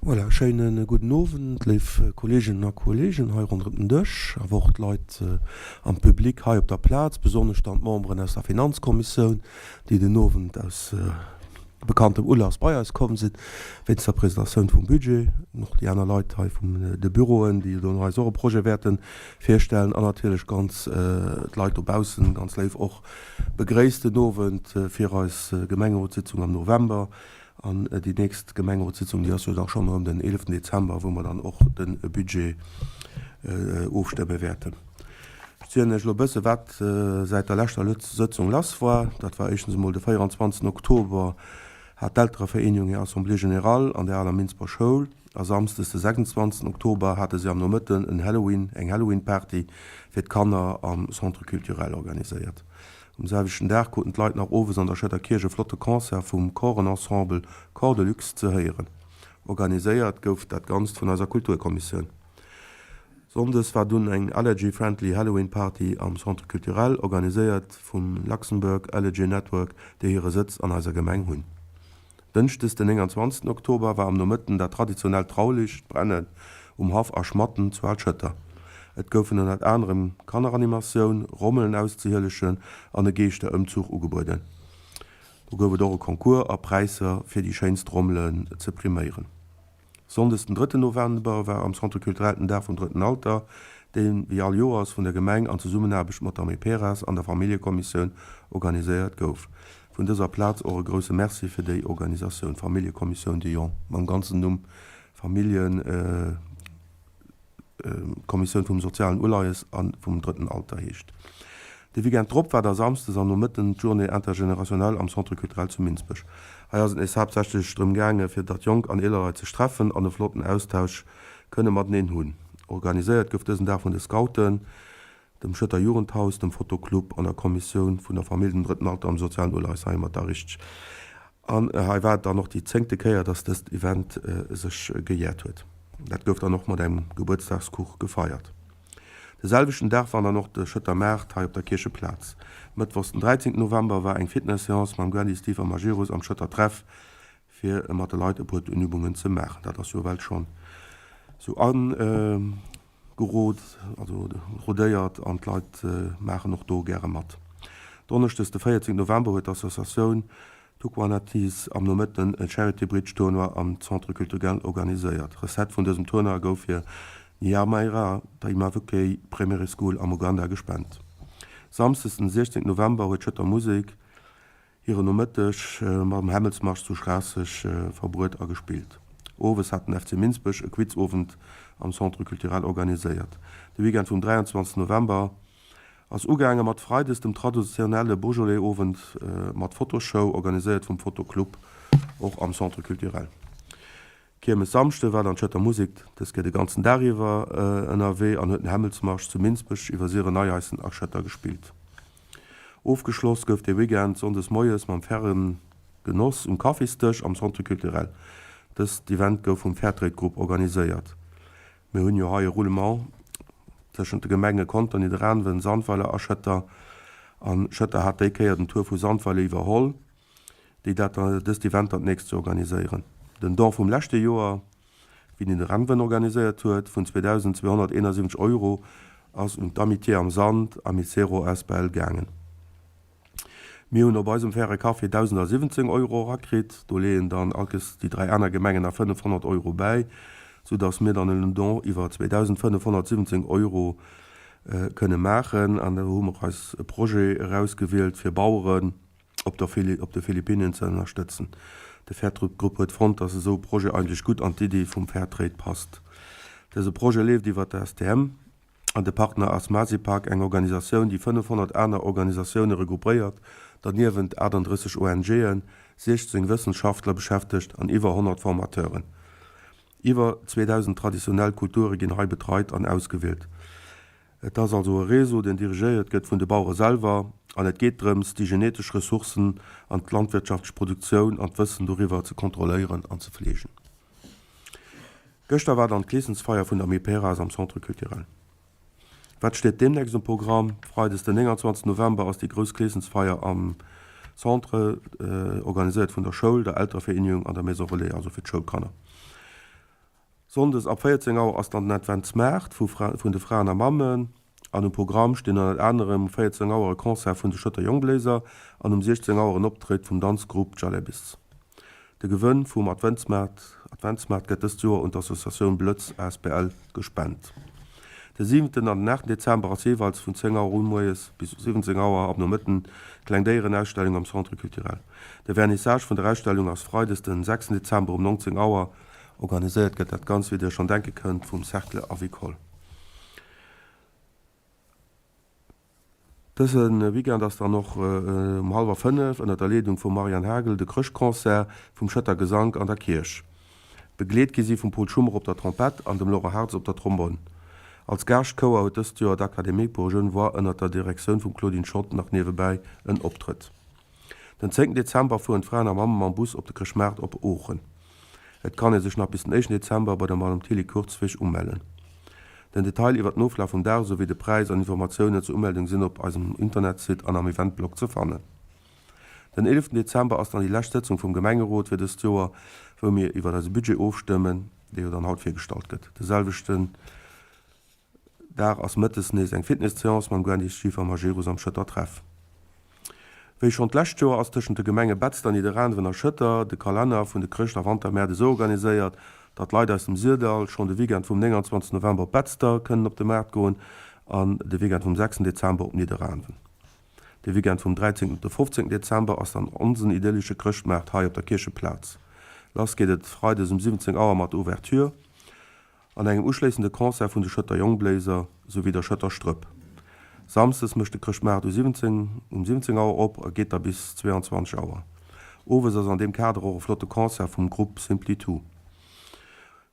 Voilà, schéine gudden Owend, léif Kolleeginnen a Kolleegen hei ronderëm den Dësch, awer och d'Leit am Public hei op der Plaz, besonnesch dann d'Memberen aus der Finanzkommissioun, déi den Owend aus bekanntem Ulass bei eis komm sinn, wéinst der Presentatioun vum Budget, an och déi aner Leit hei vun de Büroen, déi elo eis och e Projet wäerte virstellen, an natierlech ganz d'Leit dobaussen, ganz léif och begréisst den Owend fir eis Gemengerotssitzung am November. An déi nächst Gemengerotssitzung, déi ass jo da schonn erëm den 11 Dezember, wou mer dann och de Budget ofstëmme wäerten. Ech zielen lech elo e bësse wat säit der leschter Sëtzung lass war. Dat war éischtens emol de 24 Oktober hat d'Elterevereenegung hir Assemblée générale an der aler Minsber Schoul a samsdes de 26 Oktober hate si am Nomëtten en Halloween, eng Halloween-Party fir d'Kanner am Centre culturel organiséiert. Um selwechten Dag kruten d'Leit nach owes an der Schëtter Kierch e flotte Concert vum Chorenensemble Chor de Luxe ze héieren. Organiséiert gouf dat Ganzt vun eiser Kulturkommissioun. Sonndes war dunn eng Allergy-Friendly Halloween Party am Centre Culturel, organiséiert vum Luxembourg Allergy Network, déi hire Sëtz an eiser Gemeng hunn. Dënschdes den 29 Oktober war am Nomëtten dat traditionellt Trauliichtbrennen um Haff A Schmatten zu Al-Schëtter. Et goufen ënnert anerem Kanneranimatioun, Rommelen auszehielegen an e Geeschterëmzuch ugebueden. Do gouf et och e Concours a Präisser fir déi schéinst Rommelen ze priméieren. Sonndes den drëtten November war am Centre Culturel den Dag vum drëtten Alter, deen wéi all Joers vun der Gemeng an Zesummenaarbecht mat der Amiperas an der Familljekommissioun organiséiert gouf. Vun dëser Plaz och e grousse Merci fir déi Organisatioun, Familljekommissioun, déi jo mam ganzen Numm Familljekommissioun vum sozialen Uleies a vum drëtten Alter heescht. De Weekend drop war da samsdes am Nomëtten d'Journée intergénérationnelle am Centre culturel zu Minsbech. Hei ass et nees haaptsächlech drëm gaange fir datt Jonk an eeler Leit sech treffen an e flotten Austausch kënne mateneen hunn. Organiséiert gouf dësen Dag vun de Scouten, dem Schëtter Jugendhaus, dem Fotoclub an der Kommissioun vun der Famill, dem Drëtten Alter am sozialen Uleies hei mat der Richteg. An hei war et dann och déi zéngte Kéier, datt dëst Event sech gejäert huet. Dat gouf dann och mat engem Gebuertsdagskuch gefeiert. De selwechten Dag war dann och de Schëtter Maart hei op der Kiercheplaz. Mëttwochs den 13 November war eng Fitness-Seance mam Gwendy, Steve a Magirus am Schëtter Treff fir mat de Leit e puer Übungen ze maachen. Dat ass jo ewell schonn sou agerot, also rodéiert an d'Leit maachen och do gäre mat. Donneschdes de 14 November huet d'Associatioun Tuquanatis am Nomëtten e Charity Bridge Tournoi am Centre Culturel organiséiert. Recette vun dësem Tournoi gouf fir Nyamaira Taimavuke Primary School am Uganda gespent. Samsdes den 16 November huet d'Schëtter Musek hire Nomëtteg mam Hämmelsmarsch zu Schraasseg verbruet a gespillt. Owes hat den FC Minsbech e Quizowend am Centre Culturel organiséiert. De Weekend vum 23 November Ass ugaange mat Freides dem traditionelle Beaujolais-Owend mat Fotoshow, organiséiert vum Fotoclub, och am Centre Culturel. Kiermes Samschde war dann d'Schëtter Musek dës Kéier de ganzen Dag iwwer ënnerwee an huet den Hämmelsmarsch zu Minsbech iwwer Siren, Neieissen a Schëtter gespillt. Ofgeschloss gouf dee Weekend Sonndes Moies mam Ferren Genoss um Kaffisdësch am Centre Culturel. Dëst Event gouf vum Fairtrade Grupp organiséiert. Mir hunn jo hei e Roulement tëschent de Gemenge Conter, Nidderaanwen, Sandweiler a Schëtter. A Schëtter hat déi Kéier den Tour vu Sandweiler iwwerholl, déi dat dëst Event dann d'nächst ze organiséieren. Den Don vum leschte Joer, wéi Nidderaanwen organiséiert huet, vun 2.271 Euro ass un d'Amitié am Sand, Amicero asbl, gaangen. Mir hunn op eisem faire Café 1.017 Euro erakritt. Do leeën dann alkes déi 3 aner Gemengen nach 500 Euro bäi, sou dass mir dann en Don iwwer 2.517 Euro kënne maachen. An do hu mer eis e Projet erausgewielt, fir Baueren op der op de Philippinnen ze ënnerstëtzen. De Fairtrade-Grupp huet fonnt, dass esou e Projet eigentlech gutt an d'Iddi vum Fairtrade passt. Dëse Projet leeft iwwer de STM. An de Partner ass Masipag, eng Organisatioun, déi 500 aner Organisatioune regroupéiert, derniewent 38 ONGen, 16 Wëssenschaftler beschäftegt an iwwer 100 Formateuren. Iwwer 2.000 traditionell Kulture ginn hei betreit an ausgewielt. Et ass also e Réseau, deen dirigéiert gëtt vun de Bauere selwer an et geet drëms, déi genetesch Ressourcen an d'landwirtschaftlech Produktioun an d'Wëssen doriwwer ze kontrolléieren an ze fleegen. Gëschter war dann d'Kleessensfeier vun der Amiperas am Centre Culturel. Wat steet deemnächst um Programm? Freides den 29 November ass déi grouss Kleessensfeier am Centre, organiséiert vun der Schoul, der Elterevereenigung an der Maison Relais, also fir d'Schoulkanner. Sonndes ab 14 Auer ass dann den Adventsmaart vu vun de Fraen a Mammen an um Programm stinn ënnert anerem um 14 Auer e Concert vun de Schëtter Jongbléiser an um 16 Auer en Optrëtt vum Danzgrupp Jalebis. De Gewënn vum Adventsmaart Adventsmaart gëtt dëst Joer un d'Associatioun Blëtz asbl gespent. De siwenten an den aachten Dezember ass jeeweils vun 10 Auer un moies bis 17 Auer am Nomëtten d'Kleng Déierenausstellung am Centre Culturel. De Vernissage vun der Ausstellung ass freides den sechsten Dezember um 19 Auer. Organiséiert gëtt dat Ganzt, wéi Dir schonn denke kënnt, vum Cercle Avicole. Dëse Weekend ass dann och um hallwer 5 ënner der Leedung vum Marianne Hagel de Chrëschtconcert vum Schëtter Gesank an der Kierch. Begleet gi si vum Paul Schummer op der Trompett an dem Laurent Hartz op der Trombonn. Als Gaaschtchouer huet dëst Joer d'Académie pour jeunes voix ënner der Direktioun vum Claudine Schott nach niewebäi en Optrëtt. Den zéngten Dezember fueren d'Fraen a Mamme mam Bus op de Chrëschtmaart op Oochen. Et kann ee sech nach bis den éischten Dezember bei der Madame Tilly Kurzweg umellen. Den Detail iwwer den Oflaf vum Dag esou wéi de Präis an Informatiounen zur Umeldung sinn op eisem Internetsite an am Eventblog ze fannen. Den eeleften Dezember ass dann déi lescht Sëtzung vum Gemengerot fir dëst Joer, wou mir iwwer eise Budget ofstëmmen, dee jo dann haut virgestallt gëtt. De selwechten Dag ass mëttes nees eng Fitness-Seance mam Gwendy Schiefer-Majerus am Schëtter Treff. Wéi schonn d'lescht Joer ass tëschent de Gemenge Betzder, Nidderaanwen a Schëtter de Kalenner vun de Chrëscht a Wantermäert esou organiséiert, datt Leit aus dem Syrdall schonn de Weekend vum 29 November op Betzder kënnen op de Maart goen an de Weekend vum 6 Dezember op Nidderaanwen. De Weekend vum 13 op de 15 Dezember ass dann onsen idyllesche Chrëschtmaart hei op der Kiercheplaz. Lass geet et freides um 17 Auer mat Ouverture. An engem uschléissende Concert vun de Schëtter Jongbléiser souwéi der Schëtter Strëpp. Samsdes mécht de Chrëschtmaart u 17 um 17 Auer op a geet da bis 22 Auer. Owes ass an deem Kader och e flotte Concert vum Grupp Simply Two.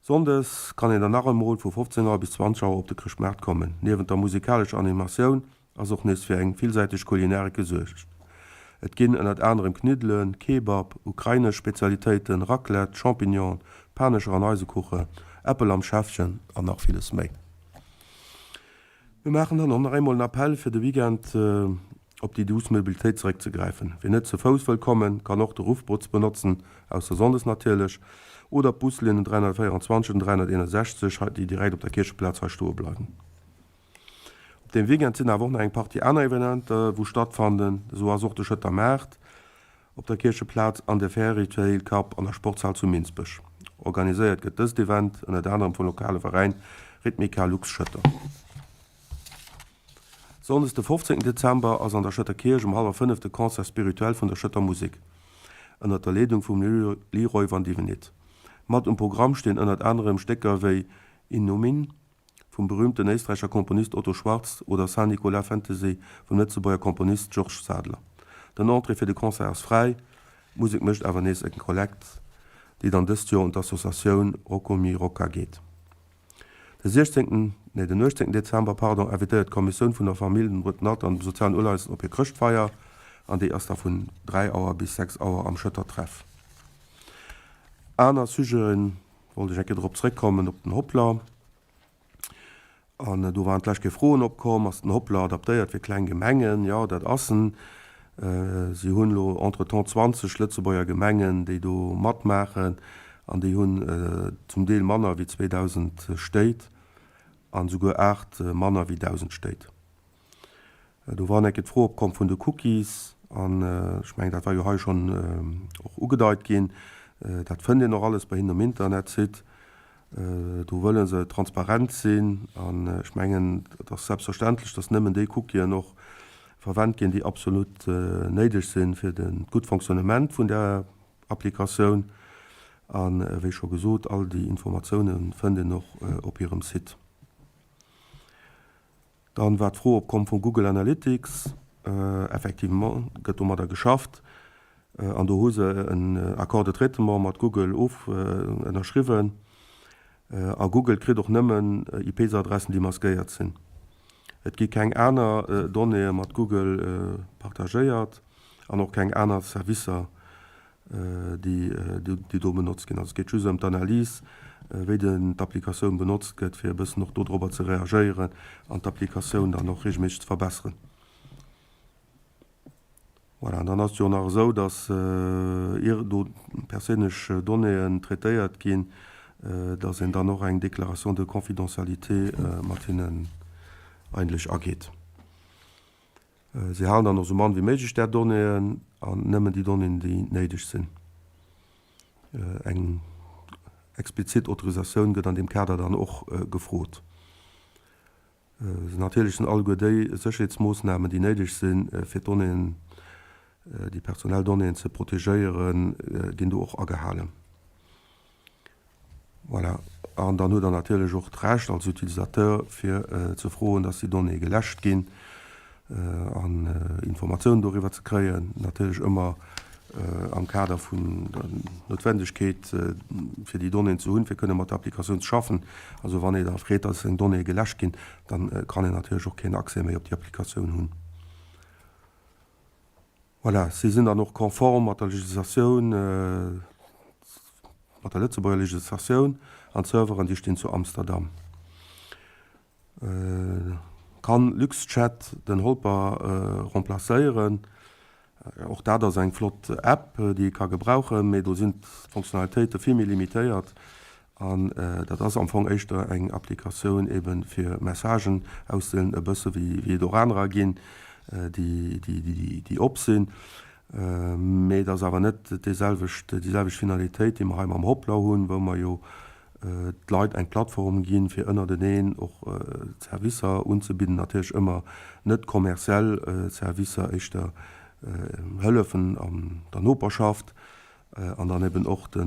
Sonndes kann een dann nach emol vu 15 Auer bis 20 Auer op de Chrëschtmaart kommen. Niewent der musikalescher Animatioun ass och nees fir eng villsäiteg Kulinarik gesuergt. Et ginn ënnert anerem Kniddelen, Kebab, ukrainesch Spezialitéiten, Raclette, Champignonen, Panescher an Eisekuchen, Äppel am Schäffchen an nach villes méi. Mir maachen dann och nach eemol en Appell fir de Weekend op déi douce Mobilitéit zeréckzegräifen. Wien net ze Fouss wëll kommen, kann och de Ruffbus benotzen, ausser sonndes natierlech, oder d'Buslinnen 324 an 361, déi direkt op der Kiercheplaz hei stoe bleiwen. Op deem Weekend sinn awer och nach eng Partie aner Evenementer wou stattfanden. Esou ass och de Schëtter Maart op der Kiercheplaz an de Fairy Tale Cup an der Sportshal zu Minsbech. Organiséiert gëtt dëst Event ënnert anerem vum lokale Veräin Rhythmica Lux Schëtter. Sonndes de 15 Dezember ass an der Schëtter Kierch um hallwer 5 de Concert spirituel vun der Schëtter Musek ënnert der Leedung vum Leroy Vandivenit. Mat um Programm stinn ënnert anerem Stécker wéi In Nomine vum berüümten Éisträicher Komponist Otto Schwarz oder Saint-Nicolas Fantasy vum Lëtzebuerger Komponist Georges Sadler. Den Entrée fir de Concert ass fräi, d'Musek mécht awer nees eng Kollekt, déi dann dëst Joer un d'Associatioun Roccomi Rocca geet. De 16, nee den 18 Dezember, pardon, invitéiert d'Kommissioun vun der Famill, dem Drëtten Alter an dem sozialen Uleies op hir Chrëschtfeier an déi ass da vun 3 Auer bis 6 Auer am Schëtter Treff. Aner Sujeten. Wollt ech eng Kéier drop zréckkommen, op den Hoplr. An do waren d'lescht Kéier Froen opkomm, Ass den Hoplr adaptéiert fir kleng Gemengen? Jo, dat ass en. Si hunn elo entretemps 20 Lëtzebuerger Gemengen, déi do matmaachen. An déi hunn zum Deel manner wéi 2.000 Stéit an esouguer 8 manner wéi 1.000 Stéit. Do war eng Kéier d'Fro opkomm vun de Cookies an ech mengen, dat war jo hei schonn och ugedeit ginn. Dat fënnt een och alles bei hinnen um Internetsite. Do wëlle se transparent sinn an ech mengen, et ass selbstverständlech, dass nëmmen déi Cookien och verwennt ginn, déi absolut néideg sinn fir de gutt Fonctionnement vun där Applikatioun. A wéi scho gesot, all déi Informatioune fënnt een och op hirem Site. Dann war d'Fro opkomm vu Google Analytics. Effectivement gëtt domadder geschafft an do hu se en Accord de traitement mat Google of ënnerschriwwen. A Google kritt och nëmmen IP-Adressen, déi maskéiert sinn. Et gi keng aner Donnéeë mat Google partagéiert an och keng aner Servicer déi do benotzt ginn. Also et geet just ëm d'Analys, wéi d'Applikatioun benotzt gëtt, fir e bëssen och dodrobber ze reagéieren an d'Applikatioun dann och reegelméisseg ze verbesseren. Voilà, an dann ass et jo nach esou, dass ier do perséinlech Donnéeën traitéiert ginn, Dass een dann och eng Déclaration de confidentialité mat hinnen eigentlech ageet. Si halen dann och esou mann wéi méiglech där Donnéeën an nëmmen déi Donnéeën, déi néideg sinn. Eng explizit Autorisatioun gëtt an deem Kader dann och gefrot. Natierlech sinn alleguer déi Sécherheetsmoossnamen, déi néideg sinn, fir d'Donnéeën, déi personell Donnéeën ze protegéieren, ginn do och agehalen. Voilà. An dann hutt Der natierlech och d'Recht als Utilisateur, fir ze froen, dass déi Donnéeë geläscht ginn an Informatiounen doriwwer ze kréien. Natierlech ëmmer am Kader vun der Noutwendegkeet, fir déi Donnéeën ze hunn, fir kënne mat der Applikatioun ze schaffen. Also wann ee da freet, dass seng Donnéeë geläscht ginn, da kann een natierlech och keen Accès méi op déi Applikatioun hunn. Voilà, si sinn dann och konform mat der Legislatioun, mat der Lëtzebuerger Legislatioun an d'Serveren, déi stinn zu Amsterdam. Kann Luxchat den Holper remplacéieren? Och dat ass eng flott App, déi ee ka gebrauchen, mee do sinn d'Fonctionnalitéite vill méi limitéiert an dat ass am Fong éischter eng Applikatioun ebe fir Messagen auszehuelen, e bësse wéi et och anerer ginn, déi op sinn. Mee et ass awer net déi selwecht, déi selwecht Finalitéit, déi mer hei mam Hoplr hunn, wou mer jo d'Leit eng Plattform ginn, fir ënnerteneen och Servicer unzebidden, natierlech ëmmer net kommerziell Servicer, éischter Hëllefen an der Noperschaft an dann eben och de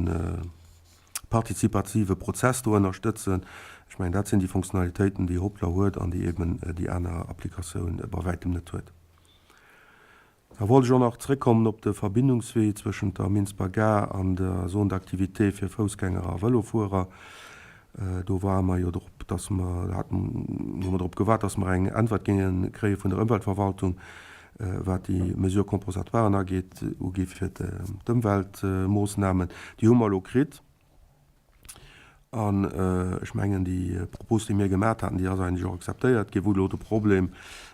partizipative Prozess do ënnerstëtzen. Ech mengen, dat sinn déi Funktionalitéiten, déi Hoplr huet an déi eben déi aner Applikatioun bei wäitem net huet. Da wollt ech och nach zréckkommen op de Verbindungswee zwëschent der Minsber Gare an der Zone d'activité fir Foussgänger a Vëlofuerer. Do ware mer jo drop, dass mer, haten, hu mer drop gewaart, dass mer eng Äntwert géinge kréie vun der Ëmweltverwaltung, wat déi Mesures compensatoires ageet, ugeet fir d'Ëmweltmoossnamen. Déi hu mer elo kritt. An ech mengen, déi Propos, déi mir gemaat haten, déi ass eigentlech och akzeptéiert ginn. Wou elo de Problem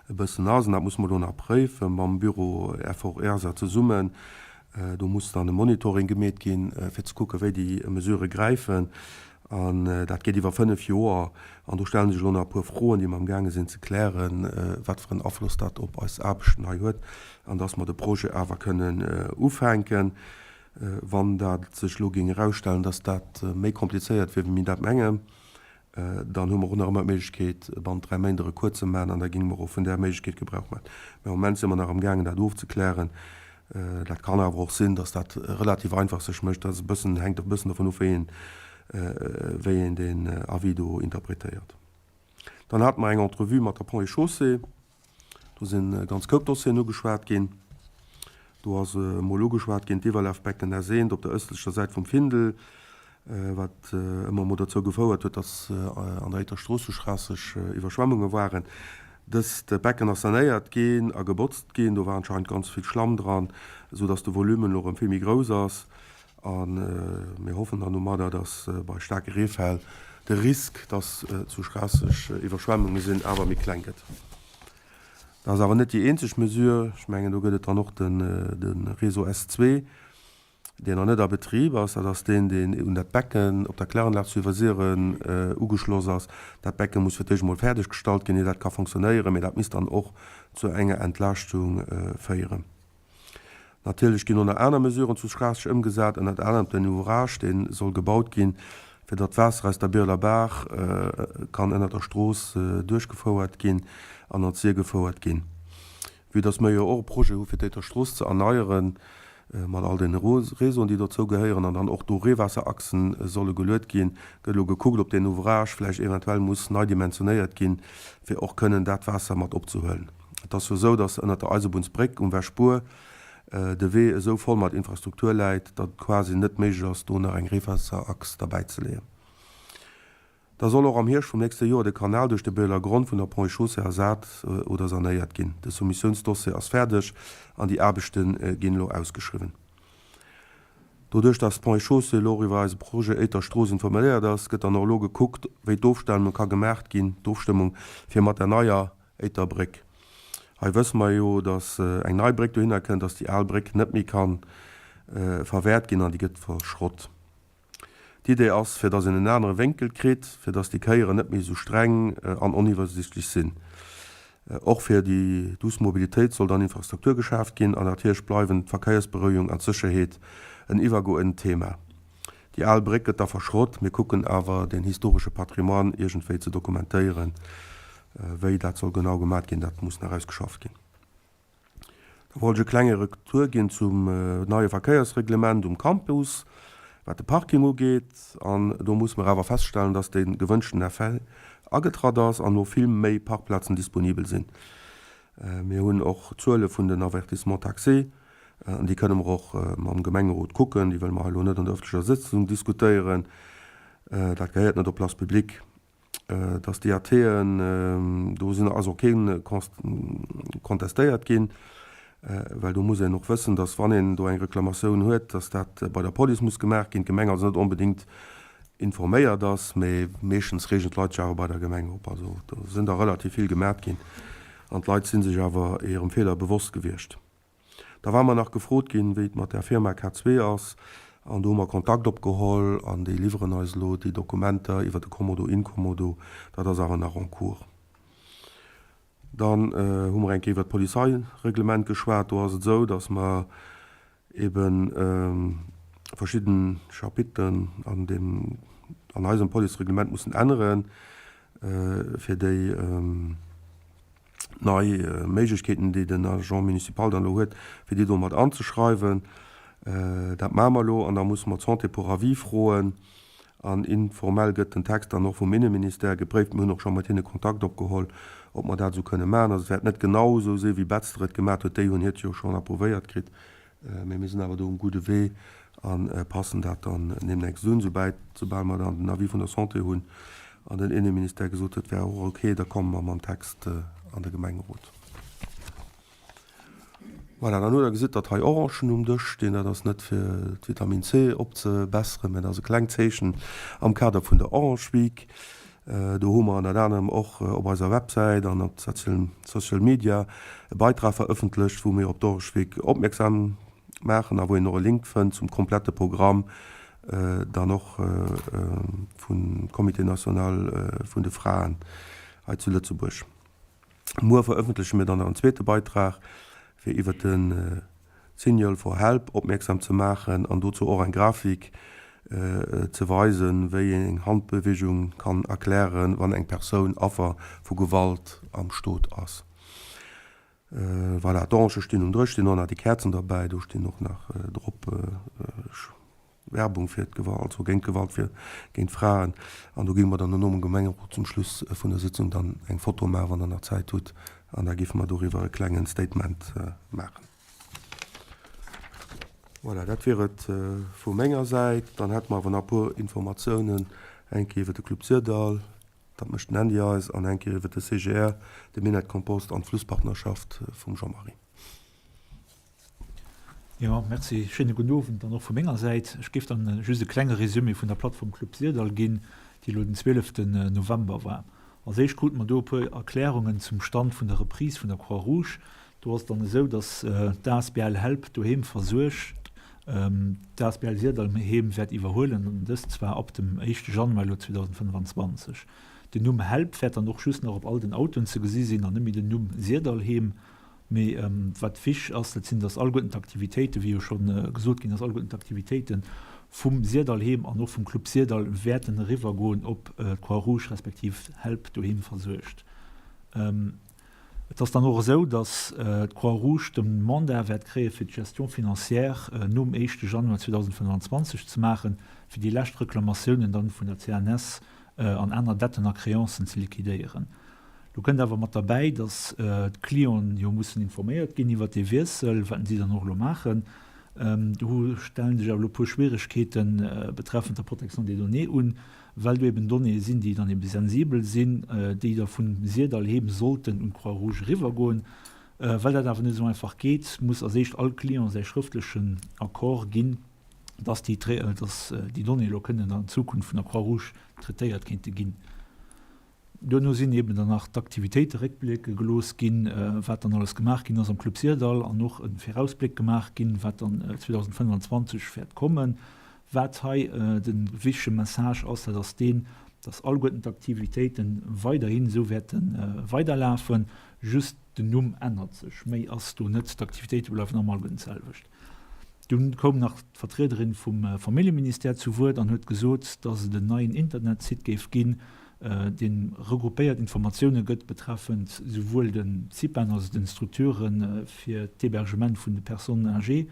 e bëssen ass, an dat musse mer elo nach préifen mam Büro FORSA zesummen, do muss dann e Monitoring gemeet ginn, fir ze kucken, wéi déi Mesurë gräifen. An dat geet iwwer 5 Joer. An do stelle sech elo nach e puer Froen, déi mer amgaange sinn ze klären, wat fir en Afloss dat op eis Aarbechten hei huet, an dass mer de Projet awer kënnen ufänken. Wann dat sech elo géing erausstellen, dass dat méi komplizéiert wier, wéi mir dat mengen, dann hu mer och nach ëmmer d'Méiglechkeet, bannent 3 Méint e Recours ze maachen an da géinge mer och vun där Méiglechkeet Gebrauch maachen. Mä am Moment si mer nach amgaangen, dat ofzeklären. Dat kann awer och sinn, dass dat relativ einfach sech mécht. Dat ass e bëssen, hänkt och e bëssen dovun of, wéi een, wéi een deen Avis do interpretéiert. Dann hate mer eng Entrevue mat der Ponts et Chaussées. Do sinn e ganz Koup Dossieren ugeschwat ginn. Do ass emol ugeschwat ginn d'Iwwerlafbecken S1 op der ëstlecher Säit vum Findel, wat ëmmer emol dozou gefouert huet, datt an der Éiter Strooss zu Schraasseg Iwwerschwemmunge waren. Dëst Becken ass sanéiert ginn a gebotzt ginn. Do war anscheinend ganz vill Schlamm dran, esou datt de Volumen elo erëm vill méi grouss ass. A mir hoffen dann domadder, datt bei staarke Reefäll de Risk, datt zu Schraasseg Iwwerschwemmunge sinn, awer méi kleng gëtt. Dat ass awer net déi eenzeg Mesure. Ech mengen, do gëtt et dann och de Réseau S2, deen nach net a Betrib ass. Dat ass deen, deen un dat Becken op der Kläranlag zu Iwwersiren ugeschloss ass. Dat Becke muss fir d'éischt emol fäerdeggestallt ginn, ier dat ka fonctionnéieren, mee dat misst dann och zu enger Entlaaschtung féieren. Natierlech ginn och nach aner Mesuren zu Schraasseg ëmgesat, ënnert anerem den Ouvrage, dee soll gebaut ginn, fir datt d'Waasser aus der Bieler Baach kann ënnert der Strooss duerchgefouert ginn an an d'Sir gefouert ginn. Vue datt mir jo och e Projet hu fir d'Éiter Strooss ze erneieren, mat all deene Réseauen, déi dozou gehéieren an dann och do Reewaasserachsen solle geluet ginn, gëtt elo gekuckt, ob deen Ouvrage vläicht eventuell muss nei dimensionéiert ginn, fir och kënnen dat Waasser mat opzehuelen. Et ass jo esou, datt ënnert der Eisebunnsbréck um Wäschbuer de Wee esou voll mat Infrastruktur läit, datt et quasi net méiglech ass, do nach eng Reewaasserachs derbäizeleeën. Da soll och am Hierscht vum nächste Joer de Kanal duerch de Bieler Gronn vun der Ponts et Chaussées ersat oder sanéiert ginn. De Soumissiounsdossier ass fäerdeg an déi Aarbechte ginn elo ausgeschriwwen. Doduerch, datt d'Ponts et Chaussées elo och iwwer eise Projet Éiter Strooss informéiert ass, gëtt dann och elo gekuckt, wéi d'Ofstellmung ka gemaacht ginn, d'Ofstëmmung fir mat der neier Éiter Bréck. Hei wësse mer jo, datt eng nei Bréck dohinner kënnt, datt déi al Bréck net méi ka verwäert ginn an déi gëtt verschrott. D'Idee ass, fir dass een en anere Wénkel kritt, fir dass déi Kéieren net méi esou streng an oniwwersichtlech sinn. Och fir déi douce Mobilitéit soll dann Infrastruktur geschaaft ginn an natierlech bleiwen d'Verkéiersberouegung an d'Sécherheet en iwwergeuerdent Thema. Déi al Bréck gëtt da verschrott, mir kucken awer deen historesche Patrimoine iergendwéi ze dokumentéieren. Wéi dat soll genau gemat ginn, dat muss nach ausgeschafft ginn. Da wollt ech e klenge Retour ginn zum neie Verkéiersreglement um Campus, wat de Parking ugeet. An do musse mer awer feststellen, dass dee gewënschten Effet agetratt ass an elo vill méi Parkplazen disponibel sinn. Mir hunn och d'Zuele vun den Avertissements taxés, an déi kënne mer och mam Gemengerot kucken. Déi wëlle mer hei elo net an der ëffentlecher Sëtzung diskutéieren, dat gehéiert net op Place publique. dass déi ATen, do sinn, ass och kee contestéiert ginn, well do muss een och wëssen, dass wann een do eng Reklamatioun huet, dass dat bei der Police muss gemaach ginn, d'Gemeng also net onbedéngt informéiert ass, mee meeschtens reegen d'Leit sech awer bei der Gemeng op. Also do sinn der relativ vill gemat ginn an d'Leit si sech awer hirem Feeler bewosst gewiescht. Da ware mer nach gefrot ginn, wéi et mat där Firma K2 ass, an do hu mer Kontakt opgeholl an déi liwweren eis elo déi Dokumenter iwwer de Kommodo-Inkommodo. Dat ass awer nach en cours. Dann hu mer eng Kéier iwwer d'Polizeireglement geschwat. Do ass et esou, datt mer ebe verschidden Chapitelen an deem, an eisem Policereglement mussen änneren, fir déi, nei Méiglechkeeten, déi den Agent municipal dann elo huet, fir déi do mat anzeschreiwen. Dat maache mer elo an da musse mer d'Santé pour avis froen. An informell gëtt den Text dann och vum Inneministère gepréift. Mir hunn och scho mat hinne Kontakt opgeholl, ob mer dat esou kënne maachen. Also et wäert net genau esou si wéi Betzder et gemaat huet. Déi hunn hiert jo schonn approuvéiert kritt. Mee mir sinn awer do um gudde Wee a passen dat dann deemnächst un, soubäit, soubal mer dann den Avis vun der Santé hunn an den Inneministère gesot huet, wär och ok, da komme mer mam Text an de Gemengerot. Voilà, dann hutt Der gesitt, datt hei Orangen um Dësch stinn. Dat ass net fir d'Vitamin C opzebesseren, mä dat ass e klengt Zeechen am Kader vun der Orange Week. Do hu mer ënnert anerem och op eiser Websäit an op Social Media e Beitrag verëffentlecht, wou mir op d'Orange Week opmierksam maachen a wou een och e Link fënnt zum komplette Programm dann och vum Comité national vun de Fraen hei zu Lëtzebuerg. Muer verëffentleche mir dann nach en zweete Beitrag, fir iwwert de Signal for Help opmierksam ze maachen an dozou och eng Grafik ze weisen, wéi een eng Handbewegung kann erklären, wann eng Persoun Affer vu Gewalt am Stot ass. Voilà, d'Orangen stinn um Drësch, stinn och nach déi Käerzen derbäi, do stinn och nach drop Werbung fir d'Gewalt, also géint d'Gewalt fir géint Fraen. An do géinge mer dann dono mam Gemengerot zum Schluss vun der Sitzung dann eng Foto maachen, wann Der nach Zäit hutt, an da géife mer doriwwer e klengen Statement maachen. Voilà, dat wier et vu menger Säit. Dann hätte mer awer nach e puer Informatiounen, eng Kéier iwwer de Club Syrdall, dat mécht den Andy eis, an eng Kéier iwwer de CGR, de Minett Kompost an d'Flusspartnerschaft vum Jean-Marie. Jo, merci. Schéine gudden Owend dann och vu menger Säit. Ech géif dann just e klenge Résumé vun der Plattform Club Syrdall ginn, déi elo den 12 November war. Als éischt krute mer do e puer Erklärungen zum Stand vun der Reprise vun der Croix-Rouge. Do ass et dann esou, datt d'asbl Help Doheem versuergt d'asbl Syrdall Heem wäert iwwerhuelen, an dëst zwar ab dem éischte Januar elo 2025. Den Numm Help wäert dann och just nach op all den Autoen ze gesi sinn an net méi den Numm Syrdall Heem. Mee wat wichteg ass, dat sinn, dass alleguerten d'Aktivitéiten, wéi jo scho gesot ginn ass, alleguerten d'Aktivitéite vum Syrdall Heem an och vum Club Syrdall wäerten eriwwergoen op d'Croix-Rouge respektiv Help Doheem versuergt. Et ass dann och esou, dass d'Croix-Rouge de Mandat wäert kréie fir d'Gestion financière nom éischte Januar 2025 ze maachen, fir déi lescht Reklamatiounen dann vun der CNS an aner Detten a Créancen ze liquidéieren. Do kënnt awer mat derbäi, datt d'Clienten jo mussen informéiert ginn iwwert dee Wiessel, wat si dann och elo maachen. Do stelle sech awer elo e puer Schwieregkeete betreffend der Protection des données un, well do eben Donnéeë sinn, déi dann ebe sensibel sinn, déi da vun Syrdall Heem sollten un d'Croix-Rouge eriwwergoen. Well dat awer net esou einfach geet, muss als éischt all Client säi schrëftlechen Accord ginn, datt déi Donnéeë elo kënnen an Zukunft vun der Croix-Rouge traitéiert kéinte ginn. Duerno sinn eben dann nach d'Aktivitéite réckblécke gelooss ginn, wat dann alles gemaach ginn ass am Club Syrdall an och e Virausbléck gemaach ginn, wat dann 2025 wäert kommen. Wat hei de wichtege Message ass, dat ass deen, dass alleguerten d'Aktivitéite weiderhin esou wäerte weiderlafen, just den Numm ännert sech. Méi ass do net, d'Aktivitéite bleiwen am alleguerten d'selwecht. Dunn koum nach d'Vertriederin vum Familljeministère zu Wuert an huet gesot, dass et en neien Internetsite géif ginn, dee regroupéiert Informatioune gëtt betreffend souwuel den CIPAN, also den Strukture fir d'Hébergement vun de Personnes âgées,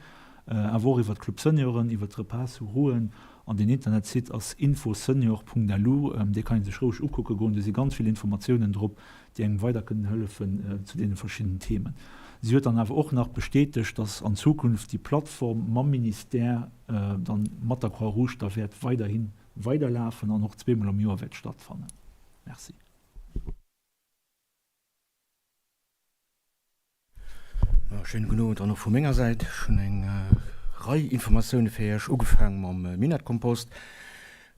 awer och iwwer d'Club Senioren, iwwer d'Repas zu Rouen. An deen Internetsite ass infosenior.lu, dee kann ee sech roueg ukucke goen. Do si ganz vill Informatiounen drop, déi engem weider kënnen hëllefen zu deene verschiddenen Themen. Si huet dann awer och nach bestätegt, dass an Zukunft déi Plattform mam Ministère dann mat der Croix-Rouge da wäert weiderhi weiderlafen an och zweemol am Joer wäert stattfannen. Merci. Schéine gudden Owend dann och vu menger Säit. Ech hunn eng Rei Informatioune fir Iech, ugefaang mam Minettkompost.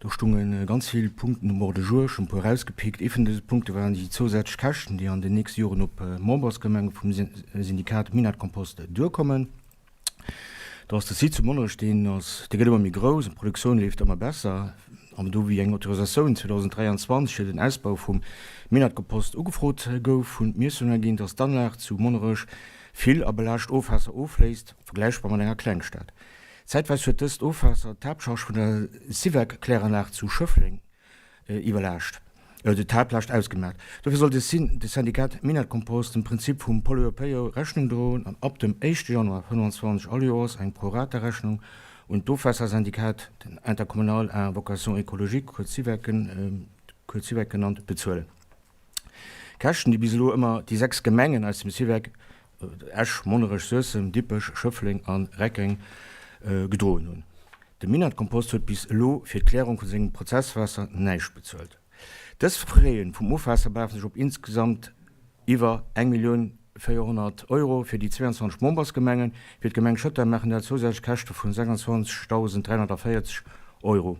Do stounge ganz vill Punkten um Ordre du jour. Ech hunn e puer erausgepickt. Ee vun dëse Punkte waren déi zousätzlech Käschten, déi an den nächste Joren op Membersgemenge vum Syndikat Minettkompost duerkommen. Do ass de Site zu Monnerech, deen ass, dee gëtt ëmmer méi grouss an d'Produktioun leeft ëmmer besser. An do wéi eng Autorisatioun 2023 fir den Ausbau vum Minettkompost ugefrot gouf, hunn d'Miessungen erginn, datt d'Anlag zu Monnerech vill a belaascht Ofwaasser ofléisst, vergläichbar mat enger Klengstad. Zäitweis huet dëst Ofwaasser d'Haaptcharge vun der Sivec-Kläranlag zu Schëffleng iwwerlaascht, oder d'Haaptlaascht ausgemaach. Dofir soll de Syndikat Minett-Kompost dem Prinzip vum Pollueur-Payeur Rechnung droen an ab dem éischte Januar 25 all Joers eng Pro-Rata-Rechnung un d'Ofwaassersyndikat, den Intercommunal à vocation écologique, kuerz SIVEC genannt, bezuelen. Käschten, déi bis elo ëmmer déi 6 Gemengen aus dem SIVEC, Esch, Monnerech, Suessem, Dippech, Schëffleng a Reckeng, gedroen hunn. De Minett-Kompost huet bis elo fir d'Klärung vu sengem Prozesswaasser näischt bezuelt. Dës Fräe vum Ofwaasser belafen sech op insgesamt iwwer 1.400.000 Euro fir déi 22 Membersgemengen. Fir d'Gemeng Schëtter maachen dat zousätzlech Käschte vun 26.340 Euro,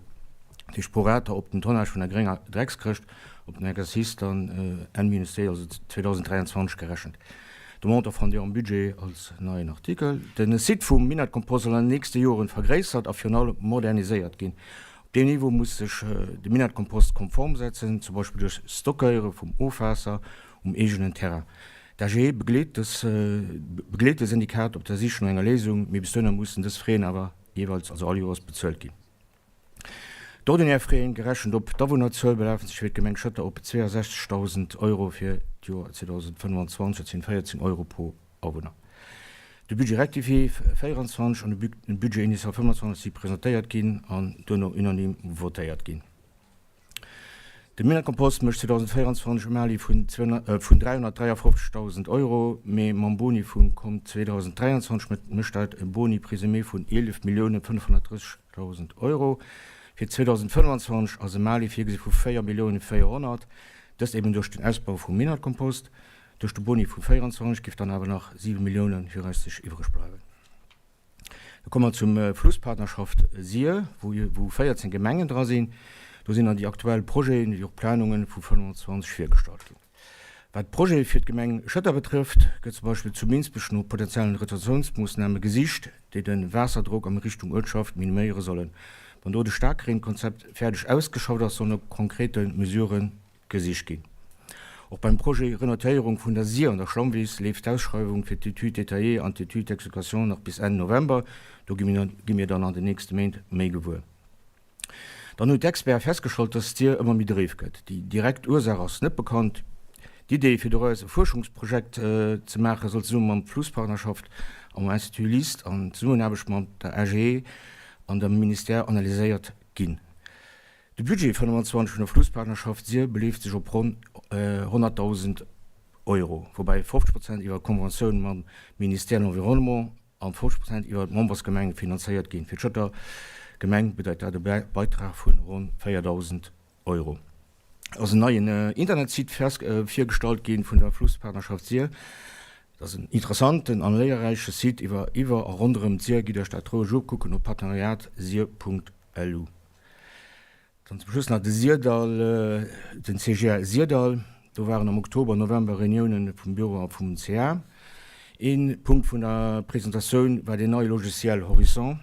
déi sech pro rata op den Tonnage vun der grénger Dreckskëscht op den Exercice dann N-D, also 2023, gerechent. De Montant fannt Dir am Budget als neien Artikel. De Site vum Minettkompost soll an den nächste Joren vergréissert a virun allem moderniséiert ginn. Op deem Niveau muss sech de Minettkompost konform setzen, zum Beispill duerch Stockéiere vum Ofwaasser um eegenen Terrain. D'AGE begleet dës begleet de Syndikat op der Sich no enger Léisung, mee bis dohinner mussen dës Fräen awer jeeweils, also all Joers, bezuelt ginn. D'ordinär Fräen, gerechent op d'Awunnerzuel, belafen sech fir d'Gemeng Schëtter op 62.000 Euro fir d'Joer 2025, dat sinn 14 Euro pro Awunner. De Budget rectifié 24 an de Budget initial 25 si presentéiert ginn an duerno unanime votéiert ginn. De Minettkompost mécht 2024 e Mali vun 353.000 Euro, mee mam Boni vu Kommt 2023 mécht dat e Boni présumé vun 11.530.000 Euro. Fir 2025 ass e Mali virgesi vu 4.400.000, dëst eben duerch den Ausbau vum Minettkompost. Duerch de Boni vu 24 giff dann awer nach 7 Millioune viraussichtlech iwwreg bleiwen. Da komme mer zum Flusspartnerschaft Sir, wou 14 Gemengen dra sinn. Do sinn dann déi aktuell Projeten, wéi och d'Planunge vu 25 virgestallt ginn. Wat d'Projete fir d'Gemeng Schëtter betrëfft, gëtt zum Beispill zu Minsbech no potenziellen Retentiounsmoossname gesicht, déi de Waasserdrock am Richtung Uertschaft miniméiere sollen. Wann do de Staarkreenkonzept fäerdeg ausgeschafft ass, sollen no konkrete Mesurë Gesicht ginn. Och beim Projet Renaturéierung vun der Sir an der Schlammwiss leeft d'Ausschreiwung fir d'Étude détaillée an d'Étude d'exécution nach bis Enn November. Do gi mir dann an den nächste Méint méi gewuer. Dann hunn d'Experte festgestallt, dass d'Sir ëmmer méi dréif gëtt. Déi direkt Ursaach ass net bekannt. D'Idee, fir doraus e Fuerschungsprojekt ze maachen, soll zesumme mam Flusspartnerschaft a mam Institut LIST an Zesummenaarbecht mat der AGE an dem Ministère analyséiert ginn. De Budget 25 vun der Flusspartnerschaft Sir beleeft sech op ronn 100.000 Euro, woubäi 50 Prozent iwwer d'Konventioun mam Ministère de l'Environnement an 50 Prozent iwwer d'Membersgemenge finanzéiert ginn. Fir d'Schëtter Gemeng bedeit dat e Beitrag vun ronn 4.000 Euro. Ass en neien Internetsite virgestallt ginn vun der Flusspartnerschaft Sir. Dat ass en interessanten an léierräiche Site iwwer iwwer a ronderëm d'Sir. Gitt Iech dat roueg ukucken op partenariatsir.lu. Dann zum Schluss nach de Syrdall, den CGL Syrdall. Do waren am Oktober, November Reuniounen vum Büro a vum CA. Ee Punkt vun der Presentatioun war deen neie Logiciel Horizon.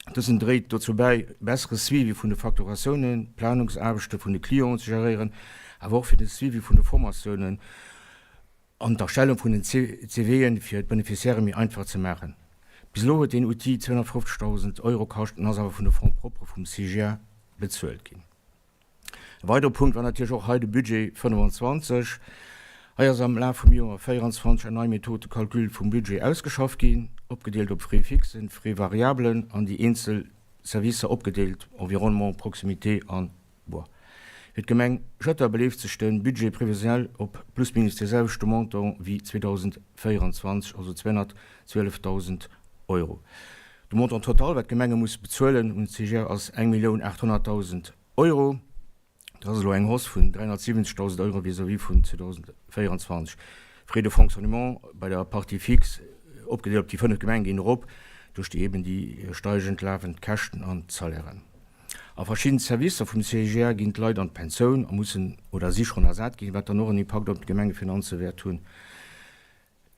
Dësen dréit dozou bäi, bessere Suivi vun de Facturatiounen, d'Planungsaarbechte vun de Clienten ze geréieren, awer och fir de Suivi vun de Formatiounen an d'Erstellung vun den CVen fir d'Beneficiairë méi einfach ze maachen. Bis elo huet deen Outil 250.000 Euro kascht an ass awer vun de Fonds propres vum CGA bezuelt ginn. E weidere Punkt war natierlech och hei de Budget 25. Hei ass am Laf vum Joer 24 eng nei Méthode de calcul vum Budget ausgeschafft ginn, opgedeelt op Frais fixen, Frais variablen an déi eenzel Servicer opgedeelt, Environnement, Proximité an Bois. Fir d'Gemeng Schëtter beleeft sech de Budget prévisionnel op plus minus dee selwechte Montant wéi 2024, also 212.000 Euro. De Montant total, wat d'Gemenge musse bezuelen un d'CGR, ass 1.800.000 Euro. Dat ass elo eng Hausse vun 370.000 Euro vis-à-vis vun 2024. Frais de fonctionnement bei der Partie fixe, opgedeelt op déi 5 Gemengen, ginn erop duerch déi eben déi steigend lafend Käschten an d'Salairen. A verschidden Servicer vum CGR ginn d'Leit an d'Pensioun a mussen oder si schonn ersat ginn, wat dann och en Impakt op d'Gemengefinanze wäert hunn.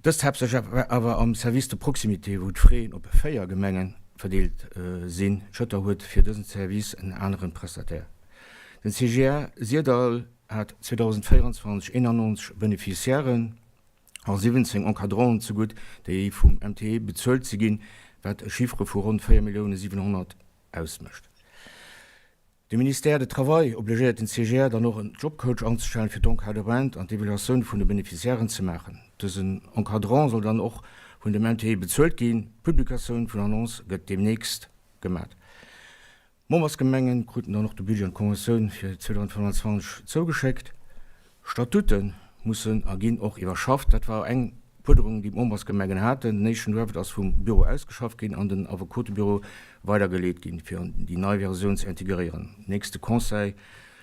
Dëst haaptsächlech awer am Service de proximité, wou d'Fraisen op 4 Gemenge verdeelt sinn. Schëtter huet fir dësen Service en anere Prestataire. Den CGR Syrdall hat 2024 91 Beneficiairen a 17 Encadranten zegutt, déi vum MTE bezuelt si ginn, wat e Chiffre vu ronn 4 Millioune 700 ausmécht. De Ministère de Travail obligéiert den CGR dann och en Jobcoach anzestellen, fir d'Encadrement an d'Evaluatioun vun de Beneficiairen ze maachen. Dësen Encadrant soll dann och vun dem MTE bezuelt ginn. D'Publikatioun vun der Annonce gëtt deemnächst gemat. D'Membersgemengen kruten dann och de Budget an d'Conventioun fir 2025 zougeschéckt. Statute mussen a ginn och iwwerschafft. Dat war eng Fuerderung, déi d'Membersgemengen haten. Den éischten Draft ass vum Büro ausgeschafft ginn an den Affekotebüro weidergeleet ginn, fir an déi nei Versioun ze integréieren. Nächste Conseil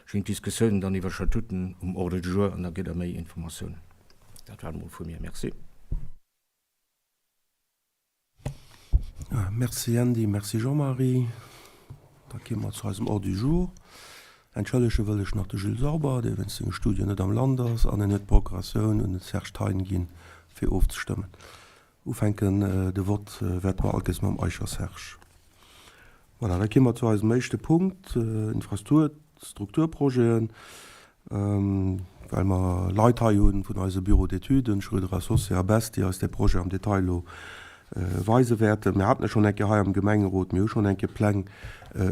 stinn d'Diskussiounen dann iwwer d'Statuten um Ordre du jour an da gitt Der méi Informatiounen. Dat war et emol vu mir. Merci. Merci Andy, merci Jean-Marie. Da gi mer zu eisem Ordre du jour. Entschëllege wëll ech nach de Jules Sauber, dee wéinst senge Studien net am Land ass, an en huet d'Procuratioun un de Serge Thein ginn, fir ofzestëmmen. Ufänken de Vott wäerte mer allkéiers mam Eicher Serge. Voilà, da gi mer zu eisem éischte Punkt, Infrastrukturprojeten. Well mer Leit hei hu vun eise Bureau d'études, Schröder Associés a Best, déi eis dee Projet am Detail elo weise wäerten. Mir haten e schonn eng Kéier hei am Gemengerot, mir hu schonn eng Kéier Pläng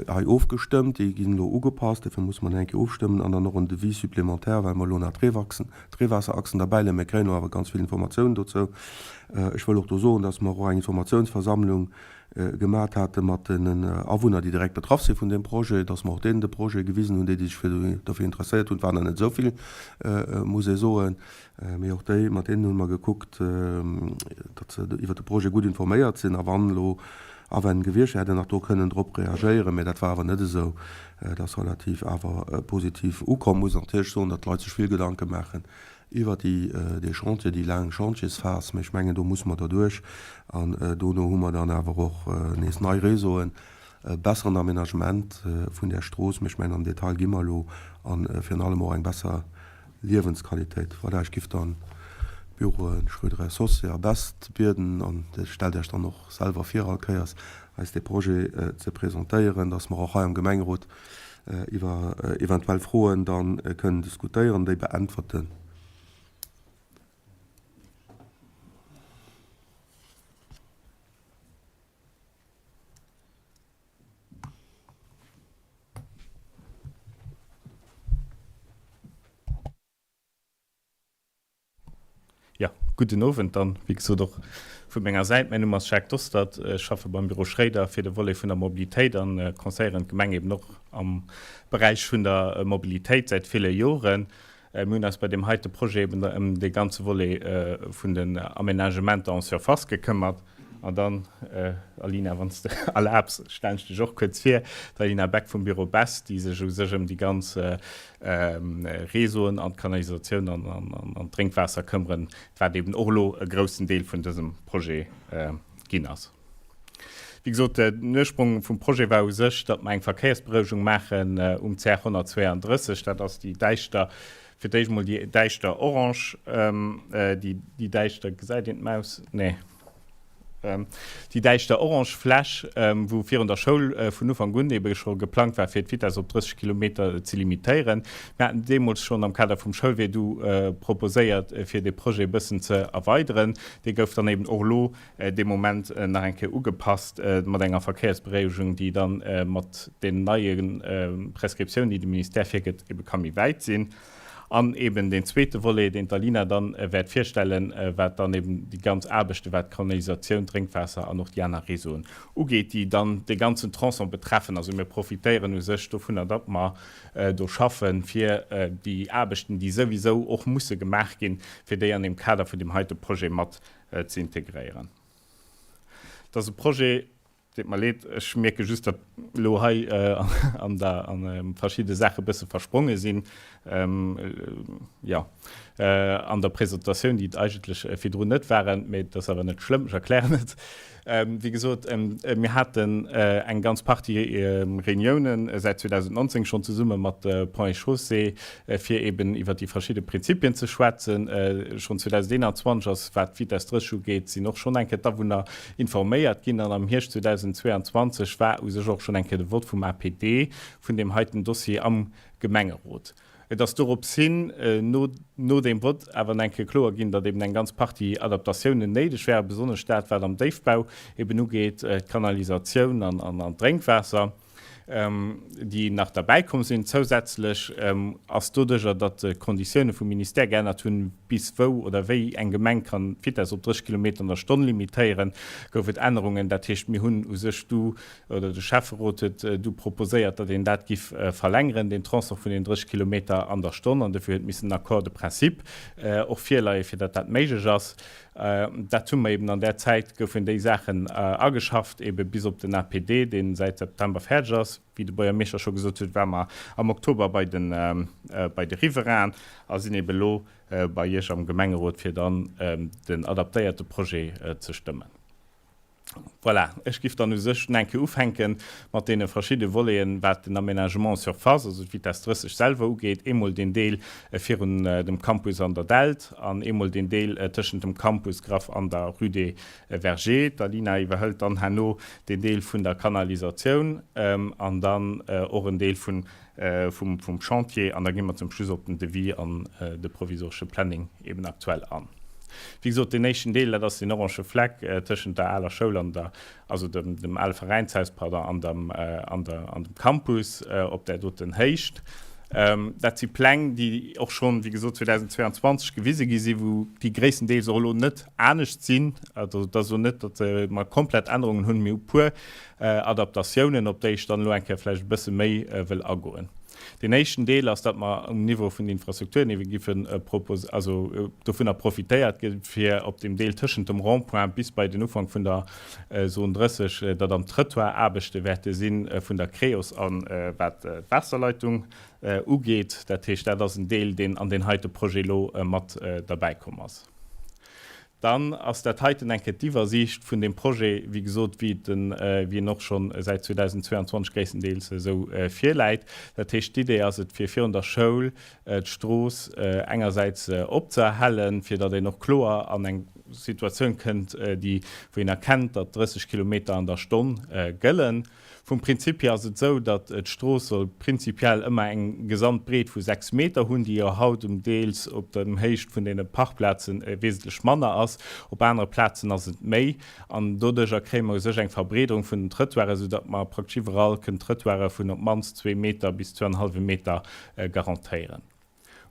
hei ofgestëmmt, déi ginn elo ugepasst, dofir musse mer nach eng Kéier ofstëmmen an dann och en Devis supplémentaire, well mer elo nach d'Reewachsen, d'Reewaasserachsen derbäileeën. Mir kréien elo awer ganz vill Informatiounen dozou. Ech wëll och do soen, dass mer och eng Informatiounsversammlung gemat hate mat den Awunner, déi direkt betraff si vun deem Projet, dass mer och deenen de Projet gewisen hunn, déi, déi sech fir dofir interesséiert hunn. Et waren der net esou vill, muss ee soen, mee och déi, mat deenen hu mer gekuckt, datt se iwwert de Projet gutt informéiert sinn. A wann elo Awänn gewiescht wären, hätt een nach do kënnen drop reagéieren, mee dat war awer net esou. Et ass relativ awer positiv ukomm. Muss natierlech soen, datt d'Leit sech vill Gedanke maachen Iwwer déi, dee Chantier, déi laang Chantiersphas, mä ech mengen, do musse mer derduerch. An dono hu mer dann awer och nees nei Réseauen, e besseren Aménagement vun där Strooss, mä ech mengen, am Detail gi mer elo, a virun allem och eng besser Liewensqualitéit. Voilà, ech giff dann d'Büroe Schröder Associés a Best bieden, an Dir stellt Iech dann och selwer vir all Kéiers, eis dee Projet ze presentéieren, dass mer och hei am Gemengerot iwwer eventuell Froen dann kënnen diskutéieren, déi beäntwerten. Jo, gudden Owend dann, wéi gesot, och vu menger Säit. Mäin Numm ass Jacques Dostert, ech schaffe beim Büro Schréider fir de Volet vun der Mobilitéit an conseilléieren d'Gemeng eben och am Beräich vun der Mobilitéit säit ville Joren. Mir hunn eis bei deem heite Projet eben ëm dee ganze Volet vun den Aménagementer en surface gekëmmert. An dann, Alina, wann s de erlaabs, stellen ech dech och kuerz vir, d'Alina Beck vum Büro Best, déi sech u sech ëm déi ganz Réseauen an d'Kanalisatioun an an d'Drénkwaasser këmmeren, wat eben och elo e groussen Deel vun dësem Projet ginn ass. Wéi gesot, den Ursprong vum Projet war u sech, datt mer eng Verkéiersberouegung maachen um CR 132. Dat ass déi däischter, fir d'éischt emol déi däischter orange, déi däischter, gesäit een d'Maus? Nee. Déi däischter orange Fläch, wou virun der Schoul vun Ufank un ebe scho geplangt war, fir d'Vitess op 30 Kilometer ze limitéieren. Mir haten deemools schonn am Kader vum Schoulwee du proposéiert, fir dee Projet e bëssen ze erweideren. Dee gouf dann eben och elo dee Moment nach eng Kéier ugepasst mat enger Verkéiersberéiuegung, déi da mat den neie Prescriptiounen, déi de Ministère virgëtt, ebe ka méi wäit sinn. An eben deen zweete Volet, deen d'Alina dann wäert virstellen, wat dann eben déi ganz Aarbechten, wat d'Kanalisatioun, d'Drénkwaasser an och déi aner Réseauen ugeet, déi dann dee ganzen Tronçon betreffen. Also mir profitéieren u sech dovunner, datt mer do schaffen, fir déi Aarbechten, déi souwisou och musse gemaach ginn, fir déi an deem Kader vun deem heite Projet mat ze integréieren. Et ass e Projet, Deet mer leed, ech mierke just, datt elo hei an der an verschidde Saache bësse verspronge sinn, jo, an der Presentatioun, déi et eigentlech virdrun net waren. Mee et ass awer net schlëmm, ech erklären et. Wéi gesot, mir haten eng ganz Partie Reuniounen säit 2019 schonn zesumme mat Ponts et Chaussées, fir eben iwwert déi verschidde Prinzipien ze schwätzen. Schonn 2021 ass, wat d'Vitesse 30 ugeet, sinn och schonn eng Kéier d'Awunner informéiert ginn an am Hierscht 2022 war u sech och schonn eng Kéier de Vott vum APD vun deem heiten Dossier am Gemengerot. Et ass dorops hin, no no deem Vott, awer eng Kéier kloer ginn, datt eben eng ganz Partie Adaptatiounen néideg wären, besonnesch dat, wat am Déifbau eben ugeet, d'Kanalisatioun an d'Drénkwaasser. déi nach derbäi komm sinn. Zousätzlech ass doduerjer, datt d'Konditioune vum Ministère geännert hunn, bis wou oder wéi eng Gemeng kann d'Vitess op 30 Kilometer an der Stonn limitéieren, gouf et Ännerungen. Dat heescht, mir hunn u sech du, oder de Schäfferot huet du proposéiert, datt een dat giff verlängeren, deen Tronçon vun den 30 Kilometer an der Stonn, an dofir huet missen en Accord de principe och virleien, fir datt dat méiglech ass. Dat hu mer eben an där Zäit goufen déi Saachen ageschafft, ebe bis op den APD, dee säit September fäerdeg ass. Wéi de Buergermeeschter scho gesot huet, ware mer am Oktober bei de bei de Riverainen a sinn ebe elo bei Iech am Gemengerot, fir dann den adaptéierte Projet ze stëmmen. Voilà, ech giff dann u sech eng Kéier ufänke mat deene verschidde Voleten, wat den Aménagement en surface, also d'Vitesse 30 selwer ugeet. Eemol deen Deel virun dem Campus an der Dällt an eemol deen Deel tëschent dem Campus Graff an der Rue des Vergers. D'Alina iwwerhëlt dann herno deen Deel vun der Kanalisatioun an dann och en Deel vun vum Chantier an da gi mer zum Schluss op den Devis an de provisoresche Planning eben aktuell an. Wéi gesot, deen éischten Deel, dat ass deen orange Fleck tëschent der aler Schoul an der, also dem, dem ale Veräinshaus, pardon, an dem, an der, an dem Campus op där doten Héicht. Dat si Pläng, déi och schonn, wéi gesot, 2022 gewise gi sinn, wou déi gréisstendeels och elo net anescht sinn. Also et ass elo net, datt mer komplett Ännerungen hunn, mee e puer Adaptatiounen, op déi ech dann elo eng Kéier vläicht e bësse méi wëll agoen. Deen éischten Deel ass, datt mer um Niveau vun den Infrastrukturen ebe giffe propos-, also dovunner profitéiert gëtt, fir op deem Deel tëschent dem Rond-point bis bei den Ufank vun der Zone 30, datt am Trëttoir Aarbechte wäerte si vun der Creos a wat d'Waasserleitung ugeet. Dat heescht, dat ass en Deel, deen an deen heite Projet elo mat derbäikomm ass. Dann ass dat heiten eng Kéier d'Iwwersiicht vun deem Projet, wéi gesot, wéi et en, wéi en och scho säit 2022 gréisstendeels esou virläit. Dat heescht, d'Idee ass et, fir virun der Schoul d'Strooss engersäits opzeerhellen, fir datt een och kloer an eng Situatioun kënnt, déi, wou een erkennt, datt 30 Kilometer an der Stonn gëllen. Vum Prinzip hier ass et esou, datt d'Strooss soll prinzipiell ëmmer eng Gesamtbreet vu 6 Meter hunn, déi jo haut um deels op der Héicht vun deene Parkplaze wesentlech manner ass. Op anere Plazen ass et méi. An doduerjer kréie mer u sech eng Verbreederung vun den Trëttoiren, soudatt mer praktesch iwwerall kënnen Trëttoire vun op d'mannst zwee Meter bis zweienhallwe Meter garantéieren.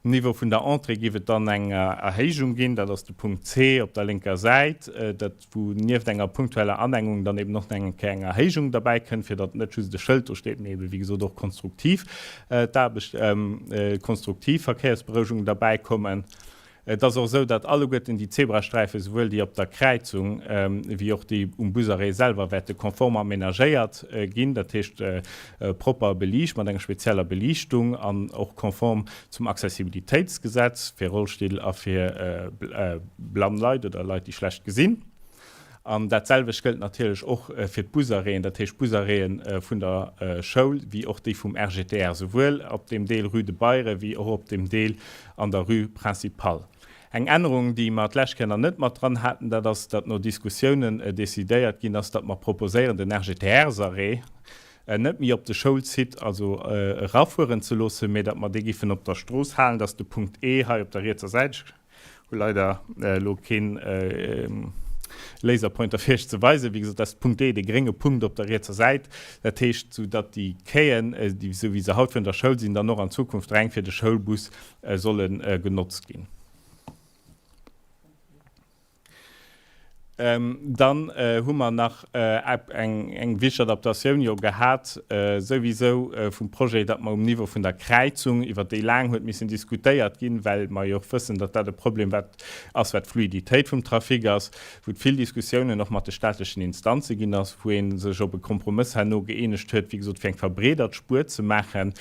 Um Niveau vun der Entrée géif et dann eng Erhéijung ginn, dat ass de Punkt C op der lénker Säit, dat wou nieft enger punktueller Anengung dann eben och nach eng Kéier eng Erhéijung derbäi kënnt, fir datt net just e Schëld do steet, mee eben, wéi gesot, och konstruktiv d'Aarbecht, konstruktiv Verkéiersberouegungen derbäi kommen. Et ass och esou, datt alleguerten déi Zebrasträifen, souwuel déi op der Kräizung wéi och déi um Busarrêt selwer, wäerte konform amenagéiert ginn, dat heescht propper beliicht mat enger spezieller Beliichtung an och konform zum Accessibilitéitsgesetz fir Rollstill a fir blann Leit oder Leit, déi schlecht gesinn. An dat selwecht gëllt natierlech och fir d'Busarrêten, dat heescht d'Busarrêten vun der Schoul wéi och déi vum RGTR, souwuel op deem Deel Rue de Beyre wéi och op deem Deel an der Rue Principale. Eng Ännerung, déi mer d'lescht Kéier nach net mat dran haten, dat ass, datt no Diskussiounen decidéiert ginn ass, datt mer proposéieren, den RGTR-Arrêt net méi op de Schoulsite also erafueren ze loossen, mä datt mer dee giffen op der Strooss halen, dass de Punkt E hei op der rietser Säit, ech hu leider elo keen Laserpointer fir Iech ze weisen, wéi gesot, dat ass de Punkt E, dee grénge Punkt op der rietser Säit, dat heescht, sou datt déi Quaien, déi esou wéi se haut virun der Schoul sinn, dann och an Zukunft reng fir de Schoulbus solle genotzt ginn. Dann hu mer nach eng wichteg Adaptatioun jo gehat souwisou vum Projet, datt mer um Niveau vun der Kräizung, iwwert déi laang huet missen diskutéiert ginn, well mer jo och wëssen, datt dat e Problem wat ass, wat d'Fluiditéit vum Trafic ass, wou et vill Diskussiounen och mat de staatlechen Instanze ginn ass, wou ee sech op e Kompromëss herno gëeenegt huet, wéi gesot, fir eng verbreedert Spuer ze maachen,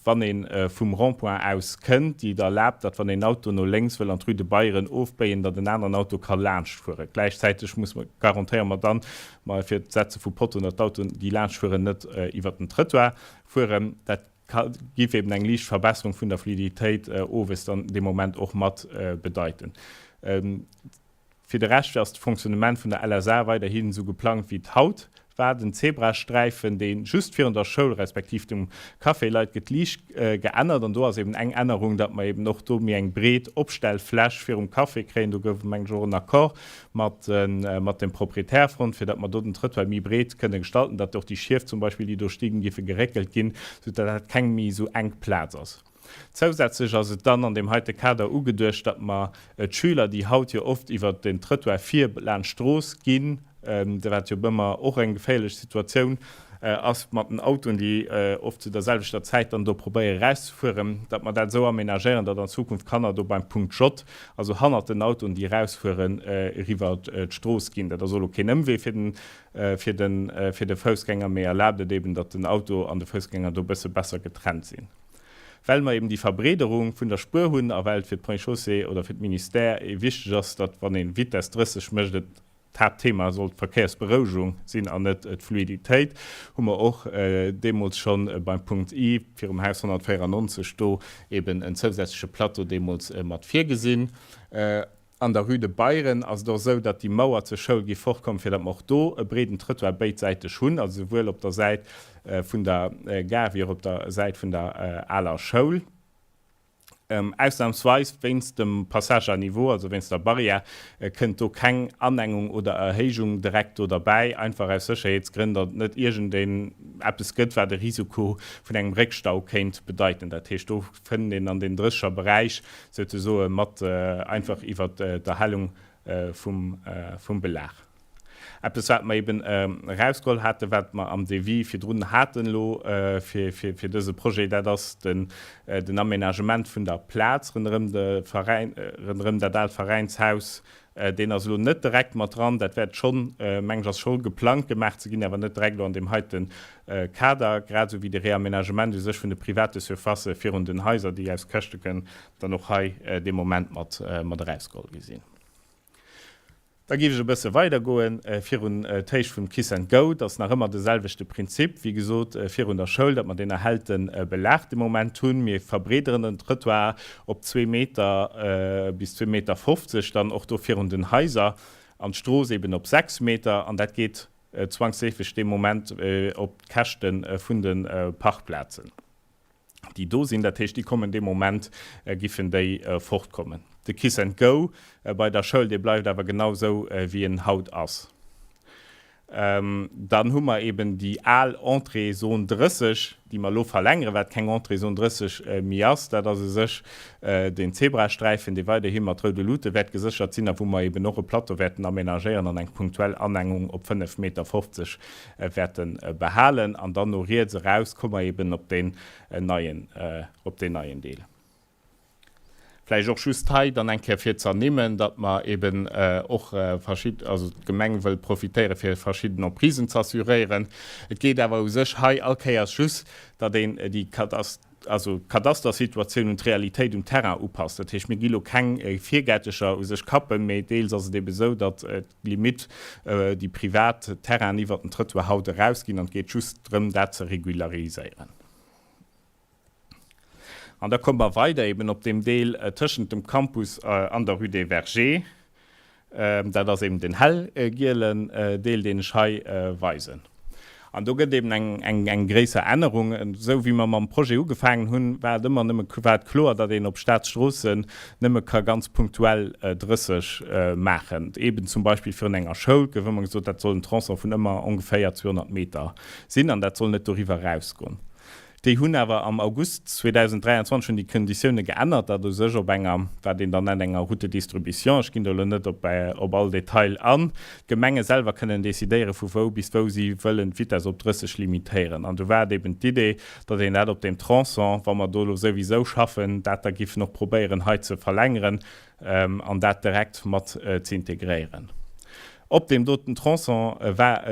wann ee vum Rond-point aus kënnt, déi et erlaabt, datt wann een Auto no lénks wëll an d'Rue de Beyren ofbéien, datt en aneren Auto ka laanschtfueren. Gläichzäiteg muss mer, garantéiere mer dann, ma fir d'Setze vu Pottoen, datt d'Autoen, déi laanschtfueren, net iwwert den Trëttoir fueren. Dat ka, giff eben eng liicht Verbesserung vun der Fluiditéit owes dann dee Moment och mat bedeiten. Fir de Rescht ass de Fonctionnement vun der LSA weiderhin esou geplangt wéi et haut war. Den Zebrasträifen, dee just virun der Schoul respektiv dem Café leit, gëtt liicht geännert an do ass eben eng Ännerung, datt mer eben och do méi eng breet Opstellfläch virum Café kréien. Do gouf et mengen ech och en Accord mat mat dem Proprietär fonnt, fir datt mer do den Trëttoir méi breet kënne gestalten, datt och déi Schief zum Beispill, déi do stinn, giffe geréckelt ginn, soudatt dat keng méi esou enk Plaz ass. Zousätzlech ass et dann an deem heite Kader ugeduecht, datt mer d'Schüler, déi haut jo oft iwwert den Trëttoir vir laanscht d'Strooss ginn, wat jo ëmmer och eng geféierlech Situatioun ass mat den Autoen, déi oft zu der selwechter Zäit dann do probéiere erauszefueren, datt mer dat esou aménagéieren, datt an Zukunft d'Kanner do beim Punkt J, also hannert den Autoen, déi erausfueren, eriwwer d'Strooss ginn. Dat ass och elo keen Ëmwee fir den fir den fir de Foussgänger, mee erlaabt et eben, datt den Auto an de Foussgänger do e bësse besser getrennt sinn. Well mer eben déi Verbreederung vun der Spuer hunn a well et fir d'Ponts et Chaussées oder fir d'Ministère ee wichteg ass, datt wann ee Vitess 30 mécht, et d'Haaptthema sollt d'Verkéiersberouegung sinn an net d'Fluiditéit, hu mer och deemools scho beim Punkt I virum Haus 194 do eben en zousätzleche Plateau deemools mat virgesinn. An der Rue de Beyren ass et och esou, datt déi Mauer zur Schoul géif fortkommen, fir datt mer och do e breeden Trëttoir béidsäiteg hunn, also souwuel op der Säit vun der Gare wéi och op der Säit vun der aler Schoul. Ausnamsweis wéinst dem Passage à niveau, also wéinst der Barrière, kënnt do keng Anengung oder Erhéijung direkt do derbäi, einfach aus Sécherheetsgrënn, datt et net iergendeen eppes gëtt, wat e Risiko vun engem Réckstau kéint bedeiten. Dat heescht, do fënnt een an den drësseger Beräich souzesoe mat einfach iwwert d'Erhellung vum Belag. Eppes, wat mer eben erausgeholl haten, wat mer am Devis virdrun haten elo fir dëse Projet, dat ass den Aménagement vun der Plaz ronderëm de Veräin, ronderëm dat aalt Veräinshaus. Deen ass elo net direkt mat dran. Dat wäert schonn, meng ech, ass scho geplangt gemaach ze ginn, awer net direkt elo an deem heite Kader, grad esou wéi de Réaménagement u sech vun de private Surfacë virun den Haiser, déi aus Käschte kënnen dann och hei dee Moment mat erausgeholl gi sinn. Da géif ech e bësse weidergoen virun d'Héicht vum Kiss and Go. Dat ass nach ëmmer de selwechte Prinzip, wéi gesot, virun der Schoul, datt mer deen erhellte Belag de Moment hunn. Mir verbreederen den Trëttoir op zwee Meter bis zwee Meter 50 dann och do virun den Haiser an d'Strooss eben op 6 Meter. An dat geet zwangsleefeg dee Moment op d'Käschte vun de Parkplazen. déi do sinn, dat heescht, déi kommen dee Moment, giffen déi fortkommen. De Kiss and Go bei der Schoul, dee bleift awer genau esou, wéi en haut ass. Dann hu mer eben déi al Entrée Zone 30, déi mer elo verlängeren, wat keng Entrée Zone 30 méi ass. Dat ass u sech den Zebrasträifen, dee weiderhi mat roude Luute wäert geséchert sinn a wou mer eben och e Plateau wäerten aménagéieren an eng punktuell Anengung op 5,50 Meter wäerte behalen an dann no riets eraus komme mer eben op deen neien, op deen neien Deel. Vläicht och just hei dann eng Kéier fir ze ernimmen, datt mer eben och verschid-, also d'Gemeng wëll profitéiere fir verschidden Emprisen ze assuréieren. Et geet awer u sech hei all Kéiers just, datt een déi Kadas-, also d'Kadastersituatioun un d'Realitéit um Terrain upasst. Dat heescht, mir gi lo keng Virgäertecher u sech kappen, mee deels ass et eben esou, datt d'Limitt déi privat Terrainen iwwert den Trëttoir haut erausginn an et geet just drëm, dat ze regulariséieren. An da komme mer weider eben op deem Deel tëschent dem Campus an der Rue des Vergers. Dat ass eben den hellgielen Deel, deen ech hei weisen. An do gëtt eben eng eng gréisser Ännerung. Esou wéi mer mam Projet ugefaangen hunn, war et ëmmer nëmme, war et kloer, datt een op Staatsstroossen nëmme ka ganz punktuell 30 maachen. Eben zum Beispill virun enger Schoul gouf ëmmer gesot, dat soll en Tronçon vun ëmmer ongeféier 200 Meter sinn an dat soll net doriwwer erausgoen. Déi hunn awer am August 2023 hunn déi Konditioune geännert, datt u sech op enger, wat een dann nennt, enger Route de distribution, ech ginn do elo net op op all Detail an, d'Gemenge selwer kënnen decidéieren, vu wou bis wou si wëllen d'Vitess op 30 limitéieren. An do war et eben d'Idee, datt een dat op deem Tronçon, wa mer do elo souwisou schaffen, dat da giffen och probéieren hei ze verlängeren an dat direkt mat ze integréieren. Op deem doten Tronçon war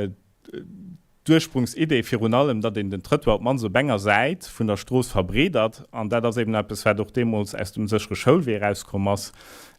D'Ursprungsidee virun allem, datt een den Trëttoir op d'mannst op enger Säit vun der Strooss verbreedert, an dat ass eben eppes, wat och deemools aus dem séchere Schoulwee erauskomm ass,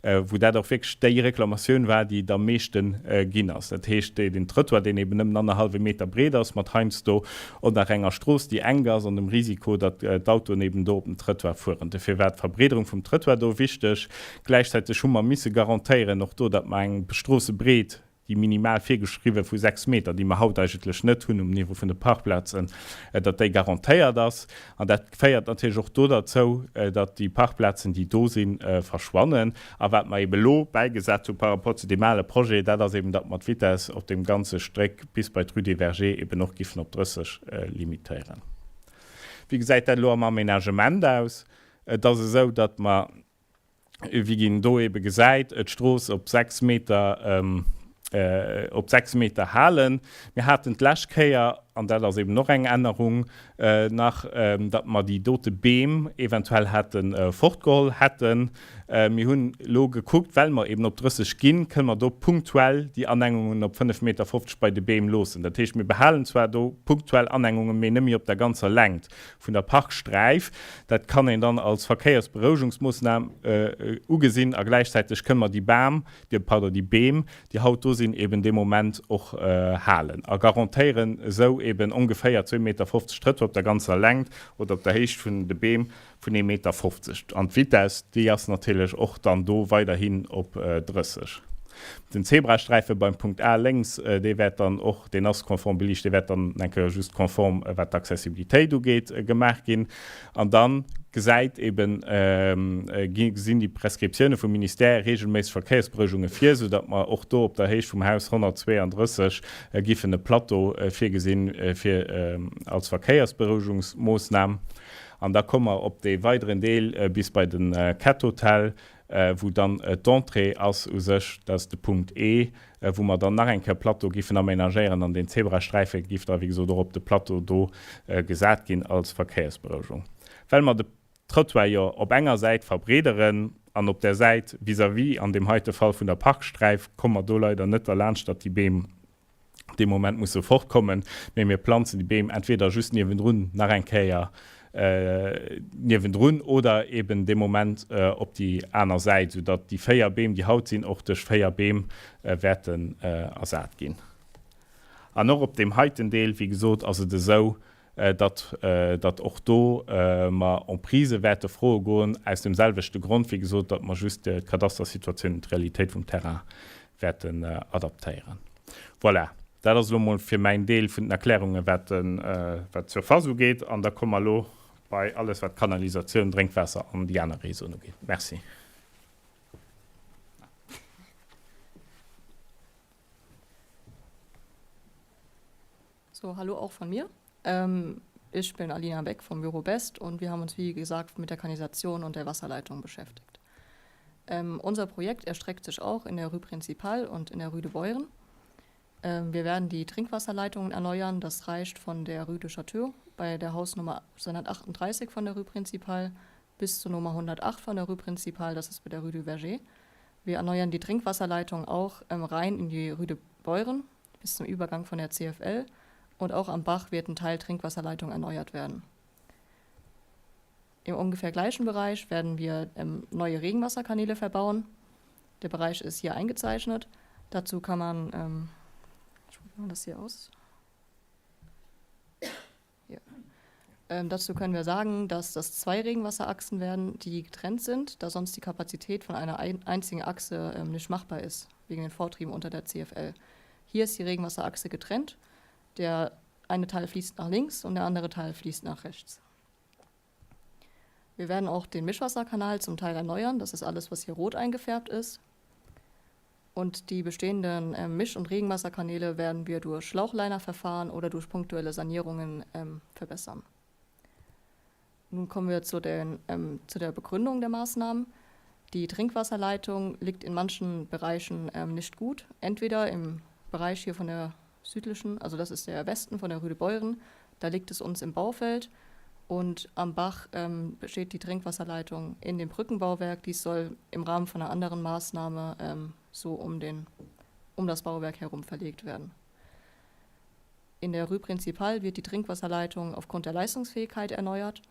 wou dat och wierklech déi Reklamatioun war, déi et am meeschte ginn ass. Dat heescht, deen Trëttoir, deen eben nëmmen annerhallwe Meter breet ass, mat heiansdo och nach enger Strooss, déi enk ass, an dem Risiko, datt d'Autoen eben do op den Trëttoir fueren. Dofir war d'Verbreederung vum Trëttoir do wichteg. Gläichzäiteg hu mer misse garantéieren och do, datt mer eng Stroossebreet déi minimal virgeschriwwe vu 6 Meter, déi mer haut eigentlech net hunn um Niveau vun de Parkplazen, datt déi garantéiert ass. An dat féiert natierlech och do derzou, datt déi Parkplazen, déi do sinn, verschwannen. A wat mer eeben elo bäigesat hu par rapport zu deem ale Projet, dat ass eeben, datt mer d'Vitess op deem ganze Stréck bis bei d'Rue des Vergers eeben och giffen op 30 limitéieren. Wéi gesäit dat elo am Aménagement aus? Et ass esou, datt mer wéi een do ebe gesäit, d'Strooss op 6 Meter, op 6 Meter halen. Mir haten d'lescht Kéier, an dat ass eben och eng Ännerung nach, datt mer déi dote Beem eventuell hätte fortgeholl hätten. Mir hunn elo gekuckt, well mer eben op 30 ginn, kënne mer do punktuell déi Anengungen op 5,50 Meter bei de Beem loossen. Dat heescht, mir behalen zwar do punktuell Anengungen, mee net méi op der ganzer Längt. vun der Parksträif. Dat kann een dann als Verkéiersberouegungsmoossnam ugesinn a gläichzäiteg kënne mer déi Bam, pardon, déi Beem, déi haut do sinn, eben dee Moment och halen a garantéieren esou eben ongeféier 2,50 Meter Trëttoir op der ganzer Längt oder op der Héicht vun de Beem vun 1,50 Meter. An d'Vitess, déi ass natierlech och dann do weiderhin op 30. Den Zebrasträife beim Punkt A lénks, dee wäert dann och, deen ass konform beliicht, dee wäert dann eng Kéier just konform, wat d'Accessibilitéit ugeet, gemaach ginn. An da gesäit eben, gesinn déi Prescriptioune vum Ministère reegelméisseg Verkéiersberouegunge vir, soudatt mer och do op der Héicht vum Haus 132 giffen e Plateau virgesinn, fir als Verkéiersberouegungsmoossnam. An da komme mer op dee weideren Deel bis bei de Cat Hotel, wou dann d'Entrée ass u sech, dat ass de Punkt E, wou mer dann nach eng Kéier Plateau giffen aménagéieren an deen Zebrasträife giff da wéi gesot och op de Plateau do gesat ginn als Verkéiersberouegung. Well mer de Trottoir jo op enger Säit verbreederen an op där Säit vis-à-vis, an deem heite Fall vun der Parksträif, komme mer do leider net derlaanscht, datt déi Beem dee Moment musse fortkommen, mee mir planzen déi Beem entweder just niewendrun nach eng Kéier niewendrun oder eben dee Moment op déi aner Säit, soudatt déi 4 Beem, déi haut sinn, och duerch 4 Beem wäerten ersat ginn. An och op deem heiten Deel, wéi gesot, ass et esou, datt datt och do mer Emprisë wäerte froe goen, aus deem selwechte Grond, wéi gesot, datt mer just d'Kadastersituatioun un d'Realitéit vum Terrain wäerten adaptéieren. Voilà, dat ass elo mol fir mäin Deel vun den Erklärungen, wat wat d'Surface ugeet. An da komme mer elo bei alles, wat d'Kanalisatioun, Drénkwaasser an déi aner Réseauen ugeet. Merci. So, hallo auch von mir. Ähm, ich bin Alina Beck vom Büro Best und wir haben uns, wie gesagt, mit der Kanalisation und der Wasserleitung beschäftigt. Ähm, unser Projekt erstreckt sich auch in der Rue Principale und in der Rue de Beuren. Ähm, wir werden die Trinkwasserleitungen erneuern. Das reicht von der Rue de Chateau bei der Hausnummer 238 von der Rue Principale bis zur Nummer 108 von der Rue Principale, das ist bei der Rue du Verger. Wir erneuern die Trinkwasserleitung auch ähm, rein in die Rue de Beuren bis zum Übergang von der CFL und auch am Bach wird ein Teil Trinkwasserleitung erneuert werden. Im ungefähr gleichen Bereich werden wir ähm, neue Regenwasserkanäle verbauen. Der Bereich ist hier eingezeichnet. Dazu kann man, ähm, ich probiere mal das hier aus. Hier. Ähm, dazu können wir sagen, dass das zwei Regenwasserachsen werden, die getrennt sind, da sonst die Kapazität von einer ein einzigen Achse ähm, nicht machbar ist, wegen den Vortrieben unter der CFL. Hier ist die Regenwasserachse getrennt. Der eine Teil fließt nach links und der andere Teil fließt nach rechts. Wir werden auch den Mischwasserkanal zum Teil erneuern. Das ist alles, was hier rot eingefärbt ist. Und die bestehenden äh, Misch- und Regenwasserkanäle werden wir durch Schlauchleinerverfahren oder durch punktuelle Sanierungen ähm, verbessern. Nun kommen wir zu, den, ähm, zu der Begründung der Maßnahmen. Die Trinkwasserleitung liegt in manchen Bereichen ähm, nicht gut. Entweder im Bereich hier von der südlichen, also das ist der Westen von der Rüdebeuren, da liegt es uns im Baufeld. Und am Bach ähm, besteht die Trinkwasserleitung in dem Brückenbauwerk. Dies soll im Rahmen von einer anderen Maßnahme ähm, so um, den, um das Bauwerk herum verlegt werden. In der Rue Principal wird die Trinkwasserleitung aufgrund der Leistungsfähigkeit erneuert.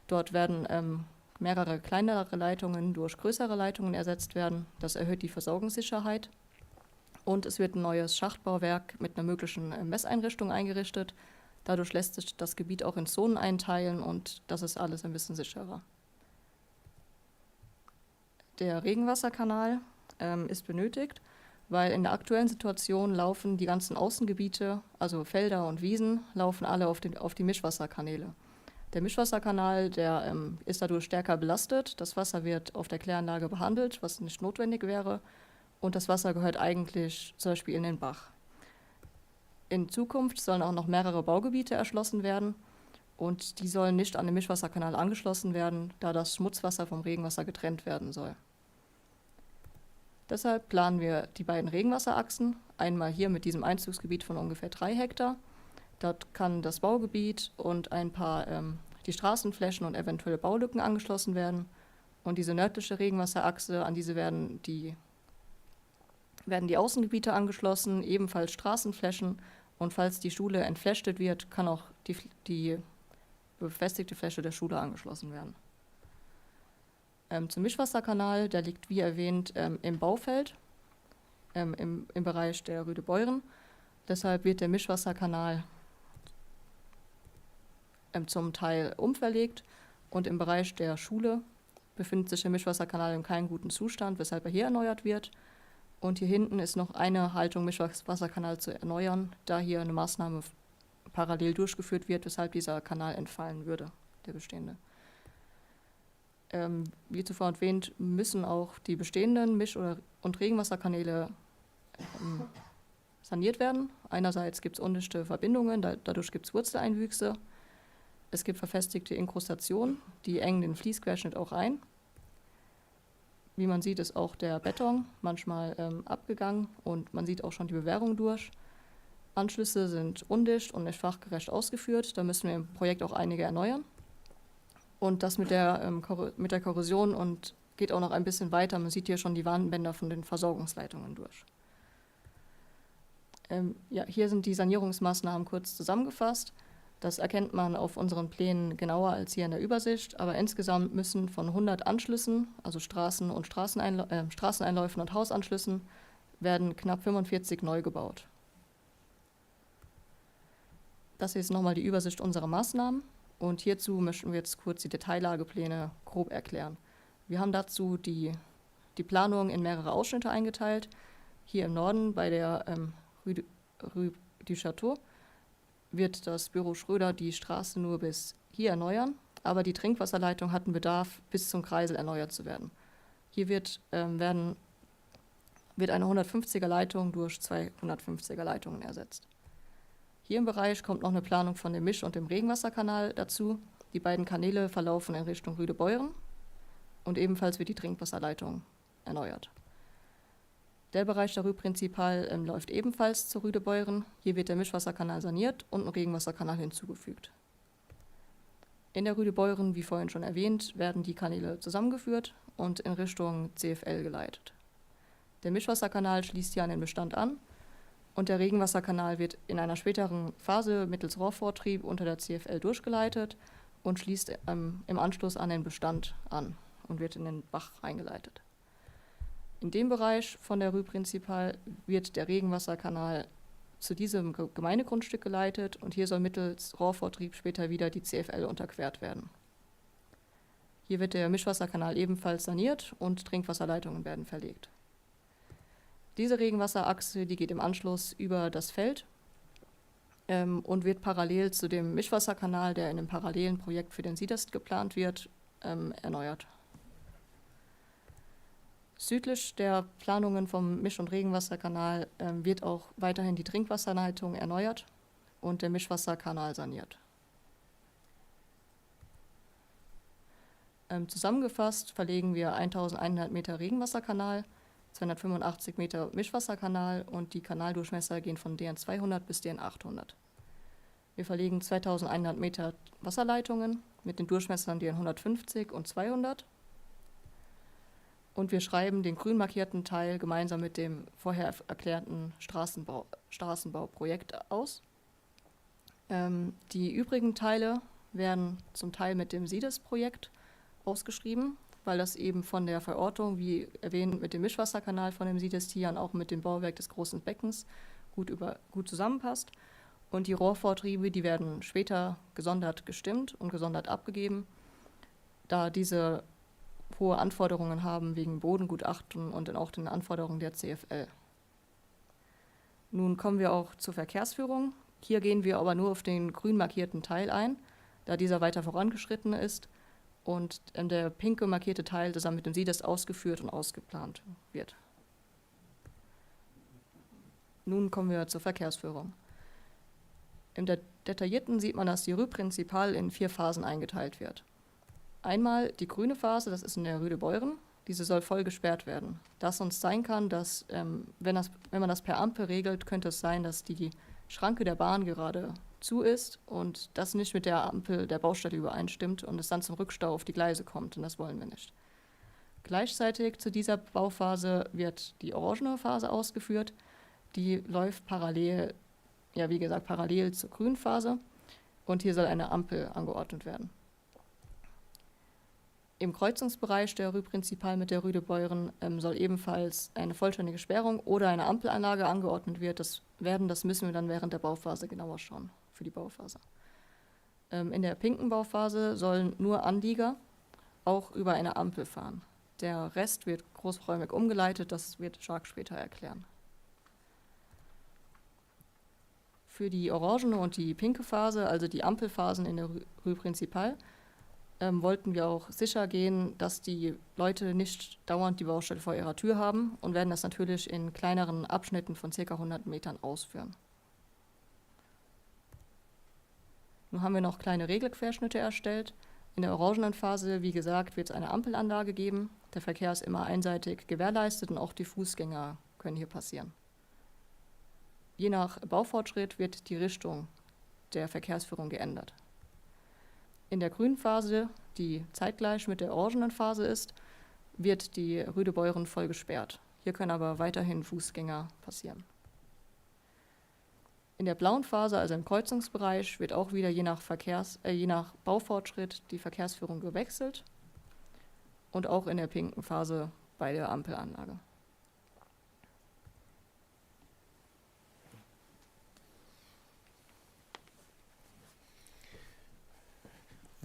Dort werden ähm, mehrere kleinere Leitungen durch größere Leitungen ersetzt werden. Das erhöht die Versorgungssicherheit. Und es wird ein neues Schachtbauwerk mit einer möglichen äh, Messeinrichtung eingerichtet. Dadurch lässt sich das Gebiet auch in Zonen einteilen und das ist alles ein bisschen sicherer. Der Regenwasserkanal ähm, ist benötigt, weil in der aktuellen Situation laufen die ganzen Außengebiete, also Felder und Wiesen, laufen alle auf, den, auf die Mischwasserkanäle. Der Mischwasserkanal, der ähm, ist dadurch stärker belastet. Das Wasser wird auf der Kläranlage behandelt, was nicht notwendig wäre. Und das Wasser gehört eigentlich zum Beispiel in den Bach. In Zukunft sollen auch noch mehrere Baugebiete erschlossen werden und die sollen nicht an den Mischwasserkanal angeschlossen werden, da das Schmutzwasser vom Regenwasser getrennt werden soll. Deshalb planen wir die beiden Regenwasserachsen, einmal hier mit diesem Einzugsgebiet von ungefähr drei Hektar. Dort kann das Baugebiet und ein paar ähm, die Straßenflächen und eventuelle Baulücken angeschlossen werden. Und diese nördliche Regenwasserachse, an diese werden die, werden die Außengebiete angeschlossen, ebenfalls Straßenflächen. Und falls die Schule entflechtet wird, kann auch die, die befestigte Fläche der Schule angeschlossen werden. Ähm, zum Mischwasserkanal, der liegt wie erwähnt ähm, im Baufeld, ähm, im, im Bereich der Rüdebeuren. Deshalb wird der Mischwasserkanal ähm, zum Teil umverlegt und im Bereich der Schule befindet sich der Mischwasserkanal in keinem guten Zustand, weshalb er hier erneuert wird. Und hier hinten ist noch eine Haltung Mischwasserkanal zu erneuern, da hier eine Maßnahme parallel durchgeführt wird, weshalb dieser Kanal entfallen würde, der bestehende. Ähm, wie zuvor erwähnt, müssen auch die bestehenden Misch- oder, und Regenwasserkanäle ähm, saniert werden. Einerseits gibt es undichte Verbindungen, da, dadurch gibt es Wurzeleinwüchse. Es gibt verfestigte Inkrustationen, die engen den Fließquerschnitt auch ein. Wie man sieht, ist auch der Beton manchmal ähm, abgegangen und man sieht auch schon die Bewährung durch. Anschlüsse sind undicht und nicht fachgerecht ausgeführt. Da müssen wir im Projekt auch einige erneuern. Und das mit der, ähm, mit der Korrosion und geht auch noch ein bisschen weiter. Man sieht hier schon die Warnbänder von den Versorgungsleitungen durch. Ähm, ja, hier sind die Sanierungsmaßnahmen kurz zusammengefasst. Das erkennt man auf unseren Plänen genauer als hier in der Übersicht. Aber insgesamt müssen von 100 Anschlüssen, also Straßen und Straßeneinl äh, Straßeneinläufen und Hausanschlüssen, werden knapp 45 neu gebaut. Das hier ist nochmal die Übersicht unserer Maßnahmen. Und hierzu möchten wir jetzt kurz die Detaillagepläne grob erklären. Wir haben dazu die, die Planung in mehrere Ausschnitte eingeteilt. Hier im Norden bei der ähm, Rue, Rue du Château wird das Büro Schröder die Straße nur bis hier erneuern, aber die Trinkwasserleitung hat einen Bedarf, bis zum Kreisel erneuert zu werden. Hier wird, ähm, werden, wird eine 150er Leitung durch zwei 150er Leitungen ersetzt. Hier im Bereich kommt noch eine Planung von dem Misch- und dem Regenwasserkanal dazu. Die beiden Kanäle verlaufen in Richtung Rüdebeuren und ebenfalls wird die Trinkwasserleitung erneuert. Der Bereich der Rue Principal ähm, läuft ebenfalls zur Rüdebeuren. Hier wird der Mischwasserkanal saniert und ein Regenwasserkanal hinzugefügt. In der Rüdebeuren, wie vorhin schon erwähnt, werden die Kanäle zusammengeführt und in Richtung CFL geleitet. Der Mischwasserkanal schließt hier an den Bestand an und der Regenwasserkanal wird in einer späteren Phase mittels Rohrvortrieb unter der CFL durchgeleitet und schließt ähm, im Anschluss an den Bestand an und wird in den Bach eingeleitet. In dem Bereich von der Rue Principal wird der Regenwasserkanal zu diesem Gemeindegrundstück geleitet und hier soll mittels Rohrvortrieb später wieder die CFL unterquert werden. Hier wird der Mischwasserkanal ebenfalls saniert und Trinkwasserleitungen werden verlegt. Diese Regenwasserachse, die geht im Anschluss über das Feld ähm, und wird parallel zu dem Mischwasserkanal, der in einem parallelen Projekt für den Siedest geplant wird, ähm, erneuert. Südlich der Planungen vom Misch- und Regenwasserkanal ähm, wird auch weiterhin die Trinkwasserleitung erneuert und der Mischwasserkanal saniert. Ähm, zusammengefasst verlegen wir 1100 Meter Regenwasserkanal, 285 Meter Mischwasserkanal und die Kanaldurchmesser gehen von DN 200 bis DN 800. Wir verlegen 2100 Meter Wasserleitungen mit den Durchmessern DN 150 und 200. Und wir schreiben den grün markierten Teil gemeinsam mit dem vorher erklärten Straßenbau, Straßenbauprojekt aus. Ähm, die übrigen Teile werden zum Teil mit dem SIDES-Projekt ausgeschrieben, weil das eben von der Verortung, wie erwähnt, mit dem Mischwasserkanal von dem SIDES-Tier und auch mit dem Bauwerk des großen Beckens gut, über, gut zusammenpasst. Und die Rohrvortriebe, die werden später gesondert gestimmt und gesondert abgegeben, da diese hohe Anforderungen haben wegen Bodengutachten und auch den Anforderungen der CFL. Nun kommen wir auch zur Verkehrsführung. Hier gehen wir aber nur auf den grün markierten Teil ein, da dieser weiter vorangeschritten ist und ähm, der pinke markierte Teil zusammen mit dem SIDES ausgeführt und ausgeplant wird. Nun kommen wir zur Verkehrsführung. Im Detaillierten sieht man, dass die Rue Principale in vier Phasen eingeteilt wird. Einmal die grüne Phase, das ist in der Rue de Beuren. Diese soll voll gesperrt werden. Da es sonst sein kann, dass, ähm, wenn, das, wenn man das per Ampel regelt, könnte es sein, dass die Schranke der Bahn gerade zu ist und das nicht mit der Ampel der Baustelle übereinstimmt und es dann zum Rückstau auf die Gleise kommt. Und das wollen wir nicht. Gleichzeitig zu dieser Bauphase wird die orangene Phase ausgeführt. Die läuft parallel, ja wie gesagt, parallel zur grünen Phase. Und hier soll eine Ampel angeordnet werden. Im Kreuzungsbereich der Rue Principal mit der Rue de Beuren ähm, soll ebenfalls eine vollständige Sperrung oder eine Ampelanlage angeordnet wird. Das werden, das müssen wir dann während der Bauphase genauer schauen, für die Bauphase. Ähm, in der pinken Bauphase sollen nur Anlieger auch über eine Ampel fahren. Der Rest wird großräumig umgeleitet, das wird Jacques später erklären. Für die orangene und die pinke Phase, also die Ampelphasen in der Rue Principale, ähm, wollten wir auch sicher gehen, dass die Leute nicht dauernd die Baustelle vor ihrer Tür haben und werden das natürlich in kleineren Abschnitten von ca. 100 Metern ausführen. Nun haben wir noch kleine Regelquerschnitte erstellt. In der orangenen Phase, wie gesagt, wird es eine Ampelanlage geben. Der Verkehr ist immer einseitig gewährleistet und auch die Fußgänger können hier passieren. Je nach Baufortschritt wird die Richtung der Verkehrsführung geändert. In der grünen Phase, die zeitgleich mit der orangenen Phase ist, wird die Rüdebeuren voll gesperrt. Hier können aber weiterhin Fußgänger passieren. In der blauen Phase, also im Kreuzungsbereich, wird auch wieder je nach, Verkehrs-, äh, je nach Baufortschritt die Verkehrsführung gewechselt und auch in der pinken Phase bei der Ampelanlage.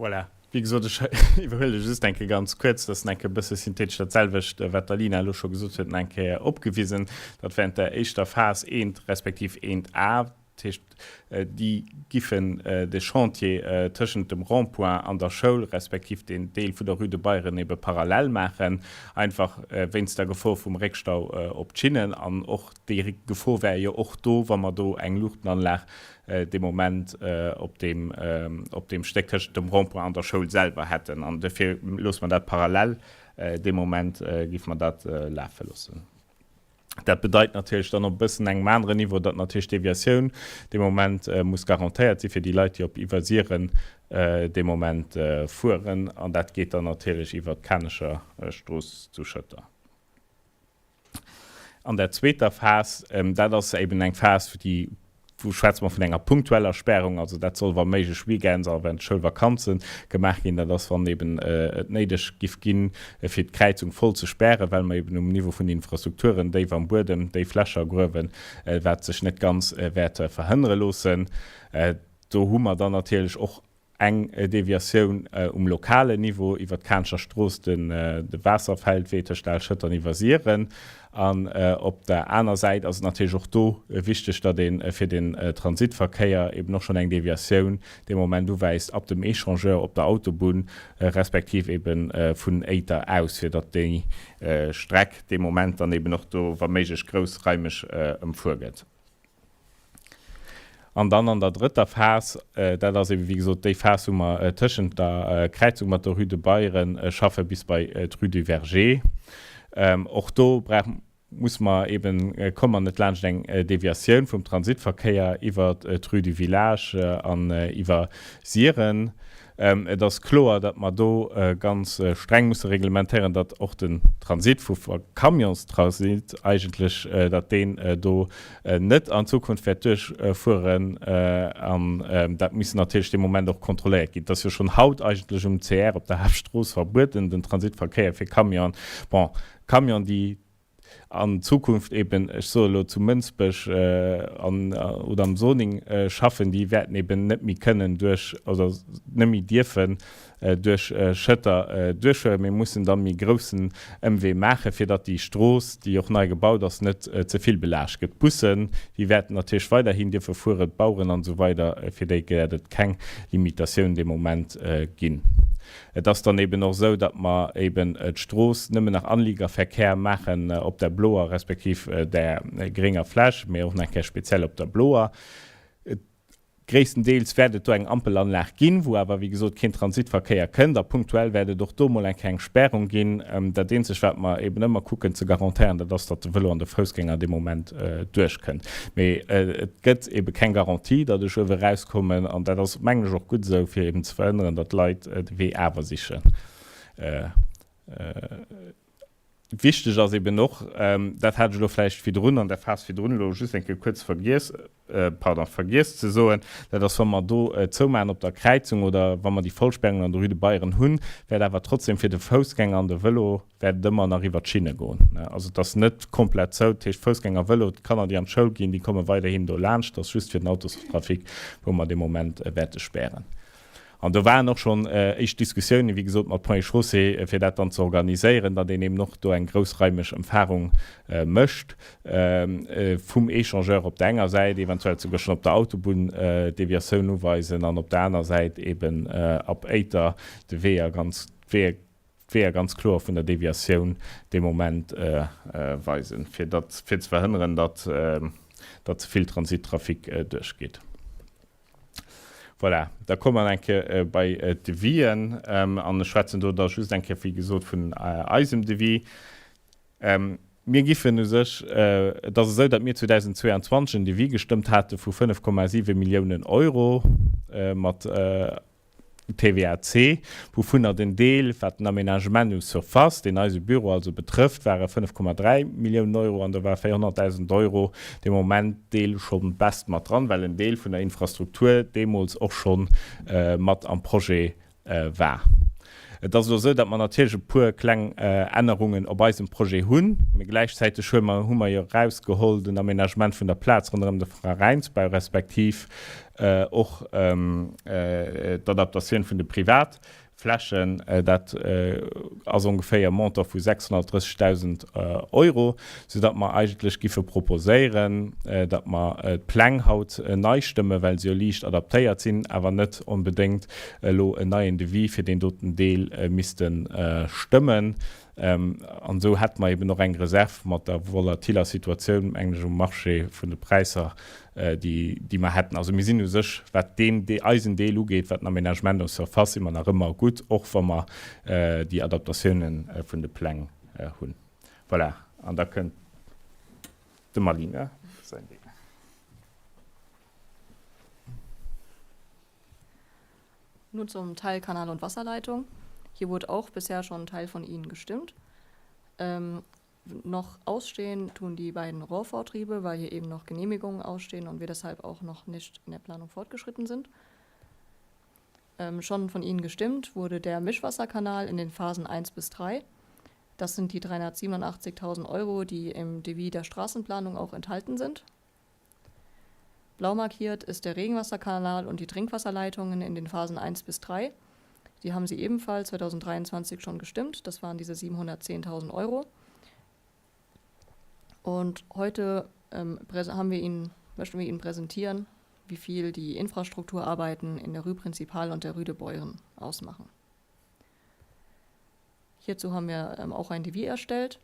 Voilà. Wéi gesot, ech iwwerhuele just eng Kéier ganz kuerz, dat ass eng Kéier e bësse synthetesch dat selwecht, wat d'Alina elo scho gesot huet, eng Kéier opgewisen, datt während der éischter Phas eent respektiv eent A, dat heescht, déi giffen de Chantier tëschent dem Rond-point an der Schoul respektiv deen Deel vun der Rue de Beyren ebe parallel maachen, einfach wéinst der Gefor vum Réckstau op d'Schinnen. An och déi Gefor wär jo och do, wa mer do eng Luuchtenanlag dee Moment op deem, op deem Stéck tëschent dem Rond-point an der Schoul selwer hätten. An dofir loosse mer dat parallel dee Moment, géife mer dat lafe loossen. Dat bedeit natierlech dann op e bëssen engem aneren Niveau, datt natierlech d'Deviatioun dee Moment muss garantéiert si fir déi Leit, déi op Iwwersiren dee Moment fueren. An dat geet dann natierlech iwwert d'Kanecher Strooss zu Schëtter. An der zweeter Phas, dat ass eben eng Phas, déi. Do schwätze mer vun enger punktueller Spärung, also dat soll wa méiglech weekends a während Schoulvakanze gemaach ginn. Dat ass, wann eben et néideg giff ginn, fir d'Kräizung voll ze spären, well mer eben um Niveau vun den Infrastrukturen déif am Buedem déif Lächer gruewen, wat sech net ganz wäert verhënnere loossen. Do hu mer dann natierlech och Eng Deviatioun um lokalen Niveau iwwer d'Kaanscher Strooss, de Waasserfeldwee tëscht Al-Schëtter an Iwwersiren. An op der aner Säit ass et natierlech och do wichteg, datt ee fir den Transitverkéier eben och schonn eng Deviatioun dee Moment uwäist ab dem Echangeur op der Autobunn, respektiv ebe vun Éiter aus, fir datt déi Streck dee Moment dann eben och do wa méiglech groussraimeg ëmfuer gëtt. An dann an der drëtter Phas, dat ass eben, wéi gesot, déi Phas, wou mer tëschent der Kräizung mat der Rue de Beyren schaffe bis bei d'Rue du Verger. Och do brauch, muss mer eben, komme mer net laanscht eng Deviatioun vum Transitverkéier iwwer d'Rue du Village an iwwer Siren. Et ass kloer, datt mer do ganz streng musse reglementéieren, datt och den Transit vu Camionstransit eigentlech, datt deen do net an Zukunft wäert duerchfueren. An dat muss natierlech dee Moment och kontrolléiert ginn. Et ass jo schonn haut eigentlech um CR op der Haaptstrooss verbueden, den Transitverkéier fir Camionen. Bon, Camion, déi an Zukunft eben, ech soe elo zu Mënsbech an oder am Zoning schaffen, déi wäerten eben net méi kënnen duerch oder net méi dierfen duerch Schëtter duerchfueren, mee mussen da méi groussen Ëmwee maachen, fir datt déi Strooss, déi och nei gebaut ass, net ze vill belaascht gëtt. D'Bussen, déi wäerten natierlech weiderhin dierfe fueren, d'Baueren an esou weider, fir déi wäert et keng Limitatioun dee Moment ginn. Et ass dann eben och esou, datt mer eben d'Strooss nëmmen nach Anliegerverkehr maachen op der bloer respektiv der grénger Fläch, mee och nach eng Kéier speziell op der bloer. Gréisstendeels wäert et do eng Ampelanlag ginn, wou awer, wéi gesot, keen Transitverkéier kënnt a punktuell wäert et och do mol eng Kéier eng Spärung ginn. Dat Eenzegt, wat mer eben ëmmer kucken ze garantéieren, dat ass, datt de Vëlo an de Foussgänger dee Moment duerchkënnt. Mee et gëtt ebe keng Garantie, datt ech uewe erauskommen, an dat ass, mengen ech, och gutt esou, fir eben ze verhënneren, datt d'Leit de Wee awer sichen. Wichteg ass eben och, dat hat ech elo vläicht virdrun an der Phas virdrun elo just eng Kéier kuerz vergiess, pardon, vergiess ze soen, dat ass, wa mer do zoumaachen op der Kräizung oder wa mer déi Vollsperrung an der Rue de Bayern hunn, wäert awer trotzdem fir de Foussgänger an de Vëlo wäert et ëmmer nach iwwer d'Schinne goen. Also et ass net komplett zou. Dat heescht, Foussgänger, Vëlo, d'Kanner, déi an d'Schoul ginn, déi komme weiderhin do laanscht. Et ass just fir den Autostrafic, wou mer dee Moment wäerte spären. An do waren och schonn éischt Diskussiounen, wéi gesot, mat Ponts et Chaussées, fir dat dann ze organiséieren, datt een eben och do eng groussraimeg Ëmfarung mécht vum Echangeur op der enger Säit, eventuell souguer schonn op der Autobunn d'Deviatioun uweisen an op der aner Säit eben ab Éiter de Weeër ganz, d'Weeër, d'Weeër ganz kloer vun der Deviatioun dee Moment weisen, fir datt, fir ze verhënneren, datt, datt ze vill Transittrafic duerchgeet. Voilà, da komme mer eng Kéier bei d'Devisen an ech schwätzen do da just eng Kéier, wéi gesot, vun eisem Devis. Mir giffen u sech, et ass esou, datt mir 2022 en Devis gestëmmt hate vu 5,7 Milliounen Euro mat, TVAC, wouvunner den Deel, wat den Aménagement u Surface, deen eise Büro also betrëfft, ware 5,3 Milliounen Euro an do war 400.000 Euro dee Moment Deel scho best mat dran, well en Deel vun der Infrastruktur deemools och scho mat am Projet war. Et ass elo esou, datt mer natierlech e puer kleng Ännerungen op eisem Projet hunn, mee gläichzäiteg hu mer hu mer jo erausgeholl den Aménagement vun der Plaz ronderëm de Veräinsbau respektiv och d'Adaptatioun vun de Privatflächen. Dat ass ongeféier e Montant vu 630.000 Euro, soudatt mer eigentlech giffe proposéieren, datt mer d'Pläng haut nei stëmmen, well se jo liicht adaptéiert sinn, awer net onbedéngt elo en neien Devis fir deen doten Deel misste stëmmen. An esou hätte mer eben och eng Reserv mat der volatiller Situatioun, mengen ech, um Marché vun de Präisser, déi, déi mer hätten. Also mir sinn u sech, wat deen, eisen Deel ugeet, wat den Aménagement en surface, si mer nach ëmmer gutt, och wa mer déi Adaptatiounen vun de Pläng hunn. Voilà, an da kënnt dem Alina säin Deel. Nun zum Teil Kanal und Wasserleitung. Hier wurde auch bisher schon ein Teil von Ihnen gestimmt. Ähm. Noch ausstehen tun die beiden Rohrvortriebe, weil hier eben noch Genehmigungen ausstehen und wir deshalb auch noch nicht in der Planung fortgeschritten sind. Ähm, schon von Ihnen gestimmt wurde der Mischwasserkanal in den Phasen 1 bis 3. Das sind die 387.000 Euro, die im Devis der Straßenplanung auch enthalten sind. Blau markiert ist der Regenwasserkanal und die Trinkwasserleitungen in den Phasen 1 bis 3. Die haben sie ebenfalls 2023 schon gestimmt. Das waren diese 710.000 Euro. Und heute ähm, haben wir Ihnen, möchten wir Ihnen präsentieren, wie viel die Infrastrukturarbeiten in der Rue Principal und der Rue de Beuren ausmachen. Hierzu haben wir ähm, auch ein Devis erstellt.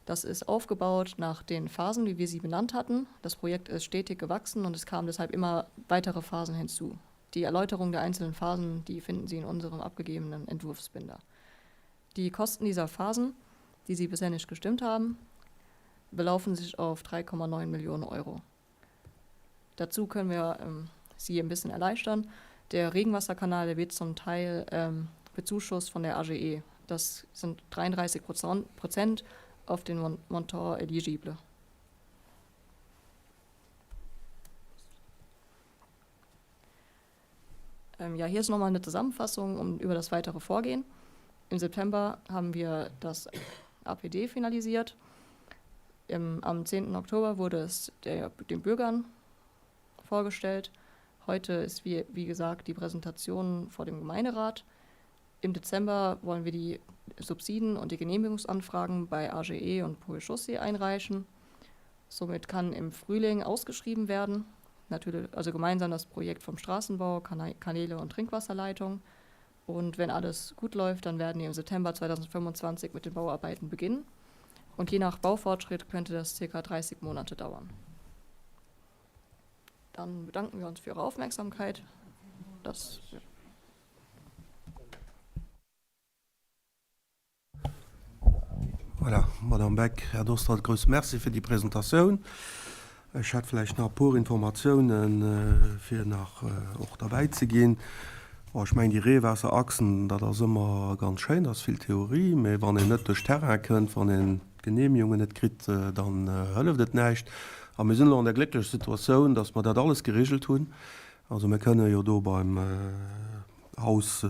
Das ist aufgebaut nach den Phasen, wie wir sie benannt hatten. Das Projekt ist stetig gewachsen und es kamen deshalb immer weitere Phasen hinzu. Die Erläuterung der einzelnen Phasen, die finden Sie in unserem abgegebenen Entwurfsbinder. Die Kosten dieser Phasen, die Sie bisher nicht gestimmt haben, belaufen sich auf 3,9 Millionen Euro. Dazu können wir ähm, Sie ein bisschen erleichtern. Der Regenwasserkanal, der wird zum Teil ähm, bezuschusst von der AGE. Das sind 33 Prozent auf den Montant éligible. Ähm, ja, hier ist nochmal eine Zusammenfassung um, über das weitere Vorgehen. Im September haben wir das APD finalisiert. Im, am 10. Oktober wurde es der, den Bürgern vorgestellt. Heute ist, wie, wie gesagt, die Präsentation vor dem Gemeinderat. Im Dezember wollen wir die Subsiden und die Genehmigungsanfragen bei AGE und Pol Chaussee einreichen. Somit kann im Frühling ausgeschrieben werden. Natürlich, also gemeinsam das Projekt vom Straßenbau, Kanäle und Trinkwasserleitung. Und wenn alles gut läuft, dann werden wir im September 2025 mit den Bauarbeiten beginnen. Und je nach Baufortschritt könnte das circa 30 Monate dauern. Dann bedanken wir uns für Ihre Aufmerksamkeit. Das, ja. Voilà, Madame Beck, Här Dostert, grousse Merci fir déi Presentatioun. Ech hätt vläicht nach e puer Informatiounen, fir nach och derbäi ze ginn. Bon, ech mengen, déi Reewaasserachsen, dat ass ëmmer ganz schéin, dat ass vill Theorie, mä wann een net duerch Terrain kënnt, wann een d'Genehmigungen net kritt, dann hëlleft et näischt. A mir sinn elo an der glécklecher Situatioun, dass mer dat alles geregelt hunn. Also mir kënne jo do beim Haus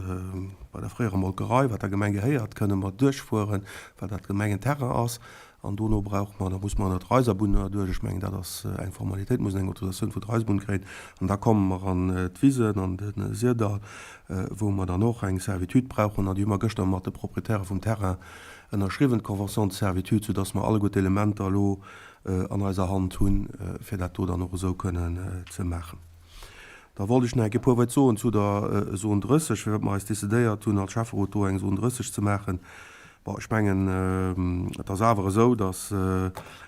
bei der fréierer Molkerei, wat der Gemeng gehéiert, kënne mer duerchfueren, well dat Gemengenterrain ass. An dono brauche mer, da muss mer ënner d'Reisebunn erduerch, ech mengen dat ass eng Formalitéit, mussen eng Autorisatioun vun der Eisebunn kréien. An da komme mer an d'Wisen, an de Syrdall, wou mer dann och eng Servitude brauchen. An déi hu mer gëschter mat de Proprietäre vum Terrain ënnerschriwwen, d'Convention de servitude, soudass mer alleguer d'Elementer elo an eiser Hand hunn, fir dat do dann och esou kënnen ze maachen. Da wollt ech nach eng Kéier e puer Wuert soen zu der Zone 30, firwat mer eis decidéiert hunn als Schäfferot do eng Zone 30 ze maachen. Bon, ech mengen, et ass awer esou, datt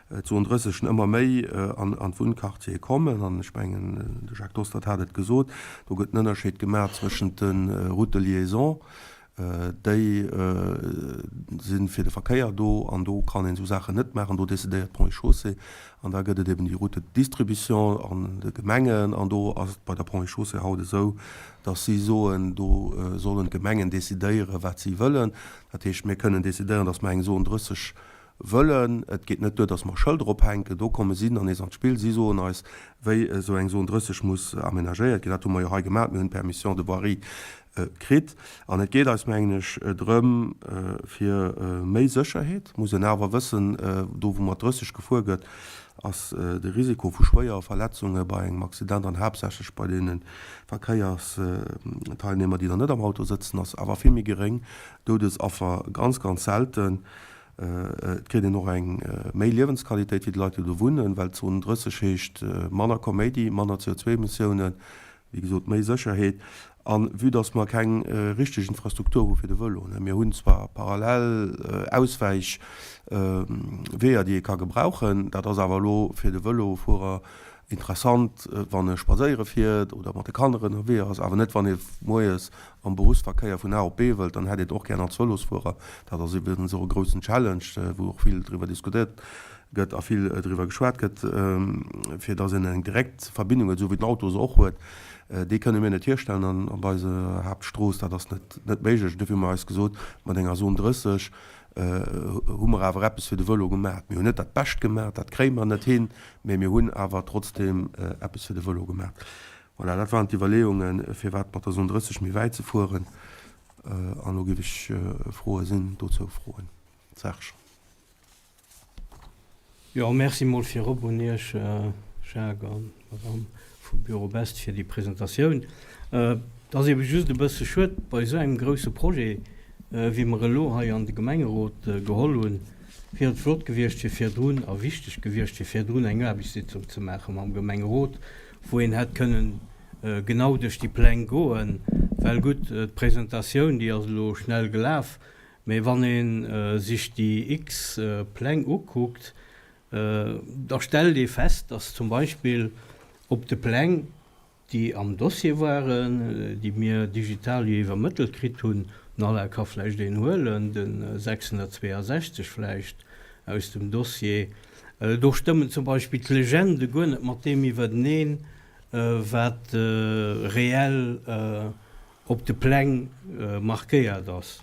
d'Zone 30 ëmmer méi an d'Wunnquartiere kommen. An ech mengen, de Jacques Dostert hat et gesot, do gëtt en Ënnerscheed gemaach zwëschent de Routes de liaison, Déi si fir de Verkéier do an do kann een esou Saachen net maachen. Do decidéiert d'Ponts et Chaussées an da gëtt et eben déi Route de distribution an de Gemengen an do ass et bei der Ponts et Chaussées haut esou, datt si soen, do sollen d'Gemengen decidéieren, wat si wëllen. Dat heescht, mir kënnen decidéieren, datt mer eng Zone 30 wëllen. Et geet net duer, datt mer Schëlder ophänken. Do komme si dann nees an d'Spill. Si soen eis, wéi esou eng Zone 30 muss amenagéiert ginn. Dat hu mer jo hei gemaach. Mir hunn d'Permission de voirie kritt. An et geet eis, mengen ech, drëm, fir méi Sécherheet. Muss een awer wëssen, do wou mat 30 gefuer gëtt, ass de Risiko vu schwéiere Verletzunge bei engem Accident an haaptsächlech bei deene Verkéiersteilnehmer, déi dann net am Auto sëtzen, ass awer vill méi geréng. Doudesaffer ganz, ganz selten. Et kritt een och eng méi Liewensqualitéit fir déi Leit, déi do wunnen, well Zone 30 heescht manner Koméidi, manner CO2-Emissiounen, wéi gesot méi Sécherheet. A vue dass mer keng richteg Infrastruktur hu fir de Vëlo, mir hunn zwar parallel Auswäichweeër, déi ee ka gebrauchen, dat ass awer elo fir de Vëlofuerer interessant, wann e spadséiere fiert oder mat de Kanner ënnerwee ass, awer net wann ee moies am Beruffsverkéier vun A op B wëllt, dann hätt een och gär als Vëlosfuerer. Dat ass iwwregens och e groussen Challenge, wou och vill driwwer diskutéiert gëtt a vill driwwer geschwat gëtt, fir datt een eng direkt Verbindung huet, esou wéi den Auto se och huet. Déi kënne mir net hierstellen an op eiser Haaptstrooss, dat ass net méiglech. Dofir hu mer eis gesot, mat enger Zone 30. Hu mer awer eppes fir de Vëlo gemaach. Mir hunn net dat Bescht gemaach, dat kréie mer net hin, mä mir hunn awer trotzdeem eppes fir de Vëlo gemaach. Voilà, dat waren d'Iwwerleeungen, firwat mat der Zone 30 méi wäit ze fueren. An elo géif ech Froe sinn dozou Froen. Serge. Jo, merci mol virop un Iech, Jacques a Madame vum Bureau Best, fir déi Presentatioun. Et ass ebe just e bësse schued, bei esou engem grouse Projet, wéi mer elo hei an de Gemengerot geholl hunn, wier et flott gewiescht, fir virdrun, a wichteg gewiescht, fir virdrun eng Aarbechtssitzung ze maache mam Gemengerot, wou een hätt kënnen genau duerch déi Pläng goen. Well gutt, d'Presentatioun, déi ass elo schnell gelaf, Mee wann ee sech déi X-Pläng ukuckt, da stellt ee fest, dass zum Beispill op de Pläng, déi am Dossier waren, déi mir digital jo iwwermëttelt kritt hunn, den Alain ka vläicht een huelen, de 662 vläicht aus dem Dossier, do stëmmen zum Beispill d'Legende guer net mat deem iwwerteneen, wat reell op de Pläng markéiert ass.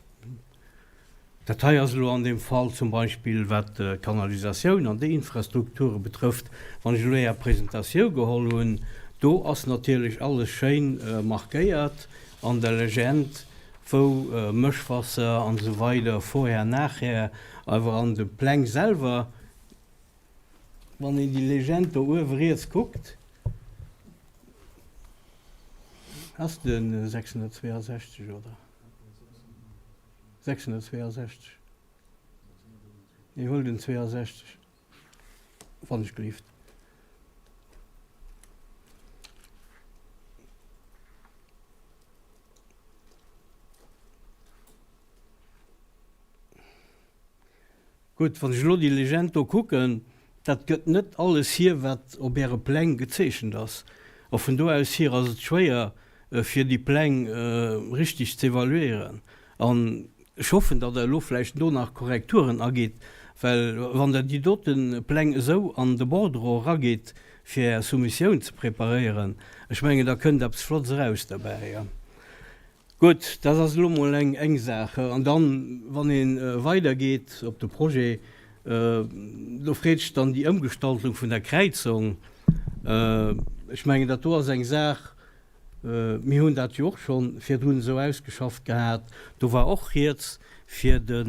Dat hei ass elo an deem Fall zum Beispill, wat d'Kanalisatioun an déi Infrastrukture betrëfft, wann ech elo Är Presentatiou geholl hunn, do ass natierlech alles schéin markéiert an der Legend, wou Mëschwasser an esou weider, vorher, nachher, awer an de Pläng selwer, Wann een déi Legend do uewe riets kuckt, ass de 662, oder? 662. Nee, huel den 62, wann ech gelift. Gutt, wann ech elo déi Legend do kucken, dat gëtt net alles hier, wat op Äre Pläng gezeechent ass. A vun do aus hier ass et schwéier, fir déi Pläng richtig z'evaluéieren. An ech hoffen, datt Der elo vläicht do nach Korrekturen agitt, well wann Der déi dote Pläng esou an de Bordereau eragitt, fir Är Soumissioun ze preparéieren, ech mengen, da kënnt eppes Flottes eraus derbäi. Gutt, dat ass elo mol eng Saach. An dann, wann ee weidergeet op de Projet, do freet sech dann déi Ëmgestaltung vun der Kräizung. Ech mengen, dat do ass eng Saach, mir hunn dat jo och scho virdrun esou ausgeschafft gehat, do war och rieds fir de,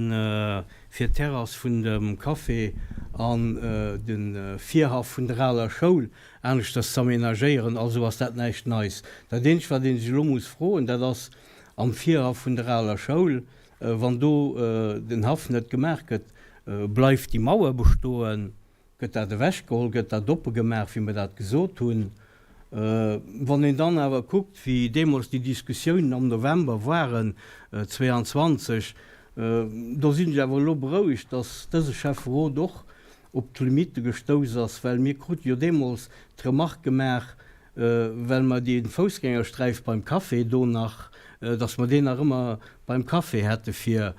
fir d'Terrass vun dem Café an de Virhaff vun der aler Schoul aneschters z'aménagéieren, also ass dat näischt Neis. Dat eenzegt wat ee sech elo muss froen, dat ass am Virhaff vun der aler Schoul, wann do den Haff net gemaach gëtt, bleift déi Mauer bestoen, gëtt dat ewechgeholl, gëtt dat oppe gemaach, wéi mer dat gesot hunn? Wann een dann awer kuckt, wéi deemools déi Diskussiounen am November waren, 22, do sinn ech awer elo berouegt, datt dëse Schäfferot och op d'Limitte gestouss ass, well mir krute jo deemools d'Remark gemaach, well mer dee Foussgängersträif beim Café do nach, datt mer deen nach ëmmer beim Café hätte fir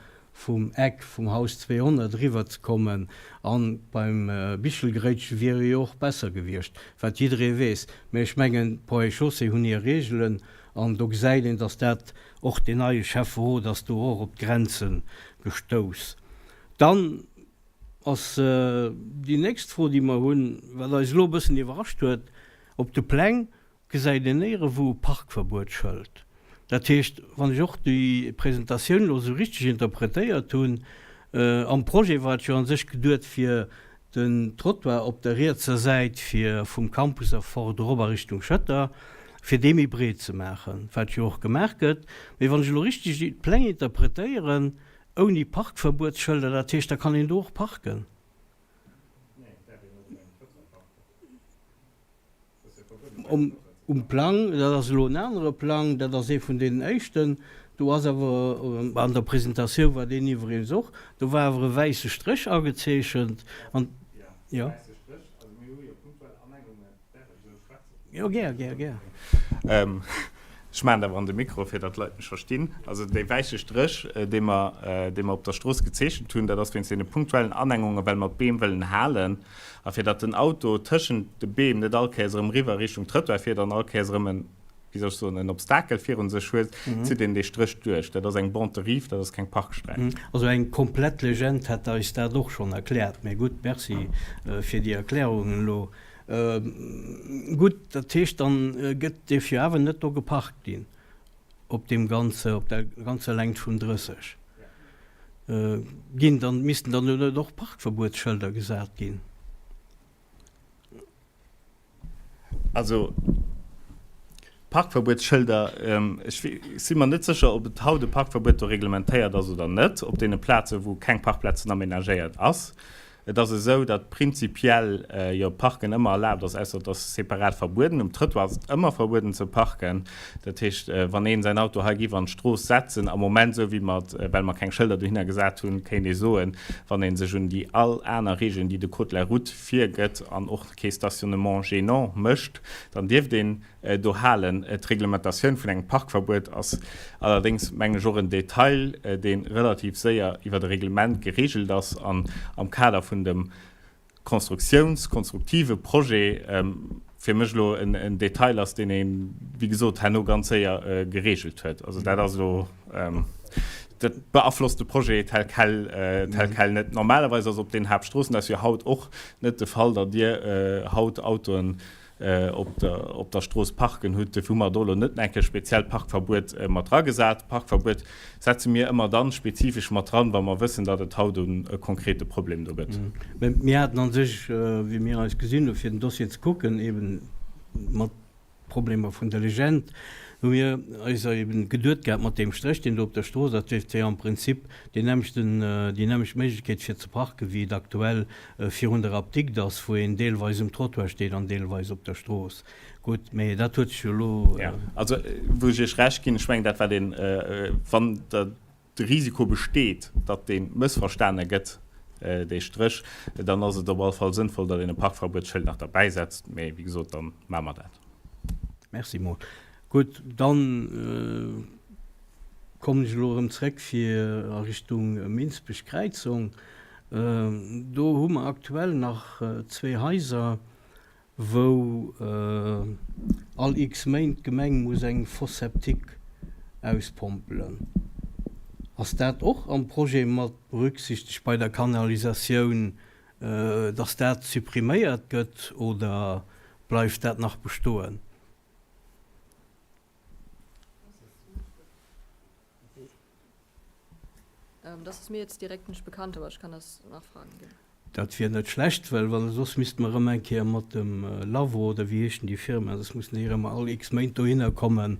vum Eck vum Haus 200 eriwwer ze kommen, a beim Bichelgréitche wier e jo och besser gewiescht, wat jidderee weess. Mä ech mengen, d'Ponts et Chaussées hunn hir Reegelen an do gesäit een, datt dat och deen neie Schäfferot ass do och op d'Grenze gestouss. Dann Ass déi nächst Fro, déi mer hunn, wat eis elo e bëssen iwwerrascht huet, Op de Pläng gesäit een néierewou e Parkverbuetsschëld. Dat heescht, wann ech och déi Presentatioun elo esou richteg interpretéiert hunn, am Projet war et jo a sech geduet, fir den Trottoir op der rietser Säit fir vum Campus erfort erop a Richtung Schëtter, fir dee méi breet ze maachen, wat jo och gemaach gëtt. Mee wann ech elo richteg déi Pläng interpretéieren, Ouni Parkverbuetsschëlder, dat heescht, da kann een do och parken? Um Plang, dat ass elo en anere Plang, dat ass ee vun deenen éischten, do ass awer, an der Presentatioun war deen iwweregens och, do war awer e wäisse Stréch agezeechent an, jo. Jo, gär, gär, gär. Ech maachen et awer an de Mikro, fir datt d'Leit mech verstinn. Also dee wäisse Stréch, dee mer, dee mer op der Strooss gezeechent hunn, dat ass wéinst deene punktuellen Anengungen, well mer d'Beem wëllen halen a fir datt den Auto tëschent de Beem net all Kéiers erëm riwwer Richtung Trëttoir fiert an all Kéiers erëm en. wéi soll ech soen, en Obstakel virun sech huet, zitt een dee Stréch duerch. Dat ass eng Bande de rive, dat ass keng Parksträif. Also eng komplett Legend hätt eis dat och schonn erkläert. Mä gutt, Merci fir déi Erklärungen elo. Gutt, dat heescht, dann gëtt, dierf jo awer net do geparkt ginn op deem ganze, op der ganzer Längt vum 30. Ginn dann, missten dann do net och Parkverbuetsschëlder gesat ginn? Also Parkverbuetsschëlder, ech si mer net sécher, ob et haut e Parkverbuet do reglementéiert ass oder net, op deene Plazen, wou keng Parkplazen amenagéiert ass. Et ass esou, datt prinzipiell jo Parken ëmmer erlaabt ass, ausser et ass separat verbueden. Um Trëttoir ass et ëmmer verbueden ze parken. Dat heescht, wann een säin Auto hei giff an d'Strooss setzen, am Moment, esou wéi mer et, well mer keng Schëlder dohinner gesat hunn, kéint ee soen, wann ee sech un déi all aner Regeln, déi de Code de la route virgëtt an och kee Stationnement gênant mécht, dann dierft een do halen. D'Reglementatioun vun engem Parkverbuet ass allerdéngs, mengen ech, och en Detail, dee relativ séier iwwert e Reglement geregelt ass an am Kader vun dem Konstruktiouns-, konstruktive Projet fir mech elo en Detail ass, deen een, wéi gesot, herno ganz séier geregelt huet. Also dat ass elo, dat beaflosst de Projet tel quel, tel quel net. Normalerweis ass op den Haaptstroossen, dat ass jo haut och net de Fall, datt Dir haut Autoen op der, op der Strooss parken hutt. Dofir hu mer do elo net enk e speziellt Parkverbuet mat dragesat. Parkverbuet setze mir ëmmer dann spezifesch mat dran, wa mer wëssen, datt et haut e konkrete Problem do gëtt. Mä mir haten a sech, wéi mir eis gesinn hu fir den Dossier ze kucken, eben mat Problemer vun der Legend, hu mir eis eben geduet gehat, mat deem Stréch, deen do op der Strooss ass, dierft jo am Prinzip deen nämmlechten, déi nämmlecht Méiglechkeet fir ze parken, wéi et aktuell virun der Apdikt ass, wou een deelweis um Trottoir steet an deelweis op der Strooss. Gutt, mee dat huet sech jo elo. Jo, also wou ech Iech Recht ginn, ech mengen dat wat een, wann de Risiko besteet, datt dee mëssverstane gëtt, dee Stréch, dann ass et op alle Fall sënnvoll, datt een e Parkverbuetsschëld nach derbäi setzt. Mee wéi gesot, da maache mer dat. Merci mol. Gutt, dann kommen ech elo erëm zréck fir a Richtung Minsbech Kräizung. Do hu mer aktuell nach zwee Haiser, wou all x Méint d'Gemeng muss eng Fosse septique auspompelen. Ass dat och am Projet mat berücksichtegt bei der Kanalisatioun, dass dat suppriméiert gëtt oder bleift dat nach bestoen? Das ist mir jetzt direkt nicht bekannt, aber ich kann das nachfragen gehen. Dat wier net schlecht, well wann soss misste mer erëm eng Kéier mat dem Lavo, oder wéi heeschen déi Firma, soss mussen déi erëm all x Méint dohinner kommen.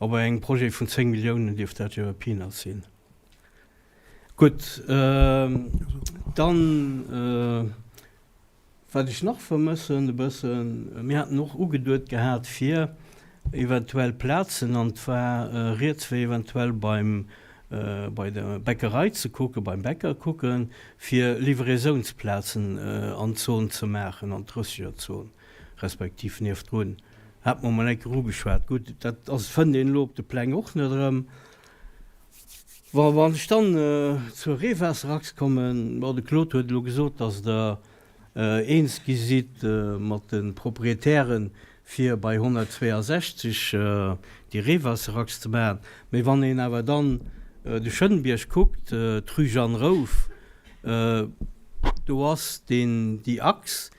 A bei engem Projet vun 10 Milliounen dierft dat jo e Peanut sinn. Gutt, dann. Wat ech nach vermëssen e bëssen, mir haten och ugeduet gehat fir eventuell Plazen, an zwar riets wéi eventuell beim, bei der Bäckerei ze kucken, beim Bäcker kucken, fir Livraisounsplazen an d'Zon ze maachen, an d'Drëssegerzon, respektiv niefdrun. Hate mer emol eng Kéier ugeschwat. Gutt, dat ass, fënnt een elo op de Pläng och net erëm. Bon, wann ech dann zur Reewaasserachs kommen, bon, de Claude huet elo gesot, dass Der eens gi sidd mat de Proprietären, fir bei 162 déi Reewaasserachs ze maachen. Mee wann een awer dann de Schënnbierg kuckt, d'Rue Jeanne Rouff, do ass deen, déi Achs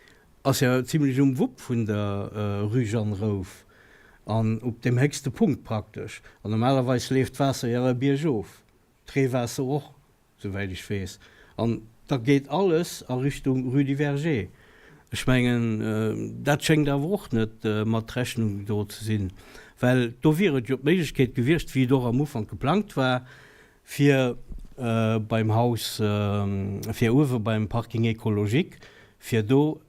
ass jo zimlech um Wupp vun der Rue Jeanne Rouff an op deem héchste Punkt praktesch. An normalerweis leeft d'Waasser jo awer biergof, d'Reewaasser och, souwäit ech weess. An da geet alles a Richtung Rue du Verger. Ech mengen, dat schéngt awer och net mat Rechnung gedro ze sinn, well do wier et jo d'Méiglechkeet gewiescht, wéi et och am Ufank geplangt war, fir beim Haus, fir uewe beim Parking écologique, fir do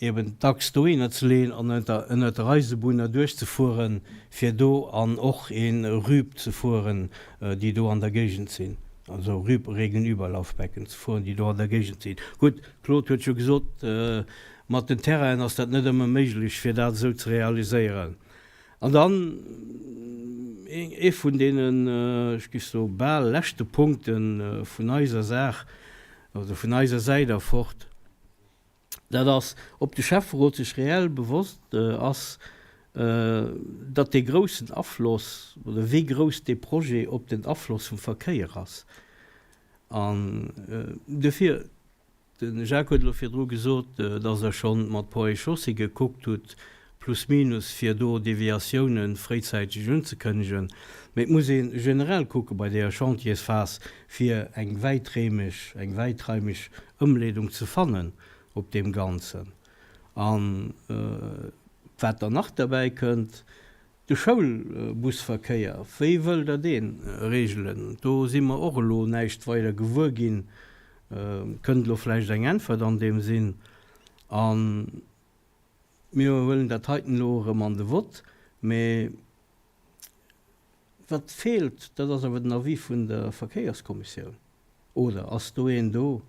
eben d'Achs dohinner ze leeën an ënnert der Eisebunn erduerch ze fueren, fir do an och ee Rüb ze fueren, déi do an der Géigend sinn, also Rüb, Regenüberlaufbecken ze fueren, déi do an der Géigend sinn. Gutt, Claude huet jo gesot, mat den Terrainen ass dat net ëmmer méiglech, fir dat esou ze realiséieren. An dann ee vun deenen, ech géif soen, bal leschte Punkte vun eiser Saach, also vun eiser Säit erfort, dat ass, ob de Schäfferot sech reell bewosst ass. datt dee groussen Afloss, oder wéi grouss dee Projet op den Afloss vum Verkéier ass. An duerfir, de Jacques huet elo virdru gesot, datt Der scho mat Ponts et Chaussées gekuckt hutt, plus minus, fir do Deviatiounen fréizäiteg unzekënnegen. Mee et muss ee generell kucke bei deeër Chantiersphas, fir eng wäiträmeg, eng wäitraimeg Ëmleedung ze fannen op deem Ganzen. A wat dann nach derbäi kënnt, de Schoulbusverkéier, wéi wëllt Der dee regelen? Do si mer och elo näischt weider gewuer ginn. Kënnt elo vläicht eng Äntwert an deem Sinn? A mir huelen dat heiten elo erëm an de Vott, mee Wat feelt, dat ass awer den Avis vun der Verkéierskommissioun. Oder ass do een do?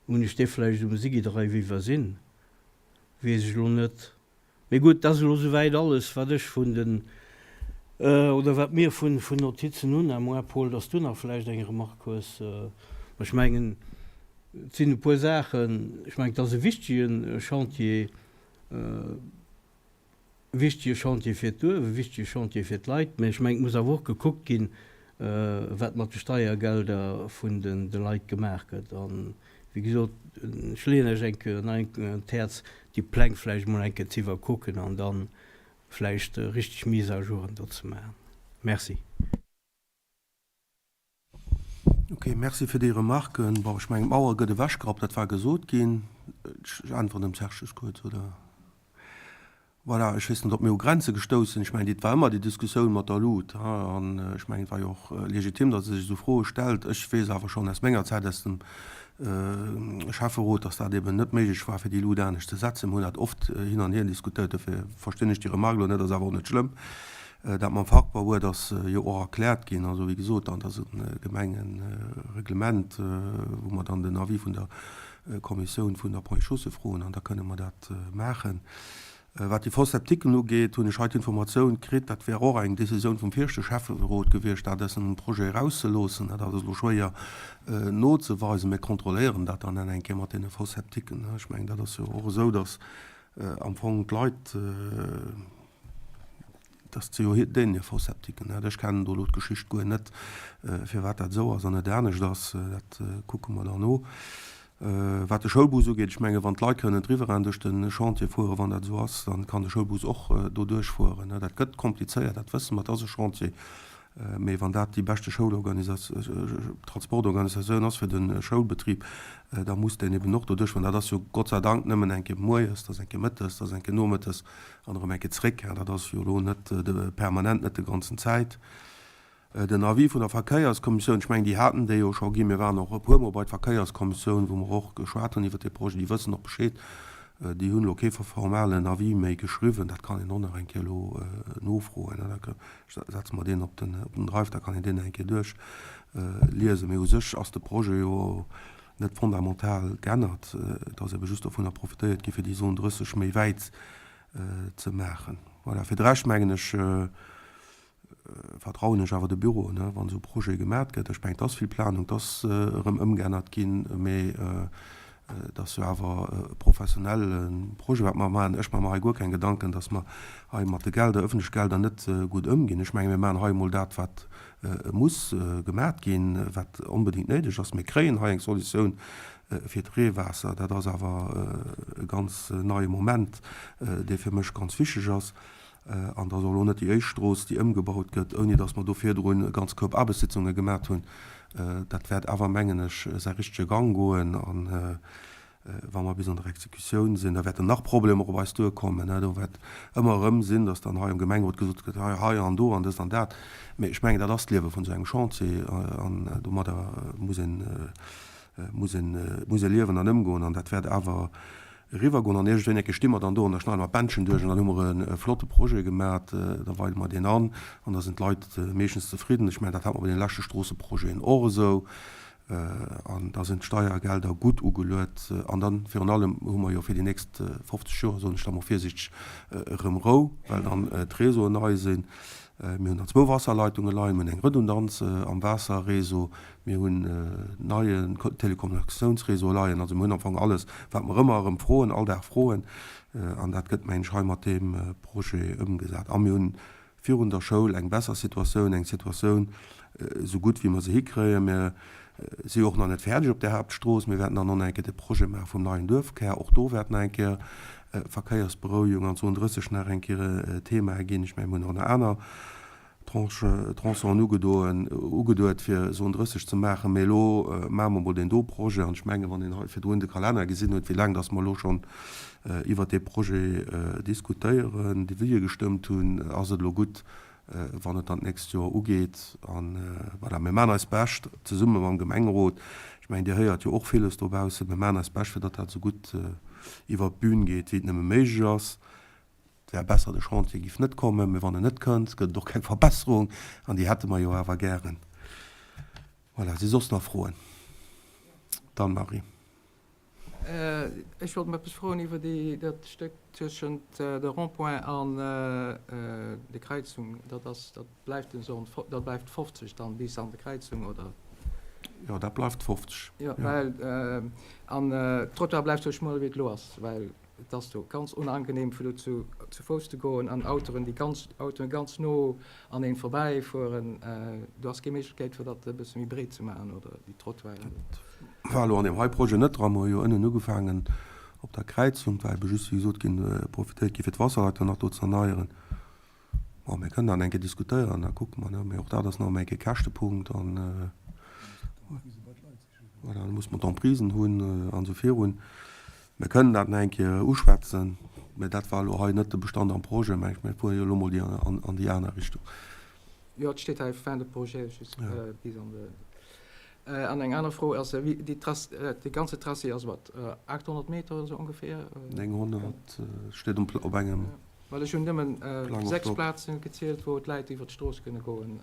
Hunn ech dee vläicht um Sigidrive iwwersinn? Weess ech elo net. Mee gutt, dat ass elo souwäit alles, wat ech vun den, oder wat mir vun Notizen hunn. À moins, Paul, dass du nach vläicht eng Remarque hues. Mä ech mengen, et sinn e puer Saachen. Ech mengen, et ass e wichtige Chantier. E wichtege Chantier fir d'Duerf, e wichtege Chantier fir d'Leit, mä ech mengen, et muss awer och gekuckt ginn, wat mat de Steiergelder vun de Leit gemaach gëtt. A wéi gesot, ech leeën lech eng Kéier nach eng Kéier un d'Häerz, déi Pläng vläicht emol eng Kéier ze iwwerkucken an da vläicht richteg Mise-à-jouren do ze maachen. Merci. Ok, merci fir déi Remarken. Bon, ech mengen, d'Mauer gëtt ewechgerappt, dat war gesot ginn. Ech äntweren dem Serge just kuerz, oder? Voilà, ech weess net, ob mir u Grenze gestouss sinn. Ech mengen, et war ëmmer déi Diskussioun mat der Lut, an ech mengen, et war jo och legitim, datt ee sech esou Froe stellt. Ech weess awer schonn aus menger Zäit aus dem Schäfferot, datt dat eben net méiglech war, fir déi Lut anescht ze setzen. Mir hunn dat oft hin an hier diskutéiert, dofir verstinn ech déi Remark elo net, ass awer och net schlëmm. Dat mam Parkverbuet ass jo och erkläert ginn. Also wéi gesot, dat ass e Gemengereglement, wou mer dann den Avis vun der Kommissioun vun der Ponts et Chaussées froen an da kënne mer dat maachen. Wat déi Fosse septiquen ugeet, hunn ech hei d'Informatioun kritt, dat wär och eng Décisioun vum viregte Schäfferot gewiescht, dat aus dem Projet erauszeloossen. Dat ass elo schwéier nozeweisen. Mir kontrolléieren dat dann eng Kéier mat deene Fosse septiquen. Ech mengen, dat ass jo och esou, datt am Fong d'Leit, Dass se jo deenen hir Fosse septiquen hat. Ech kennen do elo d'Geschicht guer net, firwat dat esou ass an net anescht ass. Dat kucke mer dann no. Wat de Schoulbus ugeet, ech menge wann d'Leit kënnen d'Riverain duerch de Chantier fueren, wann dat esou ass, dann kann de Schoulbus och do duerchfueren. Dat gëtt komplizéiert, dat wësse mer, et ass e Chantier. Mee wann dat déi beschte Transportorganisatioun ass fir de Schoulbetrib, da muss deen eben och do duerchfueren. Dat ass jo Gott sei Dank nëmmen eng Kéier moies, dat ass eng Kéier mëttes, dat ass eng Kéier nomëttes. An erëm eng Kéier zréck, dat ass jo elo net permanent, net de ganzen Zäit. Den Avis vun der Verkéierskommissioun, ech mengen, déi haten déi jo scho ginn. Mir waren och e puermol bei d'Verkéierskommissioun, wou mer och geschwat hunn iwwert dee Projet. Déi wëssen och Bescheed. Déi hunn elo kee formalen Avis méi geschriwwen. Dat kann een och nach eng Kéier elo nofroen. Da setze mer deen op den Drive, da kann een deen nach eng Kéier duerchliesen. Mee u sech ass de Projet jo net fondamental geännert. Et ass ebe just dovunner profitéiert gi fir déi Zone 30 méi wäit ze maachen. Voilà, fir de Rescht mengen ech, vertrauen ech awer de Büroen, wann esou e Projet gemat gëtt. Ech mengen, et ass vill Planung, et ass erëm ëmgeännert ginn, mee et ass jo awer e professionelle Projet, wat mer maachen. Ech maache mer hei guer keng Gedanken, datt mer hei mat de Gelder, öffentleche Gelder net gutt ëmginn. Ech menge mir maachen hei emol dat, wat muss gemat ginn, wat onbedéngt néideg ass. Mir kréien hei eng Solutioun fir d'Reewaasser. Dat ass awer e ganz neie Moment, dee fir mech ganz wichteg ass. An et ass och elo net déi éischt Strooss, déi ëmgebaut gëtt, ouni datt mer do virdrun e ganz Koup Aarbechtssitzunge gemat hunn. Dat wäert awer, mengen ech, säi richtege Gang goen. A wa mer bis an der Exekutioun sinn, da wäerten nach Problemer op eis duerkommen. Do wäert ëmmer erëm sinn, datt dann hei am Gemengerot gesot gëtt, hei, hei an do an dëst an dat. Mee ech mengen, dat ass d'Liewe vun esou engem Chantier an domadder muss een, muss een, muss ee liewen an ëmgoen an dat wäert awer eriwwergoen. An iergendwéi eng Kéier sti mer dann do an da schneide mer d'Bändchen duerch an dann hu mer e flotte Projet gemat, da weide mer deen an an da sinn d'Leit meeschtens zefridden. Ech mengen, dat hat mer bei deene leschte Stroosseprojeten och esou. An da sinn d'Steiergelder gutt ugeluet. An dann, virun allem, hu mer jo fir déi nächst 50 Joer, soen ech da mol virsiichteg, erëm Rou, well dann d'Réseauen nei sinn. Mir hunn dann zwou Wasserleitunge leien, mir hunn eng Redundanz am Waasserréseau, mir hunn neien Telekommunikatiounsréseau leien. Also mir hunn am Fong alles, wat mer ëmmer erëm froen, all Dag froen. An dat gëtt, mengen ech, hei mat deem Projet ëmgesat. A mir hunn virun der Schoul eng besser Situatioun, eng Situatioun esou gutt wéi mer se hikréien. Mir si jo och nach net fäerdeg op där Haaptstrooss. Mir wäerten dann och nach eng Kéier de Projet maache vum neien Duerfkär. Och do wäert nach eng Kéier Verkéiersberouegung an Zon 30 nach eng Kéier e Thema ginn. Ech mengen, mir hunn och nach aner Tranche, Tronçonen ugedoen, ugeduet fir Zon 30 ze maachen. Mee elo maache mer emol deen do Projet. An ech mengen, wann een hei virdrun de Kalenner gesinn huet, wéi laang datt mer elo schonn iwwert dee Projet diskutéieren, Devisë gestëmmt hunn, ass et elo gutt, wann et dann d'nächst Joer ugeet. A voilà, mir maachen eist Bescht zesumme mam Gemengerot. Ech mengen, Dir héiert jo och villes dobaussen. Mir maachen eist Bescht, fir datt dat esou gutt iwwert d'Bün geet, wéi et nëmme méiglech ass. Et wär besser, de Chantier géif net kommen, mee wann en net kënnt, gëtt et och keng Verbesserung, an déi hätte mer jo awer gären. Voilà, si soss nach Froen? D'Anne-Marie. Ech wollt eppes froen iwwer déi, dat Stéck tëschent de Rond-point an de Kräizung. Dat ass, dat bleift den Zone, dat bleift 50 dann bis an de Kräizung, oder? Jo, dat bleift 50. Jo, well an d'Trottoir bleift sou schmuel wéi et elo ass, well Et ass do ganz unangenehm fir do zu zu Fouss ze goen an Autoen déi ganz Autoen ganz no an een vorbäi fueren. Do ass kee Méiglechkeet fir dat e bësse méi breet ze maachen oder déi Trottoiren. Dat war elo an deem hei Projet net dran. Mer hu jo ënnen ugefaangen op der Kräizung, war ebe just wéi gesot ginn, profitéiert gi fir d'Wasserleitung nach do ze erneieren. Bon, mir kënnen dann eng Kéier diskutéieren, da kucke mer, ne. Mee och dat ass nach ëmmer eng Kéier Käschtepunkt an voilà, da muss mer d'Emprisen hunn an esou virun. Mir kënnen dat nach eng Kéier uschwätzen, mä dat war elo hei net de Bestand am Projet, mengen ech. Mir fuere jo elo mol déi an déi aner Richtung. Jo, et steet hei fin de projet just bis an de. An eng aner Fro ass, wéi déi Trass, dee ganze Tracé ass wat, 800 Meter oder esou ongeféier? 900 steet um op engem. Well ech hunn nëmmen 6 Plazen gezielt, wou d'Läit iwwer d'Strooss kënne goen.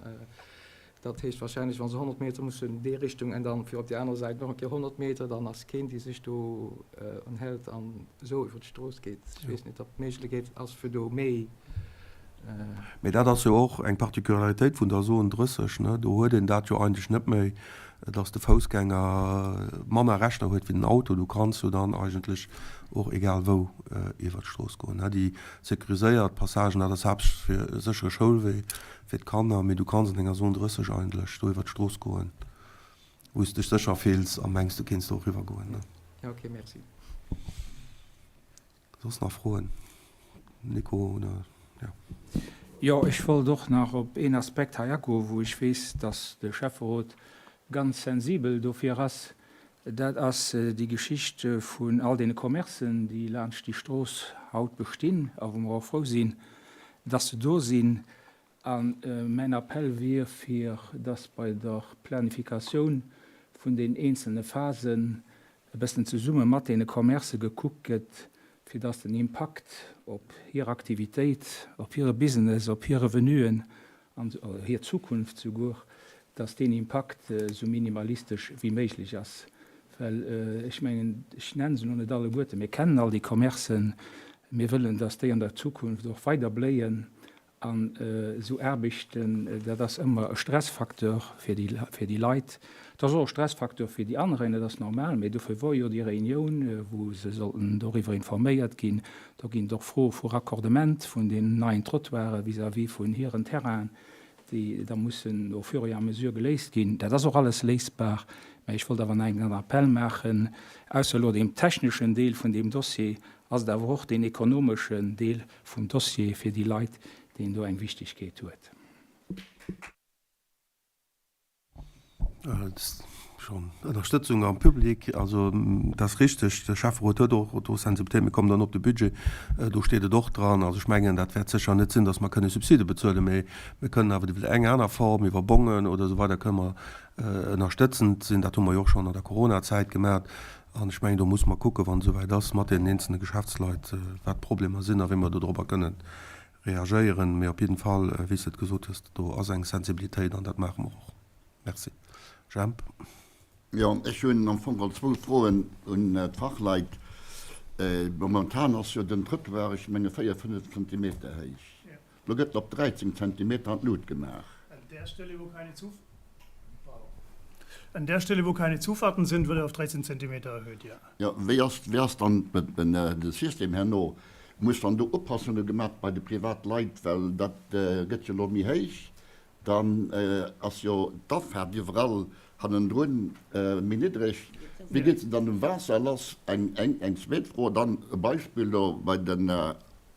Dat heescht wahrscheinlech, wa se 100 Meter mussen déi Richtung an dann fir op déi aner Säit nach eng Kéier 100 Meter, dann ass keen, dee sech do unhält an esou iwwer d'Strooss geet. Ech weess net, ob d'Méiglechkeet ass, fir do méi. Mee dat ass jo och eng Particularitéit vun der Zone 30, ne? Do huet een dat jo eigentlech net méi, dass de Foussgänger manner Rechter huet wéi den Auto. Du kanns jo dann eigentlech och egal wou iwwer d'Strooss goen, ne? Déi sécuriséiert Passagen, dat ass haaptsächlech fir e séchere Schoulwee fir d'Kanner, mee du kanns an enger Zone 30 eigentlech do iwwer d'Strooss goen, wou s dech sécher fills a mengs, du kéints do och eriwwer goen. Ja, okay, merci. Soss nach Froen? Nico oder? Jo. Jo, ech wollt och nach op een Aspekt hei agoen, wou ech weess, dass de Schäfferot ganz sensibel dofir ass. Dat ass déi Geschicht vun all deene Commercen, déi laanscht déi Strooss haut bestinn a wou mer och frou sinn, dass se do sinn. A mäin Appell wier, fir dass bei der Planifikatioun vun den eenzelne Phasen e bëssen zesumme mat deene Commercë gekuckt gëtt, fir dass den Impakt op hir Aktivitéit, op hire Business, op hir Revenuen an hir Zukunft souguer, dass deen Impakt esou minimalistesch wéi méiglech ass. Well ech mengen, ech nennen se elo net alleguerten, mir kennen all déi Commercen, mir wëllen, dass déi an der Zukunft och weider bléien. An esou Aarbechten, dat ass ëmmer e Stressfacteur fir déi, fir déi Leit. Et ass och e Stressfacteur fir déi Anereen, dat ass normal, mee dofir wor jo déi Reunioun, wou se sollten doriwwer informéiert ginn. Do ginn et och Froe vu Raccordement vun den neien Trottoiren vis-à-vis vun hiren Terrainen, déi da mussen au fur et à mesure geléist ginn. Dat ass och alles léisbar, mä ech wollt awer nach eng Appell maachen, ausser elo deem techneschen Deel vun deem Dossier ass et awer och deen ekonomeschen Deel vum Dossier fir déi Leit, deen do eng Wichtigkeet huet. Schonn Ënnerstëtzung am Public. Also dat ass richteg, de Schäfferot huet och do Sensibilitéit. Mir kommen dann op de Budget, do steet et och dran. Also ech mengen, dat wäert sécher net sinn, datt mer kënne Subside bezuelen, mee mir kënnen awer iwwer eng aner Form, iwwer Bongen oder esou weider kënne mer ënnerstëtzend sinn. Dat hu mer jo och schonn an der Coronazäit gemaach. An ech mengen, do musse mer kucken, wann et esouwäit ass, mat deenen eenzelne Geschäftsleit, wat d'Problemer sinn a wéi mer dodrobber kënnen reagéieren. Mee op jidden Fall, wéi s de et gesot hues, do ass eng Sensibilitéit an dat maache mer och. Merci. Jemp. Jo, ech hunn am Fong geholl zwou Froen un d'Fachleit. Momentan ass jo den Trottoir, ech menge 4, 5 Zentimeter héich. Lo gëtt en op 13 Zentimeter an d'Lut gemaach. An der Stelle, wo keine Zuf-, pardon, an der Stelle, wo keine Zufahrten sind, wird er auf 13 Zentimeter erhöht, ja. Jo, wéi ass, wéi ass dann de System herno? Muss dann do Upassunge gemaach bei de Privatleit, well dat gëtt jo elo méi héich? Dann ass jo d'Afaart iwwerall hannendrun méi niddreg. Wéi geet se dann um Waasser lass? Eng zweet Fro dann, e Beispill do bei de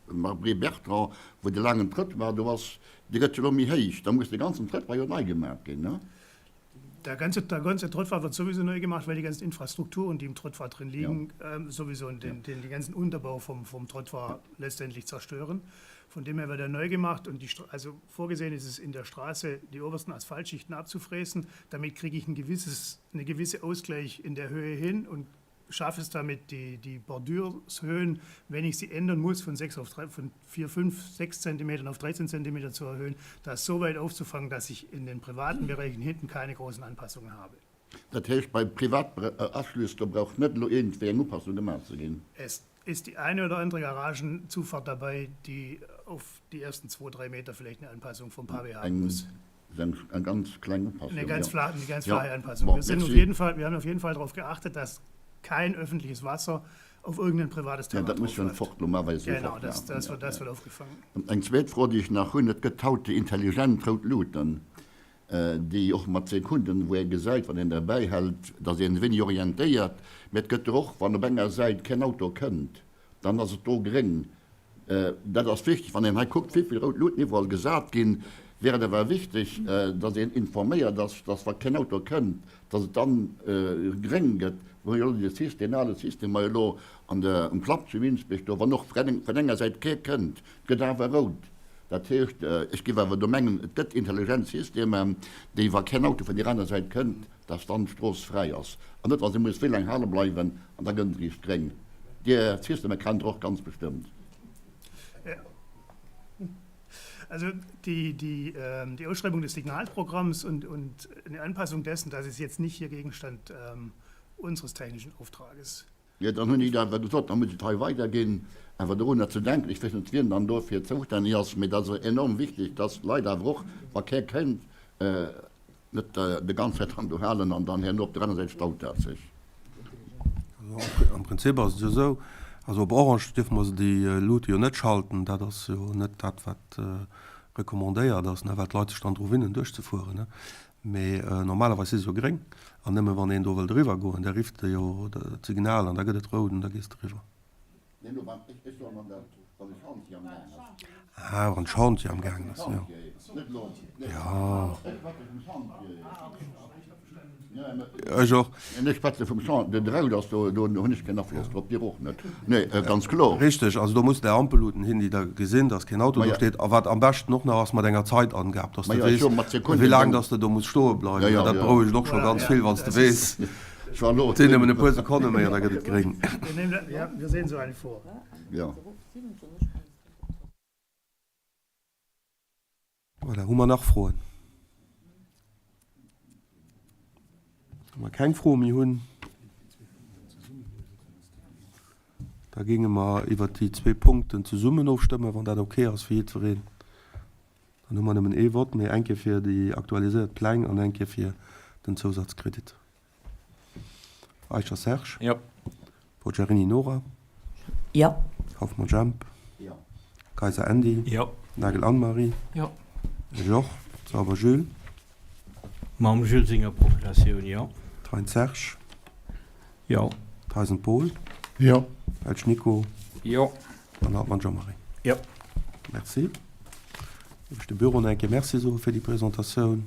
Marbré Bertrand, wou de laangen Trëttoir do ass, dee gëtt jo elo méi héich, da muss de ganzen Trëttoir jo nei gemaach ginn, ne? Der ganze, der ganze Trottoir wird sowieso neu gemacht, weil die ganzen Infrastrukturen, die im Trottoir drin liegen, ja. ähm, sowieso den, den, den ganzen Unterbau vom, vom Trottoir letztendlich zerstören. Von dem her wird er neu gemacht und die, also vorgesehen ist es in der Straße, die obersten Asphaltschichten abzufräsen. Damit kriege ich ein gewisses, eine gewisse Ausgleich in der Höhe hin und schaffe es damit, die, die Bordürshöhen, wenn ich sie ändern muss, von 6 auf 3, von 4, 5, 6 Zentimetern auf 13 Zentimeter zu erhöhen, das so weit aufzufangen, dass ich in den privaten Bereichen hinten keine großen Anpassungen habe. Dat heescht, bei Privataschlüss, do brauch net elo iergendwéi eng Upassung gemaach ze ginn? Es ist die eine oder andere Garagenzufahrt dabei, die auf die ersten zwei, drei Meter vielleicht eine Anpassung vom Pavé haben muss. Eng ganz kleng Upassung, jo. Eine ganz flache Anpassung. Wir sind auf jeden Fall, wir haben auf jeden Fall darauf geachtet, dass kein öffentliches Wasser auf irgendein privates Terrain drauf läuft. Ja, dat muss jo fort normalerweis esou fort. Genau, das wird, das wird aufgefangen. Eng zweet Fro, déi ech nach hunn, Et gëtt haut déi intelligent rout Luuten, déi och mat Sekunden, wou ee gesäit, wann een derbäi hält, datt een e wéini orientéiert. Mä et gëtt der och, wann op enger Säit keen Auto kënnt, Dann ass et do gréng. Dat ass wichteg. Wann een hei kuckt, wéi vill rout Luuten iwwerall gesat ginn, wär et awer wichteg, datt een informéiert ass, datt wa keen Auto kënnt, datt et dann gréng gëtt. Mir hu jo elo dee System, deen ale System hei elo an der, um Klapp zu Minsbech do, wann och vun enger Säit kee kënnt, et gëtt awer rout. Dat heescht, ech géif awer do mengen, et gëtt intelligent Systemer, déi, wa keen Auto vun deer aner Säit kënnt, dass dann d'Strooss fräi ass an net wa se muss wéi laang hale bleiwen an da gëtt et riicht gréng. Dir Systemer kennt Der och ganz bestëmmt. Also die, die, die Ausschreibung des Signalprogramms und, und eine Anpassung dessen, das ist jetzt nicht hier Gegenstand ähm, unseres technischen Auftrages. Jo, dann hunn ech awer gesot, da muss et hei weiderginn, awer dorunner ze denken, ech weess net, wien dann dofir zoustänneg ass, mee dat ass enorm wichteg, dass d'Leit awer och, wa kee kéint, net de ganz Zäit dran do halen an dann herno op der aner Säit staut dat sech. Also am Prinzip ass et jo esou, also op Orange dierfe mer se déi Luute jo net schalten, dat ass jo net dat, wat recommandéiert ass, ne, well d'Leit sech dann dru winnen duerchzefueren, ne. Mee normalerweis si se jo gréng an nëmme wann een do wëllt eriwwer goen, da rifft e jo d'Signal an da gëtt et rout an da gees de eriwwer. Ah, wann de Chantier am gaangen ass, jo. Jo. Ech och. Ech schwätze vum Chantier, den Rout ass do, do hunn ech keen Afloss drop, Dir och net. Nee, ganz kloer. Richteg, also do mussen där Ampelluuten hin, déi da gesinn, dass keen Auto do steet. A wat am beschten och nach ass, mat enger Zeitangab, dass de weess, wéi laang dass de do muss stoe bleiwen. Dat berouegt och scho ganz vill, wann s de weess, et sinn nëmmen e puer Sekonne méi an da gëtt et gréng. Voilà, hu mer nach Froen? Wa mer keng Froe méi hunn, da géinge mer iwwert déi zwee Punkten zesummen ofstëmmen, wann dat ok ass fir jiddwereen. Dann hu mer nëmmen ee Vott, mee eng Kéier fir déi aktualiséiert Pläng an eng Kéier fir den Zousazkredit. Eicher Serge. Jo. Poggiarini Nora. Jo. Hoffmann Jemp. Jo. Kayser Andy. Jo. Nagel Anne-Marie. Jo. Ech och. Sauber Jules. Mam Jules senger Procuratioun, jo. Thein Serge. Jo. Theisen Paul. Jo. Welsch Nico. Jo. An Hartmann Jean-Marie. Jo. Merci. Géif ech dem Büro nach eng Kéier Merci soe fir déi Presentatioun.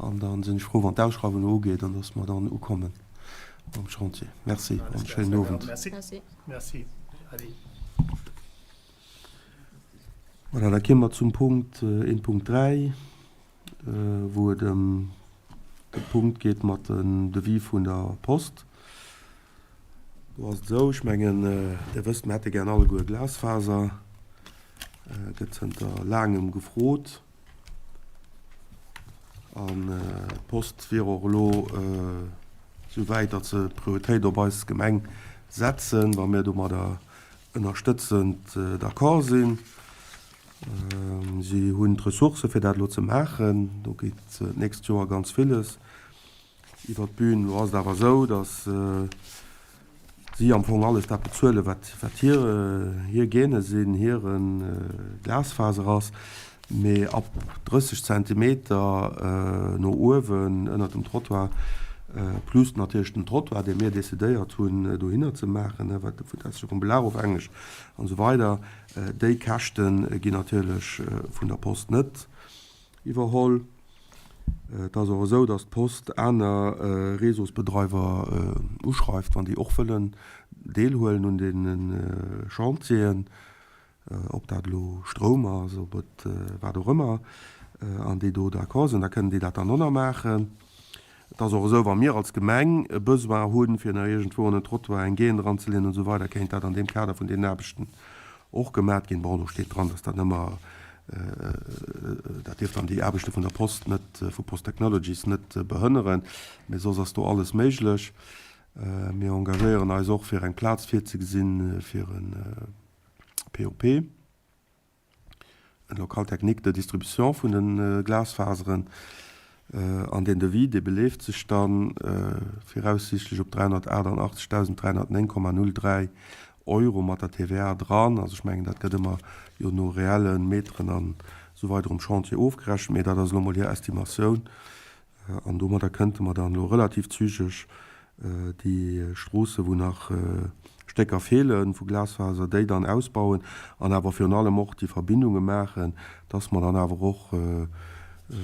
An da sinn ech frou, wann d'Ausschreiwung elo ugeet an dass mer dann ukomme mam Chantier. Merci an schéinen Owend. Merci. Adi. Voilà, da kéime mer zum Punkt 1.3, wou et ëm de Punkt geet mat den Devis vun der Post. Do ass et esou, ech mengen, Dir wësst, mir hätte gären alleguer Glasfaser. Gëtt zënter laangem gefrot. An d'Post wier och elo. Esou wäit, datt se Prioritéit op eis Gemeng setzen, wa mir domadder ënnerstëtzend d'accord sinn. Si hunn d'Ressourcë fir dat elo ze maachen. Do geet d'nächst Joer ganz villes iwwer d'Bün. Elo ass et awer esou, datt si am Fong alles dat bezuelen, wat wat hir hir Gäne sinn, hire Glasfaser ass. Mee ab 30 Zentimeter no uewen ënnert dem Trottoir, plus natierlech den Trottoir, dee mir decidéiert hunn dohinner ze maachen, wat dat ass jo vum Belag ofhängeg an esou weider, déi Käschte ginn natierlech vun der Post net iwwerholl. Et ass och esou, datt d'Post aner Réseausbedreiwer uschreift, wann déi och wëllen deelhuelen un deene Chantieren, ob dat elo Stroum ass, ob et wat och ëmmer, an déi do d'accord sinn, da kënnen déi dat dann och nach maachen. Et ass och esou, wa mir als Gemeng e Besoin hunn, fir nach iergendwou an en Trottoir eng Gähn eranzeleeën an esou weider, kéint dat an deem Kader vun deenen Aarbechten och gemat ginn. Bon, do steet dran, dass dat ëmmer, dat dierf dann déi Aarbechte vun der Post net, vu Post Technologies net behënneren, mee soss ass do alles méiglech. Mir engagéieren eis och, fir eng Plaz virzegesinn fir e POP, en Local technique de distribution vun de Glasfaseren. An deen Devis, dee beleeft sech da viraussiichtlech op 388.309,03 Euro mat der TVA dran. Also ech mengen, dat gëtt ëmmer jo no reelle Meteren an esou weider um Chantier ofgerechent, mee dat ass elo mol hir Estimatioun. An domadder kënnte mer dann elo relativ zügeg déi Stroosse wou nach Stécker feele vu Glasfaser, déi dann ausbauen an awer virun allem och déi Verbindunge maachen, dass mer dann awer och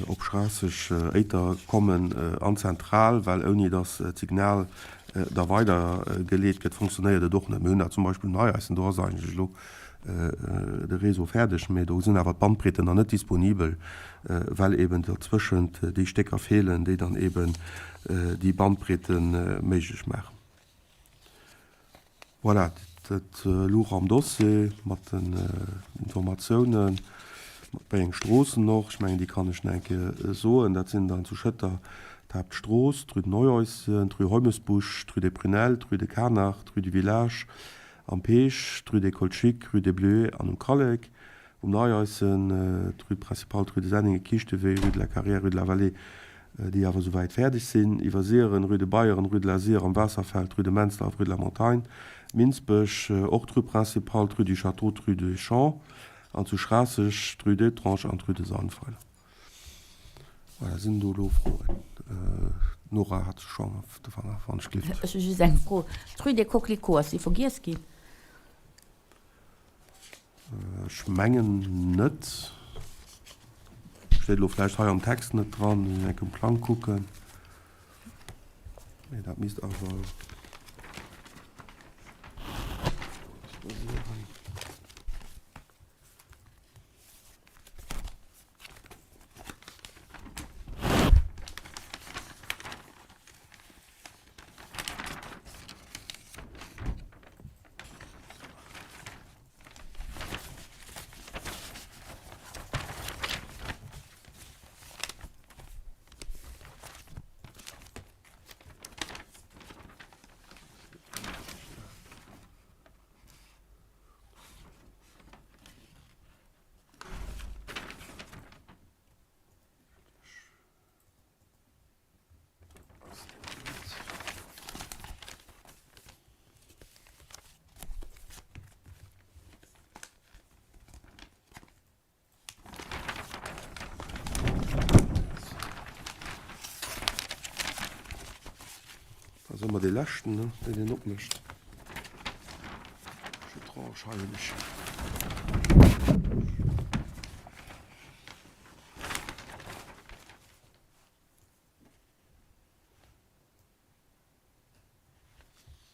op Schraasseg éiter kommen an d'Zentral, well ouni dass d'Signal da weidergeleet gëtt, fonctionnéiert et och net. Mir hunn dat zum Beispill um Neieissen, do ass eigentlech elo de Réseau fäerdeg, mee do sinn awer d'Bandbreeten nach net disponibel, well eben derzwëschent déi Stécker feelen, déi dann eben déi Bandbreete méiglech maachen. Voilà, dat louch am Dossier mat den Informatiounen, mat wéi eng Stroossen och. Ech mengen, déi kann ech nach eng Kéier soen. Dat sinn dann zu Schëtter d'Haaptstrooss, d'Rue de Neuhäuschen, d'Rue Heumesbusch, d'Rue des Prunelles, d'Rue de Canach, d'Rue du Village, Am Peesch, d'Rue des Colchiques, d'Rue des Bleuets an um Kallek, um Neieissen, d'Rue Principale, d'Rue de Senningen, Kiischtewee, Rue de la Carrière, Rue de la Vallée, déi awer souwäit fäerdeg sinn, iwwer Siren, Rue de Bayern, Rue de la Sire, am Waasserfeld, Rue de Menzlaff, Rue de la Montagne, Minsbech, och d'Rue Principale, d'Rue du Château, d'Rue des Champs an zu Schraasseg d'Rue d'Étrange an d'Rue de Sandweiler. Voilà, sinn do elo Froen? D'Nora hat sech schonn op de Fanger, wann ech glift. Ech hu just eng Fro. D'Rue des Coquelicots, ass déi vergiess ginn? Ech mengen net. Steet elo vläicht hei am Text net dran. Muss ech eng Kéier um Plang kucken. Mee dat misst awer. Dat ass ëmmer dee leschten, ne, deen een opmécht.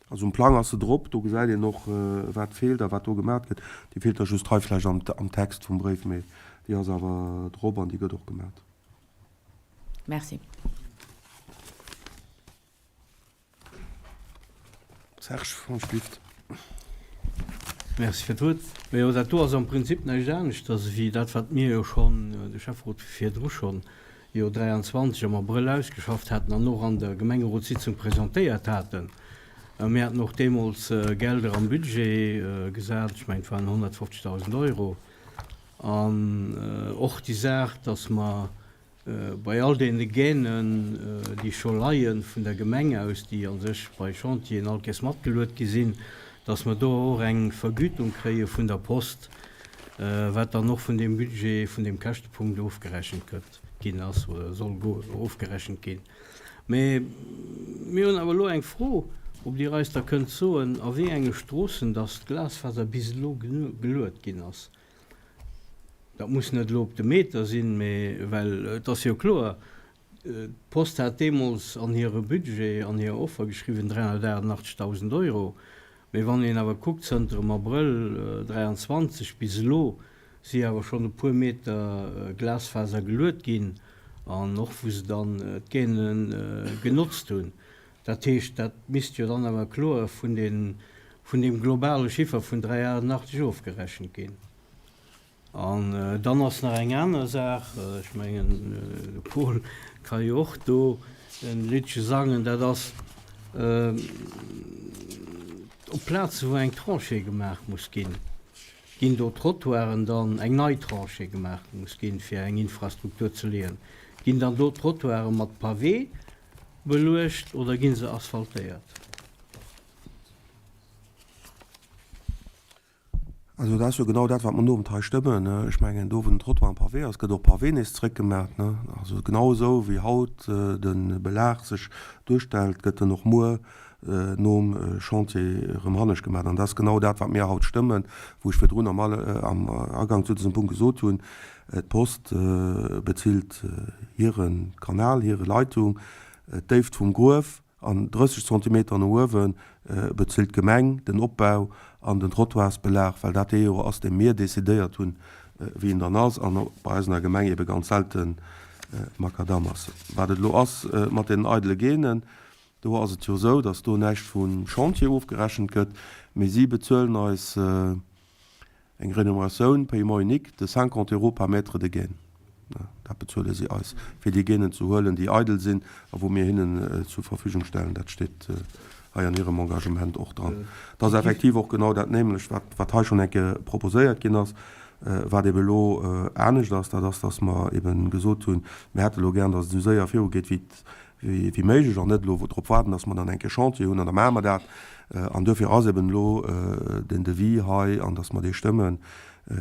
Also um Plang ass se drop, do gesäit een och wat feelt a wat do gemat gëtt. Déi feelt da just hei vläicht am Text vum Bréif, mee déi ass awer drop an déi gëtt och gemat. Merci. Serge, wann ech glift. Merci fir d'Wuert. Majo, dat do ass am Prinzip näischt aneschters ewéi dat, wat mir jo schonn, de Schäfferot virdru schonn. jo 23 am Abrëll ausgeschafft haten an och an der Gemengerotssitzung presentéiert haten. Mir haten och deemools Gelder am Budget gesat, ech mengen et waren 150.000 Euro. An och déi Saach, dass mer bei all deene Gainen, déi scho leien, vun der Gemeng aus, déi a sech bei Chantieren all Kéiers matgeluet gi sinn, dass mer do och eng Vergütung kréie vun der Post, wat dann och vun deem Budget, vun deem Käschtepunkt ofgerechent gëtt, ginn ass oder soll ofgerechent ginn. Mä mir hunn awer elo eng Fro, ob Dir eis da kënnt soen, a wéi enge Stroossen dass d'Glasfaser bis elo geluet ginn ass. Dat muss net elo op de Meter sinn, mä well et ass jo kloer, d'Post hat deemools an hire Budget, an hir Offer geschriwwen 388.000 Euro. Mee wann een awer kuckt, zënter dem Abrëll 23 bis elo si awer schonn e puer Meter Glasfaser geluet ginn an och wou se dann d'Gaine genotzt hunn. Dat heescht, dat misst jo dann awer kloer vun deem globale Chiffer vun 388 ofgerechent ginn. An dann ass nach eng aner Saach, ech mengen, de Paul ka jo och do e Liddche sangen, dat ass op Plaze wou eng Tranchée gemaach muss ginn, ginn do Trottoiren dann, eng nei Tranchée gemaach muss ginn, fir eng Infrastruktur ze leeën, ginn dann do Trottoiren mat Pavé beluecht oder gi se asphaltéiert? Also dat ass jo genau dat, wat mer den Owend hei stëmmen. Ech mengen, do wou den Trottoir am Pavé ass, gëtt och Pavé nees zeréckgemaach. Also genau esou wéi haut de Belag sech duerstellt, gëtt en och muer nom Chantier erëm hannescht gemaach. An dat ass genau dat, wat mir haut stëmmen, wou ech virdrun am Agank zu dësem Punkt gesot hunn, D'Post bezilt hire Kanal, hire Leitung, d'Déift vum Gruef, An 30 Zentimeter no uewe bezilt d'Gemeng den Opbau an den Trottoirsbelag, well dat dee jo ass, dee mir decidéiert hunn, wéi en dann ass, an bei eis an der Gemeng ebe ganz selte Makadamm ass. Wat et elo ass mat deenen eidele Gainen, do ass et jo esou, datt do näischt vum Chantier ofgerechent gëtt, mee si bezuelen eis, Eng Renumeratioun, paiement unique de 50 euros par mètre de gaine. Dat bezuele si eis, fir déi Gainen ze huelen, déi eidel sinn a wou mir hinnen zur Verfügung stellen. Dat steet hei an hirem Engagement och dran. Dat ass effektiv och genau dat nämlecht, wat, wat hei schonn eng Kéier proposéiert ginn ass. Wat ebe elo anescht ass, dat ass, dass mer ebe gesot hunn, mir hätte elo gären, dass et esou séier virugeet wéi wéi méiglech an net elo drop waarden, dass mer dann eng Kéier Chantier hunn an da maache mer dat. An duerfir ass eben elo den Devis hei an dass mer dee stëmmen,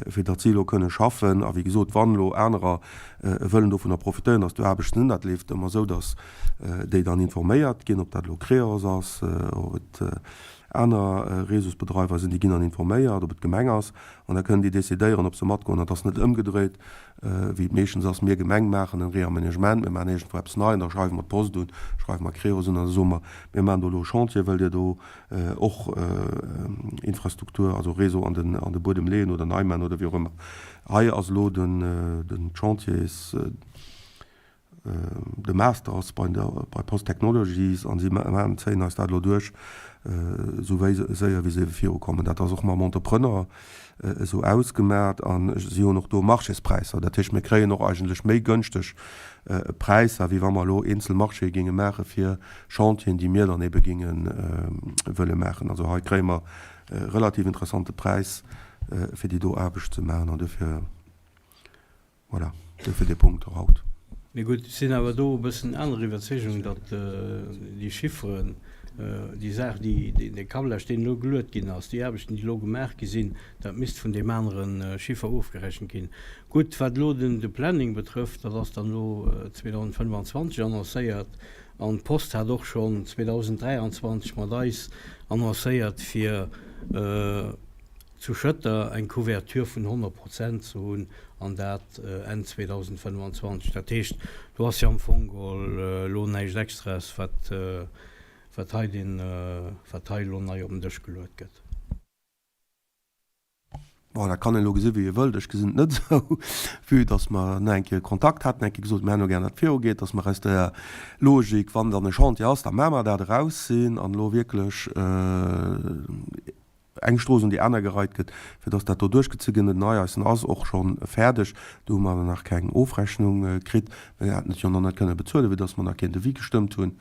fir datt si elo kënne schaffen. A wéi gesot, wann elo anerer wëllen dovunner profitéieren, dass do Aarbechten sinn, dat leeft ëmmer esou, dass déi dann informéiert ginn, ob dat elo Creos ass, ob et aner Réseausbedreiwer sinn, déi ginn dann informéiert, ob et d'Gemeng ass, an da kënnen déi decidéieren, ob se matgoen. Dat ass net ëmgedréit, wéi et meeschtens ass, mir Gemeng maachen en Réaménagement, mir maachen iergendwou eppes nei an da schreiwe mer d'Post un, schreiwe mer Creos un an da soe mer, mir maachen do elo e Chantier, wëllt Dir do och Infrastruktur, also Réseau an den an de Buedem leeën oder nei maachen oder wéi och ëmmer. Hei ass elo den den Chantiers, De Master ass bei der bei Post Technologies an si maachen, zéien eis dat elo duerch, esou wéi séier wéi se ebe virukommen. Dat ass och mam Entrepreneur esou ausgemat an si hunn och do Marchéspräisser. Dat heescht, mir kréien och eigentlech méi gënschteg Präisser, wéi wa mer elo eenzel Marchéë géinge maache fir Chantieren, déi mir dann ebe géinge wëlle maachen. Also hei kréie mer e relativ interessante Präis, fir déi do Aarbecht ze maachen an duerfir. Voilà, duerfir dee Punkt och haut. Mee gutt, ech sinn awer do e bëssen anerer Iwwerzeegung, datt déi Chifferen, déi Saach, déi, dee Câblage, deen elo geluet ginn ass, déi Aarbechten, déi elo gemaach gi sinn, dat misst vun deem anere Chiffer ofgerechent ginn. Gutt, wat elo den, de Planning betrëfft, dat ass dann elo 2025 annoncéiert an d'Post hat och schonn 2023 mat eis annoncéiert, fir, zu Schëtter eng Couverture vun 100 Prozent ze hunn, an dat Enn 2025. Dat heescht, do ass jo am Fong geholl elo näischt Extraes, wat, wat hei den, wat hei elo nei op den Dësch geluet gëtt. Bon, dat kann een elo gesi wéi ee wëllt. Ech gesinn et net esou, vue dass mer nach eng Kéier Kontakt haten, eng Kéier gesot, mir hätten elo gär, datt et virugeet, dass mer aus der Logik, wann dann e Chantier ass, da maache mer dat, eraus sinn an elo wierklech. eng Strooss un déi aner gereit gëtt, fir dass dat do duerchgezu gëtt. Den Neieisen ass och scho fäerdeg. Do hu mer awer nach keng Ofrechnung kritt. Mir hätten et jo nach net kënne bezuelen, vue dass mer nach keen Devis gestëmmt hunn.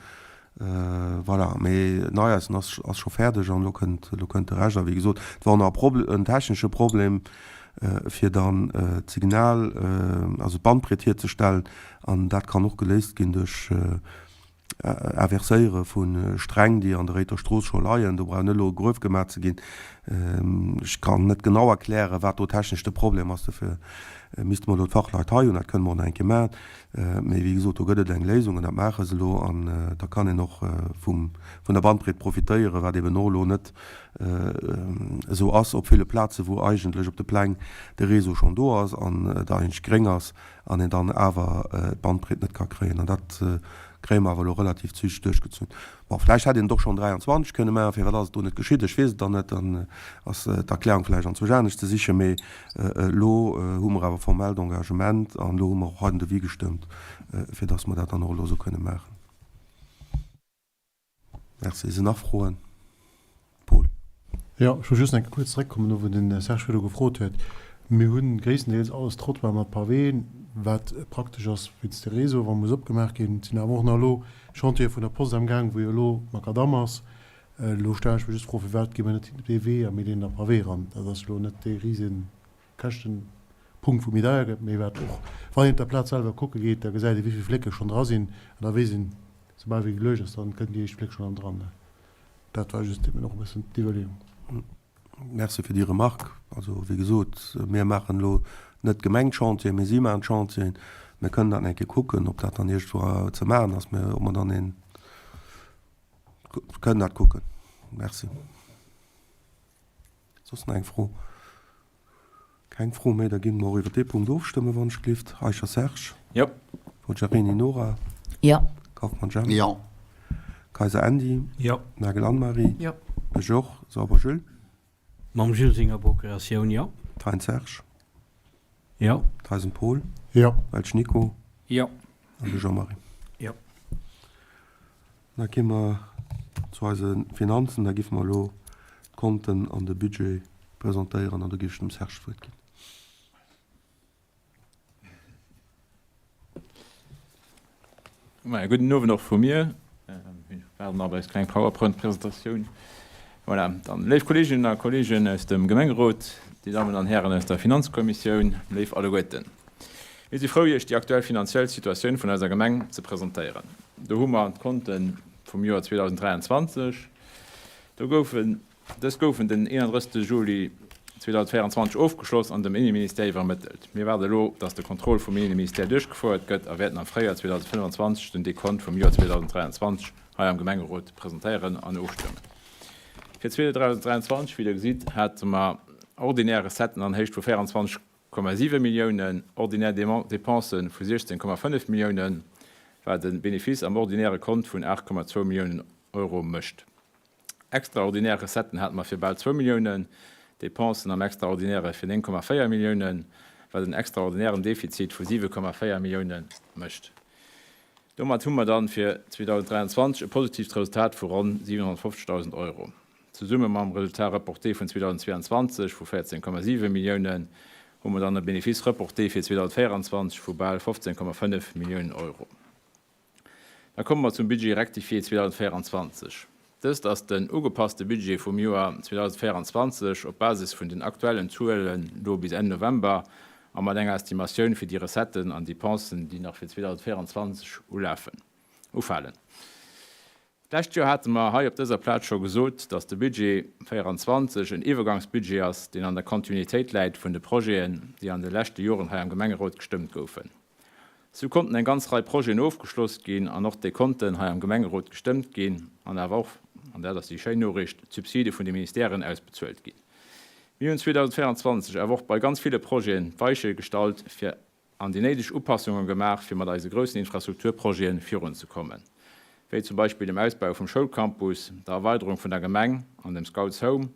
Voilà, mee Neieisen ass ass scho fäerdeg an elo kënnt elo kënnt de Rescht. A wéi gesot, et war och nach e Probl en technesche Problem, fir dann d'Signal, also d'Bandbreet hierzestellen. An dat kann och geléist ginn duerch Inverséiere vu Sträng, déi an der Réider Strooss scho leien. Do brauch net elo e Gruef gemaach ze ginn. Ech kann net genau erklären, wat do technesch de Problem ass. Dofir misste mer elo d'Fachleit hei hunn. Dat kënne mer och nach eng Kéier maachen. Mee wéi gesot, do gëtt et eng Léisung an dat maache se elo. An da kann een och vum, vun der Bandbreet profitéieren, wat eben och elo net esou ass op ville Plazen, wou eigentlech op de Pläng de Réseau schonn do ass an et eigentlech gréng ass an een dann awer d'Bandbreet net ka kréien. An dat kréie mer awer elo relativ zügeg duerchgezunn. Bon, vläicht hätt een et och schonn 23 kënne maachen. Firwat ass et do net geschitt? Ech weess et dann net. Dann ass d'Erklärung vläicht anzwousch anescht ze sichen. Mee elo hu mer awer formell d'Engagement an elo hu mer och hei den Devis gestëmmt, fir dass mer dat dann och elo esou kënne maachen. Merci. Sinn nach Froen? Paul. Jo, ech wëll just nach eng Kéier kuerz zeréckkommen, do wou de Serge virdu gefrot huet. Mir hu gréisstendeels alles Trottoir mat Pavé, wat praktesch ass wéinst de Réseau, wa muss opgemaach ginn. Et sinn awer och nach elo Chantiere vun der Post am Gaang, wou jo elo Makadamm ass. Elo stellen ech mir just d'Fro, firwat gi mer net dee Wee a mir leeën da Pavé eran? Dat ass elo net dee rise Käschtenpunkt, wou méi deier gëtt, mee wat och, wann een op der Plaz selwer kucke geet, da gesäit ee wéi vill Flécke schonn dra sinn an da weess een, soubal wéi geluecht ass, dann kënnt déi éischt Fléck schonn an dran. Dat war just eben och e bëssen d'Iwwerleeung. Merci fir déi Remarque. Also, wéi gesot, mir maachen elo net d'Gemeng d'Chantieren, mee si maachen d'Chantieren. Mir kënnen dat eng Kéier kucken, ob dat dann iergendwou ze maachen ass, mä ob mer dann een, kënnen dat kucken. Merci. Soss nach eng Fro? Keng Fro méi, da gi mer och iwwer dee Punkt ofstëmmen, wann ech gelift. Eicher Serge. Jo. Forgiarini Nora. Jo. Kauffmann Jemp. Jo. Kayser Andy. Jo. Nagel Anne-Marie. Jo. Ech och. Sauber Jules. Mam Jules senger Procuratioun, jo. Thein Serge. Jo. Theisen Paul. Jo. Welsch Nico. Jo. An de Jean-Marie. Jo. Da gi mer zu eise Finanzen. Da giffe mer elo d'Konten an de Budget presentéieren an do géif ech dem Serge d'Wuert ginn. Maja, gudden Owend och vu mir. Mir waarden nach op eis kleng PowerPoint-Presentatioun. Voilà, dann, léif Kolleeginnen a Kolleegen aus dem Gemengerot, Dir Dammen an Hären aus der Finanzkommissioun, léif alleguerten. Mir si frou, Iech déi aktuell finanziell Situatioun vun eiser Gemeng ze presentéieren. Do hu mer d'Konte vum Joer 2023. Do goufen, dës goufen den 31. Juli 2024 ofgeschloss an dem Inneministère iwwermëttelt. Mir waarde elo, dass de Contrôle vum Inneministère duerchgefouert gëtt a wäerten am Fréijoer 2025 den Dekont vum Joer 2023 hei am Gemengerot presentéieren an ofstëmmen. Fir 2023, wéi Der gesitt, hate mer ordinär Recetten an Héicht vu 24 7 Milliounen, ordinär Dépensen vu 16,5 Milliounen, wat e Benefice am ordinäre Kont vun 8,2 Milliounen Euro mécht. Extraordinär Recetten hate mer fir bal zwou Milliounen, Dépensen am Extraordinäre fir 9,4 Milliounen, wat en extraordinären Defizit vu 7,4 Millioune mécht. Domat hu mer dann fir 2023 e positiivt Resultat vu ronn 750.000 Euro. Zesumme mam Résultat reporté vun 2022 vu 14,7 Milliounen hu mer dann e Bénéfice reporté fir 2024 vu bal 15,5 Milliounen Euro. Da komme mer zum Budget rectifié 2024. Dëst ass den ugepasste Budget vum Joer 2024 op Basis vun den aktuellen Zuelen elo bis Enn November a mat enger Estimatioun fir déi Recetten an Dépensen, déi nach fir 2024 ulafen, ufalen. D'lescht Joer hate mer hei op dëser Plaz scho gesot, dass de Budget 24 en Iwwergangsbudget ass, deen an der Kontinuitéit läit vun de Projeten, déi an de leschte Joren hei am Gemengerot gestëmmt goufen. Sou konnten eng ganz Rei Projeten ofgeschloss ginn an och d'Dekonten hei am Gemengerot gestëmmt ginn an awer och, an dat ass déi schéin Noriicht, d'Subside vun de Ministèren ausbezuelt ginn. Mir hunn 2024 awer och bei ganz ville Projeten d'Weiche gestallt, fir an déi néideg Upassunge gemaach, fir mat eise groussen Infrastrukturprojete virunzekommen, wéi zum Beispill dem Ausbau vum Schoulcampus, der Erweiderung vun der Gemeng an dem Scouts Home,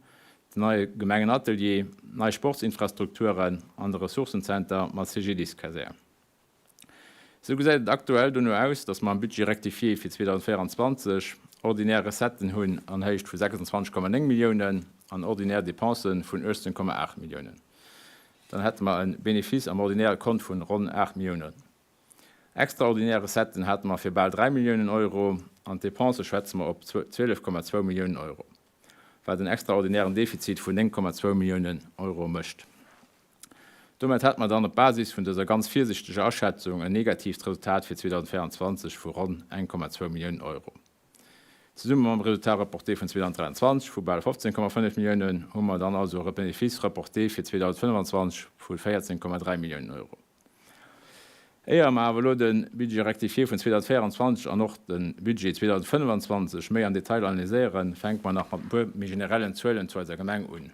den neie Gemengenatelier, nei Sportsinfrastrukturen an de Ressourcenzenter mat CGDIS-Kasär. Esou gesäit et aktuell dono aus, dass mer am Budget rectifié fir 2024. Ordinär Recetten hunn an Héicht vu 26,9 Milliounen an ordinär Dépensen vun 18,8 Milliounen. Dann hätte mer e Bénéfice am ordinäre Kont vun ronn 8 Milliounen. Extraordinär Recetten hate mer fir bal 3 Milliounen Euro an d'Dépense schwätze mer op 12,2 Milliounen Euro, wat en extraordinären Defizit vun 9,2 Milliounen Euro mécht. Domat hätte mer dann op Basis vun dëser ganz virsiichteger Aschätzung en negatiivt Resultat fir 2024 vu ronn 1,2 Milliounen Euro. Zesumme mam Résultat reporté vun 2023 vu bal 15,5 Milliounen hu mer dann also e Bénéfice reporté fir 2025 vu 14,3 Milliounen Euro. Éier mer awer elo de Budget rectifié vun 2024 an och de Budget 2025 méi am Detail analyséieren, fänke mer nach mat e puer méi generellen Zuelen zu eiser Gemeng un.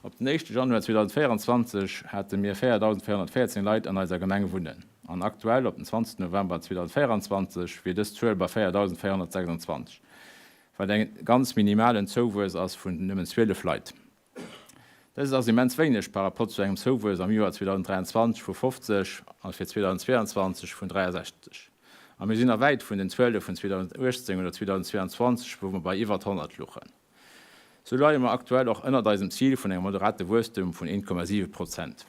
Op den éischte Januar 2024 hate mir 4.414 Leit an eiser Gemeng wunnen an aktuell, op den 20 November 2024, wier dës Zuel bei 4.426, wat e ganz minimalen Zouwuess ass vun nëmmen 12 Leit. Dëst ass immens wéineg par rapport zu engem Zouwuess am Joer 2023 vu 50 a fir 2022 vun 63. A mir sinn nach wäit vun den Zuele vun 2018 oder 2022, wou mer bei iwwert 100 luchen. Sou leie mer aktuell och ënnert eisem Zil vun engem moderate Wuesstum vun 1,7 Prozent.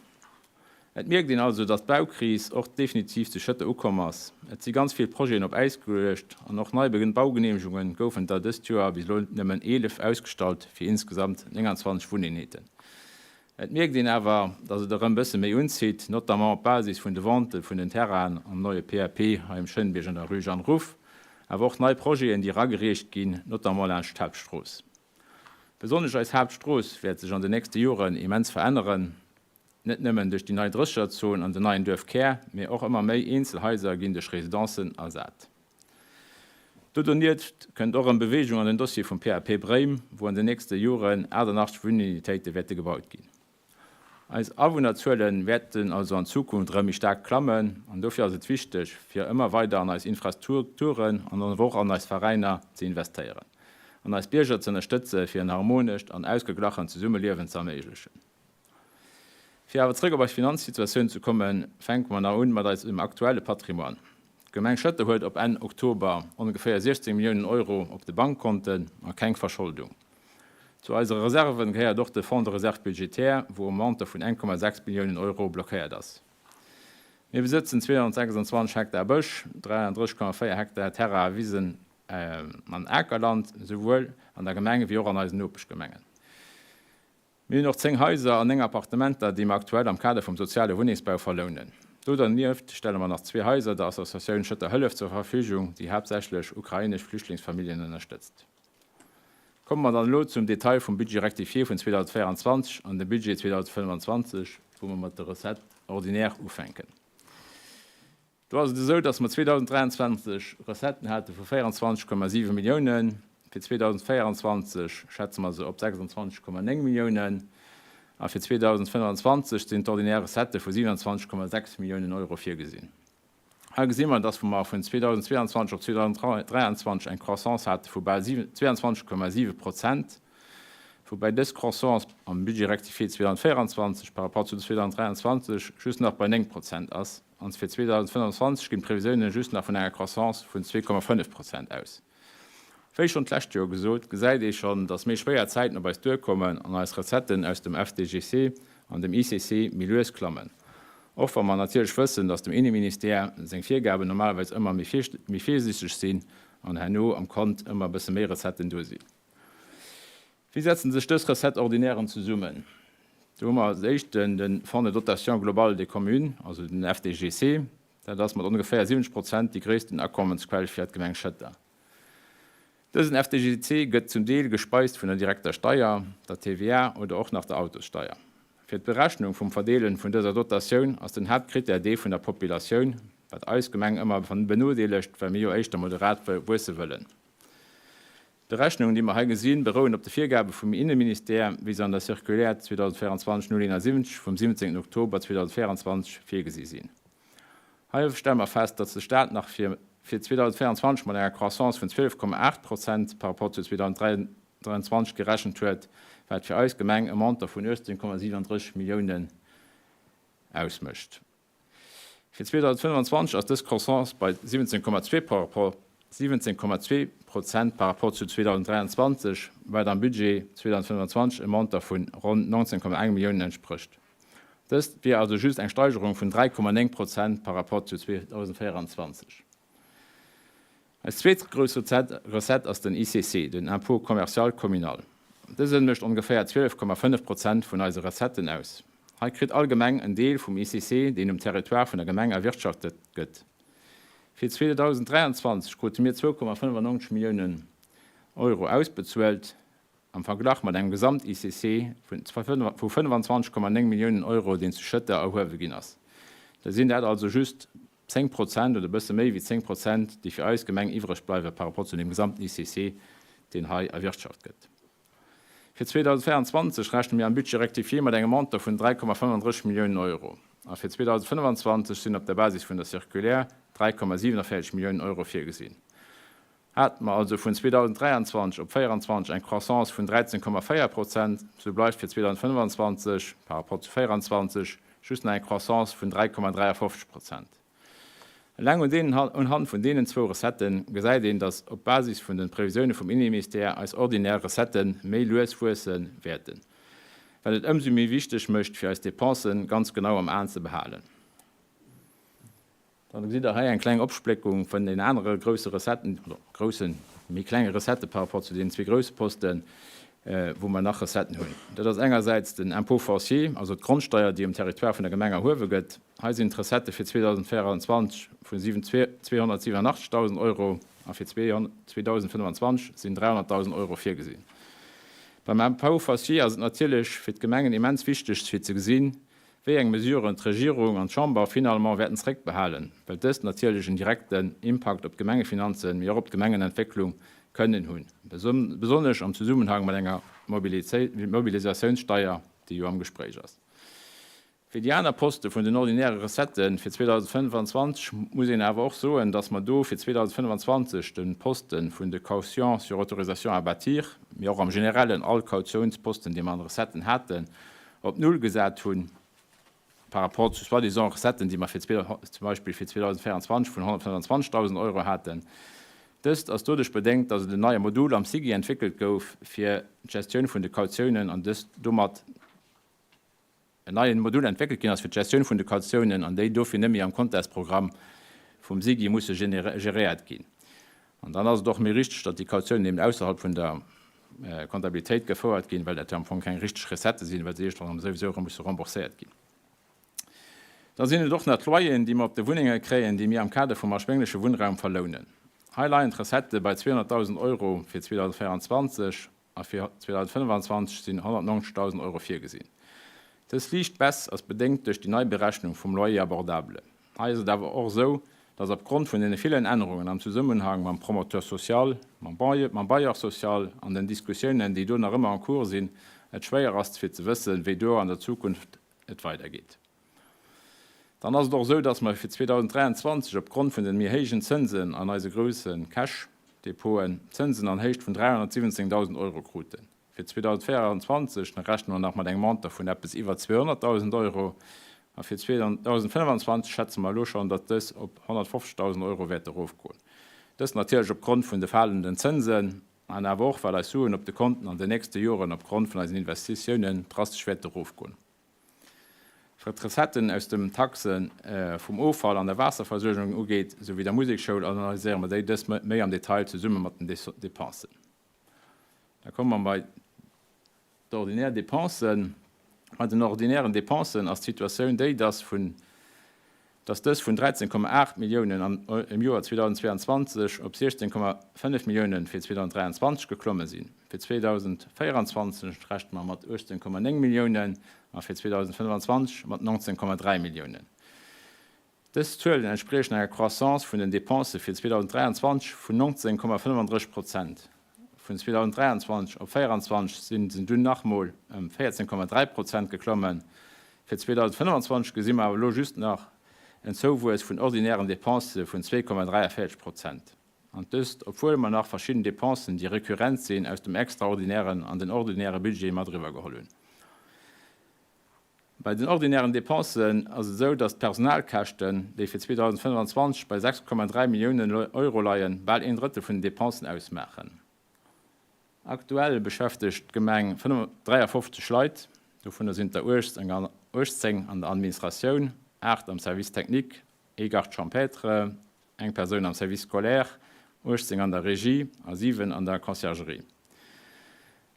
Et mierkt een also, datt d'Baukris och definitiv zu Schëtter ukomm ass. Et si ganz vill Projeten op Äis geluecht an och nei Baugeneemegunge goufen der dëst Joer bis elo nëmmen 11 ausgestallt fir insgesamt 29 Wunneenheeten. Et mierkt een awer, datt et erëm bësse méi unzitt, notamment op Basis vun de Vente vun den Terrainen am neie PAP hei um Schënbierg an der Rue Jeanne Ruff, awer och nei Projeten, déi eragereecht ginn, notamment laanscht d'Haaptstrooss. Besonnesch eis Haaptstrooss wäert sech an den nächste Joren immens veränneren, net nëmmen duerch déi nei Drécherzon an den neien Duerfkär, mee och ëmmer méi eenzel Haiser ginn duerch Residencen ersat. Do donieft kënnt och erëm Beweegung an den Dossier vum PAP Bréim, wou an den nächste Joren 88 Wunnunitéite wäerte gebaut ginn. Eis Awunnerzuele wäerten also an Zukunft erëm méi staark klammen an dofir ass et wichteg, fir ëmmer weider an eis Infrastrukturen an awer och an eis Veräiner ze investéieren an eis Bierger ze ënnerstëtze fir en harmonescht an ausgeglachent Zesummeliewen ze erméiglechen. Fir awer zrëck op eis Finanzsituatioun ze kommen, fänke mer nach un mat eisem aktuelle Patrimoine. D'Gemeng Schëtter huet op Enn Oktober ongeféier 16 Milliounen Euro op de Bankkonten a keng Verscholdung. Zu eisere Reserven gehéiert och de Fonds de réserve budgétaire, wou e Montant vun 1,6 Milliounen Euro blockéiert ass. Mir besëtzen 226 Hektar Bësch, 33,4 Hektar Terrain, Wisen an Akerland, esouwuel an der Gemeng wéi och an eisen Nopeschgemengen. Mir hunn och 10 Haiser an 9 Appartementer, déi mer aktuell am Kader vum soziale Wunnengsbau verlounen. Do dernieft stelle mer nach zwee Haiser der Associatioun Schëtter Hëllef zur Verfügung, déi haaptsächlech ukrainesch Flüchtlingsfamilljen ënnerstëtzt. Komme mer dann elo zum Detail vum Budget rectifié vun 2024 an dem Budget 2025, wou mer mat de Recettes ordinaires ufänken. Do ass et esou, dass mer 2023 Recetten hate vu 24,7 Milliounen. Fir 2024 schätze mer se op 26,9 Milliounen. A fir 2025 sinn d'ordinär Recettë vu 27,6 Milliounen Euro virgesinn. Hei gesi mer, dass mer vun 2022 op 2023 eng Croissance hate vu bal 22,7 Prozent, woubäi dës Croissance am Budget rectifié 2024 par rapport zu 2023 just nach bei 9 Prozent ass. An fir 2025 ginn d'Previsiounen just nach vun enger Croissance vun 2,5 Prozent aus. Wéi schonn d'lescht Joer gesot, gesäit ee schonn, datt méi schwéier Zäiten op eis duerkommen an eis Recetten aus dem FDGC an dem ICC méi lues klammen. Och wa mer natierlech wëssen, datt dem Inneministère seng Virgaben normalerweis ëmmer méi virsiichteg sinn an herno am Kont ëmmer e bësse méi Recetten do sinn. Wéi setzen sech dës Recette-ordinairen zesummen? Do hu mer als éischten de Fonds de dotation globale des communes, also den FDGC. Dat ass mat ongeféier 70 Prozent déi gréissten Akommensquell fir d'Gemeng Schëtter. Dësen FDGC gëtt zum Deel gespeist vun der direkter Steier, der TVA oder och nach der Autossteier. Fir d'Berechnung vum Verdeelen vun dëser Dotatioun ass den Haaptkrittär dee vun der Populatioun, wat eis Gemeng ëmmer benodeelegt, well mir jo éischter moderat wuesse wëllen. D'Berechnungen, déi mer hei gesinn, berouen op de Virgabe vum Inneministère, wéi se an der Circulaire 2024 071 vum 17 Oktober 2024 virgesi sinn. Hei stelle mer fest, datt de Stat nach fir fir 2024 mat enger Croissance vun 12,8 Prozent par rapport zu 2023 gerechent huet, wat fir eis Gemeng e Montant vun 18,37 Milliounen ausmécht. Fir 2025 ass dës Croissance bei 17,2 par rapport. 17,2 Prozent par rapport zu 2023, wat am Budget 2025 e Montant vun ronn 19,1 Milliounen entsprécht. Dëst wier also just eng Steigerung vun 3,9 Prozent par rapport zu 2024. Eis zweet grouss Recette ass den ICC, den Impôt commercial communal. Dësen mécht ongeféier 12,5 Prozent vun eise Recetten aus. Hei kritt all Gemeng en Deel vum ICC, deen um Territoire vun der Gemeng erwirtschaftet gëtt. Fir 2023 krute mir 2,95 Milliounen Euro ausbezuelt, am Verglach mat engem Gesamt-ICC vu 25,9 Milliounen Euro, deen zu Schëtter erhuewe ginn ass. Da sinn dat also just 10 Prozent oder e bësse méi wéi 10 Prozent, déi fir eis Gemeng iwwreg bleiwe par rapport zu deem gesamten ICC, deen hei erwirtschaft gëtt. Fir 2024 rechne mir am Budget rectifié mat engem Montant vun 3,35 Milliounen Euro a fir 2025 sinn op der Basis vun der Circulaire 3,47 Milliounen Euro virgesinn. Hate mer also vun 2023 op 2024 eng Croissance vun 13,4 Prozent, sou bleift fir 2025 par rapport zu 2024 just nach eng Croissance vun 3,53 Prozent. Eleng un deenen unhand vun deenen zwou Recettë gesäit een, datt op Basis vun de Previsioune vum Inneministère eis ordinär Recettë méi lues wuesse wäerten, wat et ëmsou méi wichteg mécht fir eis Depensë ganz genau am Aen ze behalen. Dann gesitt Der hei eng kleng Opspléckung vun den anere grousse Recetten, oder groussen, méi klenge Recettë par rapport zu deenen zwee grousse Posten, wou mer nach Recetten hunn. Dat ass engersäits den Impôt foncier, also d'Grondsteier, déi um Territoire vun der Gemeng erhuewe gëtt. Hei sinn d'Recettë fir 2024 vu 287.000 Euro a fir 2025 sinn 300.000 Euro virgesinn. Beim Impôt foncier ass et natierlech fir d'Gemengen immens wichteg fir ze gesinn, wéi eng Mesuren d'Regierung an d'Chamber finalement wäerten zréckbehalen, well dëst natierlech en direkten Impakt op d'Gemengefinanzen, mee och op d'Gemengenentwécklung kënnen hunn, besonnesch am Zesummenhang mat enger Mobilisatiounssteier, déi jo am Gespréich ass. Fir déi aner Poste vun den ordinäre Recettë fir 2025 muss een awer och soen, dass mer do fir 2025 de Poste vun de Cautions sur autorisation à bâtir, mee och am Generellen all Kautiounsposten, déi mer an Recetten haten, op Null gesat hunn, par rapport zu soi-disant Recetten, déi mer fir zum Beispill fir 2024 vun 125.000 Euro haten. Dëst ass doduerch bedéngt, datt et en neie Modul am SIGI entwéckelt gouf fir d'Gestioun vun de Kautiounen an dëst domat en neien Modul entwéckelt ginn ass fir d'Gestioun vun de Kautiounen an déi dofir net méi am Kontesprogramm vum SIGI musse geréiert ginn. An dann ass et och méi richteg, datt déi Kautiounen eben ausserhalb vun der Comptabilitéit gefouert ginn, well dat jo am Fong keng richteg Recettë sinn, well se iergendwann erëm souwisou erëm musse rembourséiert ginn. Da sinn et och nach d'Loyeren, déi mer op de Wunnenge kréien, déi mir am Kader vum erschwéngleche Wunnraum verlounen. Hei leien d'Recettë bei 200.000 Euro fir 2024 a fir 2025 sinn 190.000 Euro virgesinn. Dës liicht Baisse ass bedéngt duerch déi nei Berechnung vum Loyer abordable. Hei ass et awer och esou, dass opgrond vun deene villen Ännerungen am Zesummenhang mam Promoteur social, mam Bailleur social an den Diskussiounen, déi do nach ëmmer en cours sinn, et schwéier ass fir ze wëssen, wéi do an der Zukunft et weidergeet. Dann ass et och esou, dass mer fir 2023 opgrond vun den méi héijen Zënsen an eise grousse Cash-Depoten Zënsen an Héicht vun 317.000 Euro kruten. Fir 2024 rechne mer nach mat engem Montant vun eppes iwwer 200.000 Euro a fir 2025 schätze mer elo schonn, datt dës op 150.000 Euro wäert erofgoen. Dëst natierlech opgrond vun de falenden Zënsen an awer och, well eis Suen op de Konten an den nächste Joren opgrond vun eisen Investitiounen drastesch wäerte erofgoen. Wat d'Recetten aus dem Taxe vum Offall an der Waasserversuergung ugeet, souwéi der Musekschoul, analyséiere mer déi dës méi am Detail zesumme mat den Dépensen. Da komme mer bei d'ordinär Dépensen. Bei den ordinären Dépensen ass d'Situatioun déi, dass vun dass dës vun 13,8 Milliounen am Joer 2022 op 16,5 Milliounen fir 2023 geklomme sinn. Fir 2024 rechne mer mat 18,9 Milliounen a fir 2025 mat 19,3 Milliounen. Dës Zuelen entspriechen enger Croissance vun den Depensë fir 2023 vun 19,35 Prozent. Vun 2023 op 2024 sinn se dunn nach mol ëm 14,3 Prozent geklommen. Fir 2025 gesi mer awer elo just nach en Zouwuess vun ordinären Depensë vun 2,43 Prozent. An dëst, obwuel mer nach verschidden Depensen, déi recurrent sinn, aus dem extraordinären an den ordinäre Budget mat eriwwergeholl hunn. Bei den ordinären Dépensen ass et esou, dass d'Personalkäschten, déi fir 2025 bei 6,3 Milliounen Euro leien, bal een Drëttel vun den Dépensen ausmaachen. Aktuell beschäftegt d'Gemeng 53 Leit, dovunner sinn der 18 an der Administratioun, 8 am Service technique, ee Garde champêtre, eng Persoun am Service scolaire, 18 an der Regie a 7 an der Conciergerie.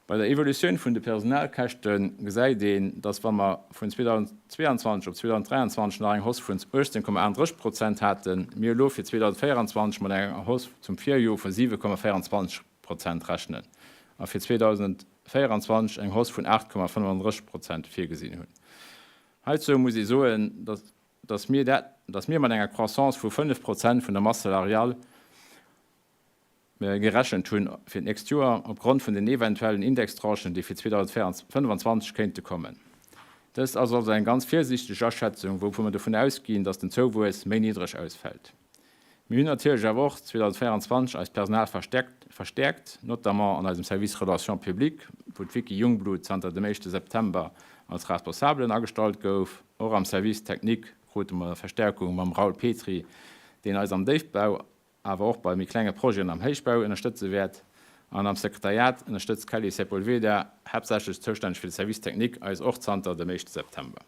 Bei der Evolutioun vun de Personalkäschte gesäit een, dass wa mer vun 2022 op 2023 nach eng Hausse vun 18,38 Prozent haten, mir elo fir 2024 mat enger Hausse zum Virjoer vu 7,24 Prozent rechnen a fir 2024 eng Hausse vun 8,35 Prozent virgesinn hunn. Heizou muss ee soen, dass mir dat, dass mir mat enger Croissance vu 5 Prozent vun der Masse salariale gerechent hunn fir d'nächst Joer, opgrond vun den eventuellen Indextranchen, déi fir 2025 kéinte kommen. Dëst ass also eng ganz virsiichteg Aschätzung, wouvu mer dovun ausginn, dass den Zouwuess méi niddreg ausfält. Mir hunn natierlech awer och 2024 eist Personal verstäerkt, notamment an eisem Service Relations publiques, wou d'Vicky Jungblut zanter dem éischte September als Responsabelen agestallt gouf. Och am Service technique krute mer Verstärkung mam Raoul Petry, deen eis am Déifbau, awer och bei méi klenge Projeten am Héichbau ënnerstëtze wäert. An am Sekretariat ënnerstëtzt d'Kelly Sepulveda, haaptsächlech zoustänneg fir de Service technique, eis och zanter dem éischte September.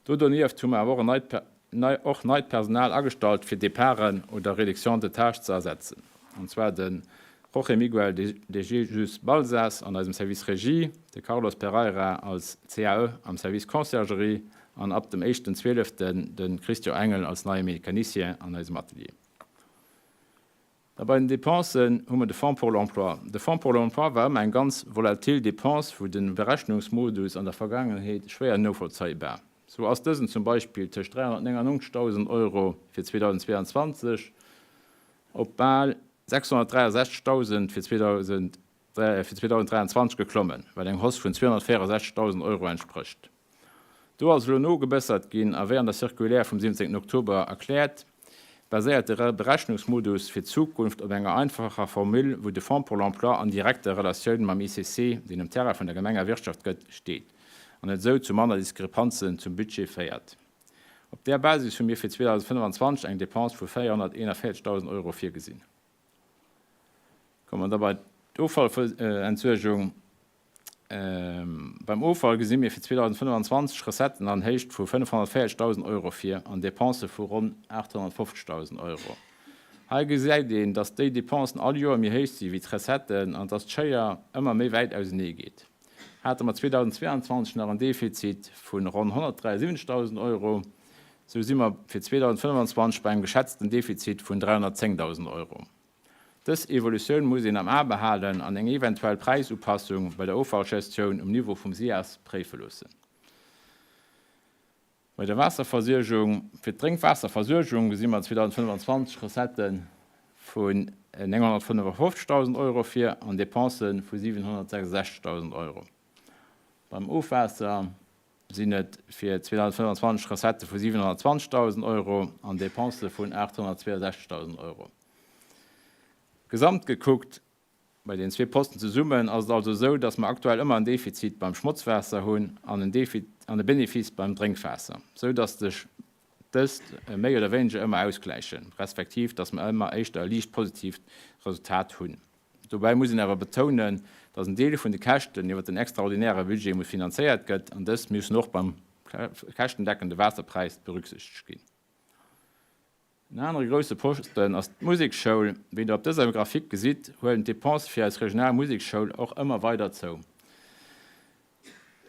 Do donieft hu mer awer och en neit och neit Personal agestallt fir Departen oder Réductions de tâches ze ersetzen, an zwar de Jorge Miguel de Jesus Balsas an eisem Service Régie, de Carlos Pereira als CAE am Service Conciergerie an ab dem éischten Zwieleften de Christian Engel als neie Mécanicien an eisem Atelier. Da bei den Dépensen hu mer de Fonds pour l'emploi. De Fonds pour l'emploi war ëmmer eng ganz volatil Dépense, wou de Berechnungsmodus an der Vergaangenheet schwéier novollzéibar. Sou ass dësen zum Beispill tëscht 399.000 Euro fir 2022 op bal 663.000 fir 2023 geklommen, wat eng Hausse vun 264.000 Euro entsprécht. Do ass elo nogebessert ginn a wéi an der Circulaire vum 17 Oktober erkläert, baséiert de Berechnungsmodus fir d'Zukunft op enger einfacher Formule, wou de Fonds pour l'emploi an direkter Relatioun mam ICC, deen um Terrain vun der Gemeng erwirtschaft gëtt, steet an et esou zu manner Diskrepanzen zum Budget féiert. Op där Basis hu mir fir 2025 eng Dépense vu 441.000 Euro virgesinn. Komme mer da bei d'Offallentsuergung. Beim Offall gesi mir fir 2025 Recetten an Héicht vu 540.000 Euro vir an Depensë vu ronn 850.000 Euro. Hei gesäit een, dass déi Depensen all Joer méi héich si wéi d'Recetten an dass d'Schéier ëmmer méi wäit ausenee geet. Hate mer 2022 nach en Defizit vu ronn 173.000 Euro, sou si mer fir 2025 bei engem geschätzten Defizit vun 310.000 Euro. Dës Evolutioun muss een am A behalen an eng eventuell Präisupassung bei der Offallgestioun um Niveau vum SIAS préife loossen. Bei der Waasserversuergung, Fir d'Drénkwaasserversuergung gesi mer 2025 Recettë vun 955.000 Euro vir an Depensë vu 766.000 Euro. Beim Ofwaasser sinn et fir 2025 Recettë vu 720.000 Euro an Depensë vun 862.000 Euro. Gesamt gekuckt, bei den zwee Posten zesummen, ass et also esou, dass mer aktuell ëmmer en Defizit beim Schmotzwaasser hunn an en an e Benefice beim Drénkwaasser, esou dass sech dëst méi oder wéineger ëmmer ausgläichen, respektiv dass mer ëmmer éischter e liicht positiivt Resultat hunn. Dobäi muss een awer betounen, dass en Deel vun de Käschten iwwer den extraordinäre Budget muss finanzéiert gëtt an dës müssen och beim käschtendeckende Waasserpräis berücksichtegt ginn. En anere grousse Posten ass d'Musekschoul. Wéi Der op dëser Grafik gesitt, huelen d'Depensë fir eis regional Musekschoul och ëmmer weider zou.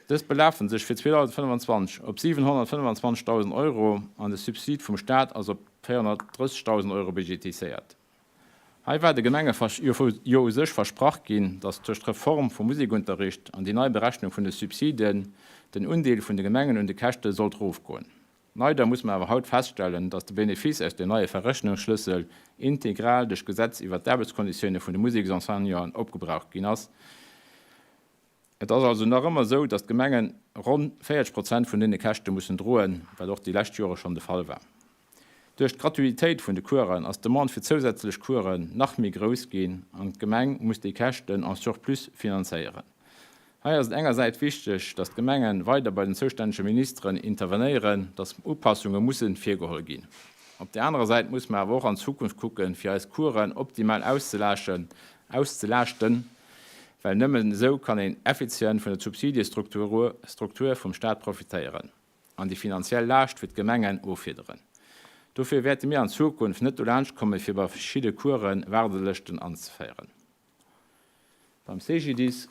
Dës belafen sech fir 2025 op 725.000 Euro an de Subsid vum Staat ass op 430.000 Euro budgetiséiert. Hei war de Gemenge jo u sech versprach ginn, datt duerch d'Reform vum Musekunterricht an déi nei Berechnung vun de Subsiden den Undeel vun de Gemengen un de Käschte sollt erofgoen. Leider muss mer awer haut feststellen, datt de Benefice aus dem neie Verrechnungsschlëssel integral duerch d'Gesetz iwwert d'Aarbechtskonditioune vun de Museksenseignanten opgebraucht ginn ass. Et ass also nach ëmmer esou, datt d'Gemengen ronn 40 Prozent vun deene Käschte mussen droen, wat och déi lescht Jore schonn de Fall war. Duerch d'Gratuitéit vun de Coursen ass d'Demande fir zousätzlech Coursen nach méi grouss ginn an d'Gemeng muss déi Käschten en surplus finanzéieren. Hei ass et engersäits wichteg, dass d'Gemenge weider bei den zoustännege Ministeren intervenéieren, dass Upassunge mussen virgeholl ginn. Op där anerer Säit muss mer awer och an d'Zukunft kucken, fir eis Coursen optimal auszelaaschten, well nëmmen esou kann een effizient vun der Subsidiestruktur vum Stat profitéieren an déi finanziell Laascht fir d'Gemengen offiederen. Dofir wäerte mir an Zukunft net dolaanscht kommen, fir bei verschidde Coursen Waardelëschten anzeféieren. Beim CGDIS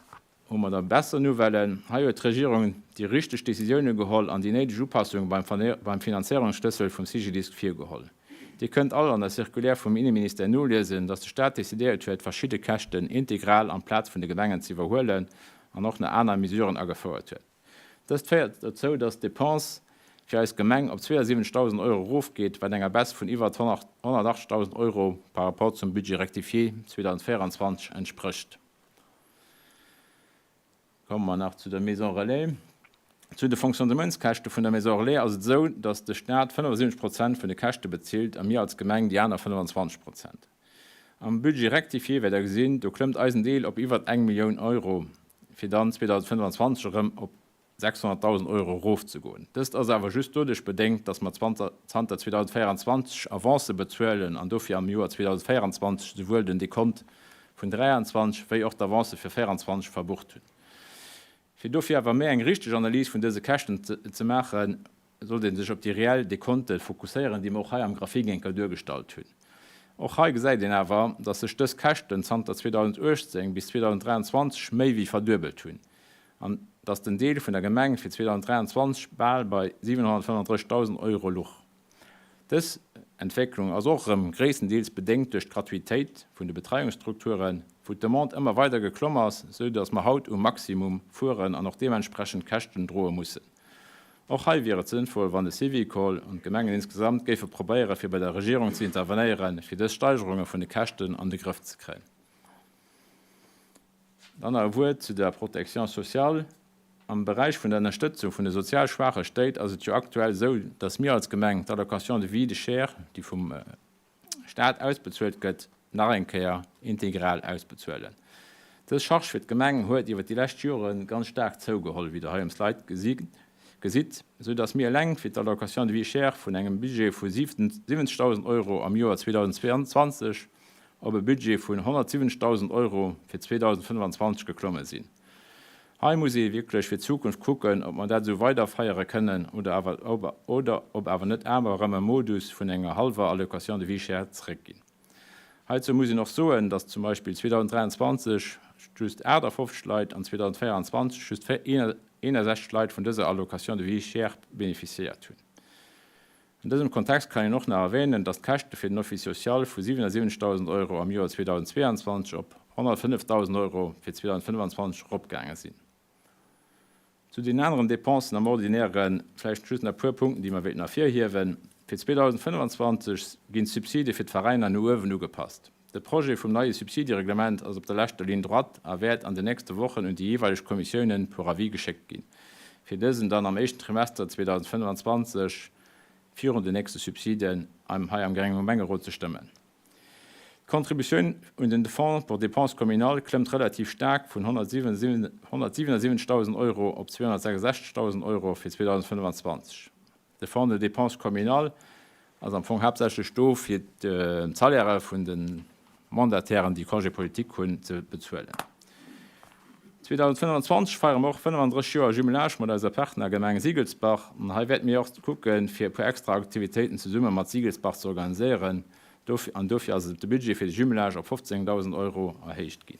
hu mer da besser Nouvellen. Hei huet d'Regierung déi richteg Décisioune geholl an déi néideg Upassunge beim Finanzéierungsschlëssel vum CGDIS virgeholl. Dir kënnt all an der Circulaire vum Inneministère noliesen, dass de Staat decidéiert huet, verschidde Käschten integral amplaz vun de Gemengen ze iwwerhuelen an och nach aner Mesuren agefouert huet. Dëst féiert dozou, dass d'Depense fir eis Gemeng op 72.000 Euro erofgeet, wat enger Baisse vun iwwer 180.000 Euro par rapport zum Budget rectifié 2024 entsprécht. Komme mer nach zu der Maison Relais. Zu de Fonctionnementskäschte vun der Maison Relais ass et esou, dass de Staat 75 Prozent vun de Käschte bezilt a mir als Gemeng déi aner 25 Prozent. Am Budget rectifié wäert Der gesinn, do klëmmt eisen Deel op iwwert eng Millioun Euro, fir dann 2025 erëm op 600.000 Euro erofzegoen. Dëst ass awer just doduerch bedéngt, dass mer zanter 2024 Avancë bezuelen an dofir am Joer 2024 souwuel den Dekont vun 23 wéi och d'Avancë fir 24 verbucht hunn. Fir dofir awer méi eng richteg Analys vun dëse Käschten ze maachen, sollt ee sech op déi reell Dekonte fokusséieren, déi mer och hei am Graphique enker duergestallt hunn. Och hei gesäit een awer, dass sech dës Käschten zanter 2018 bis 2023 méi wéi verduebelt hunn an dass den Deel vun der Gemeng fir 2023 bal bei 735.000 Euro luch. Dës Entwécklung ass och erëm gréisstendeels bedéngt duerch d'Gratuitéit vun de Betreiungsstrukturen, wou d'Demande ëmmer weider geklomm ass, sou dass mer haut um Maximum fueren an och deementsprechend Käschten droe mussen. Och hei wier et sënnvoll, wann de Syvicol an d'Gemengen insgesamt géife probéieren, fir bei der Regierung ze intervenéieren, fir dës Steigerunge vun de Käschten an de Grëff ze kréien. Dann nach e Wuert zu der Protection sociale. Am Beräich vun der Ënnerstëtzung vun de sozial schwaache Stéit ass et jo aktuell esou, dass mir als Gemeng d'Allocation de vie chère, déi vum Stat ausbezuelt gëtt, nach eng Kéier integral ausbezuelen. Dës Charge fir d'Gemeng huet iwwer déi lescht Jore ganz staark zougeholl, wéi Der hei um Slide gesitt, esou dass mir eleng fir d'Allocation de vie chère vun engem Budget vu 70.000 Euro am Joer 2022 op e Budget vun 170.000 Euro fir 2025 geklomme sinn. Hei muss ee wierklech fir d'Zukunft kucken, ob mer dat esou weiderfeiere kënnen oder awer oder ob awer net awer erëm e Modus vun enger hallwer Allocation de vie chère zeréckginn. Heizou muss een och soen, dass zum Beispill 2023 just 58 Leit an 2024 just 61 Leit vun dëser Allocation de vie chère bénéficiéiert hunn. An dësem Kontext kann een och nach erwähnen, dass d'Käschte fir den Office social vu 77.000 Euro am Joer 2022 op 105.000 Euro fir 2025 eropgaange sinn. Zu den aneren Dépensen am Ordinäre vläicht just nach e puer Punkten, déi mer wéilten ervirhiewen. Fir 2025 ginn d'Subside fir d'Veräiner no uewen ugepasst. De Projet vum neie Subsidiereglement ass op der leschter Ligne droite a wäert an den nächste Wochen un déi jeeweileg Kommissiounen pour avis geschéckt ginn, fir dësen dann am éischten Trimester 2025 virun den nächste Subsiden hei am Gemengerot ze stëmmen. D'Contributioun un den Fonds pour dépenses communales klëmmt relativ staark vun 177.000 Euro op 266.000 Euro fir 2025. De Fonds de dépenses communales ass am Fong haaptsächlech do, fir d'Salairë vun de Mandatairen, déi Congé politique hunn, ze bezuelen. 2025 feiere mer och 35 Joer Jumelage mat eiser Partnergemeng Siegelsbach. An hei wäerte mir och kucken, fir e puer extra Aktivitéiten zesumme mat Siegelsbach ze organiséieren. An dofir ass de Budget fir de Jumelage op 15.000 Euro erhéicht ginn.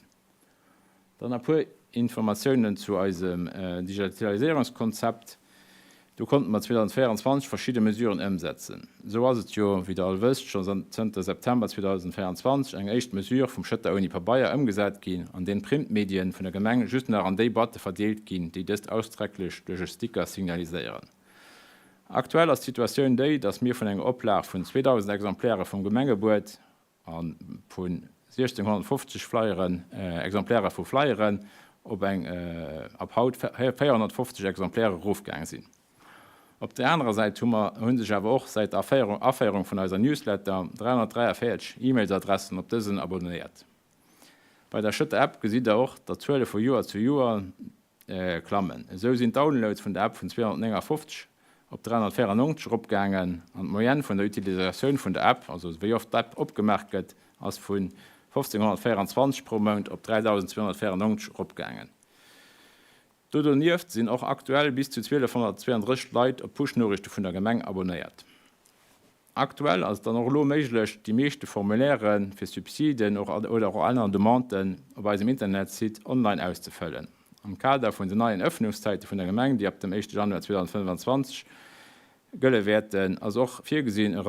Dann e puer Informatiounen zu eisem Digitaliséierungskonzept. Do konnte mer 2024 verschidde Mesuren ëmsetzen. Esou ass et jo, wéi Der all wësst, schonn zënter September 2024 eng éischt Mesure vum Schëtter ouni Pabeier ëmgesat ginn, an deem d'Printmedien vun der Gemeng just nach an déi Boîte verdeelt ginn, déi dëst ausdrecklech duerch e Sticker signaliséieren. Aktuell ass d'Situatioun déi, dass mir vun enger Oplag vun 2.000 Exemplaire vum Gemengebuet a vu 1650 Flyeren, Exemplaire vu Flyeren op eng ab haut 450 Exemplaire erofgaang sinn. Op der anerer Säit hu mer hu sech awer och säit der Aféierung Aféierung vun eiser Newsletter 343 E-Mailsadressen op dësen abonnéiert. Bei der Schëtter App gesitt der och, datt d'Zuele vu Joer zu Joer. klammen. Esou sinn d'Downloads vun der App vun 259 op 394 eropgaangen an d'Moyenne vun der Utilisatioun vun der App, also wéi oft d'App opgemaach gëtt, ass vun 1524 pro Mount op 3294 eropgaangen. Do donieft sinn och aktuell bis zu 1232 Leit op d'Push-Noriichte vun der Gemeng abonéiert. Aktuell ass et dann och elo méiglech, déi meeschte Formulaire fir Subsiden oder och aner Demanden op eisem Internetsite online auszefëllen. Am Kader vun den neien Ëffnungszäite vun der Gemeng, déi ab dem éischte Januar 2025 gëlle wäerten, ass och virgesinn, e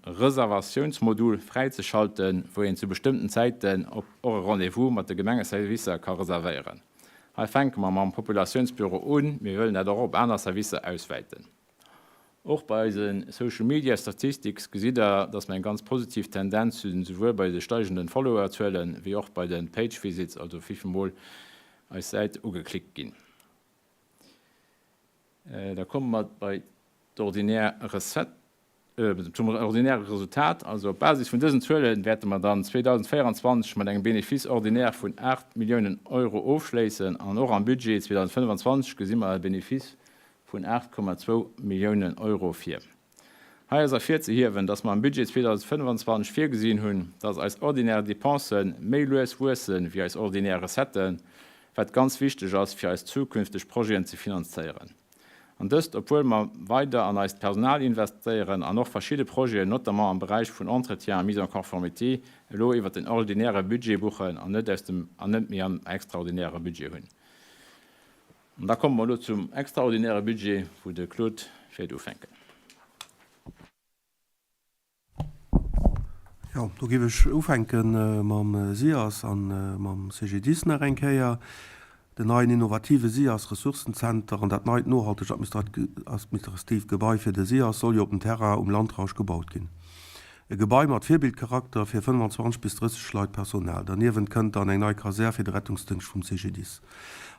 Reservatiounsmodul fräizeschalten, wou een zu bestëmmten Zäiten och e Rendez-vous mat de Gemengeservicer ka reservéieren. Hei fänke mer mam Populatiounsbüro un, mir wëllen dat och op aner Servicer auswäiten. Och bei eise Social Media Statistics gesitt der, dass mer eng ganz positiv Tendenz hunn, souwuel bei de steigenden Followerzuelen, wéi och bei de Page Visits, also wéivill mol eis Säit ugeklickt ginn. Da komme mer bei d'ordinär Recette, zum ordinäre Resultat. Also op Basis vun dësen Zuele wäerte mer dann 2024 mat engem Bénéfice ordinaire vun 8 Milliounen Euro ofschléissen an och am Budget 2025 gesi mer e Bénéfice vun 8,2 Milliounen Euro vir. Hei ass ervirzehiewen, dass mer am Budget 2025 virgesinn hunn, dass eis ordinär Dépensë méi lues wuesse wéi eis ordinär Recetten, wat ganz wichteg ass, fir eis zukünfteg Projeten ze finanzéieren. An dëst, obwuel mer weider an eist Personal investéieren an och verschidde Projeten, notamment am Beräich vun Entretien a Mise en conformité, elo iwwert den ordinäre Budget buchen an net aus dem an net méi am extraordinäre Budget hunn. An da komme mer elo zum extraordinäre Budget, wou de Claude wäert ufänken. Jo, do géif ech ufänke mam SIAS a mam CGDIS nach eng Kéier. Den neien innovative SIAS Ressourcenzenter an dat neit nohaltegt administratiivt Gebai fir de SIAS soll jo op dem Terrain um Landrausch gebaut ginn. E Gebai mat Virbildcharakter fir 25 bis 30 Leit Personal. Derniewent kënnt dann eng nei Kasär fir de Rettungsdëngscht vum CGDIS.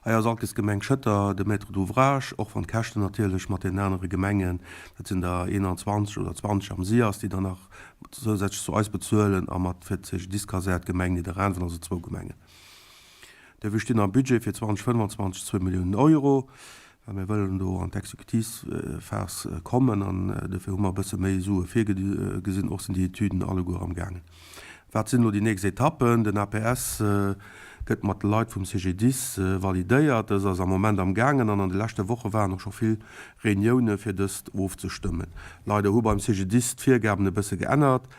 Hei ass allkes d'Gemeng Schëtter de Maître d'ouvrage, och wann d'Käschten natierlech mat deenen anere Gemengen, dat sinn der 21 oder 20 am SIAS, déi dann nach zousätzlech zu eis bezuelen, a mat fir d'CGDIS-Kasär d'Gemeng Nidderaanwen, also zwou Gemengen. Dofir stinn am Budget fir 2025 zwou Milliounen Euro. Well mir wëllen do an d'Exekutivphas kommen an dofir hu mer e bësse méi Sue virgesinn. Och sinn déi Etüden alleguer am gaangen. Wat sinn elo déi nächst Etappen? Den APS gëtt mat de Leit vum CGDIS validéiert. Dës ass am Moment am gaangen an an de leschte Woche waren och scho vill Reunioune fir dëst ofzestëmmen. Leider hu beim CGDIS d'Virgaben e bësse geännert.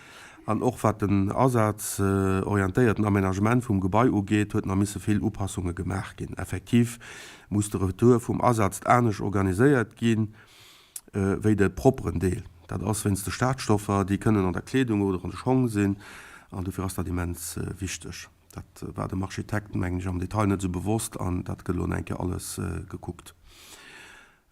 An och wat den asazorientéierten Aménagement vum Gebai ugeet, huet nach misse vill Upassunge gemaach ginn. Effektiv muss de Retour vum Asaz anescht organiséiert gi wéi de propperen Deel. Dat ass wéinst de Schadstoffer, déi kënnen an der Kleedung oder an de Schong sinn, an dofir ass dat immens wichteg. Dat war dem Architekt, mengen ech, am Detail net esou bewosst an dat gëtt elo nach eng Kéier alles gekuckt.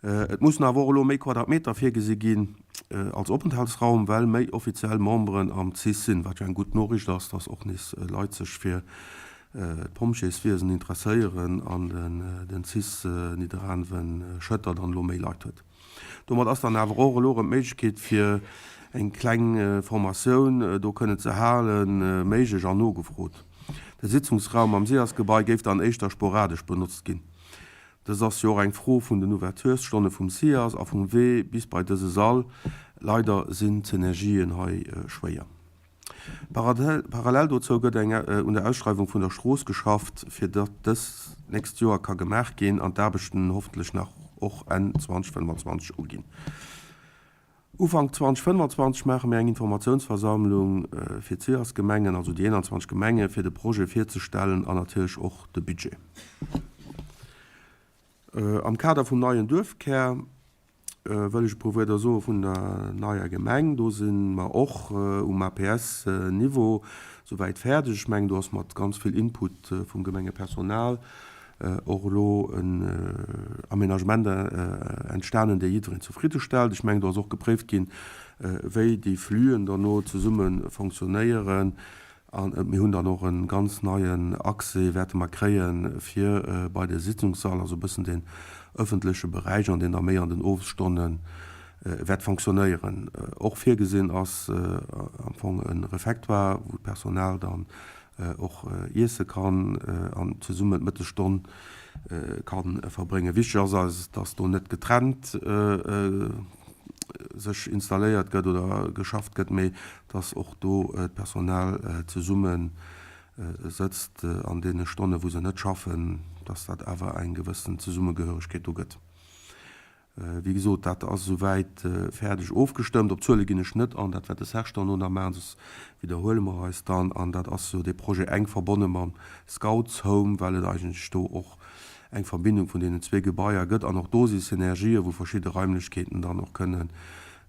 Et mussen awer och elo méi Quadratmeter virgesi ginn als Openthaltsraum, well méi offiziell Memberen am cis sinn, wat jo eng gutt Noriicht ass, dass och nees Leit sech fir d'Pompjeeswiesen interesséieren an den cis Nidderaanwen-Schëtter dann elo méi Leit huet. Domat ass dann awer och elo erëm d'Méiglechkeet fir eng kleng Formatioun do kënnen ze halen méiglech an nogefrot. De Sitzungsraum am SIAS-Gebai géif dann éischter sporadesch benotzt ginn. Dëst ass jo och eng Fro vun den Ouverturesstonne vum SIAS a vum Wee bis bei dëse Sall. Leider sinn d'Synergien hei schwéier. Parallel dozou gëtt eng un der Ausschreiwung vun der Strooss geschafft, fir datt dës d'nächst Joer ka gemaach ginn an d'Aarbechten hoffentlech nach och Enn 2025 uginn. Ufank 2025 maache mir eng Informatiounsversammlung fir d'SIAS-Gemengen, also déi 21 Gemenge fir de Projet virzestellen an natierlech och de Budget. Am Kader vum neien Duerfkär wëll ech e puer Wuerder soe vun der neier Gemeng. Do si mer och um APS-Niveau souwäit fäerdeg. Ech mengen, do ass mat ganz vill Input vum Gemengepersonal och elo en Aménagement entstanen, dee jiddereen zefridde stellt. Ech mengen, do ass och gepréift ginn, wéi déi Fluen derno zesumme fonctionnéieren. A mir hunn dann och e ganz neien Accès wäerte mer kréie fir bei de Sitzungssall, also e bëssen deen ëffentleche Beräich, an deen da méi an den Owesstonne wäert fonctionnéieren. Och virgesinn ass am Fong e Refectoire, wou d'Personal dann. och iesse kann an zesummen d'Mëttesstonn ka verbréngen. Wichteg ass eis, dass do net getrennt sech installéiert gëtt oder geschafft gëtt, mee dass och do d'Personal zesumme sëtzt an deene Stonne wou se net schaffen, dass dat awer eng gewëssen Zesummegehöregkeet do gëtt. Wéi gesot, dat ass esouwäit fäerdeg ofgestëmmt. Op d'Zuele ginn ech net an, dat wäert de Serge dann elo nach maachen, soss widderhuele mer eis dann. An dat ass jo dee Projet enk verbonne mam Scouts Home, well et eigentlech do och eng Verbindung vun deenen zwee Gebaier gëtt. An och do si Synergien, wou verschidde Raimlechkeeten dann och kënnen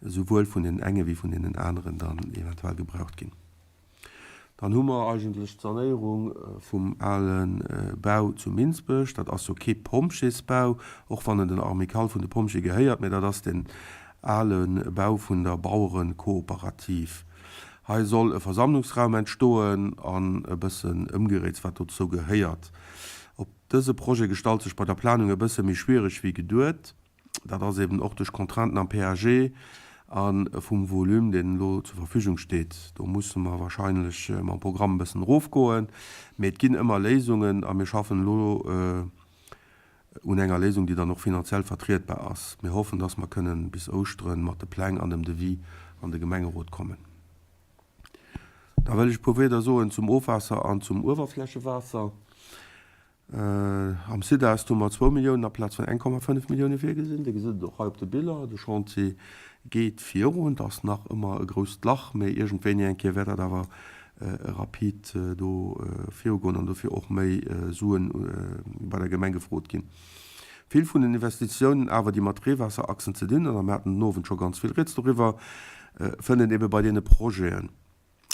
esouwuel vun deenen enge wéi vun deenen aneren dann eventuell gebraucht ginn. Dann hu mer eigentlech d'Sanéierung vum ale Bau zu Minsbech. Dat ass jo kee Pompjeesbau, och wann en den Armicale vun de Pompjee gehéiert, mä dat ass deen ale Bau vun der Bauerenkooperativ. Hei soll e Versammlungsraum entstoen an e bëssen Ëmgeréits, wat dozou gehéiert. Op dëse Projet gestalt sech bei der Planung e bësse méi schwiereg wéi geduet. Dat ass eben och duerch Contrainten am PAG a vum Volume, deen elo zur Verfügung steet. Do musse mer wahrscheinlech mam Programm e bëssen erofgoen. Mee et ginn ëmmer Léisungen a mir schaffen elo un enger Léisung, déi dann och finanziell vertrietbar ass. Mir hoffen, dass mer kënnen bis Ouschteren mat de Pläng an dem Devis an de Gemengerot kommen. Da wëll ech e puer Wierder soen zum Ofwaasser an zum Uewerflächewaasser. Am Sud-Est hu mer zwou Milliounen aplaz vun 1,5 Millioune virgesinn. Dir gesitt et och hei op de Biller, de Chantier geet virun. Et ass nach ëmmer e grousst Lach, mee iergendwéini eng Kéier wäert dat awer rapid do virugoen an dofir och méi Suen bei der Gemeng gefrot ginn. Vill vun den Investitiounen awer, déi mat Reewaasserachsen ze dinn hunn, a mir haten den Owend scho ganz vill rieds doriwwer, fënnt een ebe bei deene Projeten,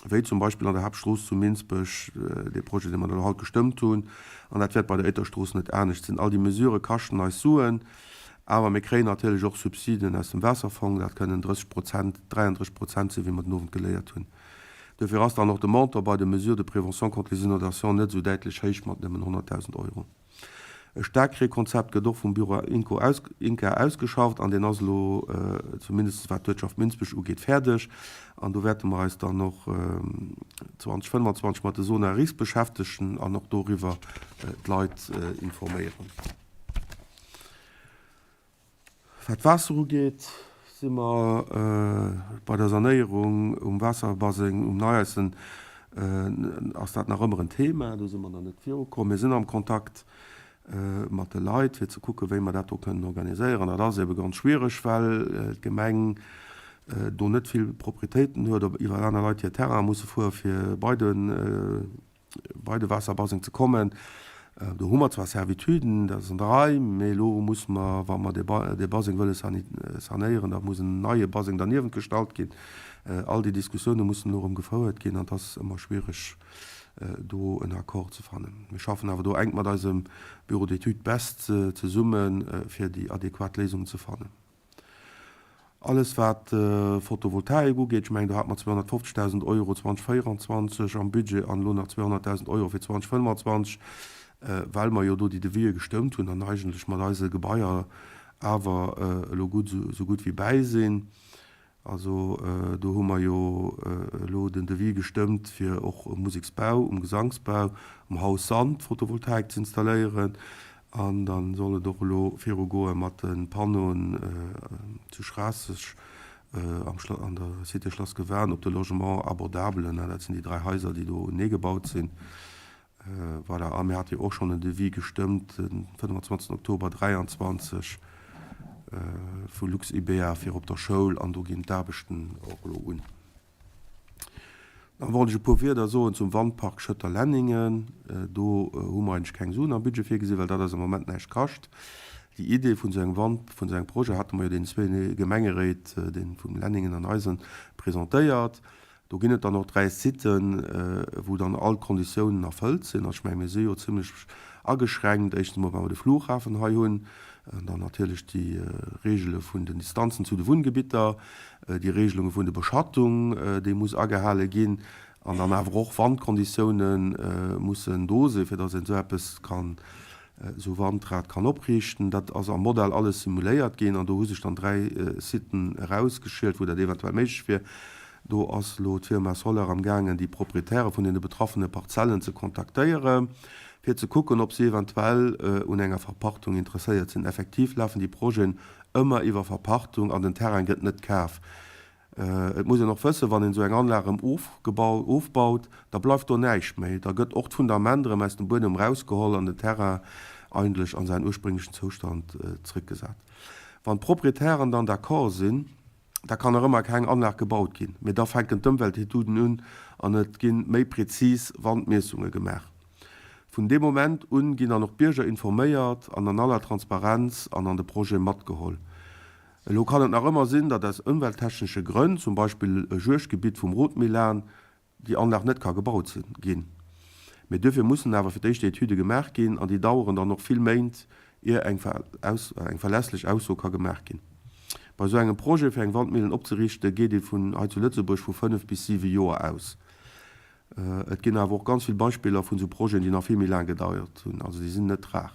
wéi zum Beispill an der Haaptstrooss zu Minsbech, dee Projet, dee mer elo haut gestëmmt hunn, an dat wäert bei der Éiterstrooss net anescht sinn. All déi Mesurë kaschten eis Suen, awer mir kréien natierlech och Subsiden aus dem Waasserfong, dat kënnen 30 Prozent, 33 Prozent sinn, wéi mer den Owend geléiert hunn. Duerfir ass dann och de Montant bei de Mesures de prévention contre les inondations net esou däitlech héich mat nëmmen 100.000 Euro. E Staarkreekonzept gëtt och vum Büro INCO INCA ausgeschafft an deen ass elo, zumindest wat d'Uertschaft Minsbech ugeet, fäerdeg. An do wäerte mer eis dann och 2025 mat de Zones à risques beschäftegen an och doriwwer d'Leit informéieren. Wat d'Waasser ugeet, si mer bei der Sanéierung um Waasserbaseng um Neieissen, ass dat nach ëmmer en Thema. Do si mer nach net virukomm. Mir sinn am Kontakt mat de Leit, fir ze kucken, wéi mer dat do kënnen organiséieren. Dat ass ebe ganz schwiereg, well d'Gemeng do net vill Proprietéiten huet, op iwwer aner Leit hir Terraine musse fuere fir bei de bei de Waasserbaseng ze kommen. Do hu mer zwar Servituden, dat ass an der Rei, mee elo musse mer, wa mer dee Baseng wëlle sanéieren, da muss en neie Baseng derniewent gestallt ginn. All déi Diskussioune mussen elo erëm gefouert ginn an et ass ëmmer schwiereg, do en Accord ze fannen. Mir schaffen awer do enk mat eisem Bureau d'études BEST zesummen, fir déi adequat Léisungen ze fannen. Alles wat Photovoltaik ugeet, ech mengen do hate mer 250.000 Euro 2024 am Budget an elo nach 200.000 Euro fir 2025, well mer jo do déi Devisë gestëmmt hunn an eigentlech mat eise Gebaier awer elo gutt, esou gutt wéi bäi sinn. Also do hu mer jo elo den Devis gestëmmt, fir och um Museksbau, um Gesangsbau, um Haus Sand Photovoltaik ze installéieren. An da soll et och elo viru goe mat de Panneauen zu Schraasseg, an der Cité Schlass Gewan, op de Logement abordabelen. Dat sinn déi dräi Haiser, déi do unee gebaut sinn. Voilà, a mir hate jo och schonn en Devis gestëmmt den 25 Oktober 23 vu LuxIBA fir op der Schoul an do ginn d'Aarbechten och elo un. Da wollt ech e puer Wierder soen zum Wandpark Schëtter-Lenningen. Do hu mer eigentlech keng Suen am Budget virgesinn, well dat eis am Moment näischt kascht. Déi Idee vun esou engem Wand, vun esou engem Projet hate mer jo deenen zwee Gemengeréit, dee vum Lenningen an eisen, presentéiert. Do ginn et dann och 3 Siten, wou dann all d'Konditiounen erfëllt sinn. Also ech menge mir si jo zimlech ageschränkt, éischtens emol well mer de Flughafen hei hunn, dann natierlech déi Reegele vun den Distanzen zu de Wunngebitter, déi Regelunge vun de Beschattung, déi muss agehale ginn, an dann awer och Wandkonditioune mussen do sinn, fir datt een esou eppes kann, esou Wandrad kann opriichten. Dat ass am Modell alles simuléiert ginn an do hu sech dann 3 Siten erausgeschielt, wou dat eventuell méiglech wier. Do ass elo d'Firma Soler am gaangen, déi Proprietäre vun deene betraffene Parzellen ze kontaktéieren, fir ze kucken, ob si eventuell un enger Verpachtung interesséiert sinn. Effektiv lafen déi Projeten ëmmer iwwer Verpachtung an den Terrain gëtt net kaf. Et muss een och wëssen, wann een esou eng Anlag erëm ofbaut, da bleift do näischt méi. Da gëtt och d'Fundament erëm aus dem Buedem erausgeholl an den Terrain eigentlech an säin ursprénglechen Zoustand zréckgesat. Wann d'Proprietären dann d'accord sinn, da kann nach ëmmer keng Anlag gebaut ginn, mee da fänken d'Ëmweltetuden un an et gi méi prezis Wandmiessunge gemaach. Vun deem Moment un ginn dann och d'Bierger informéiert an an aller Transparenz an an de Projet matgeholl. Elo kann et nach ëmmer sinn, datt aus ëmwelttechnesche Grënn, zum Beispill e Juegdgebitt vum Rotmilan, déi Anlag net ka gebaut ginn. Mee duerfir mussen awer fir d'éischt déi Etüde gemaach ginn an déi daueren dann och vill Méint, ier eng eng verlässlech Ausso ka gemaach ginn. Bei esou engem Projet fir eng Wandmillen opzeriichte geet ee vun hei zu Lëtzebuerg vu 5 bis 7 Joer aus. Et ginn awer och ganz vill Beispiller vun esou Projeten, déi nach vill méi laang gedauert hunn. Also déi sinn net rar.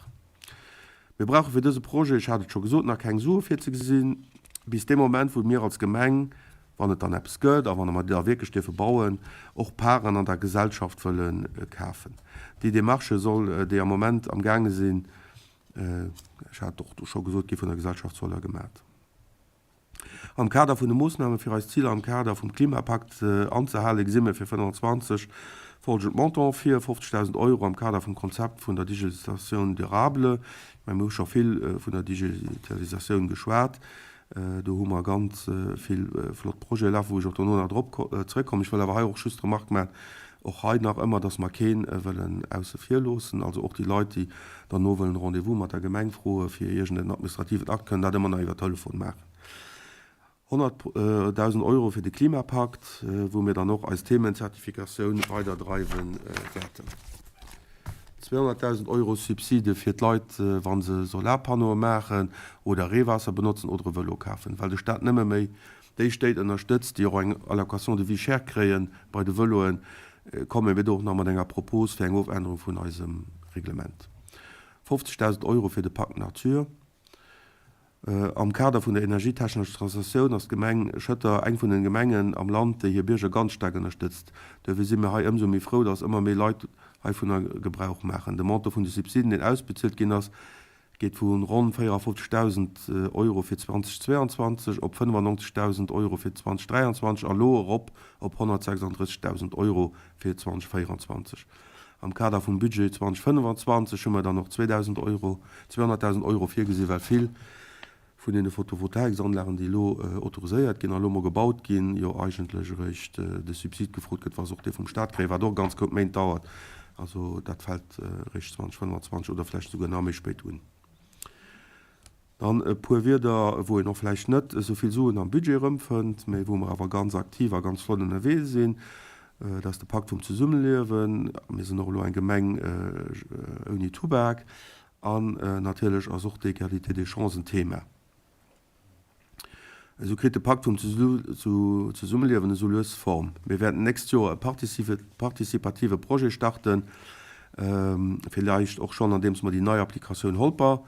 Mir brauche fir dëse Projet, ech hat et scho gesot, nach keng Sue virzegesinn, bis dee Moment, wou mir als Gemeng, wann et dann eppes gëtt a wann mer da wierklech dierfe bauen, och Paren an der Gesellschaft wëlle kafen. Déi Démarchë soll, déi am Moment amgaange sinn, ech hat et och do scho gesot, gi vun der Gesellschaft Solar gemat. Am Kader vun de Moossname fir eis Ziler am Kader vum Klimapakt anzehalen, gesi mir fir 25 folgend Montant vir, 50.000 Euro am Kader vum Konzept vun der Digitalisation durable. Ech mengen, mir hu scho vill vun der Digitalisatioun geschwat. Do hu mer ganz vill flott Projete lafen, wou ech och dono nach drop zrëckkommen. Ech wëll awer hei och just d'Remark maachen, och hei nach ëmmer, dass mer kee wëllen ausse vir loossen. Also och déi Leit, déi dann no wëllen e Rendez-vous mat der Gemeng froe fir iergend en administrativen Akt, kënnen dat ëmmer nach iwwer Telefon maachen. 100.000 Euro fir de Klimapakt, wou mir dann och eis Themenzertifikatioun weiderdreiwe wäerten. 200.000 Euro Subside fir d'Leit, wa se Solarpannoe maachen oder Reewaasser benotzen oder e Vëlo kafen, well de Staat nëmme méi déi Stéit ënnerstëtzt, déi och eng Allocation de vie chère kréie bei de Vëloen, komme mir do och nach mat enger Propos fir eng Ofännerung vun eisem Reglement. 50.000 Euro fir de Pacte Nature. Am Kader vun der energietechnescher Transatioun ass d'Gemeng Schëtter eng vun den Gemengen am Land, déi hir Bierger ganz staark ënnerstëtzt. Duerfir si mir hei ëmsou méi frou, dass ëmmer méi Leit heivunner Gebrauch maachen. De Montant vun de Subsiden, deen ausbezuelt ginn ass, geet vu ronn 54.000 Euro fir 2022 op 95.000 Euro fir 2023 a lo erop op 136.000 Euro fir 2024. Am Kader vum Budget 2025 hu mer dann och 2.000 Euro, 200.000 Euro virgesinn, well vill vun deene Photovoltaiksanlagen, déi elo autoriséiert ginn a elo mol gebaut ginn, jo eigentlech eréischt de Subsid gefrot gëtt, wa se och dee vum Stat kréien, wat och e ganz Koup Méint dauert. Also dat fält eréischt 2025 oder vläicht esouguer nach méi spéit un. Dann e puer Wierder, wou een och vläicht net esou vill Suen am Budget erëmfënnt, mä wou mer awer ganz aktiv a ganz flott ënnerwee sinn. Dat ass de Pakt vum Zesummeliewen. Mir sinn och elo eng Gemeng ouni Tubak. An natierlech ass och d'Égalité des chances en Thema. Esou kritt de Pakt vum Zesummeliewen esou lues Form. Mir wäerten d'nächst Joer e participative Projet starten, villäicht och schonn andeems mer déi nei Applikatioun Holper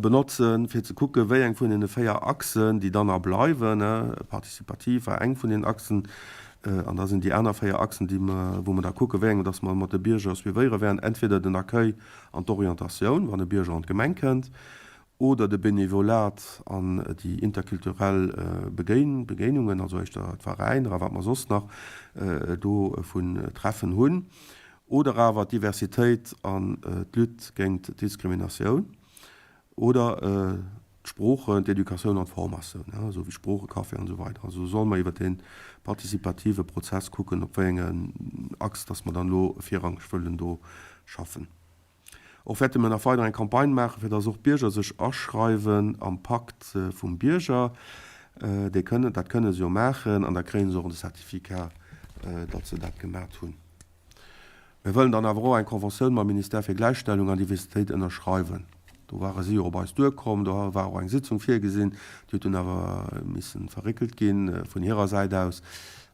benotzen, fir ze kucken, wéi eng vun deene 4 Achsen, déi dann nach bleiwen, participativ war eng vun den Achsen, an da sinn déi aner 4 Achsen, déi mer, wou mer da kucken, wéi eng dass mer mat de Bierger suivéiere wäerten, entweder den Accueil an d'Orientatioun, wann e Bierger an d'Gemeng kënnt, oder de Benevolat an déi interkulturell Begéinungen, also éischter d'Veräiner a wat mer soss nach do vun Treffen hunn, oder awer d'Diversitéit an d'Lutte géint d'Diskriminatioun oder d'Sproochen, d'Educatioun an d'Formatioun, esou wéi Sproochecafé an esou weider. Also solle mer iwwert dee participative Prozess kucken, op wéi engem Achs dass mer dann elo virrangeg wëllen do schaffen. Och wäerte mir nach weider eng Campagne maachen, fir dass och d'Bierger sech aschreiwen am Pakt vum Bierger. Déi kënnen, dat kënne se jo maachen an da kréie se och de Certificat, datt se dat gemat hunn. Mir wëllen dann awer och eng Conventioun mam Ministère fir Gläichstellung an Diversitéit ënnerschreiwen. Do ware si jo op eis duerkomm, do war och eng Sitzung virgesinn, déi huet dunn awer missen verréckelt gi vun hirer Säit aus.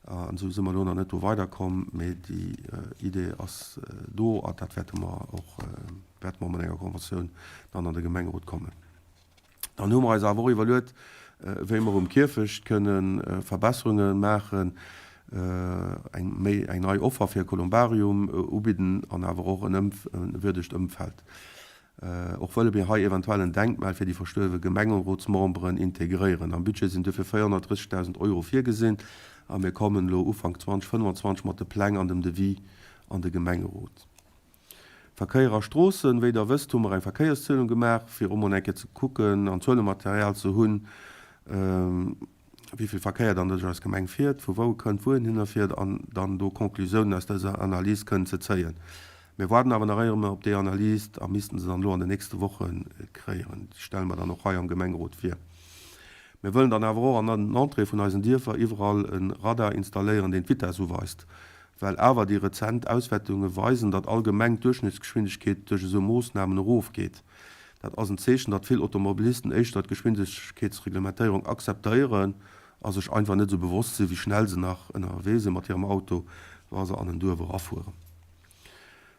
An esou si mer elo nach net do weiderkomm, mee déi Idee ass do a dat wäerte mer och, wäerte mer mat enger Conventioun dann an de Gemengerot kommen. Dann hu mer eis awer och iwwerluet. wéi mer um Kierfecht kënne Verbesserunge maachen, eng méi eng nei Offer fir e Kolumbarium ubidden an awer och en würdegt Ëmfeld. Och wëlle mir hei eventuell en Denkmal fir déi verstuerwe Gemengerotsmemberen integréieren. Am Budget sinn duerfir 430.000 Euro virgesinn a mir kommen elo Ufank 2025 mat de Pläng an dem Devis an de Gemengerot. Verkéier a Stroossen, Wéi der wësst, hu mer eng Verkéierszielung gemaach, fir och mol eng Kéier ze kucken an Zuelematerial ze hunn, wéi vill Verkéier dann duerch eis Gemeng fiert, vu wou e kënnt, wou en hinner fiert an dann do Conclusiounen aus dëser Analys kënnen ze zéien. Mir waarden awer nach éier emol op déi Analys a missten se dann elo an den nächste Woche kréien. Déi stelle mer dann och hei am Gemengerot vir. Mir wëllen dann awer och an den Entréeë vun eisen Dierfer iwwerall e Radar installéieren, deen d'Vitess uweist. Well awer déi rezent Auswäertunge weisen, datt allgemeng d'Duerchschnëttsgeschwindegkeet duerch esou Moossnamen erofgeet. Dat ass en Zeechen, datt vill Automobilisten éischter d'Geschwindegkeetsreglementéierung akzeptéieren a sech einfach net esou bewosst sinn, wéi schnell se nach ënnerwee si mat hirem Auto, wa se an en Duerf erafueren.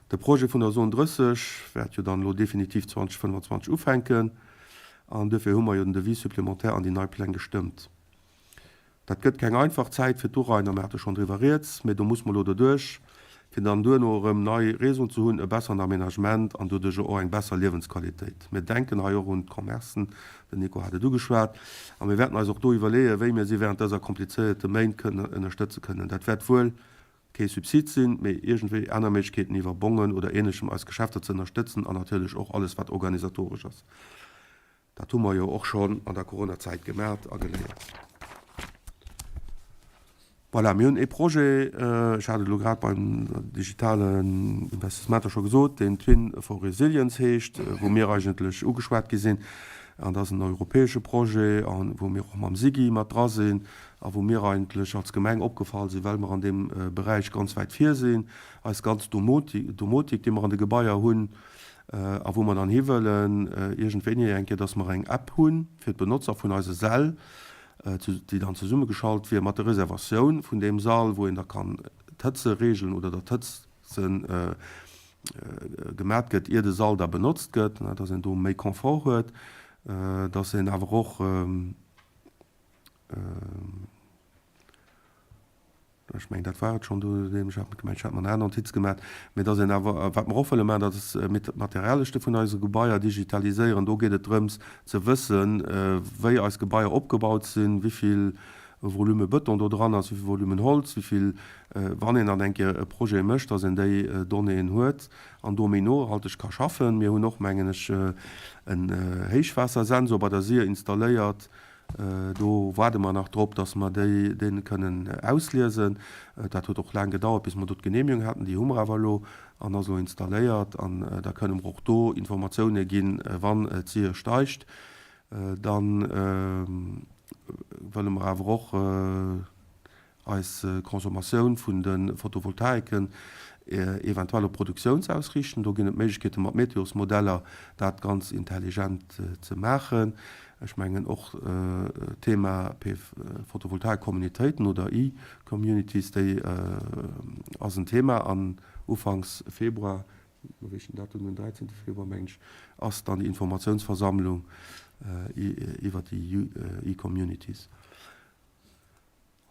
De Projet vun der Zone 30 wäert jo dann elo definitiv 2025 ufänken an duerfir hu mer jo den Devis supplémentaire an déi nei Pläng gestëmmt. Dat gëtt keng einfach Zäit fir d'Urainer, mir hate schonn driwwer rieds, mee do muss mer elo doduerch, fir dann duerno erëm nei Réseauen ze hunn, e besseren Aménagement an doduercher och eng besser Liewensqualitéit. Mir denken hei och un d'Commercen, den Nico hat et ugeschwat, a mir wäerten eis och do iwwerleeën, wéi mir si während dëser komplizéierte Méint kënnen ënnerstëtze kënnen. Dat wäert wuel kee Subsid sinn, mee iergendwéi aner Méiglechkeeten iwwer Bongen oder Ähnlechem eis Geschäfter ze ënnerstëtzen an natierlech och alles wat organisatoresch ass. Dat hu mer jo och schonn an der Coronazäit gemat a geléiert. Voilà, mir hunn ee Projet, ech hat et elo grad beim digitalen Investissementer scho gesot, deen Twin for Resilience heescht, wou mir eigentlech ugeschwat gi sinn. An dat ass en europäesche Projet, a wou mir och mam SIGI mat dra sinn a wou mir eigentlech als Gemeng opgefall sinn, well mer an deem Beräich ganz wäit vir sinn. Eis ganz Domotik, déi mer an de Gebaier hunn, A wou mer dann hiwëllen, iergendwéini eng Kéier, dass mer eng App hu fir d'Benotzer vun eise Säll, déi dann zesummegeschalt wier mat der Reservatioun vun deem Sall, wou een da kann d'Hëtze reegelen oder datt d'Hëtze gemat gëtt, ier de Sall da benotzt gëtt, dass een do méi Confort huet, dass een awer och. Ech mengen, dat war et schonn do. Ech hat gemengt, ech hätt mer en aner Notiz gemaach. Mee dass een awer, wat mer och wëlle maachen, dat ass mir d'Materialëschte vun eise Gebaier digitaliséieren. Do geet et drëms ze wëssen, wéi eis Gebaier opgebaut sinn, wéi vill Volume Bëton do dran ass, wéi vill Volumen Holz, wéi vill, wann een dann eng Kéier e Projet mécht, dass een déi Donnéeën huet an do méi nohalteg ka schaffen. Mir hunn och, mengen ech, en Héichwaassersensor bei der SIR installéiert, Do waarde mer nach drop, dass mer déi dee kënnen ausliesen. Dat huet och laang gedauert, bis mer do d'Genehmigung haten. Déi hu mer awer elo an ass elo installéiert. An da kënne mer och do Informatioune ginn, wann d'Sir steigt. Da wëlle mer awer och eis Consommatioun vun de Photovoltaiken eventuell op Produktioun ze ausriichten. Do ginn et Méiglechkeete mat Meteosmodeller dat ganz intelligent ze maachen. Ech mengen och d'Thema Photovoltaik-Communitéiten oder E-Communities, déi ass en Thema an ufanks Februar, wéi Datum, den 13 Februar mengen ech, ass dann déi Informatiounsversammlung iwwer déi E-Communities.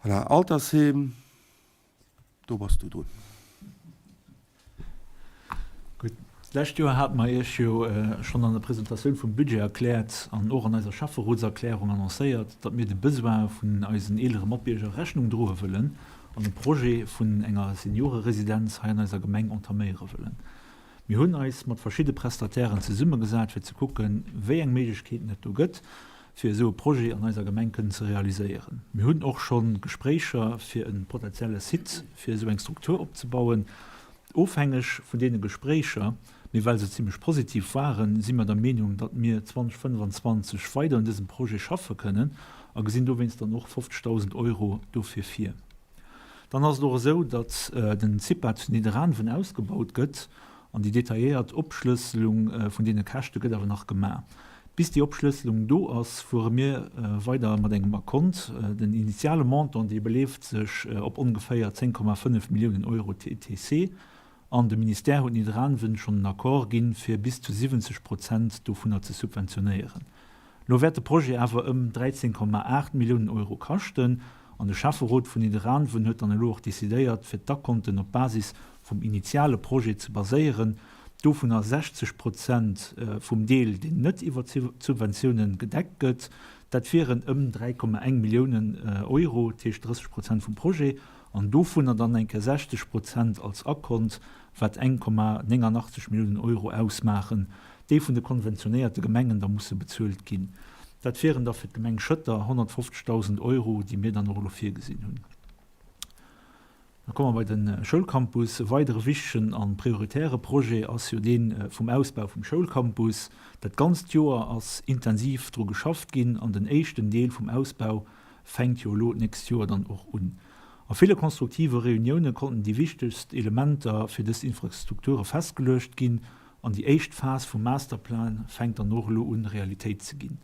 Voilà, Altersheem, do bass du drun. Gutt, d'lescht Joer hate mer Iech jo schonn an der Presentatioun vum Budget erkläert an och an eiser Schäfferotserklärung annoncéiert, datt mir de Besoine vun eisen eelere Matbierger Rechnung droe wëllen an e Projet vun enger Senioreresidenz hei an eiser Gemeng entaméiere wëllen. Mir hunn eis mat verschidde Prestatairen zesummegesat, fir ze kucken, wéi eng Méiglechkeeten et do gëtt, fir esou e Projet an eiser Gemeng kënnen ze realiséieren. Mir hunn och scho Gespréicher fir e potenzielle Site fir esou eng Struktur opzebauen. Ofhängeg vun deene Gespréicher, mee well se zimlech positiv waren, si mer der Meenung, datt mir 2025 weider un dësem Projet schaffe kënnen a gesinn dowéinst dann och 50.000 Euro dofir vir. Dann ass et och esou, datt den CIPA zu Nidderaanwen ausgebaut gëtt An déi detailléiert Opschlësselung vun deene Käschte gëtt awer nach gemaach. Bis déi Opschlësselung do ass, fuere mir weider mat engem Akkont. Den initiale Montant, dee beleeft sech op ongeféier 10,5 Milliounen Euro TTC. An de Ministère huet Nidderaanwen schonn den Accord ginn, fir bis zu 70 Prozent dovunner ze subventionéieren. Lo wäert de Projet awer ëm 13,8 Milliounen Euro kaschten an de Schäfferot vun Nidderaanwen huet dann elo och decidéiert, fir d'Akonten op Basis vum initiale Projet ze baséieren, dovunner 60 Prozent vum Deel, deen net iwwer d'Subventiounen gedeckt gëtt. Dat wieren ëm 3,1 Milliounen Euro, dat heescht 30 Prozent vum Projet, an dovunner dann eng Kéier 60 Prozent als Akont, wat 1,89 Milliounen Euro ausmaachen, déi vun de konventionéierte Gemengen da musse bezuelt ginn. Dat wieren da fir d'Gemeng Schëtter 150.000 Euro, déi mir dann och elo virgesinn hunn. Da komme mer bei de Schoulcampus. E weidere wichtegen a prioritäre Projet ass jo dee vum Ausbau vum Schoulcampus. Dat ganzt Joer ass intensiv dru geschafft ginn an den éischten Deel vum Ausbau fänkt jo elo d'nächst Joer dann och un. A ville konstruktive Reunioune konnten déi wichtegst Elementer fir dës Infrastrukture festgeluecht ginn an déi éischt Phas vum Masterplan fänkt dann och elo un, Realitéit ze ginn.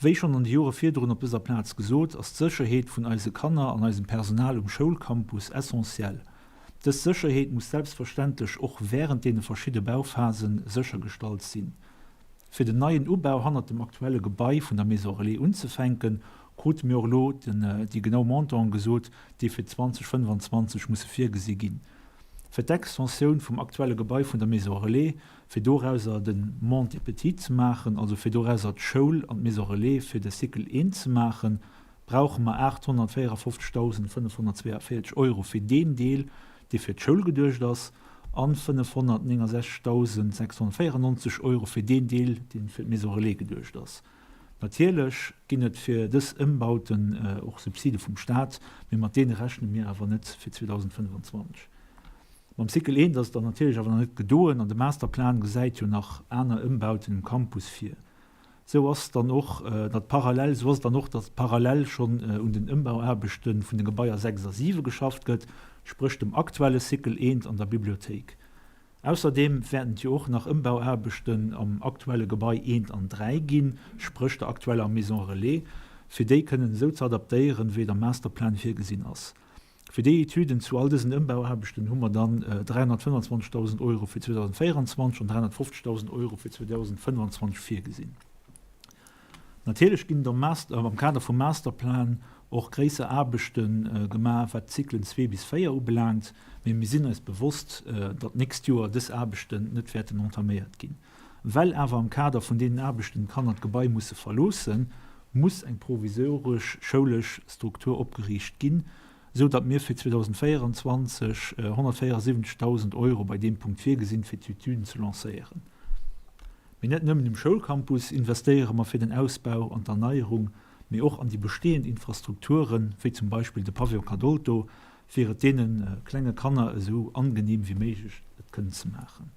Wéi schonn an de Jore virdrun op dëser Plaz gesot, ass d'Sécherheet vun eise Kanner an eisem Personal um Schoulcampus essentiell. Dës Sécherheet muss selbstverständlech och wärend deene verschidde Bauphase séchergestallt sinn. Fir den neien Ubau hannert dem aktuelle Gebai vun der Maison Relais unzefänken, krute mir och elo déi genau Montanten gesot, déi fir 2025 musse virgesi ginn. Fir d'Extensioun vum aktuelle Gebai vun der Maison Relais, fir dorauser de Monde des Petits ze maachen, also fir dorauser d'Schoul an d'Maison Relais fir de Cycle I ze maachen, brauche mer 854.542 Euro fir deen Deel, dee fir d'Schoul geduecht ass, an 569.694 Euro fir deen Deel, dee fir d'Maison Relais geduecht ass. Natierlech ginn et fir dës Ëmbauten och Subside vum Staat, mee mat deene rechne mir awer net fir 2025. Mam Cycle 1 ass et dann natierlech awer nach net gedoen an de Masterplan gesäit jo nach aner Ëmbauten um Campus vir. Sou ass dann och, datt parallel, sou ass et dann och, datt parallel schonn un den Ëmbauaarbechte vun de Gebaier 6 a 7 geschafft gëtt, spréch dem aktuelle Cycle 1 an der Bibliothéik. Ausserdeem wäerten et jo och nach Ëmbauaarbechten am aktuelle Gebai 1 an 3 ginn, spréch der aktueller Maison Relais, fir déi kënnen esou ze adaptéieren, wéi et am Masterplan virgesinn ass. Fir déi Etüden zu all dësen Ëmbauaarbechten hu mer dann 325.000 Euro fir 2024 an 350.000 Euro fir 2025 virgesinn. Natierlech ginn et am Kader vum Masterplan och gréisser Aarbechte gemaach, wat d'Zyklen zwee bis véier ubelaangt, mee mir sinn eis bewosst, datt d'nächst Joer dës Aarbechten net wäerten entaméiert ginn. Well awer am Kader vun deenen Aarbechten d'Kanner d'Gebai musse verloossen, muss eng provisoresch schoulesch Struktur opgeriicht ginn, esou datt mir fir 2024 174.000 Euro bei deem Punkt virgesinn, fir d'Etüden ze lancéieren. Mee net nëmmen um Schoulcampus investéiere mer fir den Ausbau an d'Erneierung, mee och an déi bestehend Infrastrukturen, wéi zum Beispill de Pavillon Cadolto, fir et deene klenge Kanner esou angenehm wéi méiglech et kënnen ze maachen.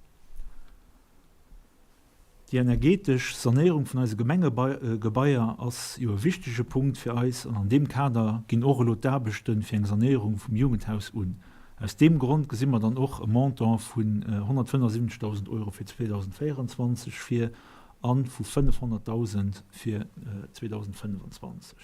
Déi energetesch Sanéierung vun eise Gemengegebaier ass jo e wichtege Punkt fir eis an an deem Kader ginn och elo d'Aarbechte fir eng Sanéierung vum Jugendhaus un. Aus deem Grond gesi mer dann och e Montant vun 175.000 Euro fir 2024 vir a vu 500.000 fir 2025.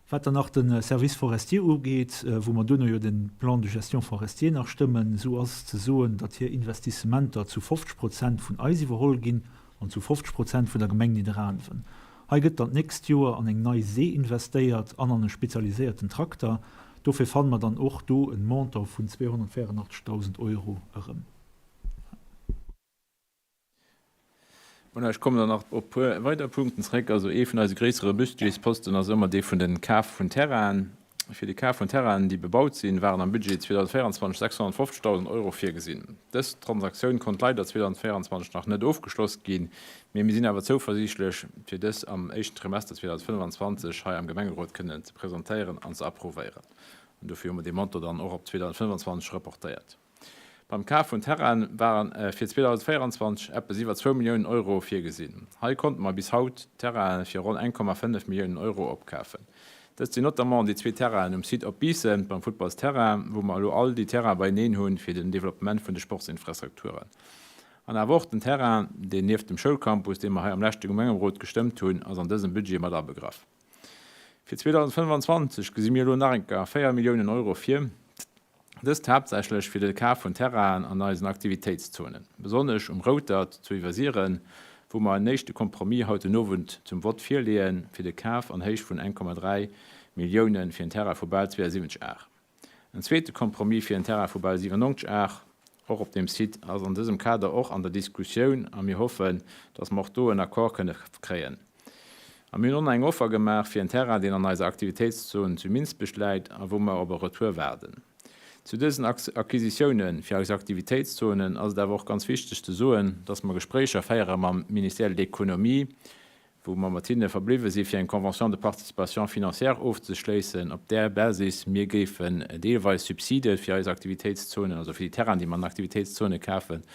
Wat dann nach de Service forestier ugeet, wou mer duerno jo de Plan de gestion forestier nach stëmmen, esou ass ze soen, datt hir Investissementer zu 50 Prozent vun eis iwwerholl ginn an zu 50 Prozent vun der Gemeng Nidderaanwen. Hei gëtt dann d'nächst Joer an eng nei See investéiert an an e spezialiséierten Trakter. Dofir fanne mer dann och do e Montant vun 284.000 Euro erëm. Voilà, ech kommen dann nach op e puer weider Punkten zréck. Also ee vun eise gréissere Budgetsposten ass ëmmer dee vun de Kaf vun Terrainen. Fir de Kaf vun Terrainen, déi bebaut sinn, waren am Budget 2024 650.000 Euro virgesinn. Dës Transaktioun konnt leider 2024 nach net ofgeschloss ginn, mee mir sinn awer zouversiichtlech, fir dës am éischten Trimester 2025 hei am Gemengerot kënnen ze presentéieren an ze approuvéieren. An dofir hu mer dee Montant dann och op 2025 reportéiert. Beim Kaf vun Terraine ware fir 2024 eppes iwwer zwou Milliounen Euro virgesinn. Hei konnte mer bis haut Terraine fir ronn 1,5 Milliounen Euro opkafen. Dëst sinn notamment déi zwee Terrainen um Site Op Biissen beim Futtballsterrain, wou mer elo all déi Terraine beieneen hunn fir den Developpement vun de Sportsinfrastrukturen. An awer och den Terrain, deen nieft dem Schoulcampus, dee mer hei am leschte Gemengerot gestëmmt hunn, ass an dësem Budget mat abegraff. Fir 2025 gesi mir elo nach eng Kéier 4 Milliounen Euro vir, dëst haaptsächlech fir de Kaf vun Terrainen an eisen Aktivitéitszonen, besonnesch um Routert zu Iwwersiren, wou mer en éischte Compromis haut den Owend zum Vott virleeën, fir de Kaf an Héicht vun 1,3 Milliounen fir en Terrain vu bal 72 Ar. En zweete Compromis fir en Terrain vu bal 97 Ar, och op deem Site, ass an dësem Kader och an der Diskussioun a mir hoffen, dass mer och do en Accord kënne kréien. A mir hunn och nach eng Offer gemaach fir en Terrain, deen an eiser Aktivitéitszon zu Minsbech läit a wou mer op e Retour waarden. Zu dësen Acquisitiounen fir eis Aktivitéitszonen ass et awer och ganz wichteg ze soen, dass mer Gespréicher féiere mam Ministère de l'Économie, wou mer mat hinne verbliwwe si fir eng Convention de participation financière ofzeschléissen, op där Basis mir géifen deelweis Subside fir eis Aktivitéitszonen, also fir déi Terrainen, déi mer an Aktivitéitszone kafen,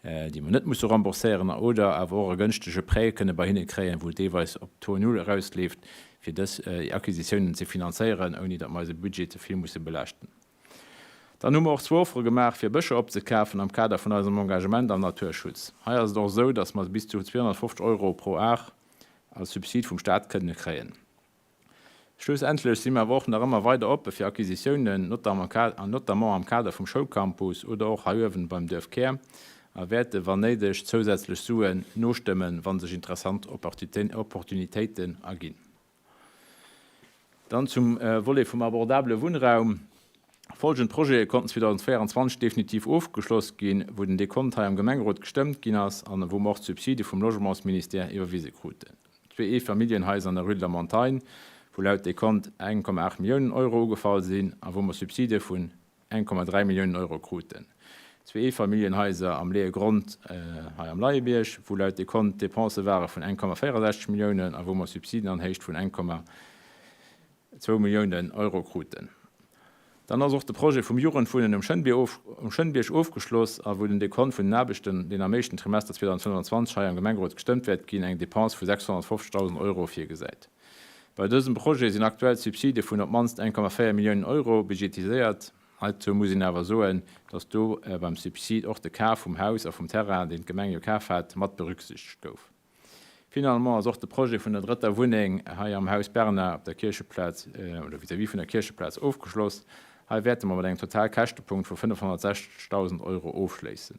déi mer net musse rembourséieren, oder awer och e gënschtege Prêt kënne bei hinne kréien, wou et deelweis op Taux null erausleeft, fir dës Acquisitiounen ze finanzéieren, ouni datt mer eise Budget ze vill musse belaaschten. Dann hu mer och zwou Offere gemaach, fir Bëscher opzekafen am Kader vun eisem Engagement am Naturschutz. Hei ass et och esou, datt mer bis zu 250 Euro pro Ar als Subsid vum Stat kënne kréien. Schlussendlech si mer awer och nach ëmmer weider oppe fir Acquisitiounen, notamment am Kader vum Schoulcampus oder och hei uewen beim Duerfkär, a wäerte wann néideg zousätzlech Suen nostëmmen, wa sech interessant Opportunitéiten erginn. Dann zum Volet vum abordabele Wunnraum. Folgend Projete konnten 2024 definitiv ofgeschloss ginn, wou den Dekont hei am Gemengerot gestëmmt ginn ass an wou mer och d'Subside vum Logementsministère iwwerwise kruten. Zwee Eefamilljenhaiser an der Rue de la Montagne, wou laut Dekont 1,8 Milliounen Euro ugefall sinn a wou mer Subside vun 1,3 Milliounen Euro kruten. Zwee Eefamilljenhaiser am Leeë Grond hei am Leiebierg, wou laut Dekont Depensë ware vun 1,64 Milliounen a wou mer Subsiden an Héicht vun 1,2 Milliounen Euro kruten. Dann ass och de Projet vum Jugendwunnen um Schënnbierg ofgeschloss a wou den Dekont vun den Aarbechten, deen am éischten Trimester 2025 hei am Gemengerot gestëmmt wäert ginn, eng Dépense vu 650.000 Euro virgesäit. Bei dësem Projet sinn aktuell Subside vun op d'mannst 1,4 Milliounen Euro budgetiséiert. Heizou muss een awer soen, datt do beim Subsid och de Kaf vum Haus a vum Terrain, deen d'Gemeng jo kaf hat, mat berücksichtegt gouf. Finalement ass och de Projet vun der drëtter Wunneng hei am Haus Bernard op der Kiercheplaz oder vis-à-vis vun der Kiercheplaz ofgeschloss. Hei wäerte mer mat engem Totalkäschtepunkt vu 560.000 Euro ofschléissen.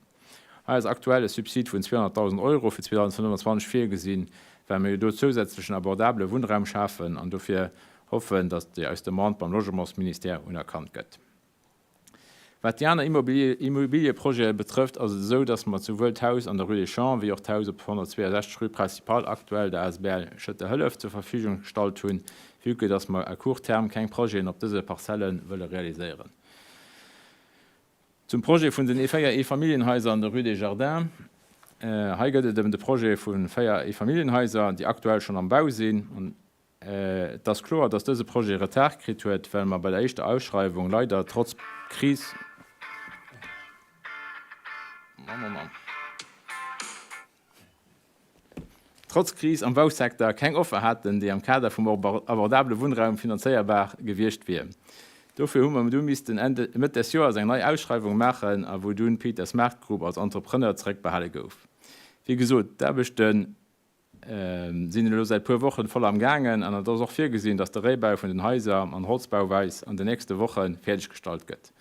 Hei ass aktuell e Subsid vun 200.000 Euro fir 2025 virgesinn, well mer jo do zousätzlechen abordabele Wunnraum schafen an dofir hoffen, datt déi eis Demande beim Logementsministère unerkannt gëtt. Wat déi aner Immobilieprojete betrëfft, ass et esou, dass mer souwuel d'Haus an der Rue des Champs wéi och d'Haus op 162 Rue Principale aktuell der asbl Schëtter Hëllef zur Verfügung gestallt hunn, vue que dass mer à court terme keng Projeten op dëse Parzelle wëlle realiséieren. Zum Projet vun den 4 Eefamilljenhaiser an der Rue des Jardins, Hei gëtt et ëm de Projet vu 4 Eefamilljenhaiser, déi aktuell schonn am Bau sinn. Et ass kloer, dass dëse Projet Retard kritt huet, well mer bei der éischter Ausschreiwung leider trotz Kris, trotz Kris am Bausecteur keng Offer haten, déi am Kader vum abordabele Wunnraum finanzéierbar gewiescht wier. Dofir hu mer du missten Enn, Mëtt des Joers eng nei Ausschreiwung maachen a wou dunn d'Peter Smart Group als Entrepreneur zeréckbehale gouf. Wéi gesot, d'Aarbechte sinn elo säit puer Wochen voll am gaangen an et ass och virgesinn, dass de Réibau vun den Haiser an Holzbauweis an den nächste Woche fäerdeg gestallt gëtt.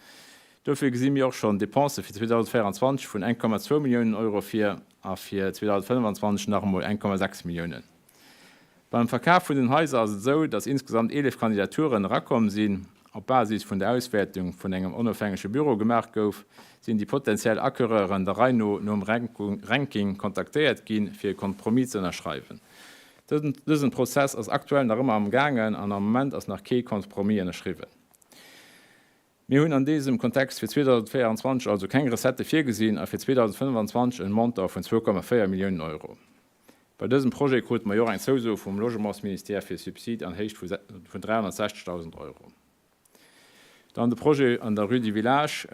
Dofir gesi mir och schonn Depensë fir 2024 vun 1,2 Milliounen Euro vir a fir 2025 nach emol 1,6 Milliounen. Beim Verkaf vun den Haiser ass et esou, dass insgesamt 11 Kandidaturen erakomm sinn. Op Basis vun der Auswäertung vun engem onofhängege Büro gemaach gouf, sinn déi potentiell Acquéreuren der Rei no nom Ranking kontaktéiert ginn, fir e Kompromis ze ënnerschreiwen. Dësen Prozess ass aktuell nach ëmmer am gaangen an am Moment ass nach kee Kompromis ënnerschriwwen. Mir hunn an désem Kontext fir 2024 also keng Recettë virgesinn a fir 2025 en Montant vun 2,4 Milliounen Euro. Bei dësem Projet krute mer jo och eng Zouso vum Logementsministère fir e Subsid an Héicht vu 360.000 Euro. Dann de Projet an der Rue du Village,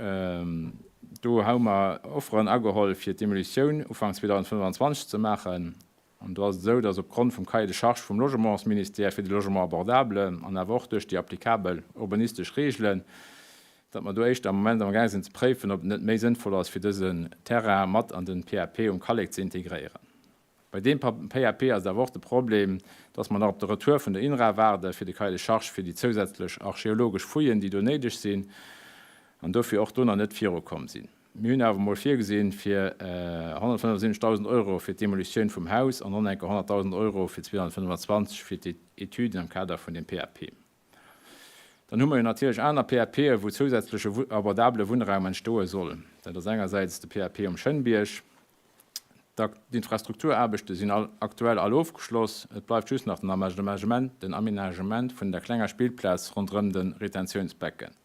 Do hau mer Offeren ageholl fir d'Demolitioun Ufank 2025 ze maachen. An do ass et esou, dass opgrond vum Cahier de charges vum Logementsministère fir de Logement abordable an awer och duerch déi applikabel urbanistesch Regeln, datt mer do éischter am Moment amgaang sinn ze préifen, ob et net méi sënnvoll ass, fir dësen Terrain mat an den PAP um Kallek ze integréieren. Bei deem PAP ass et awer och de Problem, datt mer nach op de Retour vun der INRA waarde fir de Cahier de charges fir déi zousätzlech archeologesch Fouillen, déi do néideg sinn, an dofir och do nach net virukomm sinn. Mir hunn awer emol virgesinn, fir 175.000 Euro fir d'Demolitioun vum Haus an och nach eng Kéier 100.000 Euro fir 2025 fir d'Etüden am Kader vun dem PAP. Dann hu mer jo natierlech aner PAPe wou zousätzleche abordabele Wunnraum entstoe soll. Dat ass engersäits de PAP um Schënnbierg. D'Infrastrukturaarbechte sinn all aktuell all ofgeschloss. Et bleift just nach den Aménagement, den Aménagement vun der klenger Spillplaz ronderëm de Retentiounsbecken.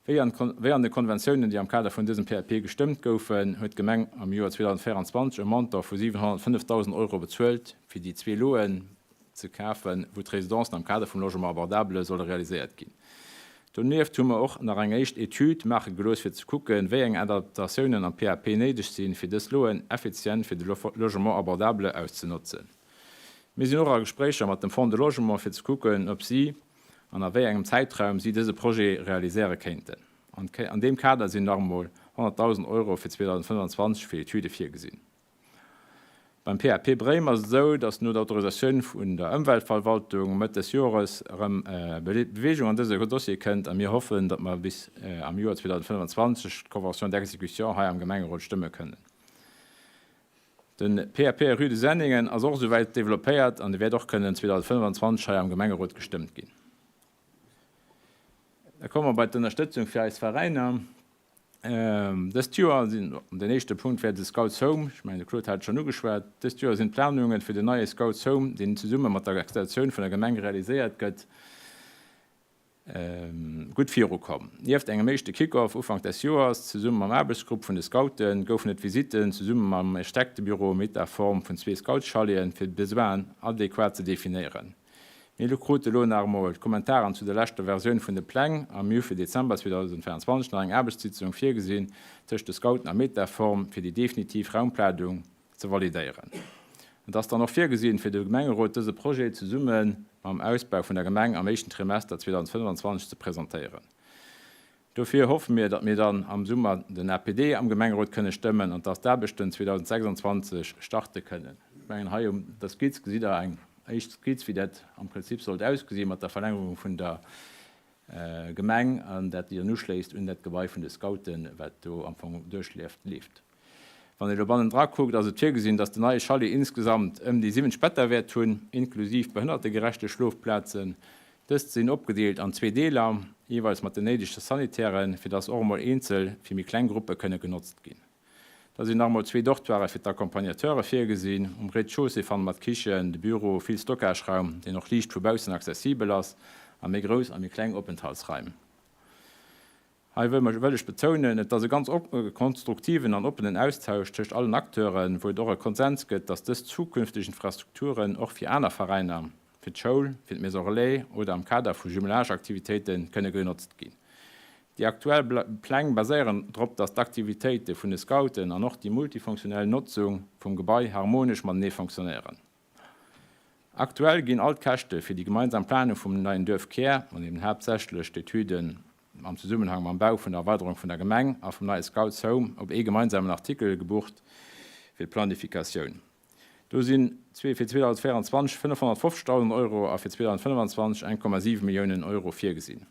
Wéi an wéi an de Konventiounen, déi am Kader vun dësem PAP gestëmmt goufen, huet d'Gemeng am Joer 2024 e Montant vu 705.000 Euro bezuelt, fir déi zwee Loen ze kafen, wou d'Residencen am Kader vum Logement abordable solle realiséiert ginn. Donieft hu mer och nach eng éischt Etüd maache gelooss, fir ze kucken, wéi eng Adaptatiounen am PAP néideg sinn, fir dës Loen effizient fir de Logement abordable auszenotzen. Mir sinn och a Gespréicher mat dem Fonds de Logement, fir ze kucken, ob si an a wéi engem Zäitraum si dëse Projet realiséiere kéinten. An deem Kader sinn nach emol 100.000 Euro fir 2025 fir Etüde virgesinn. Beim PAP Bréim ass et esou, datt no der Autorisatioun vun der Ëmweltverwaltung Mëtt des Jores erëm Beweegung an dëse Dossier kënnt a mir hoffen, datt mer bis am Joer 2025 d'Convention d'exécution hei am Gemengerot stëmme kënnen. De PAP Rue de Senningen ass och esouwäit developpéiert an e wäert och kënnen 2025 hei am Gemengerot gestëmmt ginn. Da komme mer bei d'Ënnerstëtzung fir eis Veräiner. Dëst Joer sinn, den éischte Punkt wär de Scouts Home, ech mengen de Claude hat et schonn ugeschwat, dëst Joer sinn d'Planunge fir den neie Scouts Home, deen zesumme mat der Extensioun vun der Gemeng realiséiert gëtt, Gutt virukomm. Nieft engem éischte Kick-Off Ufank des Joers zesumme mam Aarbechtsgrupp vun de Scouten, goufen et Visitten zesumme mam Architektebüro Metaform vun zwee Scoutschaleten, fir d'Besoinen adequat ze definéieren. Mir krute lo nach emol d'Kommentaren zu der leschter Versioun vun de Pläng a mir hu fir Dezember 2024 nach eng Aarbechtssitzung virgesinn tëscht de Scouten a Metaform, fir déi definitiv Raumpladung ze validéieren. Et ass dann och virgesinn, fir de Gemengerot dëse Projet zesumme mam Ausbau vun der Gemeng am éischten Trimester 2025 ze presentéieren. Dofir hoffe mir, datt mir dann am Summer den APD am Gemengerot kënne stëmmen an datt d'Aarbechten 2026 starte kënnen. Ech mengen, hei um der Skizz gesitt Der eng éischt Skizz, wéi dat am Prinzip sollt ausgesi mat der Verlängerung vun der Gemeng an dat déi dann uschléisst un dat Gebai vun de Scouten, wat do am Fong duerchleeft leeft. Wann ee lo bannendra kuckt, ass et virgesinn, dass den neie Chalet insgesamt ëm déi 70 Better wäert hunn, inklusiv behënnertegerechte Schlofplazen. Dëst sinn opgedeelt an zwee Deeler, jeeweils mat den néidege Sanitären, fir dass och emol eenzel fir méi kleng Gruppe kënne genotzt ginn. Da sinn nach emol zwee Dortoiren fir d'Accompagnateure virgesinn. Um Rez-de-chaussée fanne mer d'Kichen, de Büro, vill Stockageraum, deen och liicht vu baussen accessibel ass, a méi grouss a méi kleng Openthaltsraim. Hei wëll ech betounen, et ass e ganz konstruktiven an oppenen Austausch tëscht allen Acteuren, wou et och e Konsens gëtt, dass dës zukünfteg Infrastrukturen och fir aner Veräiner, fir d'Schoul, fir d'Maison Relais oder am Kader vu Jumelage-Aktivitéite kënne genotzt ginn. Déi aktuell Pläng baséieren drop, dass d'Aktivitéite vun de Scouten an och déi multifonctionnel Notzung vum Gebai harmonesch matenee fonctionnéieren. Aktuell ginn all d'Käschte fir déi gemeinsam Planung vum neien Duerfkär, an eben haaptsächlech d'Etüden am Zesummenhang mam Bau vun der Erweiderung vun der Gemeng a vum neie Scouts Home, op ee gemeinsamen Artikel gebucht fir d'Planifikatioun. Do sinn fir 2024 550.000 Euro a fir 2025 1,7 Milliounen Euro virgesinn.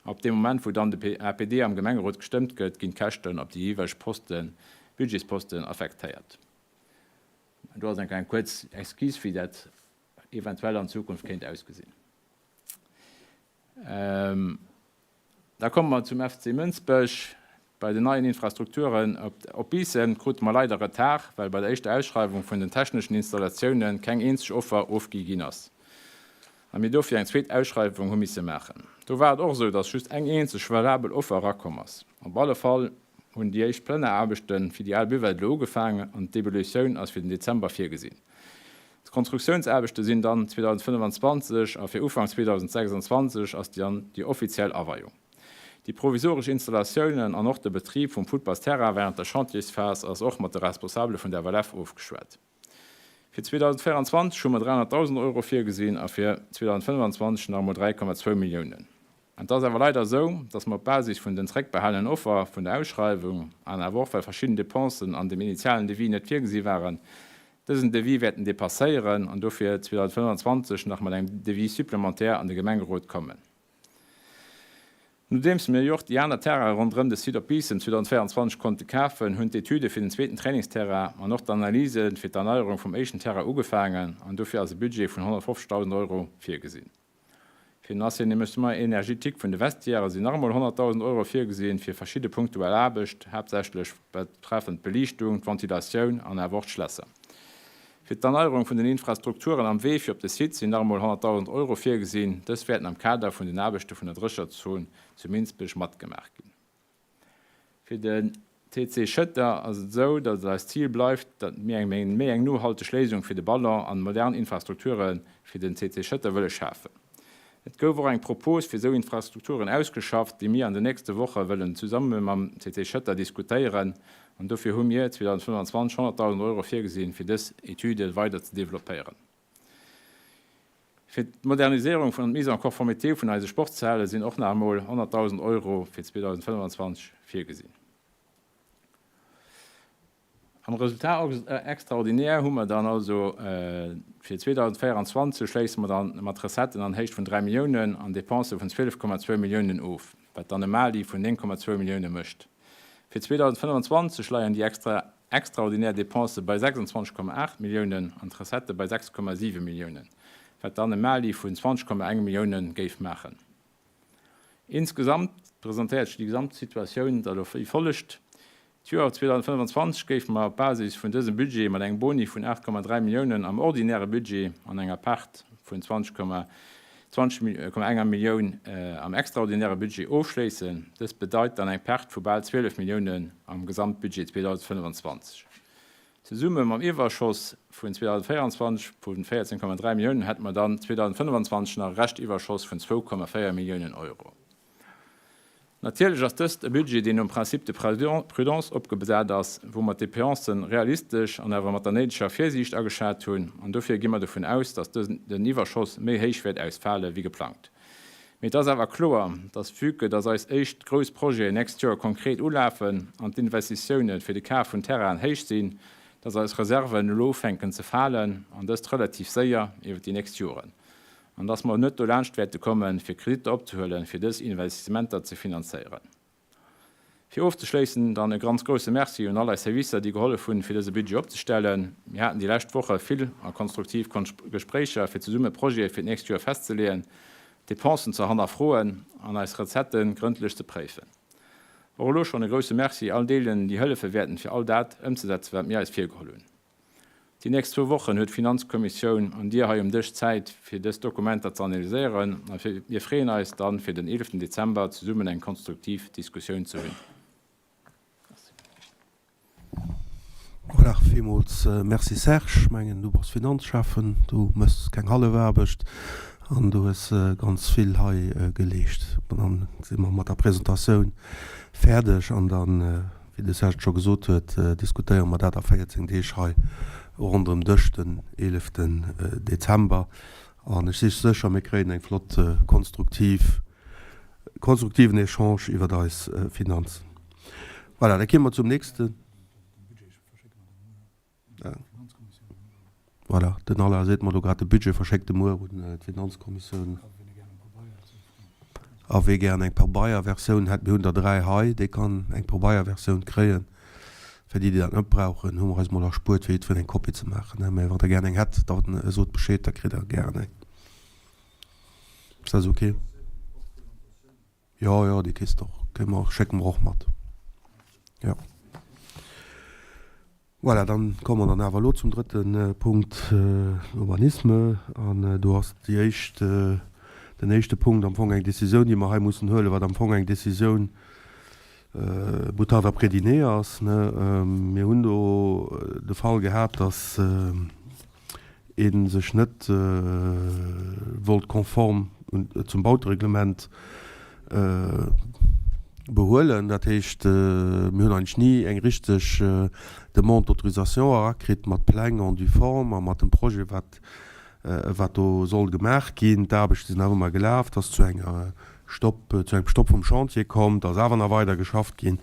Ab deem Moment, wou dann de APD am Gemengerot gestëmmt gëtt, ginn d'Käschten op déi jeeweileg Posten, Budgetsposten affektéiert. Do ass eng kleng kuerz Esquisse, wéi dat eventuell an Zukunft kéint ausgesinn. Da komme mer zum FC Mënsbech. Bei den neien Infrastrukturen op Biissen krute mer leider Retard, well bei der éischter Ausschreiwung vun den techneschen Installatiounen keng eenzeg Offer ofgi ginn ass a mir dofir eng zweet Ausschreiwung hu misse maachen. Do war et och esou, dass just eng eenzeg valabel Offer erakomm ass. Op alle Fall hunn déi éischt Plënneraarbechte fir déi al Buvette elo ugefaangen an d'Debolutioun ass fir den Dezember virgesinn. D'Konstruktiounsaarbechte sinn dann 2025 a fir Ufank 2026 ass dann déi offiziell Aweiung. Déi provisoresch Installatiounen an och de Betrib vum Futtballsterrain wärend der Chantiersphas ass och mat de Responsabele vun der FLF ofgeschwat. Fir 2024 hu mer 300.000 Euro virgesinn a fir 2025 nach emol 3,2 Milliounen. Et ass awer leider esou, dass mer op Basis vun den zréckbehalenen Offer vun der Ausschreiwung, an awer och well verschidden Dépensen an dem initialen Devis net virgesi waren, dësen Devis wäerten dépasséieren an dofir 2025 nach mat engem Devis supplémentaire an de Gemengerot kommen. Nodeems mir jo och déi aner Terrainen ronderëm de Site op Biissen 2024 konnte kafen, hunn d'Etüde fir den zweeten Trainingsterrain an och d'Analyse fir d'Erneierung vum éischten Terrain ugefaangen an dofir ass e Budget vun 150.000 Euro virgesinn. Fir den Assainissement énergétique vun de Vestiairë sinn nach emol 100.000 Euro virgesinn fir verschidde punktuell Aarbecht, haaptsächlech betreffend d'Beliichtung, d'Ventilatioun an awer och d'Schlässer. Fir d'Erneierung vun den Infrastrukturen am Wee fir op de Site sinn nach emol 100.000 Euro virgesinn. Dës wäerten am Kader vun den Aarbechte vun der Drécherzon zu Minsbech matgemaach ginn. Fir den TC Schëtter ass et esou, datt et eist Zil bleift, datt mir eng méi eng nohalteg Léisung fir de Ballon an modern Infrastrukture fir den TC Schëtter wëlle schafen. Et gouf och eng Propos fir esou Infrastrukturen ausgeschafft, déi mir an den nächste Woche wëllen zesumme mam CC Schëtter diskutéieren an dofir hu mir 2025 100.000 Euro virgesinn, fir dës Etüde weider ze developpéieren. Fir d'Moderniséierung vun an d'Mise en conformité vun eise Sportshale sinn och nach emol 100.000 Euro fir 2025 virgesinn. Am Resultat extraordinaire hu mer dann also fir 2024 schléisse mer dann mat Recetten an Héicht vun 3 Milliounen an Dépensë vun 12,2 Milliounen of, wat dann e Mali vun 9,2 Millioune mécht. Fir 2025 leien déi extraordinär Dépensë bei 26,8 Milliounen an d'Recettë bei 6,7 Milliounen, wat dann e Mali vun 20,1 Millioune géif maachen. Insgesamt presentéiert sech déi Gesamtsituatioun da lo wéi follegt, D'Joer 2025 géife mer op Basis vun dësem Budget mat engem Boni vun 8,3 Milliounen am ordinäre Budget an enger Perte vun 20,1 Millioun am extraordinäre Budget ofschléissen. Dëst bedeit dann eng Perte vu bal 12 Milliounen am Gesamtbudget 2025. Zesumme mam Iwwerschoss vun 2024 vu 14,3 Milliounen hätte mer dann 2025 nach e Reschtiwwerschoss vun 2,4 Milliounen Euro. Natierlech ass dëst e Budget, deen nom Principe de prudence opgesat ass, wou mer d'Dépensen realistesch an awer mat der néideger Virsiicht ageschat hunn. An dofir gi mer dovun aus, dass den Iwwerschoss méi héich wäert ausfale wéi geplangt. Mee et ass awer kloer, dass, vue que dass eis éischt grouss Projeten nächst Joer konkret ulafen an d'Investitioune fir de Kaf vun Terrainen héich sinn, dass eis Reserven elo ufänken ze falen, an dëst relativ séier iwwer déi nächst Joren, an dass mer net dolaanscht wäerte kommen, fir Kreditter opzehuelen, fir dës Investissementer ze finanzéieren. Fir ofzeschléissen dann e ganz grousse Merci un all eis Servicer, déi gehollef hunn, fir dëse Budget opzestellen. Mir haten déi lescht Woche vill a konstruktiv Gespréicher, fir zesumme Projete fir d'nächst Joer festzeleeën, d'Depensen ze hannerfroen an eis Recettë grëndlech ze préifen. Och elo schonn e grousse Merci all deenen, déi hëllefe wäerten, fir all dat ëmzesetzen, wat mir eis virgeholl hunn. Déi nächst zwou Wochen huet d'Finanzkommissioun an Dir hei um Dësch Zäit, fir dës Dokumenter ze analyséieren a mir freeën eis dann, fir den 11 Dezember zesummen eng konstruktiv Diskussioun ze hunn. Merci. Voilà, villmools Merci Serge. Ech mengen, du bass Finanzschäffen, du méchs keng hallef Aarbecht an du hues ganz vill hei geleescht. Dann si mer mat der Presentatioun fäerdeg an dann Wéi de Serge et scho gesot huet, diskutéiere mer dat a 14 Deeg hei ronderëm Dësch den 11 Dezember. An ech si sécher, mir kréien eng flott konstruktiv, konstruktiven Echange iwwert eis Finanzen. Voilà, da kéime mer zum nächsten. Voilà, den Alain seet mer elo grad, de Budget verschéckt e muer un d'Finanzkommissioun. A wee gären eng Pabeierversioun hätt, mir hunn der 3 hei, dee kann eng Pabeierversioun kréien. Fir déi, déi dat net brauchen, hu mer eis mol erspuert, fir jiddwereen eng Kopie ze maachen. Mä wann der gären eng hätt, da sot Bescheed, da kritt der gären eng. Ass dat ok? Jo, jo, déi kriss de och. Kréie mer, schécke mer och mat. Jo. Voilà, dann komme mer dann awer elo zum drëtte Punkt, Urbanisme. An do ass déi éischt, den éischte Punkt am Fong eng Décisioun, déi mer hei mussen huelen, wat am Fong eng Décisioun moutarde après dîner ass, ne. Mir hunn do de Fall gehat, dass ee sech net wollt konform zum Bautereglement behuelen. Dat heescht, mir hunn eigentlech ni eng richteg Demande d'autorisation erakritt mat Pläng en due forme a mat dem Projet, wat wat do soll gemaach ginn. D'Aarbechte sinn awer ëmmer gelaf. Et ass zu enger Stopp, zu engem Stopp vum Chantier komm, et ass awer nach weider geschafft ginn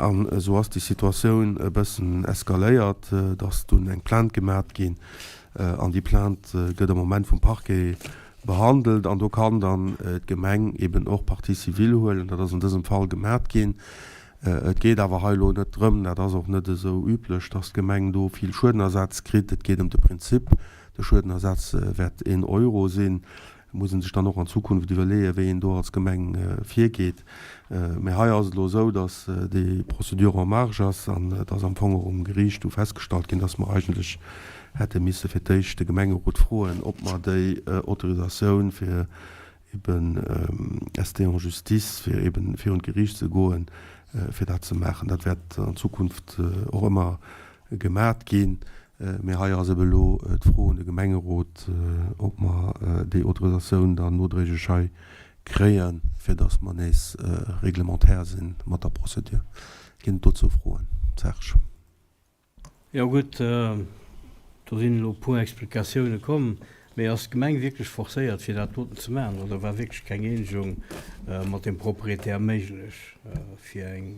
an esou ass déi Situatioun e bëssen eskaléiert, et ass dunn eng Plainte gemat ginn an déi Plainte gëtt am Moment vum Parquet. behandelt an do kann dann d'Gemeng eben och Partie civile huelen. Dat ass an dësem Fall gemat ginn. Et geet awer hei elo net drëm, dat ass och net esou üblech, dass d'Gemeng do vill Schuedenersatz kritt. Et geet ëm de Prinzip, de Schuedenersatz wäert een Euro sinn. Et muss ee sech dann och an Zukunft iwwerleeën, wéi een do als Gemeng virgeet. Mä hei ass et elo esou, dass déi Procédure en marge ass an et ass am Fong och um Geriicht du festgestallt ginn, dass mer eigentlech hätte misse fir d'éischt de Gemengerot froen, ob mer déi Autorisatioun fir eben ester en justice, fir eben virun d'Geriicht ze goen, fir dat ze maachen. Dat wäert an Zukunft och ëmmer gemat ginn. Mee hei ass ebe elo d'Fro un de Gemengerot, ob mer déi Autorisatioun dann nodréiglech hei kréien, fir datt mer nees réglementaire si mat der Procédure. Ginn et dozou Froen? Serge. Jo gutt, do sinn elo e puer Explikatioune komm. Mee ass d'Gemeng wierklech forcéiert, fir dat doten ze maachen, oder war wierklech keng Eenegung mat dem Proprietär méiglech, fir eng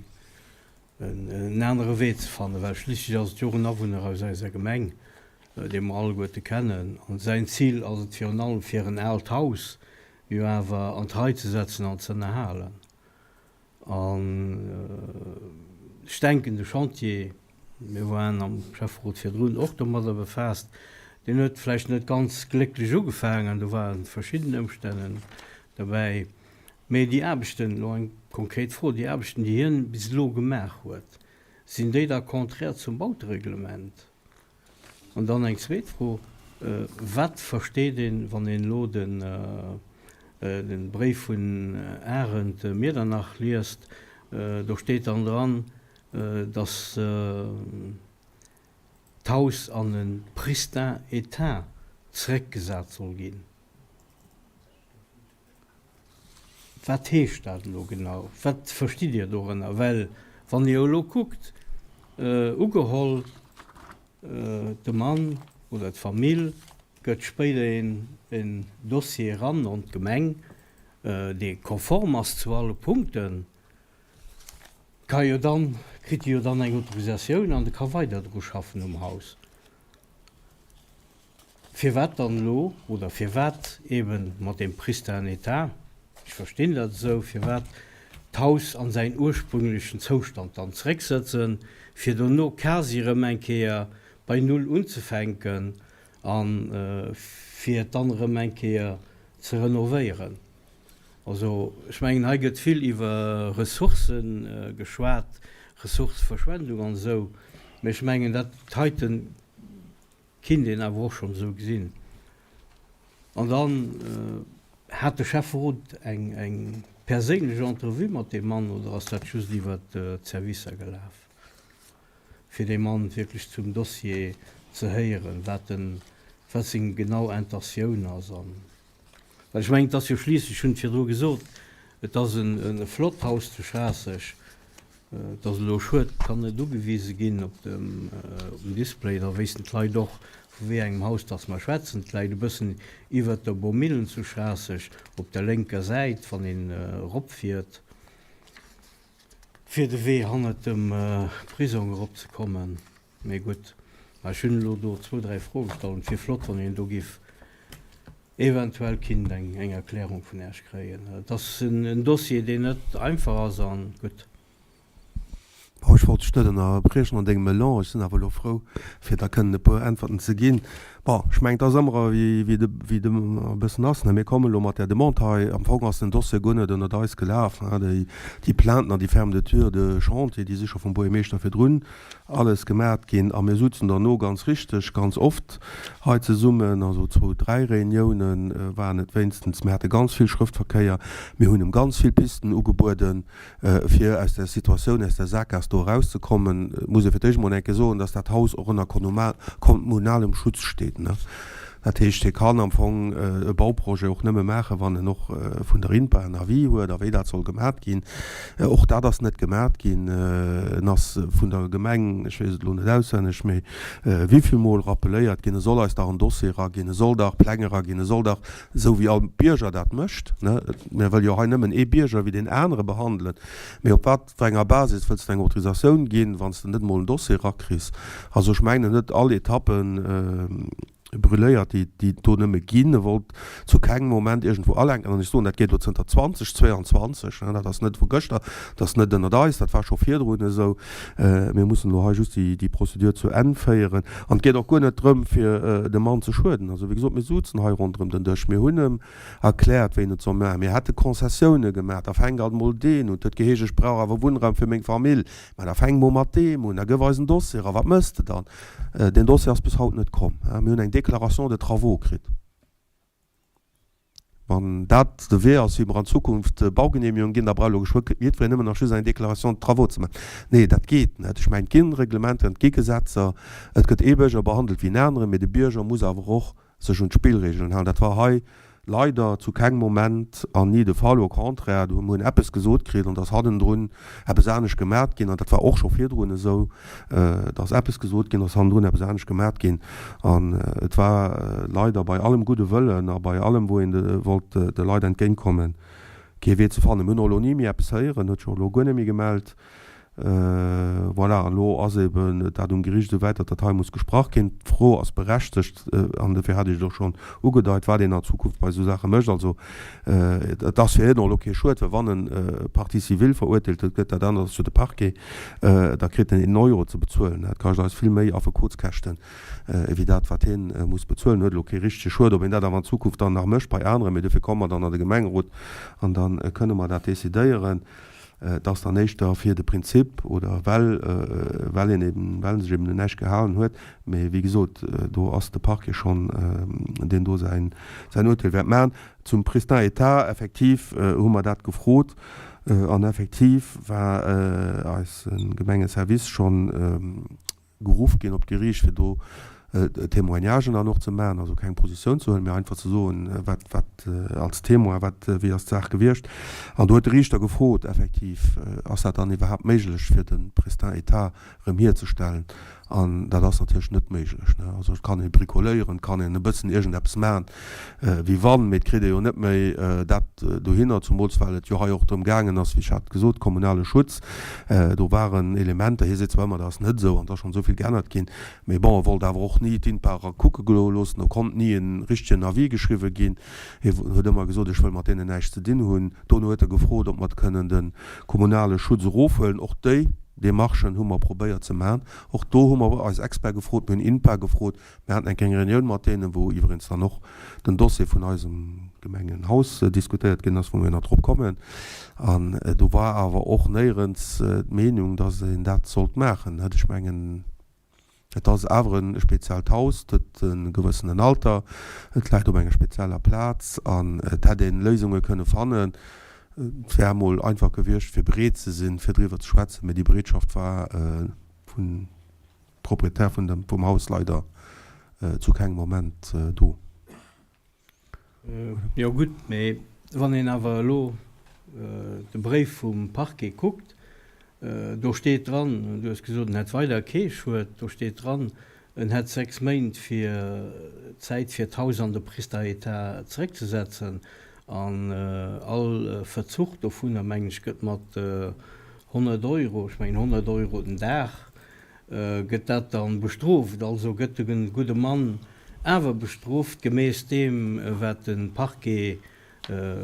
en anere Wee ze fannen, well schliisslech ass et jo och en Awunner aus eiser Gemeng, dee mer alleguerte kennen, an säin Zil ass et virun allem fir en aalt Haus jo awer an d'Rei ze setzen an ze ënnerhalen. An ech denken, de Chantier, mir waren am Schäfferot virdrun och domadder befaasst, deen huet vläicht net ganz glécklech ugefaangen, do ware verschidden Ëmstänn derbäi, Mee déi Aarbechten, elo eng konkret Fro, déi Aarbechten, déi hien bis elo gemaach huet, sinn déi da contraire zum Bautereglement? An dann eng zweet Fro, Wat versteet een, wann een elo de Bréif vun Arendt Miedernach liest, do steet dann dran, datt d'Haus an e pristin état zeréckgesat soll ginn? Wat heescht dat elo genau? Wat verstitt Dir dorënner? Well wann Dir elo kuckt, ugeholl, de Mann oder d'Famill gëtt spéider een Dossier eran an d'Gemeng, dee konform ass zu alle Punkten, ka jo dann, kritt e jo dann eng Autorisatioun an e ka weider dru schaffen um Haus. Firwat dann elo, oder firwat eben mat deem pristin état, ech verstinn dat esou, firwat d'Haus an säin ursprünglechen Zoustand dann zerécksëtzen, fir dono quasi erëm eng Kéier bei Null unzefänken a fir et dann erëm eng Kéier ze renovéieren? Also, ech mengen, hei gëtt vill iwwer Ressourcë geschwat, Ressourceverschwendung an esou, mä ech mengen, dat heiten, Kinnt een awer och schonn esou gesinn. An dann hat de Schäfferot eng eng perséinlech Entrevue mat deem Mann oder ass dat just iwwert d'Servicer gelaf, fir dee Mann wierklech zum Dossier ze héieren, wat en, wat seng genau Intentioun ass an, well ech mengen, et ass jo schliisslech, ech hunn et virdru gesot, et ass en e flott Haus zu Schraasseg, Et ass elo schued, et kann net ugewise ginn op dem Display, da wéissten d'Leit och, vu wéi engem Haus dass mer schwätzen. Et läit e bëssen iwwert der Bomillen zu Schraasseg op der lénker Säit, wann een eropfiert, fir de Wee hannert dem Prisong eropzekommen. Mee gutt, ech hunn elo do zwou, dräi Froe gestallt an et wier flott, wann een do géif eventuell kinnt eng eng Erklärung vun Äech kréien. Et ass en Dossier, deen net einfach ass an gutt. Bon, ech wollt dech net ënnerbriechen an dengem Elan, ech sinn awer elo frou, fir da kënnen e puer Äntwerten ze ginn. Bon, ech mengen, et ass ëmmer ewéi wéi de wéi de e bëssen ass, ne. Mir kommen elo mat där Demande hei. Am Fong ass den Dossier guer net ënnert eis gelaf, ne. Déi déi Plainten an déi Fermeture de chantier, déi si scho vum Buergermeeschter virdrun alles gemat ginn a mir sutzen derno ganz richteg ganz oft hei zesummen, also zwou, dräi Réuniounen waren et wéinstens. Mir hate ganz vill Schrëftverkéier, mir hunn em ganz vill Pisten ugebueden, fir aus där Situatioun, aus där Sakgaass do erauszekommen. Et muss ee fir d'éischt emol eng Kéier soen, dass dat Haus och ënner kommunalem Schutz steet. Dat heescht, hie kann am Fong e Bauprojet och nëmme maachen, wann en och vun der INPA en Avis huet a wéi dat soll gemat ginn. Och dat ass net gemat ginn. En ass vun der Gemeng, ech weess et elo net auswenneg, mee wéivill Mol rappeléiert ginn, e soll eis dach en Dossier eraginn, e soll dach Pläng eraginn, e soll dach, esou wéi all Bierger dat mécht, ne, mir wëlle jo hei nëmmen ee Bierger wéi deen anere behandelen, mee op wat fir enger Basis wëlls de eng Autorisatioun ginn, wann s de net emol en Dossier erakriss? Also ech mengen net all Etappen. Brûléiert, déi déi do nëmme ginn. E wollt zu kengem Moment iergendwou alenken. An ech soen, dat geet elo zënter 2022, dat ass net vu gëschter, dat ass net ënnert eis, dat war scho virdrun esou. Mir mussen elo hei just déi déi Procédure zu Enn féieren. An et geet och guer net drëm, fir dem Mann ze schueden. Also, wéi gesot, mir suzen hei ronderëm den Dësch, mir hunn em erkläert, wéi en et soll maachen. Mir hätte Concessioune gemaach. Da fänk alt mol deen un. Et huet geheescht, ech brauch awer Wunnraum fir meng Famill. Mä da fänk mol mat deem un, da gëff eis en Dossier. A wat méchs de dann? Deen Dossier ass bis haut net komm. Mir hunn eng Déclaration de travaux kritt. Wann dat de Wee ass, wéi mer an Zukunft Baugenehmigungen ginn, da brauch elo geschwë jiddwereen nëmmen nach just eng Déclaration de travaux ze maachen. Nee, dat geet net. Ech mengen, et gi Reglementer, et gi Gesetzer. Et gëtt ee Bierger behandelt wéi en aneren, mee de Bierger muss awer och sech un d'Spillregeln halen. Dat war hei leider zu kengem Moment an ni de Fall. Au contraire, do hunn eppes gesot kritt an et ass hannendrun eppes anescht gemat ginn. An dat war och scho virdrun esou, dass eppes gesot ginn ass, hannendrun eppes anescht gemat ginn. An et war leider bei allem gudde Wëllen a bei allem, wou een wollt de Leit entgéintkommen, kee Wee ze fannen. Mir hunn och elo ni méi eppes héieren, huet sech och elo guer net méi gemellt. Voilà, an elo ass eben dat um Geriicht esou wäit, datt dat hei muss gesprach ginn. D'Fro ass berechtegt, an dofir hat ech et och schonn ugedeit, wat een an Zukunft bei esou Saache mécht. Also et ass fir hien och elo kee Schued, well wann en Partie civile verurteelt gëtt, dat anert ass jo de Parquet, da kritt en een Euro ze bezuelen. Dat kascht eis vill méi Affekotskäschten, ewéi dat, wat hien muss bezuelen. Huet elo kee richtege Schued. Ob een dat awer an Zukunft dann nach mécht bei aneren, mee dofir komme mer dann an de Gemengerot an da kënne mer dat decidéieren. Et ass dann éischter fir de Prinzip oder well, well een eben, well en sech eben un näischt gehalen huet. Mee wéi gesot, do ass de Parquet schonn, deen do säin, säin Urteel wäert maachen. Zum Pristin Etat, effektiv hu mer dat gefrot an effektiv war eise Gemengeservice schonn, geruff ginn op d'Geriicht, fir do Témoignagen dann och ze maachen, also keng Positioun ze huelen, mee einfach ze soen, wat, wat als Témoin, wat, wéi ass d'Saach gewiescht. An do huet de Riichter gefrot, effektiv, ass dat dann iwwerhaapt méiglech, fir de Pristin Etat erëm hierzestellen? An dat ass natierlech net méiglech. Also et kann ee bricoléieren, et kann een e bëssen iergendeppes maachen, wéi wann, mee et kritt ee jo net méi dat dohinner, zumools well et jo hei och drëm gaangen ass, wéi ech hat gesot, kommunale Schutz, do waren Elementer, hie seet zwar ëmmer, dat ass net esou an et ass schonn esou vill geännert ginn, mee bon, e wollt awer och ni d'INPA erakucke loossen, do konnt ni e richtegen Avis geschriwwe ginn, hie huet ëmmer gesot, ech wëll mat deenen näischt ze dinn hunn. Dono huet e gefrot, ob mer kënnen de kommunale Schutz erofhuelen, och déi Demarchen hu mer probéiert ze maachen, och do hu mer eis Experte gefrot, mir hunn INPA gefrot, Mir haten eng kleng Reunioun mat deenen, wou iwweregens dann och den Dossier vun eisem Gemengenhaus diskutéiert ginn ass, wou mir nach drop kommen. An do war awer och néierens d'Meenung, dass een dat sollt maachen. Ech mengen, et ass awer e speziellt Haus, et huet e gewëssenen Alter, et läit op enger spezieller Plaz an et hätt ee Léisunge kënne fannen. Et wär emol einfach gewiescht, fir bereet ze sinn, fir driwwer ze schwätzen, mä déi Bereetschaft war vun Proprietär vun dem vum Haus leider zu kengem Moment do. Jo gutt, mee wann een awer elo de Bréif vum Parquet kuckt, do steet dran, du hues gesot, en hätt weider kee Schued, do steet dran, en hätt 6 Méint fir Zäit fir d'Haus an de Prista Etat zeréckzesetzen an all Verzuch dovunner, mengen ech, gëtt mat 100 Euro, ech mengen 100 Euro den Dag, Gëtt dat dann bestrooft? Also gëtt de gudde Mann awer bestrooft gemäss deem wat de Parquet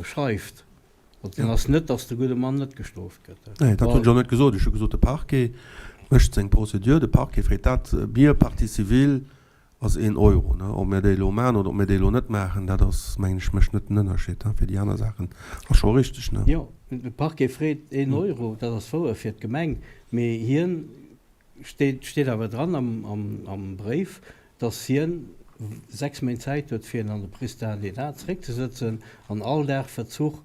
schreift? Et ass net, datt de gudde Mann net gestrooft gëtt. Nee, dat hunn ech och net gesot. Ech hu gesot, de Parquet mécht seng Procédure, de Parquet freet dat. Mir, Partie civile, ass een Euro. Ob mir déi elo maachen oder ob mir déi elo net maachen, dat ass, mengen ech, mécht net den Ënnerscheed. Fir déi aner Saachen ass scho richteg. Jo, de Parquet freet een Euro, dat ass wouer fir d'Gemeng, mee hien steet, steet awer dran am Bréif, datt hien 6 Méint Zäit huet, fir en an de Pristin d'État zeréckzesëtzen an all Dag Verzuch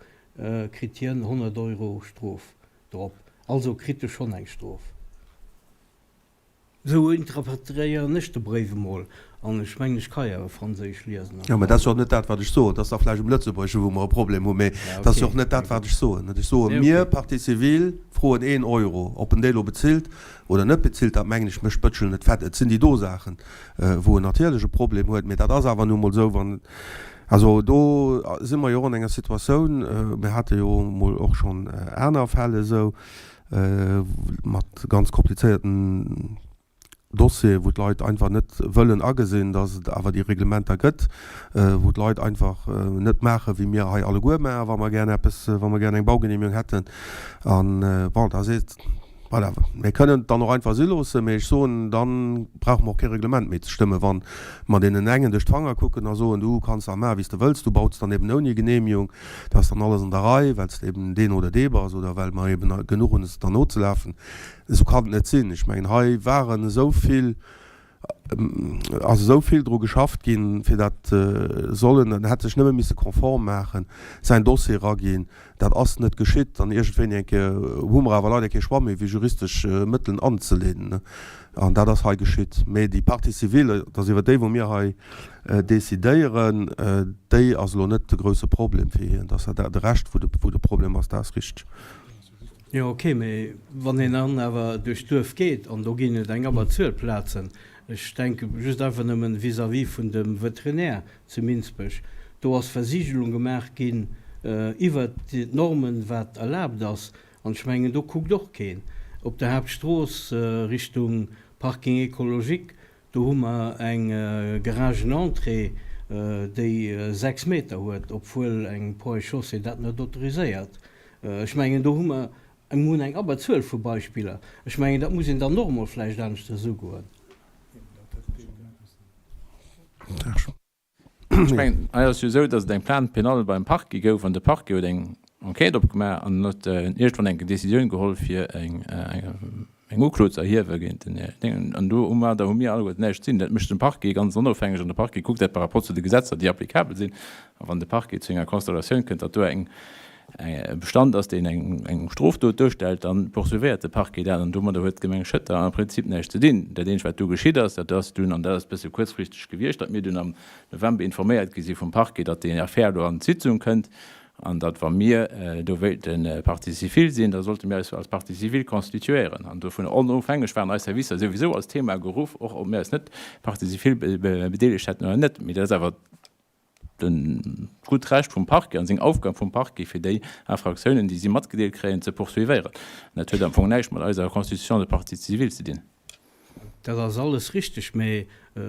kritt hien 100 Euro Strof drop. Also kritt e schonn eng Strof. Esou interpretéieren ech de Bréif emol, an ech mengen, ech ka jo awer Franséisch liesen a Jo, mä dat ass jo och net dat, wat ech soen. Dat ass da vläicht um Lëtzebuergeschen, wou mer e Problem hunn, mä dat ass jo och net dat, wat ech soen. Ech soen, mir, Partie civile, froen een Euro. Ob en déi elo bezilt oder net bezilt, dat mengen ech mécht d'Bëtschel net fett. Et sinn déi do Saachen, wou en natierlech e Problem huet, mä dat ass awer nu emol esou, wann, also do si mer jo och an enger Situatioun, mir hate jo emol och schonn aner Fäll esou, mat ganz komplizéierten. Dossier, wou d'Leit einfach net wëllen agesinn, dass et awer déi Reglementer gëtt, wou d'Leit einfach net maachen, wéi mir hei alleguer maachen, wa mer gär eppes, wa mer gär eng Baugenehmigung hätten. An, bon, da seet, voilà, mir kënnen et dann och einfach si loossen, mee ech soen, da brauche mer och kee Reglement méi ze stëmmen, wa mer deenen engen duerch d'Fanger kucken a soen, du kanns da maachen, wéi s de wëlls, du baus dann eben ouni Genehmigung, dat ass dann alles an der Rei, well s de eben deen oder dee bass oder well mer eben genuch hunn, es der nozelafen. Esou kann et net sinn. Ech mengen, hei waren esou vill, ass esou vill dru geschafft ginn, fir dat sollen, en hätt sech nëmme misse konform maachen, säin Dossier eraginn. Dat ass net geschitt. An iergendwéini eng Kéier hu mer awer leider kee Choix méi, wéi juristesch Mëttelen anzeleeden. An dat ass hei geschitt. Mee déi Partie civile, et ass iwwer déi, wou mir hei decidéieren, déi ass elo net de grouse Problem fir hien. Dat ass de Rescht, wou de Problem ass, dat ass richteg. Jo, ok, mee wann een dann awer duerch d'Duerf geet, an do ginn et eng Abberzuel Plazen, ech denke just einfach nëmmen vis-à-vis vun dem Veterinär zu Minsbech, do ass Versigelung gemaach ginn iwwert d'Normen, wat erlaabt ass, an ech mengen, do kuckt och keen. Op der Haaptstrooss Richtung Parking écologique, Do hu mer eng Garagenentrée, déi 6 Meter huet, obwuel eng Ponts et Chaussées dat net autoriséiert. Ech mengen, do hu mer, mir hunn eng Abberzuel vu Beispiller. Ech mengen, dat muss een dann och emol vläicht aneschters ugoen. Ech mengen, hei ass jo esou, datt et eng Plainte pénale beim Parquet gouf an de Parquet huet eng Enquête opgemaach an huet iergendwann eng Décisioun geholl, fir eng Uklo ze erhiewe géint den Här Ding. An domadder hu mir alleguerten näischt ze dinn. Dat mécht de Parquet ganz onofhängeg an de Parquet kuckt dat par rapport zu de Gesetzer, déi applicabel sinn. A wann de Parquet zu enger Constatatioun kënnt, datt do eng e Bestand ass, deen eng Strofdot duerstellt, da poursuivéiert de Parquet dat an domadder huet d'Gemeng Schëtter am Prinzip näischt ze dinn. Dat eenzegt, wat do geschitt ass, dat ass dunn, an dat ass e bësse kuerzfristeg gewiescht, datt mir dunn am November informéiert gi si vum Parquet, datt déi Affär do an d'Sitzung kënnt an datt, wa mir do wéilte Partie civile sinn, da sollte mir eis als Partie civile constituéieren. An dovun onofhängeg waren eis Servicer souwisou als Thema geruff, och ob mir eis net Partie civile bedeelegt hätten oder net. Mee dat ass awer d'gutt Recht vum Parquet an seng Aufgab vum Parquet, fir déi Infractiounen, déi si matgedeelt kréien, ze poursuivéieren. An dat huet am Fong näischt mat eiser Constitution de partie civile ze dinn. Dat ass alles richteg, mä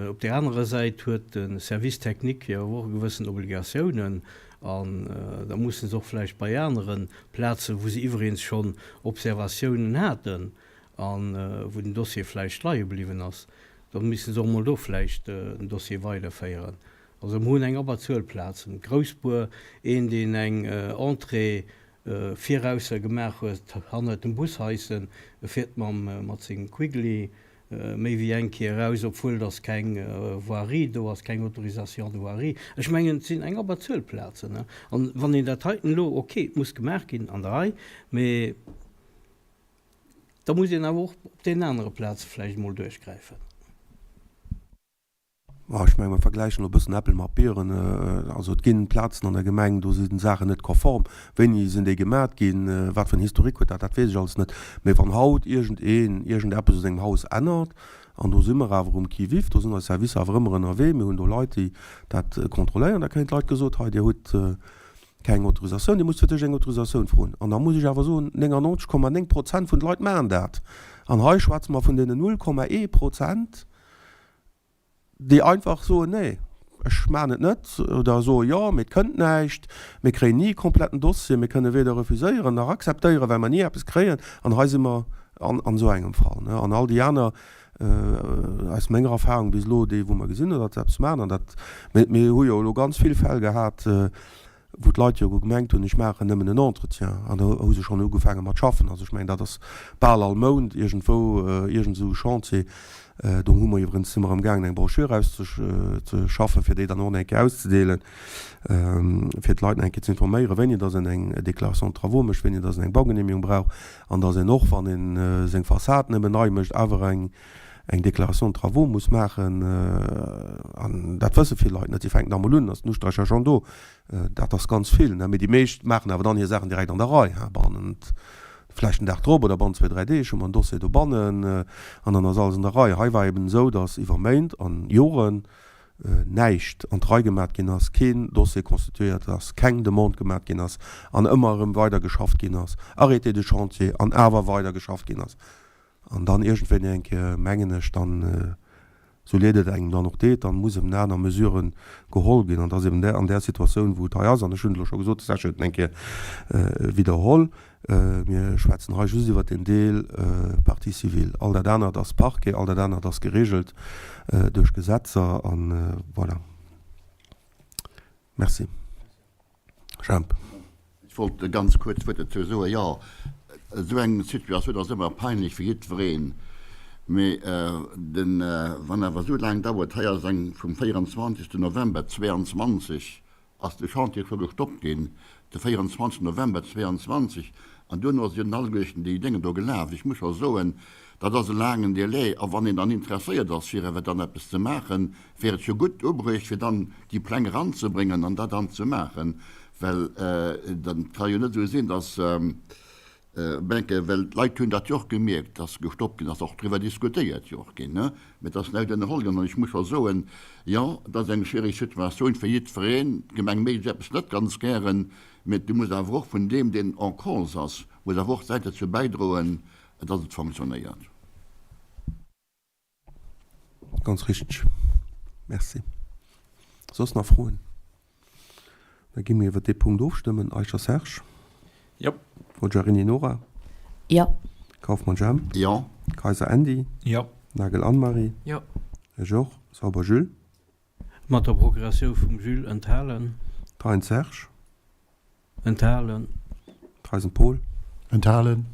op där anerer Säit huet de Service technique jo och gewëssen Obligatiounen an da musse se och vläicht bei anere Plazen, wou se iwweregens schonn Observatiounen haten a wou den Dossier vläicht leie bliwwen ass, da musse se och emol do vläicht den Dossier weiderféieren. Also mer hunn eng Abberzuel Plazen. Groussbuer, een deen eng Entrée virausser gemaach huet hannert dem Bushaischen, e fiert mam mat sengem Quiggly méi wéi eng Kéier eraus, obwuel datt keng Voirie do ass, keng Autorisation de voirie. Ech mengen et sinn eng Abberzuel Plazen. An wann een dat heiten elo, ok, et muss gemaach ginn an der Rei, mee da muss een awer och op deenen anere Plaze vläicht emol duerchgräifen. Ma ech menge mer vergläichen elo e bëssen Äppel mat Bieren. Also et ginn Plazen an der Gemeng, do si Saachen net konform. Wéini sinn déi gemat ginn, wat fir en Historique huet dat, dat weess ech alles net. Mee wann haut iergendeen iergendeppes u sengem Haus ännert, an do si mer awer um Qui-vive, do sinn eis Servicer awer ëmmer ënnerwee, mir hunn do Leit, déi dat kontrolléieren, da kréien d'Leit gesot, hei Dir hutt keng Autorisatioun, Dir musst fir d'éischt eng Autorisatioun froen. An da muss ech awer soen, 99,9 Prozent vun de Leit maachen dat. An hei schwätze mer vun deenen 0,1 Prozent, déi einfach soen, nee, ech maachen et net, oder soe jo, mee et kënnt näischt, mir kréien ni e kompletten Dossier, mir kënne weder refuséieren nach akzeptéieren, well mer ni eppes kréien. An hei si mer an esou engem Fall. An all déi aner, aus menger Erfahrung bis elo, déi wou mer gesinn hunn, datt se eppes maachen, an dat, mir hu jo elo ganz vill Fäll gehat, wou d'Leit jo gemengt hunn, ech maachen nëmmen en Entretien, an da hu se schonn ugefaange mat schaffen. Also ech mengen, dat ass bal all Mount iergendwou iergend esou e Chantier. Do hu mer iwwerens, si mer amgaangen eng Broschür auszeschaffen, fir déi dann och nach eng Kéier auszedeelen, fir d'Leit nach eng Kéier ze informéieren, wéini datt een eng Déclaration de travaux mécht, wéini datt een eng Baugenehmigung brauch an datt een och, wann ee seng Fassad nëmmen nei mécht, awer eng eng Déclaration de travaux muss maachen. An dat wësse vill Leit net. Si fänken da mol un, ass den Usträicher schonn do. Dat ass ganz vill, ne? Mee déi meescht maachen awer dann hir Saachen direkt an der Rei, hein, bannent vläicht den Dag drop oder bannent zwéi, dräi Deeg hu mer en Dossier dobannen an dann ass alles an der Rei. Hei war eben esou, datt iwwer Méint an Joren näischt an d'Rei gemat ginn ass, keen Dossier constituéiert ass, keng Demande gemat ginn ass an ëmmer erëm weidergeschafft ginn ass, Arrêté de chantier an awer weidergeschafft ginn ass. An dann iergendwéini eng Kéier, mengen ech, dann, sou leed et engem dann och deet, dann muss eben aner Mesuren geholl ginn. An dat ass eben an där Situatioun, wou et hei ass, an ech hunn et elo scho gesot, de Serge huet et eng Kéier widderholl, mir schwätzen hei just iwwert den Deel Partie civile. All dat anert ass Parquet, all dat anert ass geregelt duerch Gesetzer an voilà. Merci. Jemp. Ech wollt e ganz kuerzt Wuert dozou soen. Jo, esou eng Situatioun ass ëmmer peinlech fir jiddwereen. Mee den, wann awer esou laang dauert, hei ass eng vum 24. November 22 ass de Chantier scho gestoppt ginn, de 24. November 22, an duerno si jo alleguerten déi Déngen do gelaf. Ech muss scho soen, dat ass e laangen Delai. A wann een dann interesséiert ass, fir awer dann eppes ze maachen, wär et jo gutt ubruecht, fir dann déi Pläng eranzebréngen an dat dann ze maachen, well dat ka jo net esou sinn, dass, denke, well d'Leit hunn dat jo och gemierkt, dass gestoppt ginn ass, och driwwer diskutéiert jo och ginn, ne, mä et ass näischt ënnerholl ginn. An ech muss scho soen, jo, et ass eng schwierig Situatioun fir jiddwereen, d'Gemeng mécht esou eppes net ganz gären, mä du muss awer och vun deem, deen en cause ass, muss awer och säin dozou bäidroen, dass et fonctionnéiert. Ganz richteg. Merci. Soss nach Froen? Da gi mir iwwert dee Punkt ofstëmmen. Eicher Serge? Jo. Forgiarini Nora? Jo. Kauffmann Jemp? Jo. Kayser Andy? Jo. Nagel Anne-Marie? Jo. Ech och. Sauber Jules? Mat der Procuratioun vum Jules enthalen. Thein Serge? Enthalen. Theisen Paul? Enthalen.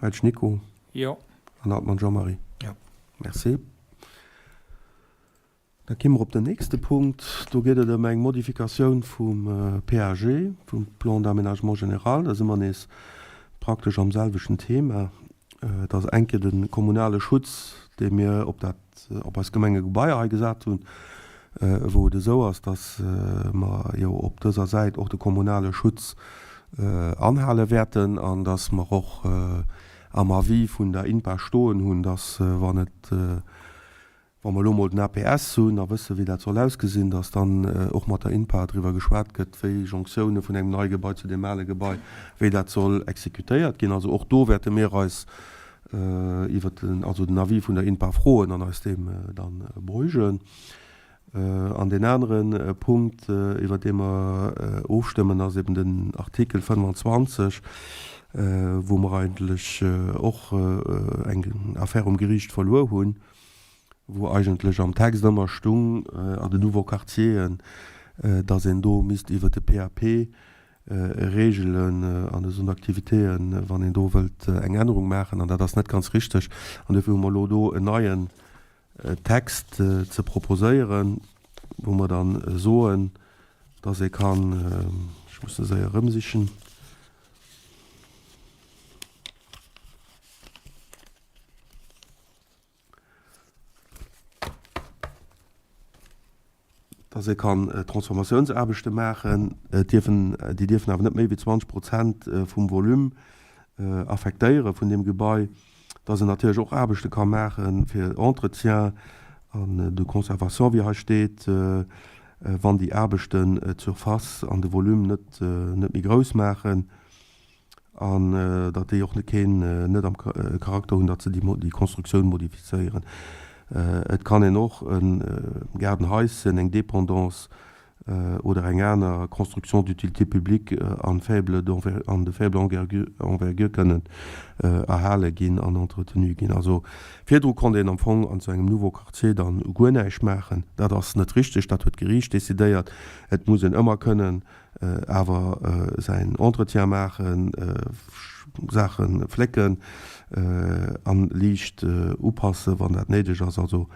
Heitsch Nico? Jo. An Altmann Jean-Marie? Jo. Merci. Da gi mer op den nächste Punkt. Do geet et ëm eng Modifikatioun vum PAG, vum Plan d'aménagement général. Da si mer nees praktesch am selwechten Thema. Et ass eng Kéier de kommunale Schutz, dee mir op dat, op eis Gemengegebaier hei gesat hunn, wou et esou ass, dass mer jo op dëser Säit och de kommunale Schutz anhale wäerten an dass mer och am Avis vun der INPA stoen hunn, dass, wann et, Wa mer elo emol den APS hunn a wësse wéi dat soll ausgesinn, datt dann och mat der INPA driwwer geschwat gëtt, wéi Jonctioune vun engem neie Gebai zu deem ale Gebai, wéi dat soll exekutéiert ginn. Also och do wäerte mir eis iwwert den, also den Avis vun der INPA froen an eis deem dann beugen. An deen anere Punkt, iwwert dee mer ofstëmmen, ass eben den Artikel 25, wou mer eigentlech och eng Affär um Geriicht verluer hunn, wou eigentlech am Text ëmmer stung, an den Nouveaux Quartieren, dass een do misst iwwert de PAP regelen an de Zone d'activitéen, wann een do wëllt eng Ännerung maachen. An dat ass net ganz richteg. An duerfir hu mer elo do en neien Text ze proposéieren, wou mer dann soen, dass ee kann, ech muss e séier erëmsichen, Dass ee kann Transformatiounsaarbechte maachen, dierfen, déi dierfen awer net méi wéi 20 Prozent vum Volume affektéiere vun deem Gebai. Dass een natierlech och Aarbechte ka maache fir Entretien an de conservation, wéi hei steet, wann déi Aarbechten d'Surface an de Volume net net méi grouss maachen. an datt déi och keen, net am Charakter hunn, datt se déi Constructioun modifizéieren. Et kann een och e Gaardenhaischen, eng Dépendance oder eng aner Construction d'utilité publique an faible an de faible envergure kënnen erhale ginn an entretenu ginn. Also virdru konnt een am Fong an esou engem Nouveau Quartier dann guer näischt maachen. Dat ass net richteg, dat huet d'Geriicht decidéiert. Et muss een ëmmer kënnen awer säin Entretien maachen, Saache flécken an liicht upassen, wann dat néideg ass. Also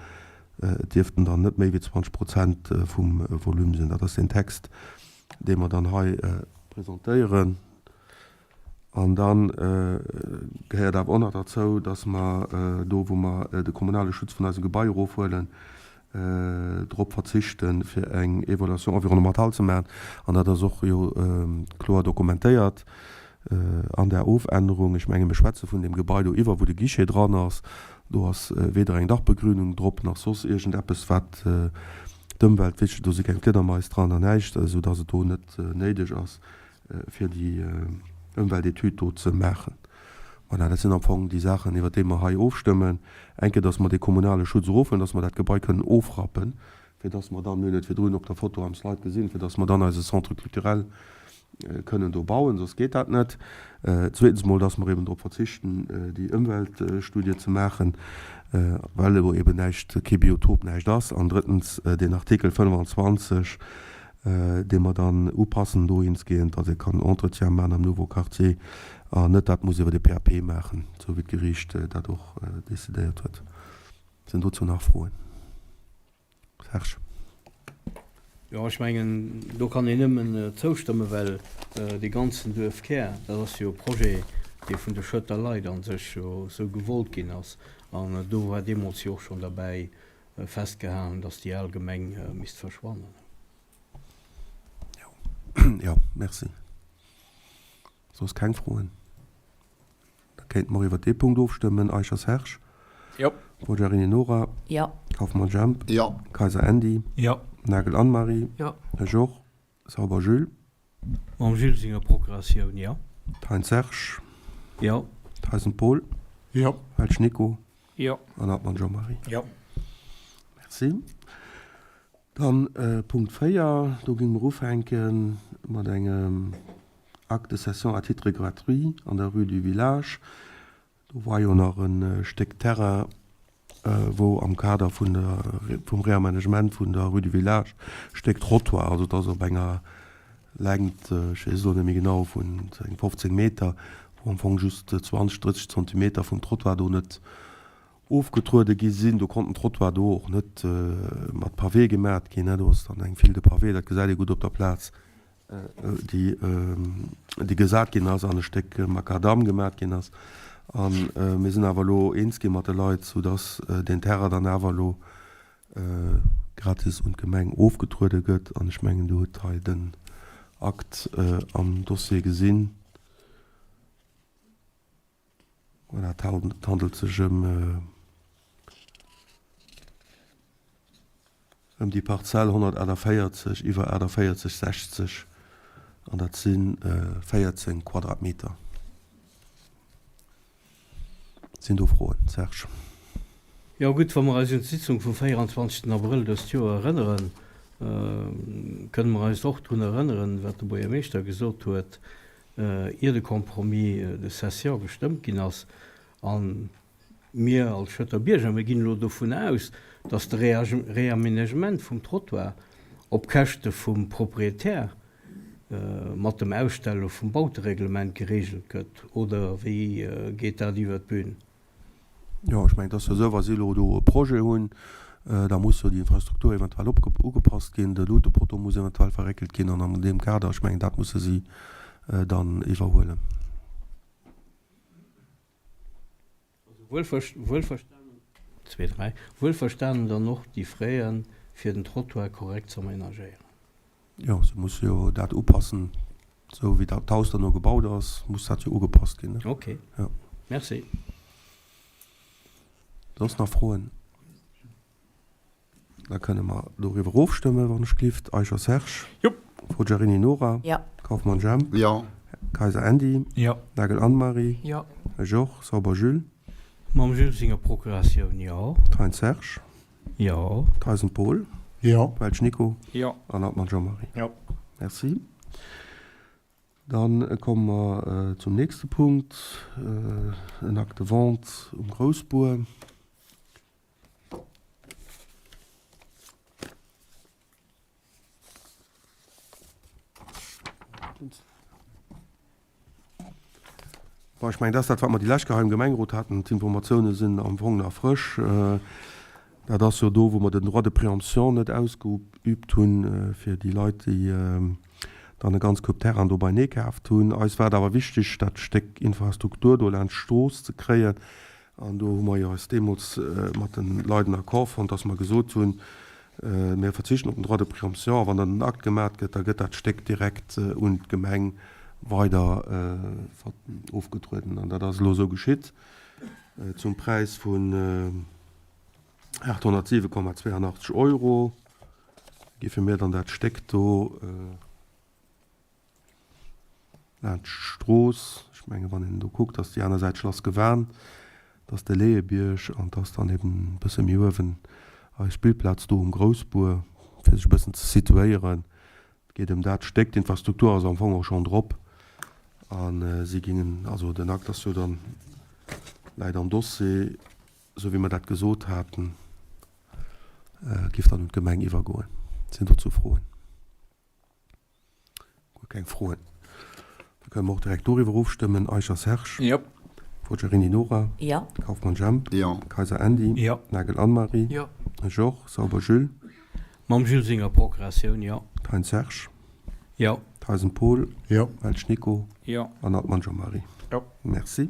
et dierften dann net méi wéi 20 Prozent vum Volume sinn. Dat ass deen Text, dee mer dann hei presentéieren. An da gehéiert awer och nach derzou, dass mer do, wou mer de kommunale Schutz vun eise Gebai erofhuelen, drop verzichten, fir eng Évaluation environnementale ze maachen. An dat ass och jo kloer dokumentéiert an där Ofännerung. Ech menge mir schwätze vun deem Gebai do iwwer, wou de Guichet dran ass. Do ass weder eng Dachbegrünung drop nach soss iergendeppes, wat d'Ëmwelt wichteg. Do si keng Fliedermais dran an näischt, esou dass et do net néideg ass, fir déi Ëmweltetüd do ze maachen. Voilà, dat sinn am Fong déi Saachen, iwwert déi mer hei ofstëmmen. Eng Kéier, dass mer dee kommunale Schutz erofhuelen, dass mer dat Gebai kënnen ofrappen, fir dass mer dann, mir hunn et virdrun op der Foto am Slide gesinn, fir dass mer dann eise Centre culturel kënnen do bauen, soss geet dat net. Zweetens emol, dass mer eben drop verzichten, déi Ëmweltstudie ze maachen, well elo eben näischt, kee Biotop, näischt ass. An drëttens deen Artikel 25, dee mer dann upassen dohinsgehend, datt ee kann Entretien maachen am Nouveau Quartier an net dat muss iwwer de PAP maachen, esou wéi d'Geriicht dat och decidéiert huet. Sinn dozou nach Froen? Serge. Jo, ech mengen, do kann een nëmmen zoustëmmen, well dee ganzen Duerfkär, dat ass jo e Projet, dee vun de Schëtter Leit a sech jo esou gewollt ginn ass. An do war deemools jo och schonn derbäi festgehalen, dass déi al Gemeng misst verschwannen. Jo, merci. Soss keng Froen? Da kéinte mer iwwert dee Punkt ofstëmmen. Eicher Serge? Jo. Forgiarini Nora? Jo. Kauffmann Jemp? Jo. Kayser Andy? Jo. Nagel Anne-Marie? Jo. Georges? Sauber Jules? Mam Jules senger Procuratioun, jo. Thein Serge? Jo. Theisen Paul? Jo. Welsch Nico? Jo. An Hartmann Jean-Marie? Jo. Merci. Dann Punkt 4, do géinge mer ufänke mat engem Acte de cession à titre gratuit an der Rue du Village. Do war jo nach e Stéck Terrain, wou am Kader vun der, vum Réaménagement vun der Rue du Village e Stéck Trottoir, also et ass op enger Längt, ech weess elo net méi genau, vun eng 15 Meter, wou am Fong just 20, 30 Zentimeter vum Trottoir do net ofgetruede gi sinn. Do konnt den Trottoir do och net mat Pavé gemat ginn. Do ass dann eng File de Pavé, dat gesäit ee gutt op der Plaz, déi, déi gesat ginn ass an e Stéck Macadam gemat ginn ass. A mir sinn awer elo eens gi mat de Leit, soudass deen Terrain dann awer elo gratis un d'Gemeng ofgetruede gëtt. An ech mengen, Dir hutt hei den Akt am Dossier gesinn. Voilà, et handelt sech ëm ëm déi Parzell 148 iwwer 48 60 an dat si 14 Quadratmeter. Sinn do Froen? Serge. Jo gutt, wa mer eis un d'Sitzung vum 24. Abrëll dëst Joer erënneren, kënne mer eis och drun erënneren, wat de Buergermeeschter gesot huet, ier de Compromis de cession gestëmmt ginn ass. A mir als Schëtter Bierger, mir ginn elo dovun aus, dass de Réaménagement vum Trottoir op Käschte vum Proprietär mat dem Ausstelle vum Bautereglement geregelt gëtt, oder wéi geet dat iwwert d'Bühn? Jo, ech mengen, et ass jo esou, wa si elo do e Projet hunn, da muss jo déi Infrastruktur eventuell ugepasst ginn, de Luutepoteau muss eventuell verréckelt ginn an an deem Kader, ech mengen, dat musse si dann iwwerhuelen. Also wuelverstanen dann och déi Fräen, fir den Trottoir korrekt z'aménagéieren. Jo, se musse jo dat upassen, esou wéi dat Haus dann elo gebaut ass, muss dat jo ugepasst ginn. Ok, merci. Soss nach Froen? Da kënne mer doriwwer ofstëmmen, wann ech glift. Eicher Serge. Jo. Forgiarini Nora. Jo. Kauffmann Jemp. Jo. Kayser Andy. Jo. Nagel Anne-Marie. Jo. Georges. Sauber Jules. Mam Jules senger Procuratioun, jo. Thein Serge. Jo. Theisen Paul. Jo. Welsch Nico. Jo. An Hartmann Jean-Marie. Jo. Merci. Dann komme mer zum nächste Punkt, en Acte de vente um Groussbuer. Bon, ech mengen, dat ass dat, wat mer déi lescht Kéier hei am Gemengerot haten. D'Informatioune sinn am Fong nach frësch. Dat ass jo do, wou mer den Droit de préemption net ausgeübt hunn, fir déi Leit, déi dann e ganz Koup Terrain do beinee kaaft hunn. Eis war et awer wichteg, dat Stéck Infrastruktur do laanscht d'Strooss ze kréien. An do hu mer jo eis deemools mat de Leit en Accord fonnt, dass mer gesot hunn, Mir verzichten op den Droit de préemption a wann dann den Akt gemat gëtt, da gëtt dat Stéck direkt un d'Gemeng weider ofgetrueden. An dat ass elo esou geschitt zum Präis vun 807,82 Euro géife mir dann dat Stéck do laanscht d'Strooss, ech. Ech mengen, wann een do kuckt, ass déi aner Säit Schlass Gewan, dat ass de Leeëbierg an dat ass dann eben e bësse méi uewen eis Spillplaz do um Groussbuer, fir sech e bëssen ze situéieren. Et geet ëm dat Stéck. D'Infrastruktur ass am Fong och schonn drop a si gingen, also den Akt ass jo dann, läit am Dossier, esou wéi mer dat gesot haten, géif dann un d'Gemeng iwwergoen. Sinn dozou Froen? Guer keng Froen. Da kënne mer och direkt doriwwer ofstëmmen. Eicher Serge. Jo. Forgiarini Nora. Jo. Kauffmann Jemp. Jo. Kayser Andy. Jo. Nagel Anne-Marie. Jo. Georges. Sauber Jules. Mam Jules senger Procuratioun, jo. Thein Serge. Jo. Theisen Paul. Jo. Welsch Nico. Jo. An Altmann Jean-Marie. Jo. Merci.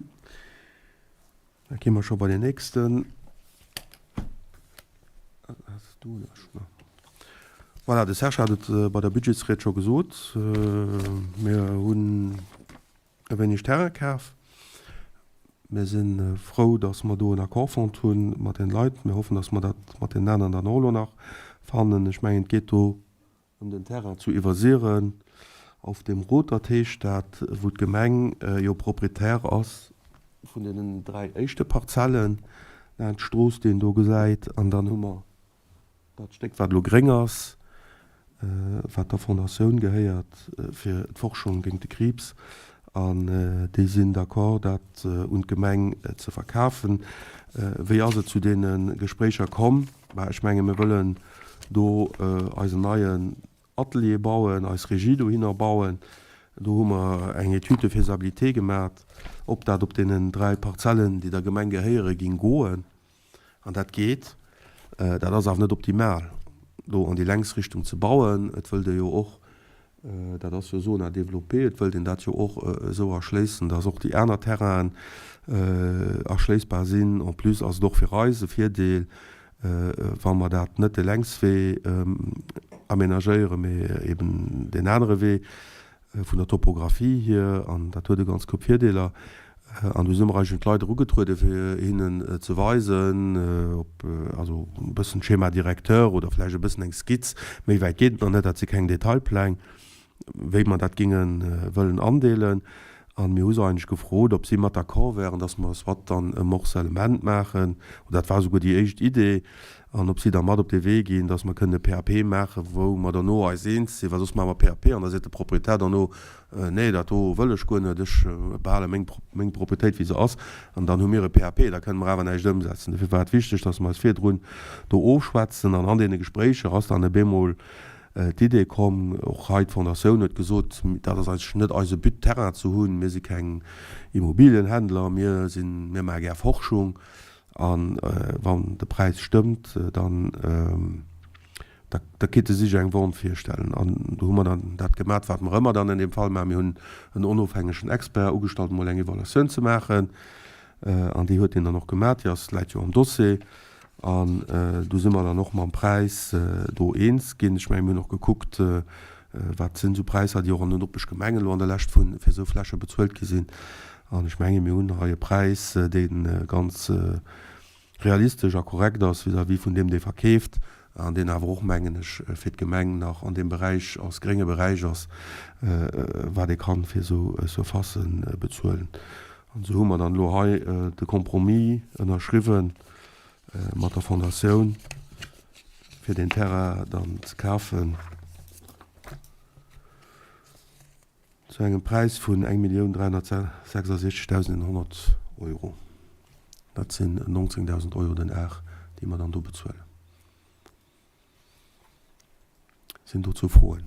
Da gi mer scho bei den nächsten. Voilà, de Serge hat et bei der Budgetsried scho gesot, Mir hunn e wéineg Terrain kaf. Mir si frou, datt mer do en Accord fonnt hu mat den Leit. Mir hoffen, datt mer dat mat deenen aneren dann och elo nach fannen. Ech mengen, et geet do ëm den Terrain zu Iwwersiren auf dem Rotert heescht dat, wou d'Gemeng jo Proprietär ass vun deenen 3 éischte Parzellen laanscht d'Strooss, déi een do gesäit. An dann hu mer dat Stéck, wat elo gréng ass, wat der Fondatioun gehéiert fir d'Forschung géint de Kriibs. An déi sinn d'accord, dat un d'Gemeng ze verkafen. Wéi ass et zu deene Gespréicher komm? Mä ech menge mir wëllen do eisen neien Atelier bauen, eis Regie dohinner bauen. Do hu mer eng Étude de faisabilité gemat, ob dat op deenen 3 Parzellen, déi der Gemeng gehéieren, géing goen. An dat geet. Dat ass awer net optimal, do an déi lenks Richtung ze bauen. Et wëllt ee jo och, dat ass jo Zone à développer, et wëllt een dat jo och esou erschléissen, dass och déi aner Terrainen erschléissbar sinn. En plus ass et och fir eis e Virdeel, wa mer dat net de Längswee aménagéieren, mee eben deen anere Wee. vun der Topographie hier, an dat huet e ganz Koup Virdeeler. An du si mer eigentlech un d'Leit erugetrueden, fir hinnen ze weisen, ob, also e bëssen Schéma directeur oder vläicht e bëssen eng Skizz, méi wäit geet et nach net, dat si keng Detailpläng, wéi mer dat ginge wëllen andeelen. An mir hu se eigentlech gefrot, ob si mat d'accord wären, dass mer soit dann e Morcellement maachen, oder dat war esouguer déi éischt Idee, an ob si da mat op dee Wee ginn, dass mer kënnen e PAP maachen, wou mer derno eis eens sinn, well soss maache mer PAP an da seet de Proprietär derno, Nee, dat do wëll ech guer net, ech behale meng meng Proprietéit wéi se ass. An dann hu mir e PAP, da kënnen mer awer näischt ëmsetzen. Dofir war et wichteg, dass mer eis virdrun do ofschwätzen. An an deene Gespréicher ass dann op eemol d'Idee komm, och hei d'Fondatioun huet gesot, dat ass eigentlech net eise But, Terrain ze hunn, mir si keng Immobilienhändler, mir sinn, mir maache gär Forschung. A wann de Präis stëmmt, dann da kéint e sech eng Vente virstellen. An do hu mer dann dat gemat, wat mer ëmmer dann an deem Fall maachen, Mir hunn en onofhängegen Expert ugestallt, emol eng Evaluatioun ze maachen. An déi huet deen dann och gemat, déi ass, läit jo am Dossier. An do si mer dann och mam Präis do eens ginn. Ech mengen, mir hunn och gekuckt, wat sinn esou Präisser, déi och an den Nopeschgemengen elo an der Lescht vu fir esou Fläche bezuelt gi sinn. An ech menge mir hunn hei e Präis, dee ganz realistesch a korrekt ass vis-à-vis vun deem, dee verkeeft, an deen awer och, mengen ech, fir d'Gemeng nach an deem Beräich ass, grénge Beräich ass, wat ee kann fir esou Surfacë bezuelen. An esou hu mer dann elo hei de Compromis ënnerschriwwen mat der Fondatioun, fir deen Terrain dann ze kafen. Zu engem Präis vun 1.366.100 Euro. Dat sinn 19.000 Euro den Ar, déi mer dann do bezuelen. Sinn dozou Froen?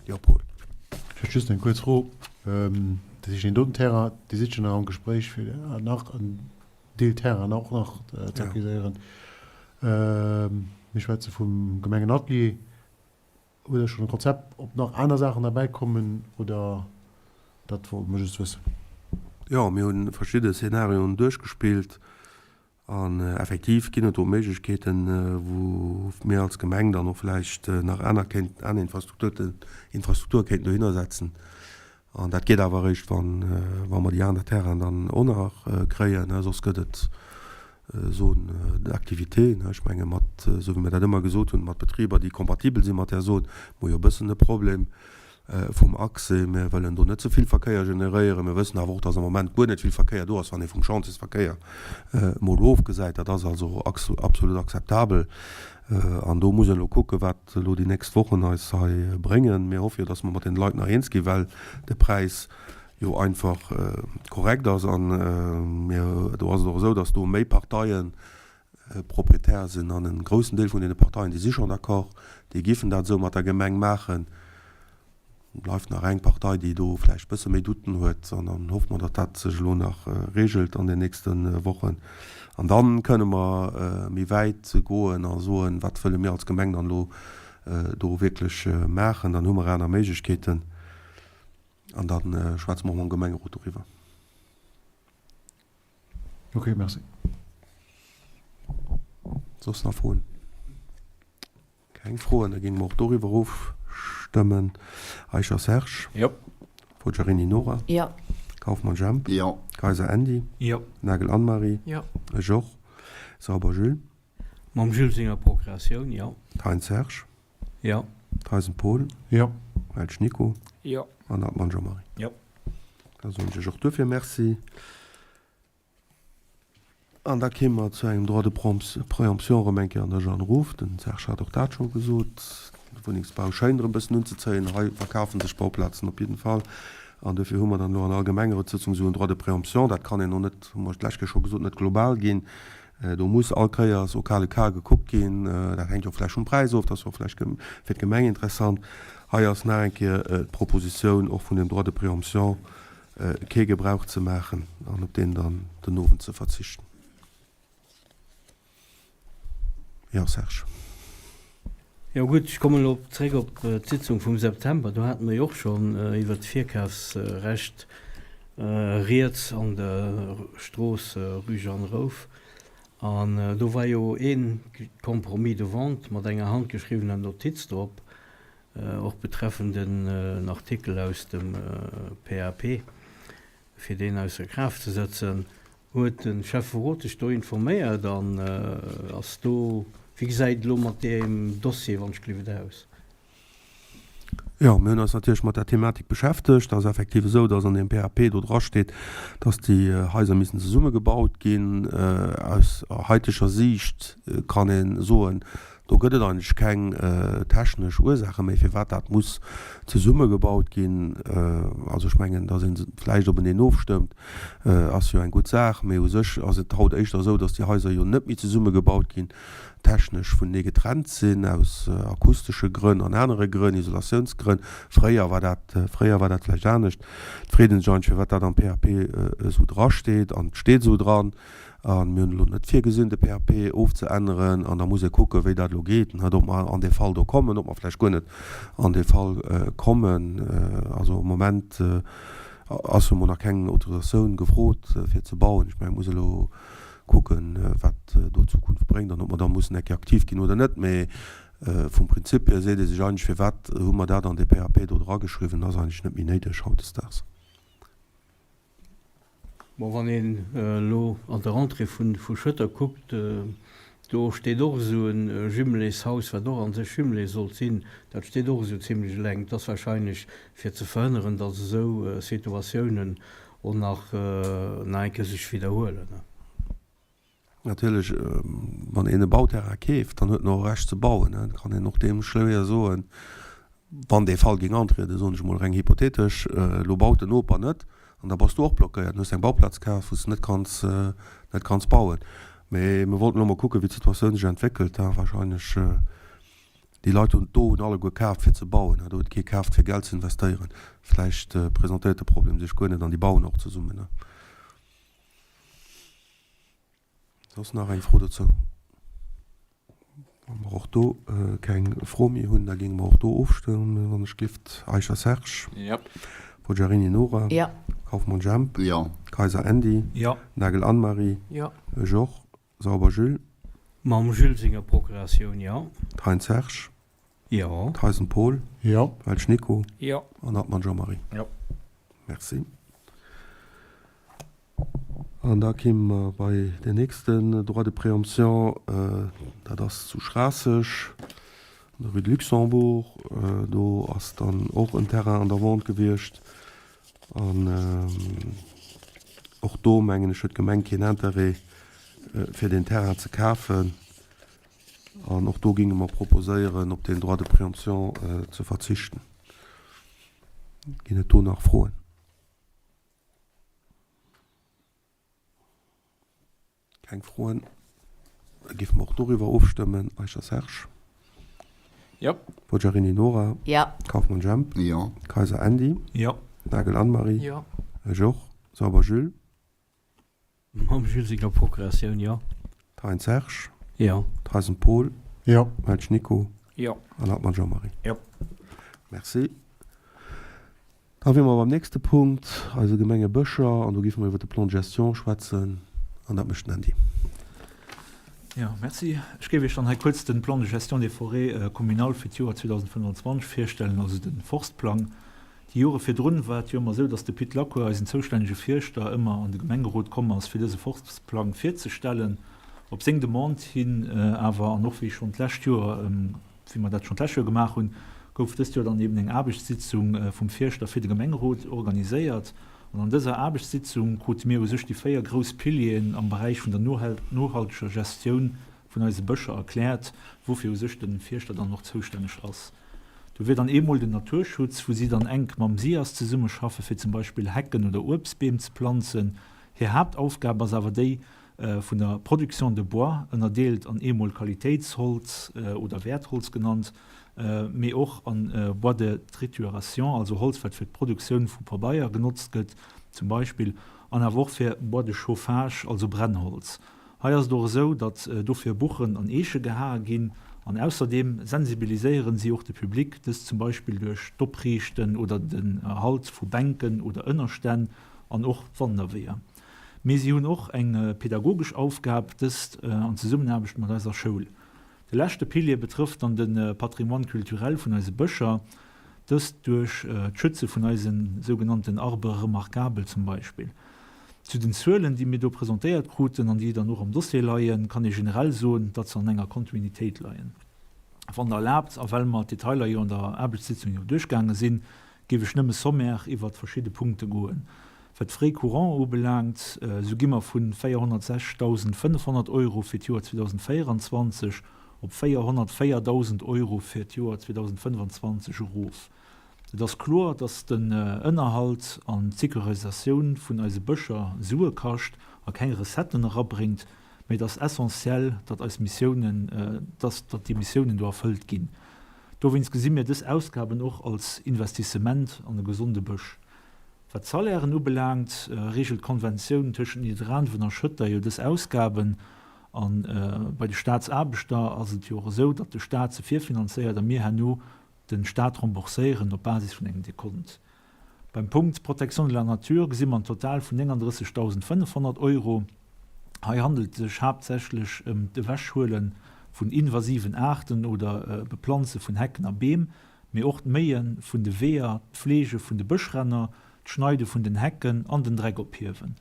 Jo, Paul. Ech hätt just eng kuerz Fro. Dat heescht, deen doten Terrain, Dir sidd jo nach am Gespréich, fir nach en Deel Terrain och nach ze acquiséieren. Mir schwätze vum Gemengenatelier. Hutt Der schonn e Konzept, ob nach aner Saachen derbäi kommen oder? Dat wollte mer just wëssen. Jo, mir hu verschidde Szenarioen duerchgespillt an effektiv ginn et do Méiglechkeeten, wou mir als Gemeng dann och vläicht nach aner kéinten, aner Infrastrukturten, Infrastrukture kéinten dohinner setzen. An dat geet awer eréischt, wa mer déi aner Terrainen dann och nach kréien. Soss gëtt et Zone d'activité. Ech menge mat, esou wéi mir dat ëmmer gesot hunn, mat Betriber, déi kompatibel si mat där Zone, hu mer jo e bëssen e Problem. Vum Accès. Mir wëllen do net ze vill Verkéier generéieren. Mir wëssen awer och, dass am Moment guer net vill Verkéier do ass, wann ee vum Chantiersverkéier emol ofgesäit. Dat ass also absolut akzeptabel. An do muss een elo kucken, wat elo déi nächst Wochen eis hei bréngen. Mir hoffe jo, dass mer mat deene Leit nach eens ginn, well de Präis jo einfach korrekt ass. An mir, do ass et och esou, dass do méi Parteien Proprietär sinn an en groussen Deel vun deene Parteien, déi si schonn d'accord, déi giffen dat esou mat der Gemeng maachen. Bleift nach eng Partei, déi do vläicht bësse méi Douten huet an dann hoffe mer, datt dat sech elo nach regelt an den nächste Wochen an da kënne mer méi wäit goen a soen, wat wëlle mir als Gemeng dann elo do wierklech maachen. Dann hu mer aner Méiglechkeeten an da schwätze mer och mam Gemengerot doriwwer. Ok, merci. Soss nach Froen? Keng Froen, da géinge mer och doriwwer ofstëmmen. Eicher Serge? Jo. Forgiarini Nora? Jo. Kauffmann Jemp? Jo. Kayser Andy? Jo. Nagel Anne-Marie? Jo. Ech och. Sauber Jules? Mam Jules senger Procuratioun, jo. Thein Serge? Jo. Theisen Paul? Jo. Welsch Nico? Jo. An Hartmann Jean-Marie? Jo. Da soen ech Iech och duerfir Merci. An da kéime mer zu engem Droit de préemption erëm eng Kéier an der Jeanne Ruf. Den Serge hat och dat scho gesot. De Wunnengsbau schéint erëm e bëssen unzezéien. Hei verkafe sech Bauplazen op jidden Fall. An duerfir hu mer dann elo an all Gemengerotssëtzung esou en Droit de préemption. Dat kann een och net, hu mer d'lescht Kéier scho gesot, net global ginn. Do muss all Kéiers au cas le cas gekuckt ginn. Dat hänkt jo och vläicht vum Präis of, dat ass jo och vläicht fir d'Gemeng interessant. Hei ass nach eng Kéier d'Propositioun och vun dem Droit de préemption kee Gebrauch ze maachen an op deen dann den Owend ze verzichten. Jo, Serge. Jo gutt, ech kommen elo zréck op d'Sitzung vum September. Do hate mer jo och schonn iwwert d'Virkafsrecht rieds an der Strooss Rue Jeanne Rouff. An do war jo ee Compromis de vente mat enger handgeschriwwener Notiz drop, och betreffend en Artikel aus dem PAP, fir deen ausser Kraaft ze setzen. Huet de Schäfferot sech do informéiert an ass do, wéi gesäit et elo mat deem Dossier wann ech gleewen aus? Jo, mir hunn eis natierlech mat der Thematik beschäftegt. Et ass effektiv esou, datt an deem PAP do drasteet, datt déi Haiser missen zesummegebaut ginn. Aus haiteger Siicht kann ee soen, Do gëtt et eigentlech keng technesch Ursaache méi, firwat dat muss zesummegebaut ginn. Also ech mengen, datt ee se vläicht openeen ofstëmmt, ass jo eng gutt Saach. Mee u sech ass et haut éischter esou, datt déi Haiser jo net méi zesummegebaut ginn, technesch vunenee getrennt sinn, aus akustesche Grënn an anere Grënn, Isolatiounsgrënn. Fréier war dat, fréier war dat vläicht anescht. Et freet een sech eigentlech, firwat dat am PAP esou drasteet. An et steet esou dran. A mir hunn elo net virgesinn, de PAP ofzeänneren. An da muss ee kucken, wéi dat elo geet, net ob mer an dee Fall do kommen, ob mer vläicht guer net an dee Fall kommen. Also am Moment ass jo mol nach keng Autorisatioun gefrot, fir ze bauen. Ech mengen, et muss ee elo kucken, wat do d'Zukunft bréngt an ob mer da mussen eng Kéier aktiv ginn oder net. Mee vum Prinzip hier seet ee sech eigentlech, Firwat hu mer dat an dee PAP do drageschriwwen? Ass eigentlech net méi néideg hautdesdaags. Bon, wann een elo an der Entrée vu Schëtter kuckt, do steet och esou e Jumeléshaus, wat och a sech Jumelé sollt sinn, dat steet och esou zimlech eleng. Et ass wahrscheinlech fir ze verhënneren, datt esou Situatiounen och nach eng Kéier sech widderhuelen. Natierlech, wann een e Bauterrain keeft, dann huet en och e Recht ze bauen. Et kann een och deem schwéier soen, wann dee Fall géing antrieden, soen ech emol reng hypothetesch, elo baut den Noper net an da bass du och blockéiert, dann hues de eng Bauplaz kaf, wou s de net kanns, net kanns bauen. Mee mir wollten elo mol kucken, wéi d'Situatioun sech entwéckelt. Wahrscheinlech, déi Leit hunn do hunn alleguer kaaft fir ze bauen, do huet kee kaaft fir Geld ze investéieren. Vläicht presentéiert de Problem sech guer net an déi bauen och zesummen. Soss nach eng Fro dozou? Wa mer och do keng Fro méi hunn, da géinge mer och do ofstëmmen, wann ech gift. Eicher Serge? Jo. Poggiarini Nora? Jo. Kauffmann Jemp? Jo. Kayser Andy? Jo. Nagel Anne-Marie? Jo. Ech och. Sauber Jules? Mam Jules senger Procuratioun, jo. Thein Serge? Jo. Theisen Paul? Jo. Welsch Nico? Jo. An Hartmann Jean-Marie? Jo. Merci. An da kéime mer bei den nächsten Droit de préemption, dat ass zu Schraasseg. An der Rue de Luxembourg, do ass dann och en Terrain an der Vente gewiescht. An och do, mengen ech, huet d'Gemeng keen Interêt, fir deen Terrain ze kafen. An och do géinge mer proposéieren, op deen Droit de préemption ze verzichten. Ginn et do nach Froen? Keng Froen? Da géife mer och doriwwer ofstëmmen. Eicher Serge? Jo. Poggiarini Nora? Jo. Kauffmann Jemp? Jo. Kayser Andy? Jo. Nagel Anne-Marie? Jo. Ech och. Sauber Jules? Mam Jules senger Procuratioun, jo. Thein Serge? Jo. Theisen Paul? Jo. Welsch Nico? Jo. An Hartmann Jean-Marie? Jo. Merci. Da wiere mer beim nächste Punkt, eise Gemenge Bëscher, an do géife mer iwwert de Plan de gestion schwätzen, an dat mécht den Andy. Jo, merci. Ech géif Iech dann hei kuerz de Plan de gestion des forêts communales fir d'Joer 2025 virstellen, also de Forstplang. Déi Jore virdrun war et jo ëmmer esou, dass de Pit Lacour, eisen zoustännege Fierschter, ëmmer an de Gemengerot komm ass, fir dëse Forstplang virzestellen. Op seng Demande hin awer, an och wéi schonn d'lescht Joer, wéi mer dat schonn d'lescht Joer gemaach hunn, gouf dëst Joer dann eben eng Aarbechtssitzung vum Fierschter fir de Gemengerot organiséiert. An an dëser Aarbechtssitzung krute mir u sech déi 4 grouss Pilieren am Beräich vun der nohalteger Gestioun vun eise Bëscher erkläert, woufir u sech de Fierschter dann och zoustänneg ass. Do wier dann eemol den Naturschutz, wou si dann enk mam SIAS zesummeschaffe fir zum Beispill Hecken oder Uebstbeem ze planzen. Hir Haaptaufgab ass awer déi vun der Production de bois, ënnerdeelt an eemol Qualitéitsholz oder Wäertholz genannt, mee och an Bois de trituration, also Holz wat fir d'Produktioun vu Pabeier genotzt gëtt zum Beispill, an awer och fir Bois de chauffage, also Brennholz. Hei ass et och esou, datt dofir Buchen an Eeche gehae ginn an ausserdeem sensibiliséieren si och de Public, dëst zum Beispill duerch d'Opriichten oder den Erhalt vu Bänken oder Ënnerstänn an och Wanderweeër. Mee si hunn och eng pedagogesch Aufgab, dëst an Zesummenaarbecht mat eiser Schoul. De leschte Pilier betrëfft dann de Patrimoine culturel vun eise Bëscher, dëst duerch d'Schütze vun eise sougenannten Arbres remarquables zum Beispill. Zu den Zuelen, déi mir do presentéiert kruten an déi dann och am Dossier leien, kann ee generell soen, datt se an enger Kontinuitéit leien. Wann Der erlaabt, a well mer d'Detailer jo an der Aarbechtssitzung jo duerchgaange sinn, géif ech nëmme sommaire iwwert verschidde Punkte goen. Wat d'Frais courants ubelaangt, esou gi mer vu 406.500 Euro fir d'Joer 2024 op 404.000 Euro fir d'Joer 2025 erof. Et ass kloer, dass den Ënnerhalt an d'Securisatioun vun eise Bëscher Sue kascht a keng Recetten erabréngt, mee et ass essentiell, datt eis Missiounen, dass datt déi Missiounen do erfëllt ginn. Dowéinst gesi mir dës Ausgaben och als Investissement an e gesonde Bësch. Wat d'Salairen ubelaangt, reegelt d'Konventioun tëschent Nidderaanwen a Schëtter jo dës Ausgaben. A bei de Staatsaarbechter ass et jo och esou, datt de Staat se virfinanzéiert a mir herno den Staat rembourséieren op Basis vun engem Dekont. Beim Punkt Protection de la nature gesi mer en Total vun 39.500 Euro. Hei handelt et sech haaptsächlech ëm d'Ewechhuele vun invasiven Aarten oder Beplanze vun Hecken a Beem, mee och d'Méie vun de Weeër, d'Fleege vun de Bëschränner, d'Schneide vun den Hecken an den Dreck ophiewen.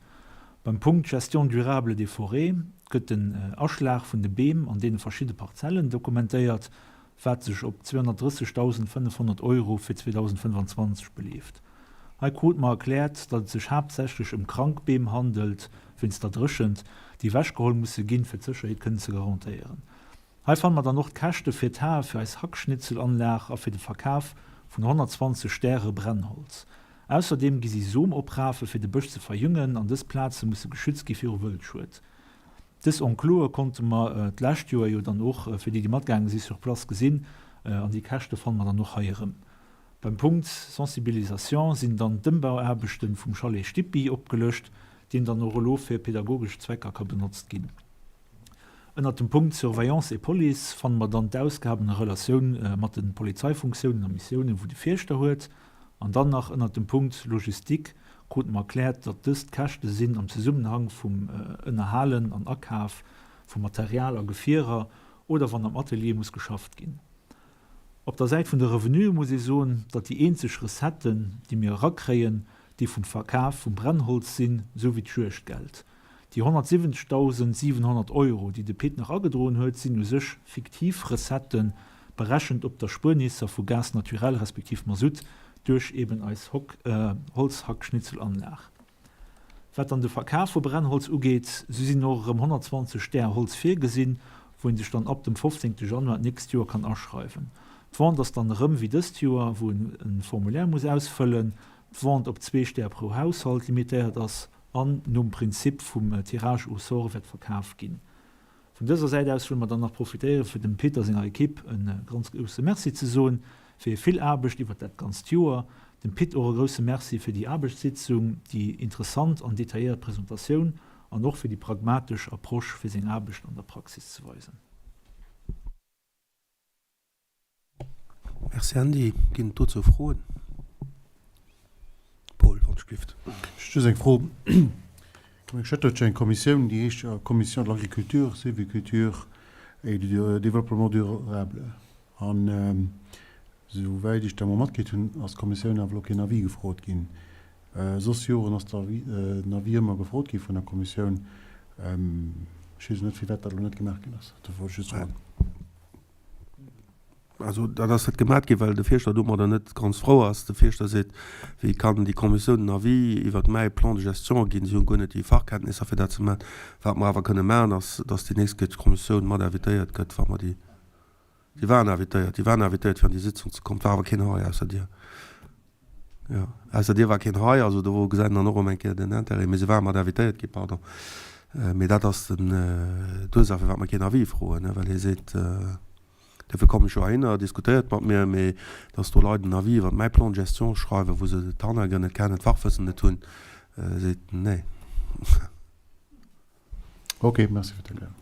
Beim Punkt Gestion durable des forêts gëtt den Aschlag vun de Beem an deene verschidde Parzellen dokumentéiert, wat sech op 230.500 Euro fir 2025 beleeft. Hei krute mer erkläert, datt et sech haaptsächlech ëm krank Beem handelt, wéinst der Dréchent, déi ewechgeholl musse ginn, fir d'Sécherheet kënnen ze garantéieren. Hei fanne mer dann och d'Käschte fir d'Hae fir eis Hackschnitzelanlag a fir de Verkaf vun 120 Stäre Brennholz. Ausserdeem gi si Som oprafe fir de Bësch ze verjüngen an dës Plaze musse geschützt gi viru Wëldschued. Dës Enclose konnte mer d'lescht Joer jo dann och, fir déi, déi matgaange si sur place gesinn, an déi Käschte fanne mer dann och hei erëm. Beim Punkt Sensibilisation sinn dann d'Ëmbauaarbechte vum Chalet Stippi opgelëscht, deen dann och elo fir pedagogesch Zwecker ka benotzt ginn. Ënnert dem Punkt Surveillance et Police fanne mer dann d'Ausgaben a Relatioun mat de Polizeifunktiounen a Missiounen, wou de Fierschter huet. An dann nach ënnert dem Punkt Logistik krute mer erkläert, datt dëst Käschte sinn am Zesummenhang vum Ënnerhalen an Akaf vu Material a Gefierer oder wann am Atelier muss geschafft ginn. Op der Säit vun de Revenue muss ee soen, datt déi eenzeg Recetten, déi mir erakréien, déi vum Verkaf vum Brennholz sinn, esou wéi d'Juegdgeld. Déi 170.700 Euro, déi de Pit nach agedroen huet, sinn u sech fiktiv Recetten. berechent op d'Erspuernisser vu Gaz naturel respektiv Masutt duerch eben eis Holzhackschnitzelanlag. Wat dann de Verkaf vu Brennholz ugeet, sou sinn och erëm 120 Där Holz virgesinn, wou een sech dann ab dem 15 Januar d'nächst Joer kann aschreiwen. D'Vente ass dann erëm wéi dëst Joer, wou en e Formulaire muss ausfëllen, d'Vente op zwee Stär pro Haushalt limitéiert ass an nom Prinzip vum Tirage au sort wäert verkaf ginn. Vun dëser Säit aus wëlle mer dann nach profitéieren, fir dem Peter senger Equipe e ganz grousse Merci ze soen, fir hir vill Aarbecht iwwert dat ganzt Joer. Dem Pit och e grousse Merci fir déi Aarbechtssitzung, déi interessant an detailléiert Presentatioun an och fir déi pragmatesch Approche, fir seng Aarbecht an der Praxis ze weisen. Merci Andy. Ginn et dozou Froen? Paul, wann ech gift. Just eng Fro. D'Gemeng Schëtter huet jo eng Kommissioun, déi heescht jo Commission de l'agriculture, sylviculture et du développement durable. An esouwäit ech dat emol matkritt hunn, ass d'Kommissioun awer elo keen Avis gefrot ginn. Soss Joren ass den Avis ëmmer gefrot gi vun der Kommissioun. Ech weess elo net, firwat dat elo net gemaach ginn ass. Dat wollt ech just froen. Also dat ass net gemat ginn, well de Fierschter domadder net ganz frou ass. De Fierschter seet, Wéi kann déi Kommissioun en Avis iwwert mäi Plan de gestion ginn? Si hunn guer net déi Fachkenntnisser fir dat ze maachen. Wat mer awer kënne maachen, ass, datt déi nächst Kéier d'Kommissioun mat invitéiert gëtt, wa mer déi, déi waren invitéiert, déi waren invitéiert fir an déi Sitzung ze kommen. Et war awer keen hei ausser dir. Jo, ausser dir war keen hei, also do gesäit een dann och erëm eng Kéier den Intérêt. Mee se ware mat invitéiert ginn, pardon. Mee dat ass den, d'Ursaach, firwat mer keen Avis froen, well hie seet, dofir kommen ech jo heihinner, diskutéiert mat mir, mee datt do Leit en Avis iwwer mäi Plan de gestion schreiwen, wou se d'Hannergrënn net kennen, d'Fachwëssen net hunn, seet en, nee. Ok, merci fir d'Erklärung.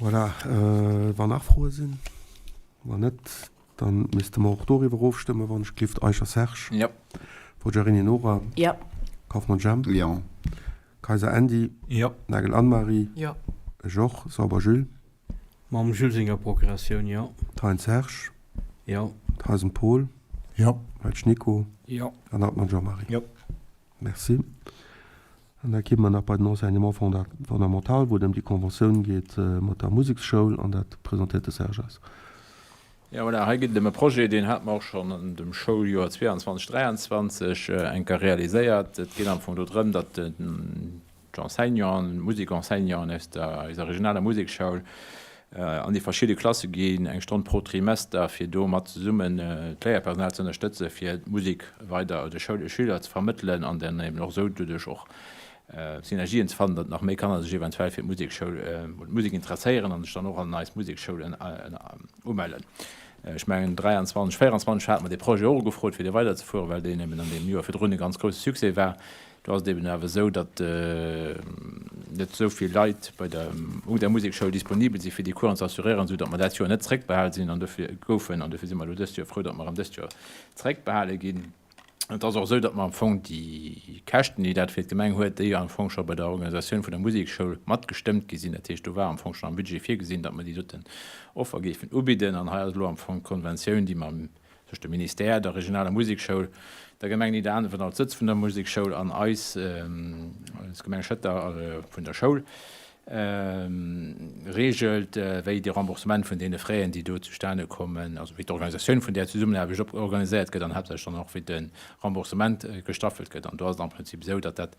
Voilà, wann nach Froe sinn. Wann net, da misste mer och doriwwer ofstëmmen, wann ech gelift. Eicher Serge. Jo. Forgiarini Nora. Jo. Kauffmann Jemp. Jo. Kayser Andy. Jo. Nagel Anne-Marie. Jo. Ech och. Sauber Jules. Mam Jules senger Procuratioun, jo. Thein Serge. Jo. Theisen Paul. Jo. Welsch Nico. Jo. An Hartmann Jean-Marie. Jo. Merci. An da ki mer nach bei den Enseignement fondamental, wou et ëm déi Conventioun geet mat der Museksschoul, an dat presentéiert de Serge eis. Jo, voilà, hei geet et ëm e Projet, deen hate mer och schonn an dem Schouljoer 22, 23 eng Kéier realiséiert. Et geet am Fong do drëm, datt d'Enseignanten, d'Musekenseignanten aus der eiser regionaler Musekschoul an déi verschidde Klasse ginn, eng Stonn pro Trimester, fir do mat zesummen d'Léierpersonal ze ënnerstëtzen, fir d'Musek weider de Schüler ze vermëttelen an dann eben och esou doduerch och Synergien ze fannen, datt nach méi Kanner sech eventuell fir d'Musekschoul oder d'Musek interesséieren an sech dann och an eis Museksschoulen umellen. Ech mengen 23, 24 hate mer dee Projet och ugefrot, fir dee weiderzefueren, well deen eben an deem Joer virdrun e ganz grousse Succès war. Do ass et eben awer esou, datt net esou vill Leit bei der un der Musekschoul disponibel si fir déi Coursen ze assuréieren, esou datt mer dat Joer net zréckbehal sinn an dofir goufen. An dofir si mer elo dëst Joer frou, datt mer erëm dëst Joer zréckbehale ginn. Et ass och esou, datt mer am Fong déi Käschten, déi dat fir d'Gemeng huet, déi am Fong scho bei der Organisatioun vun der Musekschoul matgestëmmt gi sinn. Dat heescht, do war am Fong schonn am Budget virgesinn, datt mer déi doten Offer géifen ubidden. An hei ass elo am Fong d'Konventioun, déi mer Tëscht dem Ministère, der regionaler Musekschoul, der Gemeng Nidderaanwen als Sëtz vun der Musekschoul an eis als Gemeng Schëtter vun der Schoul, reegelt, wéi de Remboursement vun deene Fräen, déi do zustane kommen, also wéi d'Organisatioun vun där Zesummenaarbecht organiséiert gëtt an haaptsächlech dann och wéi de Remboursement gestaffelt gëtt. An do ass et am Prinzip esou, datt dat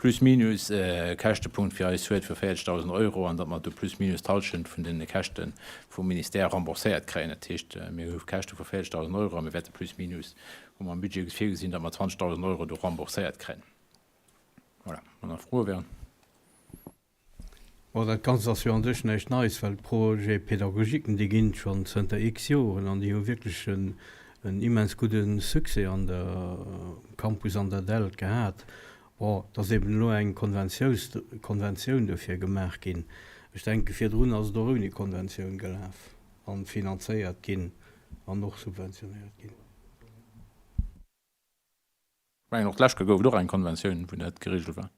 plus minus e Käschtepunkt fir eis huet vu 40.000 Euro an datt mer do plus minus d'Hallschent vun de Käschte vum Ministère rembourséiert kréien. Dat heescht, mir hu Käschte vu 40.000 Euro a mir wäerte plus minus, hu mer am Budget virgesinn, datt mer 20.000 Euro do rembourséiert kréien. Voilà, wann nach Froe wären. Bon, dat Ganzt ass jo an sech näischt Neies, well d'Projets pédagogiquen, déi ginn et schonn zënter x Joren an déi hu wierklech en immens gudde Succès an der, um Campus an der Dällt gehat. Bon, et ass eben elo eng Konventioun dofir gemaach ginn. Ech denke virdrun ass et och ouni Konventioun gelaf a finanzéiert ginn an och subventionéiert ginn. Ech mengen och d'lescht Joer gouf et och eng Konventioun, wou dat geregelt war.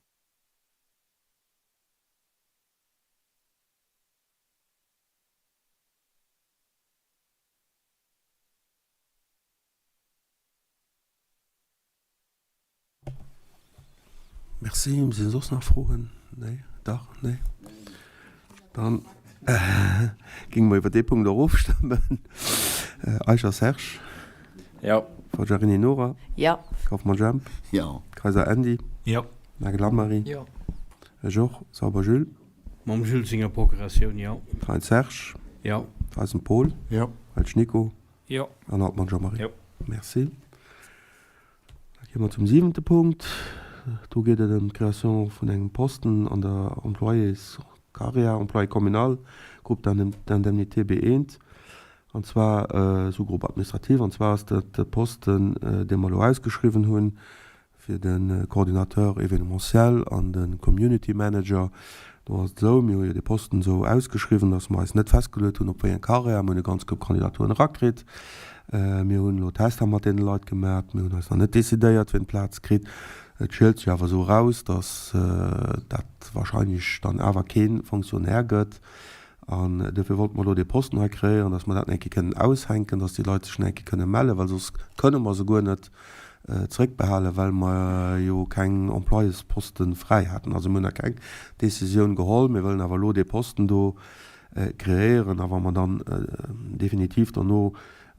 Merci. Sinn soss nach Froen? Nee? Dach? Nee? Dann. Géinge mer iwwer dee Punkt och ofstëmmen. Eicher Serge. Jo. Forgiarini Nora. Jo. Kauffmann Jemp. Jo. Kayser Andy. Jo. Nagel Anne-Marie. Jo. Ech och. Sauber Jules. Mam Jules senger Procuratioun, jo. Thein Serge. Jo. Theisen Paul. Jo. Welsch Nico. Jo. An Altmann Jean-Marie. Jo. Merci. Da gi mer zum siwente Punkt. Do geet et ëm d'Création vun engem Posten an der Employés-Carrière, Employé communal, Groupe d'indemnité B1, an zwar Sous-groupe administratif. An zwar ass dat de Posten, dee mer elo ausgeschriwwen hunn, Fir de Coordinateur événementiel an de Community Manager, do ass et esou, mir hu jo dee Posten esou ausgeschriwwen, datt mer eis net festgeluet hunn op wéi eng Carrière. Mir hunn e ganz Koup Kandidaturen erakritt. Mir hunn elo Tester mat deene Leit gemat. Mir hunn eis nach net decidéiert, wien d'Plaz kritt. Et schielt sech awer esou eraus, datt dat wahrscheinlech dann awer kee Fonctionnaire gëtt. An duerfir wollte mer elo dee Posten hei kreéieren, datt mer dat nach eng Kéier kënnen aushänken, datt déi Leit sech nach eng Kéier kënne mellen, well soss kënne mer se guer net zeréckbehalen, well mer jo keng Employésposte fräi haten. Also mir hunn nach keng Décisioun geholl. Mir wëllen awer elo dee Posten do kreéieren a wa mer dann definitiv dono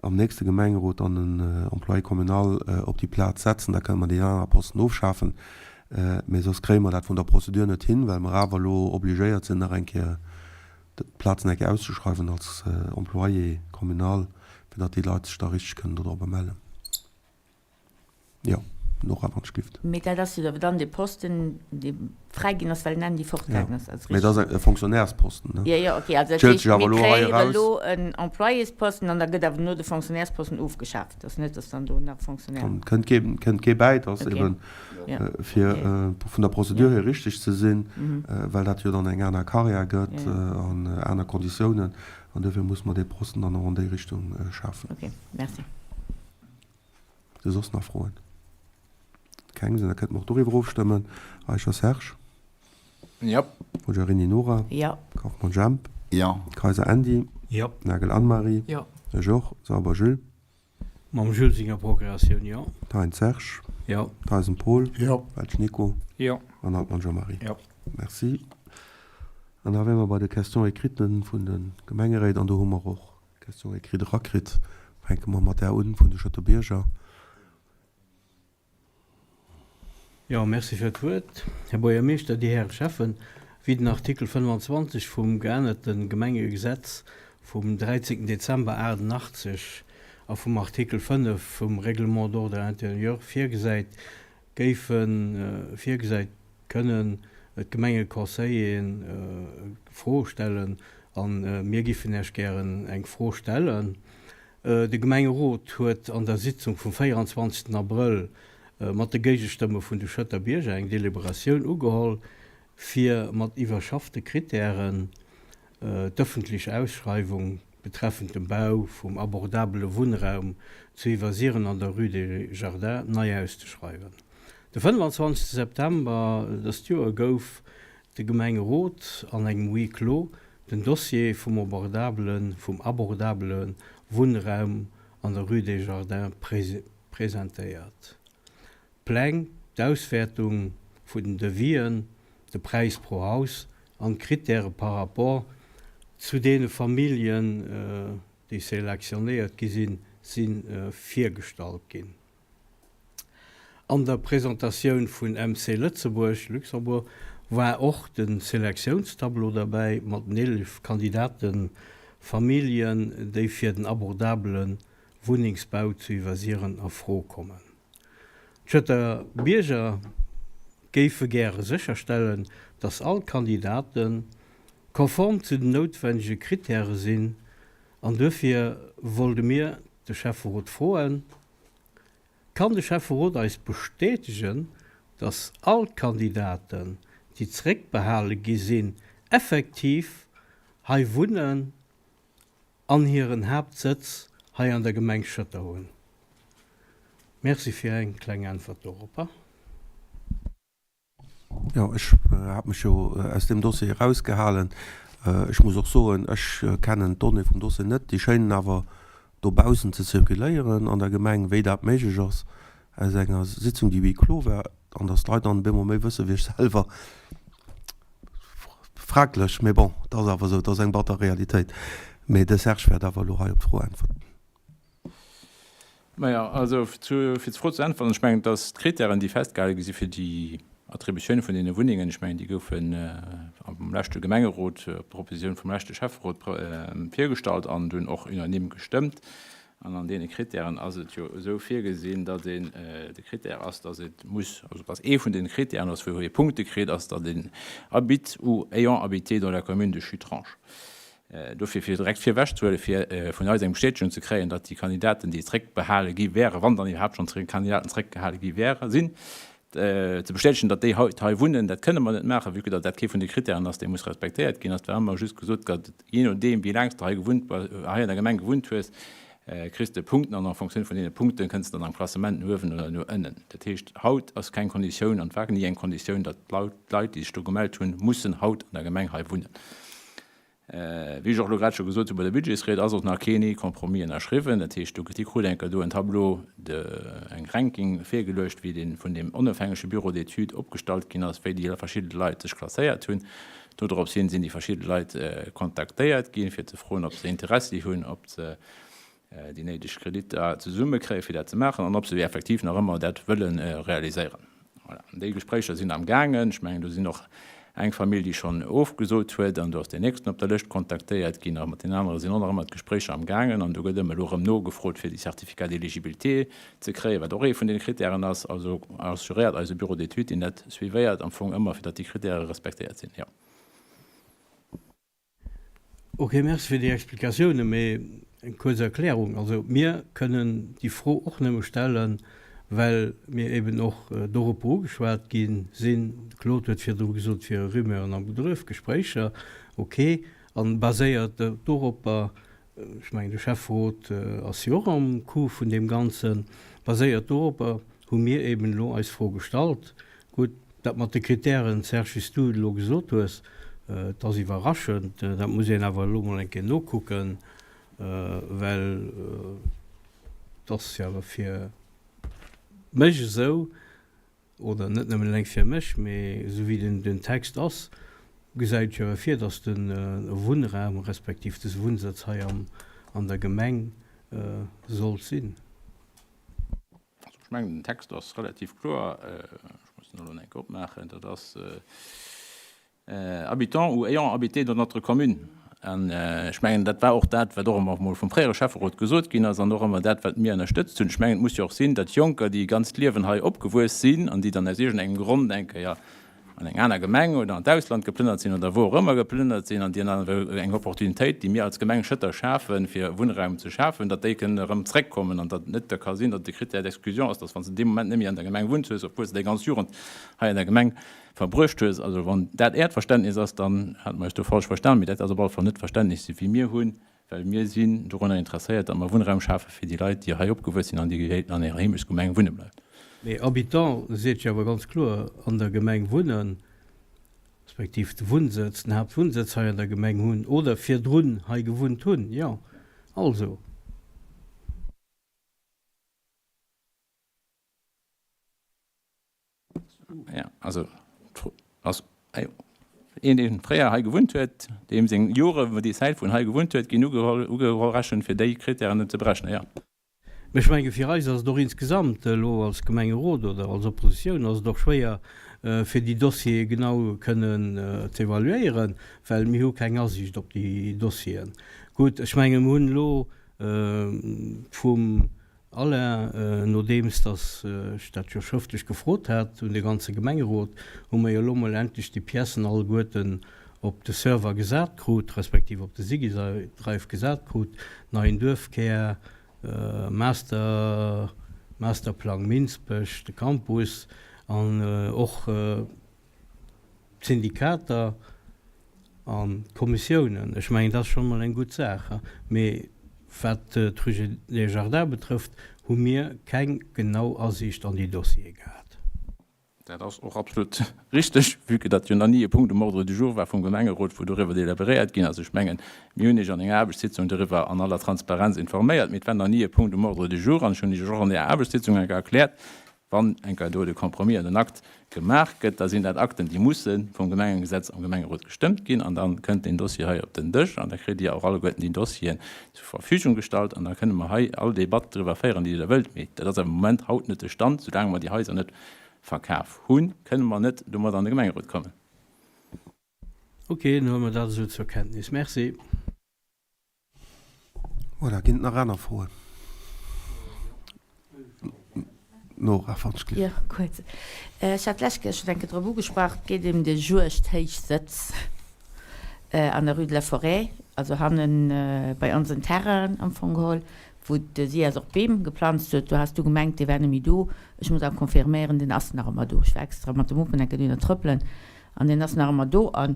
am nächste Gemengerot dann en Employé communal op déi Plaz setzen, da kënne mer deen anere Posten ofschafen. Mee soss kréie mer dat vun der Prozedur net hin, well mer awer elo obligéiert sinn, nach eng Kéier d'Plazen eng Kéier auszeschreiwen als Employé communal, fir datt déi Leit sech da richteg kënnen dodropper mellen. Jo, Nora, wann ech gift. Mee dat ass jo awer dann dee Posten, dee fräi ginn ass, well den Andy fortgaangen ass. Jo, mee dat ass e Fonctionnairesposten, ne? Jo, jo, okay. Also dat heescht, mir kreéiere elo en Employésposten an da gëtt awer no de Fonctionnairesposten ofgeschaaft. Et ass net, datt dann do nach Fonctionnaire. Dann kënnt kee, kënnt kee bäi. Et ass eben, fir vun der Prozedur hier richteg ze sinn, well dat jo dann eng aner Carrière gëtt an aner Konditiounen. An duerfir muss mer dee Posten dann och an déi Richtung schafen. Okay, merci. Si soss nach Froen? Keng sinn, da kënnte mer och doriwwer ofstëmmen. Eicher Serge. Jo. Forgiarini Nora. Jo. Kauffmann Jemp. Jo. Kayser Andy. Jo. Nagel Anne-Marie. Jo. Ech och. Sauber Jules. Mam Jules senger Procuratioun, jo. Thein Serge. Jo. Theisen Paul. Jo. Welsch Nico. Jo. An Altmann Jean-Marie. Jo. Merci. An da wäre mer bei de Questions écrites vun de Gemengeréit an do hu mer och Question écrite erakritt. Fänke mer mat där un vun de Schëtter Bierger. Jo, merci fir d'Wuert, Här Buergermeeschter, Dir Häre Schäffen. Wéi den Artikel 25 vum geännerte Gemengegesetz vum 13 Dezember 88 a vum Artikel 5 vum Règlement d'ordre intérieur virgesäit, géife virgesäit, kënnen d'Gemengeconseilleren Froe stellen a mir giffen Iech gären eng Fro stellen. De Gemengerot huet an der Sitzung vum 24 Abrëll mat de Géigestëmme vun de Schëtter Bierger eng Deliberatioun ugeholl, fir mat iwwerschaffte Krittären d'ëffentlech Ausschreiwung betreffend dem Bau vum abordabele Wunnraum zu Iwwersiren an der Rue des Jardins nei auszeschreiwen. De 25 September dëst Joer gouf de Gemengerot an engem Huis clos den Dossier vum abordabele vum abordabele Wunnraum an der Rue des Jardins presentéiert. D'Pläng, d'Auswäertung vun den Devisen, de Präis pro Haus an d'Krittäre par rapport zu deene Familljen, déi selektionéiert gi sinn, si virgestallt ginn. An der Presentatioun vun MC Lëtzebuerg, Luxembourg, war och de Selektiounstableau derbäi mat den 11 Kandidatefamilljen, déi fir den abordabele Wunnengsbau zu Iwwersiren a Fro kommen. D'Schëtter Bierger géife gäre sécherstellen, datt all d'Kandidate konform zu den noutwennege Krittäre sinn an duerfir wollte mir de Schäfferot froen, Kann de Schäfferot eis bestätegen, datt all d'Kandidaten, déi zeréckbehale gi sinn, effektiv hei wunnen an hiren Haaptsëtz hei an der Gemeng Schëtter hunn? Merci fir eng kleng Äntwert doropper. Jo, ech hat mech jo aus deem Dossier erausgehalen. Ech muss och soen, ech kennen d'Donnée vum Dossier net. Déi schéinen awer dobaussen ze zirkuléieren an der Gemeng, wéi dat méiglech ass aus enger Sitzung, déi huis clos war, an datt d'Leit dann op eemol méi wësse wéi ech selwer. Fraglech, mee bon, et ass awer esou, et ass eng batter Realitéit. Mee de Serge wäert awer elo hei op d'Fro äntwerten. Majo, also fir d'Fro ze äntwerten, ech mengen, dass d'Kritären, déi festgehale gi si fir déi Attributioun vun deene Wunnengen, ech mengen, déi goufen am leschte Gemengerot op Proposition vum leschte Schäfferot virgestallt an dunn och unanime gestëmmt. An an deene Kritären ass et jo esou virgesinn, datt een, de Kritär ass, datt et muss, also datt ee vun den Kritären ass, wou ee Punkte kritt, ass, datt een habite ou ayant habité dans la commune de Chutrange. Dofir, fir direkt virwechzehuelen, fir vun eis eng Bestätegung ze kréien, datt déi Kandidaten, déi zréckbehale gi wären, wann dann iwwerhaapt schonn Kandidaten zréckgehale gi wären, sinn, ze bestätegen, datt déi haut hei wunnen, dat kënne mer net maachen, vue que datt dat kee vun de Kritären ass, dee muss respektéiert ginn. Ass zwar ëmmer just gesot, datt jee nodeem wéi laang s de hei gewunnt, hei an der Gemeng gewunnt hues, kriss de Punkten an en Fonctioun vun deene Punkte kënns de dann am Klassement no uewen oder no ënnen. Dat heescht, haut ass keng Konditioun an et war ni eng Konditioun, datt d'Leit, déi sech do gemellt hunn, mussen haut an der Gemeng hei wunnen. Wéi ech och elo grad scho gesot hu bei der Budgetsried, ass och nach keen ee Compromis ënnerschriwwen. Dat heescht, do gëtt, Dir krut eng Kéier do en Tableau de, eng Ranking virgeluecht, wéi dee vun deem onofhängege Bureau d'études opgestallt ginn ass, wéi déi verschidde Leit sech klasséiert hunn. Dodrops hin sinn déi verschidde Leit kontaktéiert ginn, fir ze froen, ob se Interessi hunn, ob se déi néideg Kreditter zesummekréien, fir dat ze maachen, an ob se effektiv nach ëmmer dat wëlle realiséieren. Voilà. An déi Gespréicher sinn am gaangen. Ech mengen, do sinn och eng Famill, déi schonn ofgesot huet, an do ass deen nächsten op der Lëscht kontaktéiert ginn. A mat deenen anere sinn och nach ëmmer d'Gespréicher am gaangen. An do gëtt ëmmer elo erëm nogefrot, fir déi Certificat d'éligibilité ze kréien, wat och ee vun deene Kritären ass. Also assuréiert eise Bureau d'études, deen dat suivéiert, am Fong ëmmer, fir datt déi Kritäre respektéiert sinn. Jo. Ok, merci fir déi Explikatiounen, mee eng kuerz Erklärung. Also mir kënnen déi Fro och nëmme stellen, well mir eben och doropper ugeschwat gi sinn. De Claude huet virdru gesot, et wiere Rumeuren am Gedröf, Gespréicher, ok, a baséiert doropper, ech mengen de Schäfferot ass jo och am Coup vun deem Ganzen, baséiert doropper hu mir eben elo eis Fro gestallt. Gutt, dat mat de Kritären, Serge, wéi s du et elo gesot hues, et ass iwwerraschend. Dat muss een awer elo mol eng Kéier nokucken, well et ass jo awer fir mech esou, oder net nëmmen eleng fir mech, mee esou wéi den Text ass, gesäit et jo awer vir, datt de Wunnraum respektiv de Wunnsëtz hei an der Gemeng sollt sinn. Also ech mengen, den Text ass relativ kloer. Ech muss en elo nach eng Kéier opmaachen. Dat ass Habitants ou ayant habité dans notre commune. An ech mengen, dat war och dat, wat och ëmmer emol vum fréiere Schäfferot gesot ginn ass an och ëmmer dat, wat mir ënnerstëtzt hunn. Ech mengen, et muss jo och sinn, datt Jonker, déi e ganzt Liewen hei opgewuess sinn an déi dann aus iergendengem Grond eng Kéier an eng aner Gemeng oder an d'Ausland geplënnert sinn oder wou och ëmmer geplënnert sinn an déi dann eng Opportunitéit, déi mir als Gemeng Schëtter schafen, fir Wunnraum ze schafen, datt déi kënnen erëm zréckkommen an datt et net da ka sinn, datt et de Critère d'exclusion ass, datt wann s de dee Moment net méi an der Gemeng wunns hues, obwuel s de däi ganz Jugend hei an der Gemeng verbruecht hues. Also wann dat Äert Verständnis ass, dann hate mer eis do falsch verstan, mee dat ass op alle Fall net d'Verständnis, wéi mir hunn. Well mir sinn dorunner interesséiert, datt mer Wunnraum schafe fir déi Leit, déi hei opgewuess sinn an déi wéilten an hirer Heemechtsgemeng wunne bleiwen. Mee Habitant seet jo awer ganz kloer, an der Gemeng wunnen, respektiv de Wunnsëtz, den Haaptwunnsëtz hei an der Gemeng hunn oder virdrun hei gewunnt hunn. Jo, also. Ja, also ass een, dee fréier hei gewunnt huet, deem seng Jore wou déi Zäit wou en hei gewunnt huet, ginn ugerechent fir déi Krittären ze berechnen, jo. Mä ech menge fir eis ass et och insgesamt elo als Gemengerot oder als Oppositioun ass et och schwéier fir déi Dossiere genau kënnen ze evaluéieren, well mir hu keng Asiicht op déi Dossieren. Gutt, ech menge mir hunn elo vum Alain, nodeems dass ech dat jo schrëftlech gefrot hat un de ganze Gemengerot, hu mer jo elo mol endlech déi Piècen alleguerten op de Server gesat krut, respektiv op de Sigidrive gesat krut, neien Duerfkär, Master, Masterplang Minsbech, de Campus an och d'Syndikater an d'Kommissiounen. Ech mengen, dat ass schonn emol eng gutt Saach. Mee wat d'Rue des Jardins betrëfft, hu mir keng genau Asiicht an déi Dossiere gehat. Dat ass och absolut richteg, vue que dat jo nach ni e Punkt um Ordre du jour war vum Gemengerot, wou doriwwer délibéréiert ginn ass. Ech mengen, mir hunn Iech an enger Aarbechtssitzung doriwwer an aller Transparenz informéiert, mee et war nach ni e Punkt um Ordre du jour. An ech hunn Iech och an där Aarbechtssitzung eng Kéier erkläert. Wann eng Kéier do de Compromis an den Akt gemaach gëtt, da sinn dat Akten, déi musse vum Gemengegesetz am Gemengerot gestëmmt ginn an da kënnt deen Dossier hei op den Dësch an da kritt Dir och alleguerten déi Dossieren zur Verfügung gestallt an da kënne mer hei all Debatt driwwer féieren, déi Dir wëllt. Mee dat ass awer am Moment haut net de Stand. Soulaang mer déi Haiser net verkaf hunn, kënne mer net domat an de Gemengerot kommen. Ok, dann huele mer dat esou zur Kenntnis. Merci. Voilà, ginn et nach aner Froen? Nora van Schlicht. Jo, kuerz. Ech hat d'lescht Kéier schonn eng Kéier drop ugesprach. Et geet ëm de Juegdhéichsëtz an der Rue de la Forêt, also hanne bei onsen Terrainen am Fong geholl, wou de SIAS och Beem geplanzt huet. Do has du gemengt, dee wär net méi do. Ech muss awer confirméieren, deen ass nach ëmmer do. Ech war extra mat de Muppen eng Kéier dohinner trëppelen an deen ass nach ëmmer do. An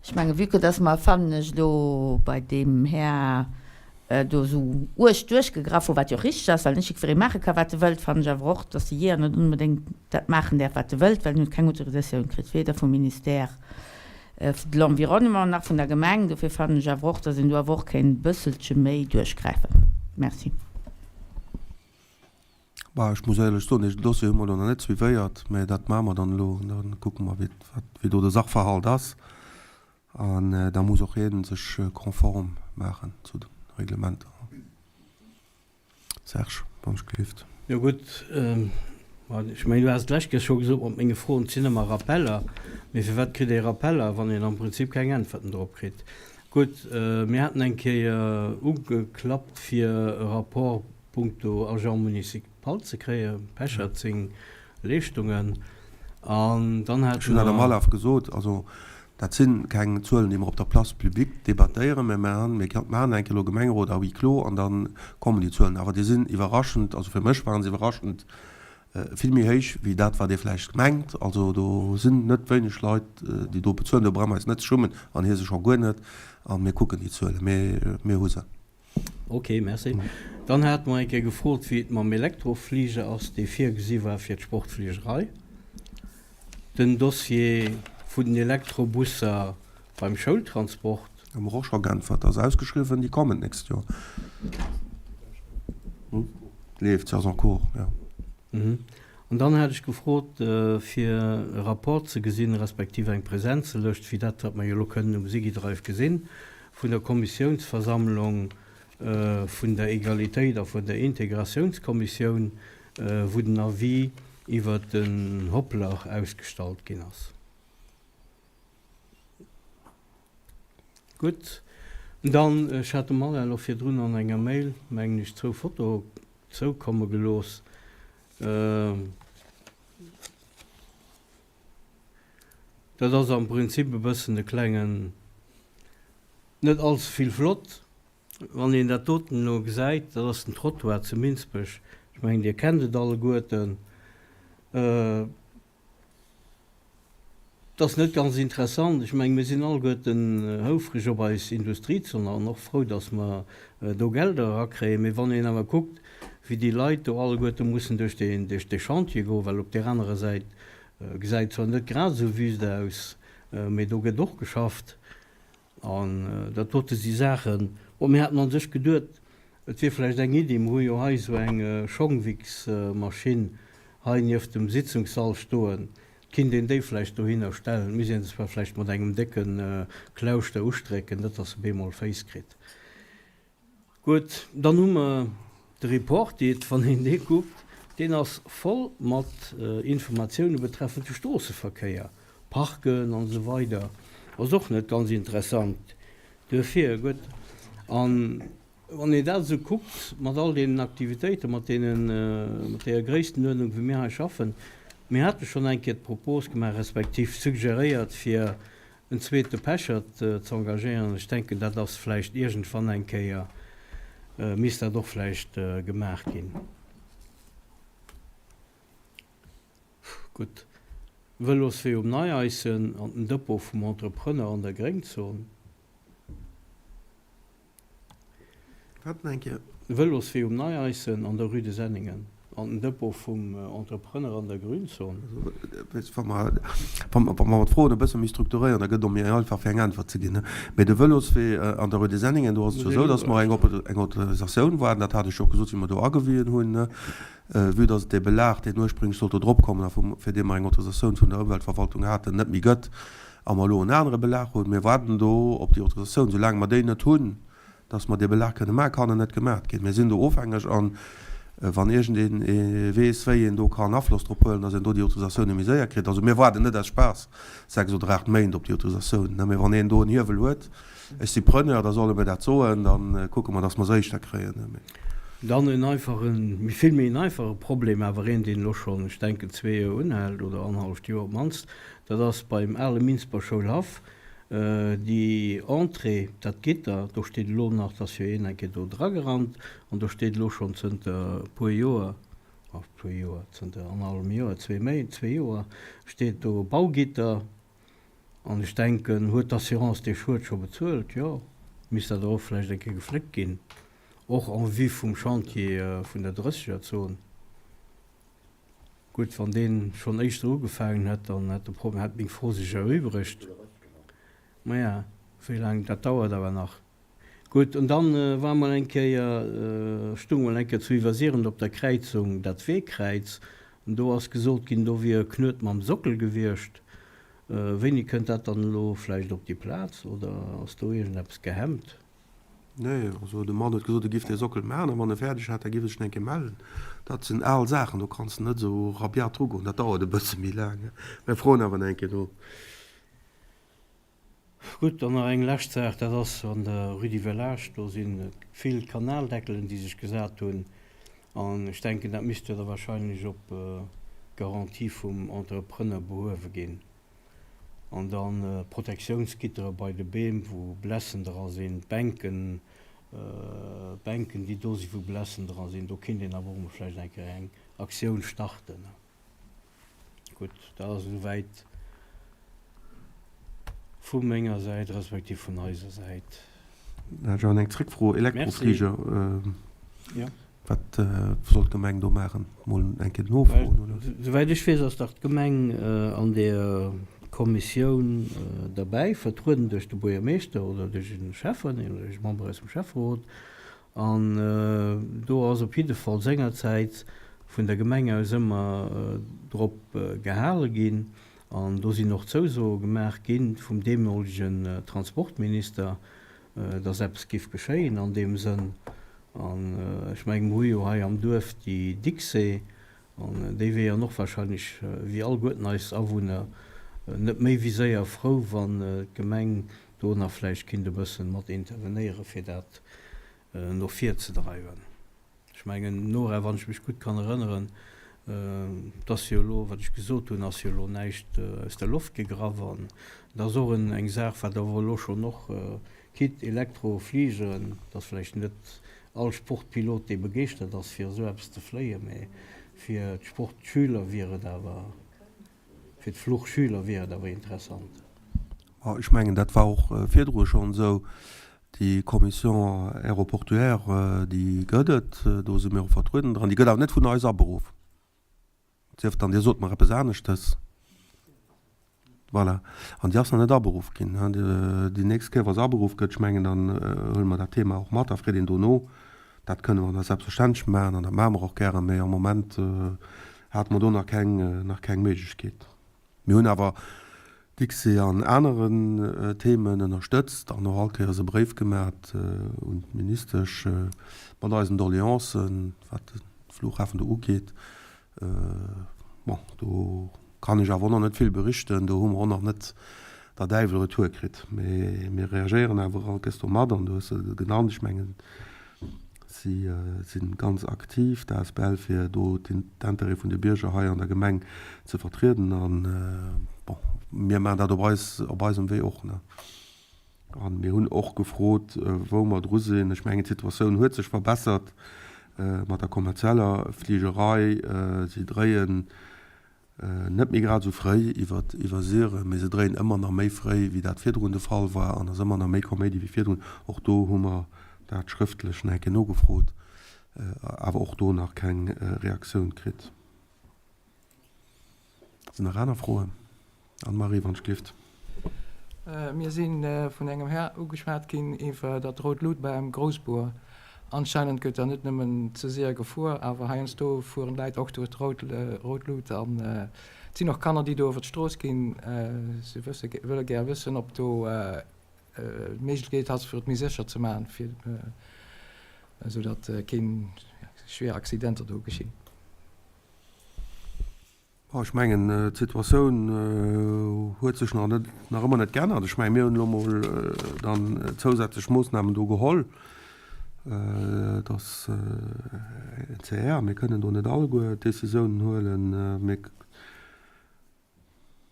Ech mengen, vue que dass mer, fannen ech, elo bei deem Här do esou uerg duerchgegraff hu, wat jo och richteg ass, well net jiddweree maache ka wat e wëllt, fannen ech awer och, dass de Jeeër net onbedéngt dat maachen däerf wat e wëllt, well en huet keng Autorisatioun kritt, weder vum Ministère de l'Environnement nach vun der Gemeng. Dofir fannen ech awer och, dass een do awer och kéint e bësselche méi duerchgräifen. Merci. Bah, ech muss éierlech soen, dee Dossier hu mer elo nach net suivéiert, mä dat maache mer dann elo an da kucke mer, wéi wat, wéi do de Sachverhalt ass. An da muss och hie sech konform maachen zu de Reglementer. Serge, wann ech gelift. Jo gutt, ma ech mengen, du has et d'lescht Kéier scho gesot mat menge Froen, et sinn ëmmer Rappeller. Mee firwat kritt ee Rappeller, wann een am Prinzip keng Äntwerten drop kritt? Gutt, mir haten eng Kéier ugeklappt fir e Rapport punkto Agent municipal ze kréien, Pechert seng Leeschtungen, an dann Ech hate hunn dat am mer. Alaf gesot, also dat si keng Zuelen, déi mer op der Place publique debattéieren, mä mer mir maachen eng Kéier elo Gemengerot à huis clos an da kommen déi Zuelen. Awer déi sinn iwwerraschend, also fir mech waren se iwwerraschend vill méi héich wéi dat, wat ee vläicht mengt. Also do sinn net wéineg Leit, déi do bezuelen. Do brauche mer eis net ze schummen an hie sech scho guer net. A mir kucken déi Zuelen, mee mir hu se. Ok, merci. Dann hate mer eng Kéier gefrot, wéi et mam Elektrofliger ass, dee virgesi war fir d'Sportfligerei. Den Dossier vun den Elektrobusser beim Schoultransport. Hu mer och scho geäntwert. Ass ausgeschriwwen, déi kommen d'nächst Joer. Leeft, se ass en cours, jo. An dann hat ech gefrot, fir e Rapport ze gesinn, respektiv eng Präsenzelëscht, wéi dat, wat mer jo elo kënnen um Sigidrive gesinn, vun der Kommissiounsversammlung vun der Egalitéit a vun der Integratiounskommissioun, wou den Avis iwwert den Hoplr ausgestallt ginn ass. Gutt. Dann, ech hat dem Alain elo virdrun an enger Mail, mengen ech, zwou Fotoe zoukomme gelooss. Dat ass am Prinzip e bëssen e klengen, net allze vill flott, wann een dat doten elo gesäit, dat ass den Trottoir zu Minsbech, ech mengen Dir kennt et alleguerten. Et ass net ganz interessant. Ech mengen, mir sinn alleguerten houfreg op eis Industriezon an och frou, dass mer do Gelder erakréien. Mee wann een awer kuckt, wéi déi Leit do alleguerte mussen duerch dee Chantier goen, well op där anerer Säit gesäit zwar net grad esou wüst aus, mee do gëtt och geschafft. An dat dote si Saachen, bon, mir haten a sech geduet, et wier vläicht eng Iddi, mir hu jo hei esou eng Schongwichsmaschinn hei nieft dem Sitzungssall stoen, et kinnt een déi vläicht dohinner stellen. Et misst een se zwar vläicht mat engem décke Klauschter ustrécken, net datt se bemol Féiss kritt. Gutt, dann hu mer de Report, dee, wann een dee kuckt, deen ass voll mat Informatioune betreffend de Stroosseverkéier, Parken an esou weider. Ass och net ganz interessant. Duerfir, gutt, a wann een dat esou kuckt, mat all deenen Aktivitéiten, mat deenen, mat deeër Gréisstenuerdnung, wéi mir hei schaffen, mir hate schonn eng Kéier d'Propos gemaach, respektiv suggeréiert, fir en zweete Pechert ze engagéieren. Ech denken, dat ass vläicht iergendwann eng Kéier, misst dat och vläicht gemaach ginn. Gutt, Vëloswee um Neieissen an den Depot vum Entrepreneur an der Gréngzon. Wat nach eng Kéier? Vëloswee um Neieissen an der Rue de Senningen. An den Depot vum Entrepreneur an der Grünzon. Wa mer d'Froen e bësse méi strukturéieren, da gëtt et och méi einfach fir eng Äntwert ze ginn. Mee de Vëloswee an der Rue des Senningen, do ass et jo esou, datt mer eng Autorisatioun waarden, dat hat ech jo och gesot, wéi mer do agewien hunn, vue datt et dee Belag, deen ursprünglech sollt do drop kommen a fir dee mer eng Autorisatioun vun der Ëmweltverwaltung haten, net méi gëtt a mer elo en anere Belag hunn. Mir waarden do op déi Autorisatioun. Soulaang mer déi net hunn, Dass mer dee Belag kënne maachen, kann en net gemaach ginn. Mir sinn do ofhängeg an wann iergendeen ee weess, wéi een do kann Afloss drop huelen, dass een do déi Autorisatioune méi séier kritt. Also mir waarden net aus Spaass 6 oder 8 Méint op déi Autorisatioun, mä wann een do en Hiewel huet, ech si Preneur, da soll e mir dat soen, da kucke mer, dass mer se éischter kréien. Dann en einfachen, méi vill méi en einfache Problem, awer een, deen elo schonn, ech denken, zwee Joer unhält oder annerhalleft Joer op d'mannst, dat ass beim ale Minsber Schoulhaff, Déi Entrée, dat Gitter, do steet elo nach, et ass jo een eng Kéier do dragerannt, an do steet elo schonn zënter e puer Joer, oh puer Joer, zënter annerhallem Joer, zwee Méint, zwee Joer, steet do e Baugitter. An ech denken, huet d'Assurance dee Schued scho bezuelt? Jo, misst dat och vläicht eng Kéier gefléckt ginn, och en vue vum Chantier vun der Drëssegerzon. Gutt, wann deen schonn éischter ugefaangen hätt, dann hätt de Problem, hätt meng Fro sech erübregt. Maja, wéi laang, dat dauert awer nach. Gutt, an dann war mol eng Kéier, stung mol eng Kéier zu Iwwersiren op der Kräizung dat Weekräiz, an do ass gesot ginn, do wier e Knuet mam Sockel gewiescht. Wéini kënnt dat dann elo vläicht op déi Plaz, oder ass do iergendeppes gehemmt? Nee, also de Mann huet gesot, e giff dee Sockel maachen, a wann e fäerdeg hat, da giff e sech eng Kéier mellen. Dat sinn al Saachen, do kanns de net esou rabiat drugoen, dat dauert e bësse méi laang. Mir froen awer nach eng Kéier no. Gutt, dann nach eng lescht Saach, dat ass an der Rue du Village, do si vill Kanaldeckelen, déi sech gesat hunn, an ech denken, dat misst jo da wahrscheinlech op Garantie vum Entrepreneur behuewe ginn. An dann Protektiounsgittere bei de Beem, wou Blessen dra sinn, d'Bänken, Bänken, déi do sinn, wou Blessen dra sinn. Do kéint een awer och emol vläicht eng Kéier eng Aktioun starten. Gutt, dat ass esouwäit vu menger Säit, respektiv vun eiser Säit. Da hätt ech awer eng Zréckfro, Elektrofliger. Merci. Wat soll d'Gemeng do maachen? Mol eng Kéier nofroen, oder? Souwäit ech weess, ass dach d'Gemeng an där Kommissioun derbäi, vertrueden duerch de Buergermeeschter oder duerch e Schäffen oder duerch e Member aus dem Schäfferot. An do ass op jidde Fall sengerzäits vun der Gemeng aus ëmmer drop gehale ginn an do sinn och Zousoe gemaach gi vum deemolegen Transportminister, dass eppes giff geschéien an deem Sënn. An ech mengen, mer hu jo hei am Duerf déi Dixie, an déi wieren och wahrscheinlech, wéi alleguerten eis Awunner, net méi wéi séier frou, wann d'Gemeng do nach vläicht kinnt e bëssen mat intervenéieren, fir dat no vir ze dreiwen. Ech mengen, Nora, wann ech mech gutt kann erënneren, et ass jo elo, wat ech gesot hunn, ass jo elo näischt aus der Loft gegraff. An et ass och eng Saach, wat awer elo schonn och, quitte Elektrofligeren, et ass vläicht net all Sportpilot, dee begeeschtert ass, fir esou eppes ze fléien, mä fir d'Sportschüler wier et awer, fir d'Fluchschüler wier et awer interessant. Ech mengen, dat war och virdru schonn esou. Déi Commission aéroportuaire, déi gëtt et, do si mir och vertrueden dran. Déi gëtt awer net vun eis aberuff. Sief dann, Dir sot mer eppes aneschtes. Voilà. An déi ass nach net aberuff ginn. Déi nächst Kéier, wa se aberuff gëtt, ech mengen, dann huele mer dat Thema och mat a freet een do no. Dat kënne mer da selbstverständlech maachen an dat maache mer och gären. Mee am Moment hate mer do nach keng, nach keng Méiglechkeet. Mir hunn awer d'ICSE an aneren Themen ënnerstëtzt an och all Kéiers e Bréif gemat un d'Ministesch mat eisen Doleancen, wat de Flughafen do ugeet. Bon, do kann ech awer och nach net vill berichten, do hu mer och nach net der Däiwel retour kritt. Mee mir reagéieren awer all Kéiers do mat an du hues se genannt, ech mengen, Si si ganz aktiv, d'asbl, fir do d'Intérêt vun de Bierger hei an der Gemeng ze vertrieden. An, bon, mir maachen dat op eis, op eisem Wee och, ne. A mir hunn och gefrot, wou mer dru sinn. Ech mengen, d'Situatioun huet sech verbessert mat der kommerzieller Fligerei. Si dréien Net méi grad esou fréi iwwer Iwwersiren, mee se dréien ëmmer nach méi fréi wéi dat virdrun de Fall war an ass ëmmer nach méi Koméidi wéi virdrun. Och do hu mer dat schrëftlech nach eng Kéier nogefrot. Awer och do nach keng Reaktioun kritt. Sinn nach aner Froen? Anne-Marie, wann ech glift. Mir si vun engem Här ugeschwat ginn iwwer dat rout Lut beim Groussbuer. Anscheinend gëtt da net nëmmen ze séier gefuer, awer heiansdo fueren d'Läit och duerch d'rout Lut an et sinn och Kanner, déi do iwwer d'Strooss ginn. Se wësse, wëlle gär wëssen, ob do d'Méiglechkeet ass, fir et méi sécher ze maachen, fir esou datt keen schwéier Accidenter do geschinn. Bon, ech mengen, d'Situatioun huet sech nach net, nach ëmmer net geännert. Ech mengen, mir hunn elo emol dann zousätzlech Moossnamen do geholl, dass CR, mir kënnen do net alleguer d'Décisiounen huelen, mir,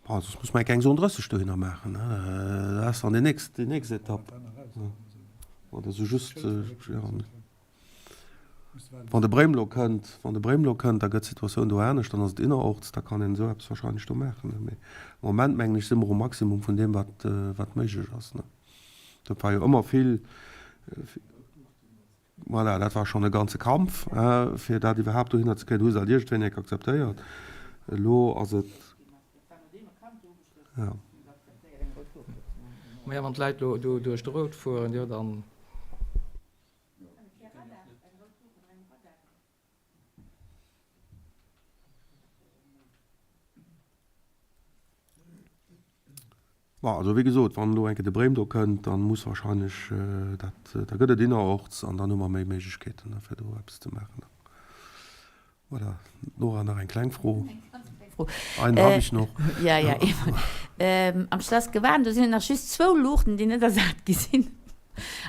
bon, soss muss mer eng 36 dohinner maachen, dat ass dann déi nächst, déi nächst Etapp. Oder sou just, jo. Wann de Bréim lo kënnt, wann de Bréim lo kënnt, da gëtt d'Situatioun do anescht, dann ass et innerorts, da kann een esou eppes wahrscheinlech do maachen. Mee am Moment, mengen ech, si mer um Maximum vun deem, wat, wat méiglech ass. Dat war jo ëmmer vill, voilà, dat war schonn e ganze Kampf, fir dat iwwerhaapt dohinner ze kréien. Hu se dat iergendwéini enk akzeptéiert. Elo ass et, jo. Maja, wann d'Leit lo do duerch de Rout fueren, jo dann. Bon, also wéi gesot, wann elo eng Kéier de Bréim do kënnt, da muss wahrscheinlech dat, da gëtt et innerorts an dann hu mer méi Méiglechkeeten, fir do eppes ze maachen. Voilà, Nora, nach eng kleng Fro. Einen habe ich noch. Ja, ja, eben. Am Schlass Gewan, do sinn et nach just zwou Luuchten, déi net ersat gi sinn.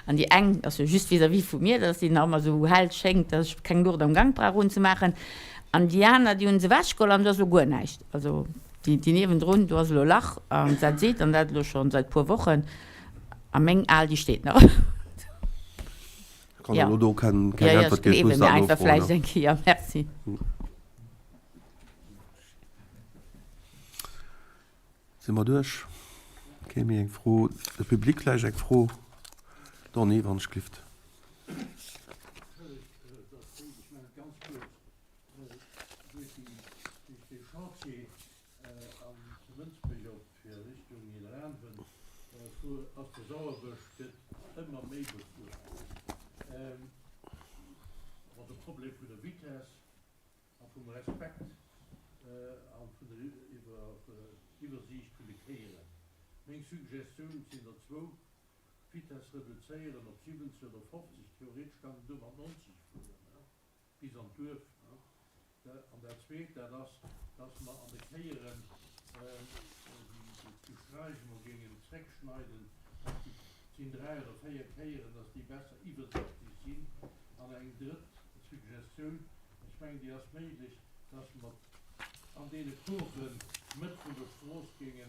An déi eng ass jo just vis-à-vis vu mir, dass déi nach ëmmer esou hell schéngt, dass ech keng Luucht am Gank brauch unzemaachen. An déi aner, déi hunn se ewechgeholl an do ass elo guer näischt. Also déi, déi niewendrun, do ass elo e Lach an dat seet, an dat elo scho säit puer Wochen. A meng al, déi steet nach. Kann elo do keng Äntwert ginn, ech muss dat nofroen. Jo, merci. Si mer duerch? Kee méi eng Fro? De Public vläicht eng Fro? Donny, wann ech glift. A vum Respekt a vun der Iwwersiicht vun de Kéieren. Meng Suggestioun sinn der zwou, D'Vitess reduzéieren op 70 oder 50, theoretesch kann een do mat 90 fueren, bis an d'Duerf. An dat Zweet, dat ass, dass mer an de Kéieren d'Gesträich emol géingen zréckschneiden, dass déi, et sinn dräi oder véier Kéieren, dass déi besser iwwersiichtlech sinn. An eng drëtt Suggestioun, Ech mengen, déi ass méiglech, dass mer an deene Kurven d'Mëtt vun der Strooss géinge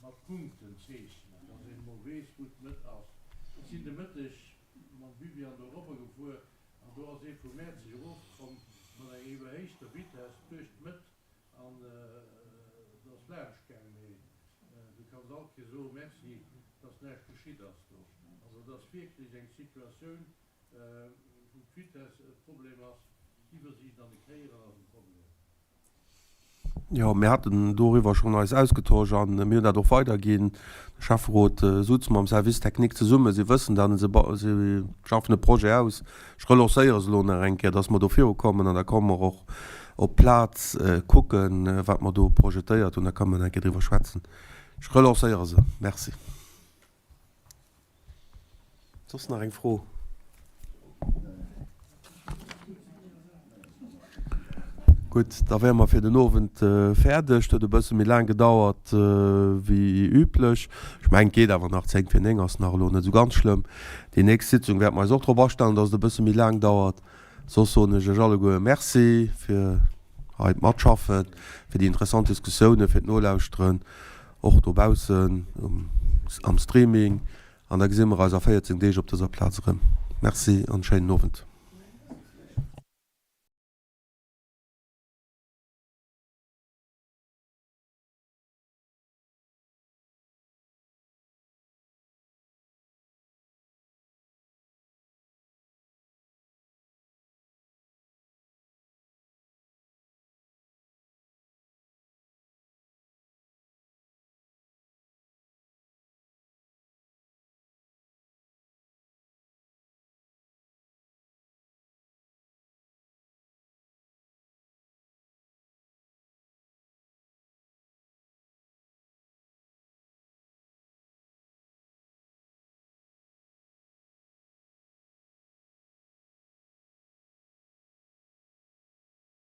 mat Punkten zeechnen, dass een emol weess, wou d'Mëtt ass. Ech sinn de Mëtteg mam Vivian do erobber gefuer an do ass ee vu Mäerzeg erofkomm mat enger iwwerhéichter Vitess duerch d'Mëtt an et ass laanscht gaang. Mee du kanns alt kee soe Merci, dass näischt geschitt ass do. Also et ass wierklech eng Situatioun, Wou d'Vitesse e Problem ass, d'Iwwersiicht an de Kéieren ass e Problem. Jo, mir haten doriwwer schonn eis ausgetosch a mir hunn dat och weiderginn. De Schäfferot sutz mam Service technique zesummen. Si wëssen dat an se schaffen e Projet aus. Ech relancéiere se elo nach eng Kéier, dass mer do virukommen an da komme mer och op d'Plaz kucken, wat mer do projetéiert hunn. Da kann mer nach eng Kéier driwwer schwätzen. Ech relancéiere se. Merci. Soss nach eng Fro? Gutt, da wäre mer fir den Owend fäerdeg. Et huet e bësse méi laang gedauert wéi üblech. Ech mengen, et geet awer nach. 10 vir 9 ass nach elo net esou ganz schlëmm. Déi nächst Sitzung wäerte mer eis och drop astellen, dass et e bësse méi laang dauert. Soss soen ech Iech alleguer Merci fir hei d'Matschaffen, fir déi interessant Diskussiounen, fir d'Nolauschteren. Och dobaussen am Streaming. An da gesi mer eis a 14 Deeg op dëser Plaz erëm. Merci an schéinen Owend.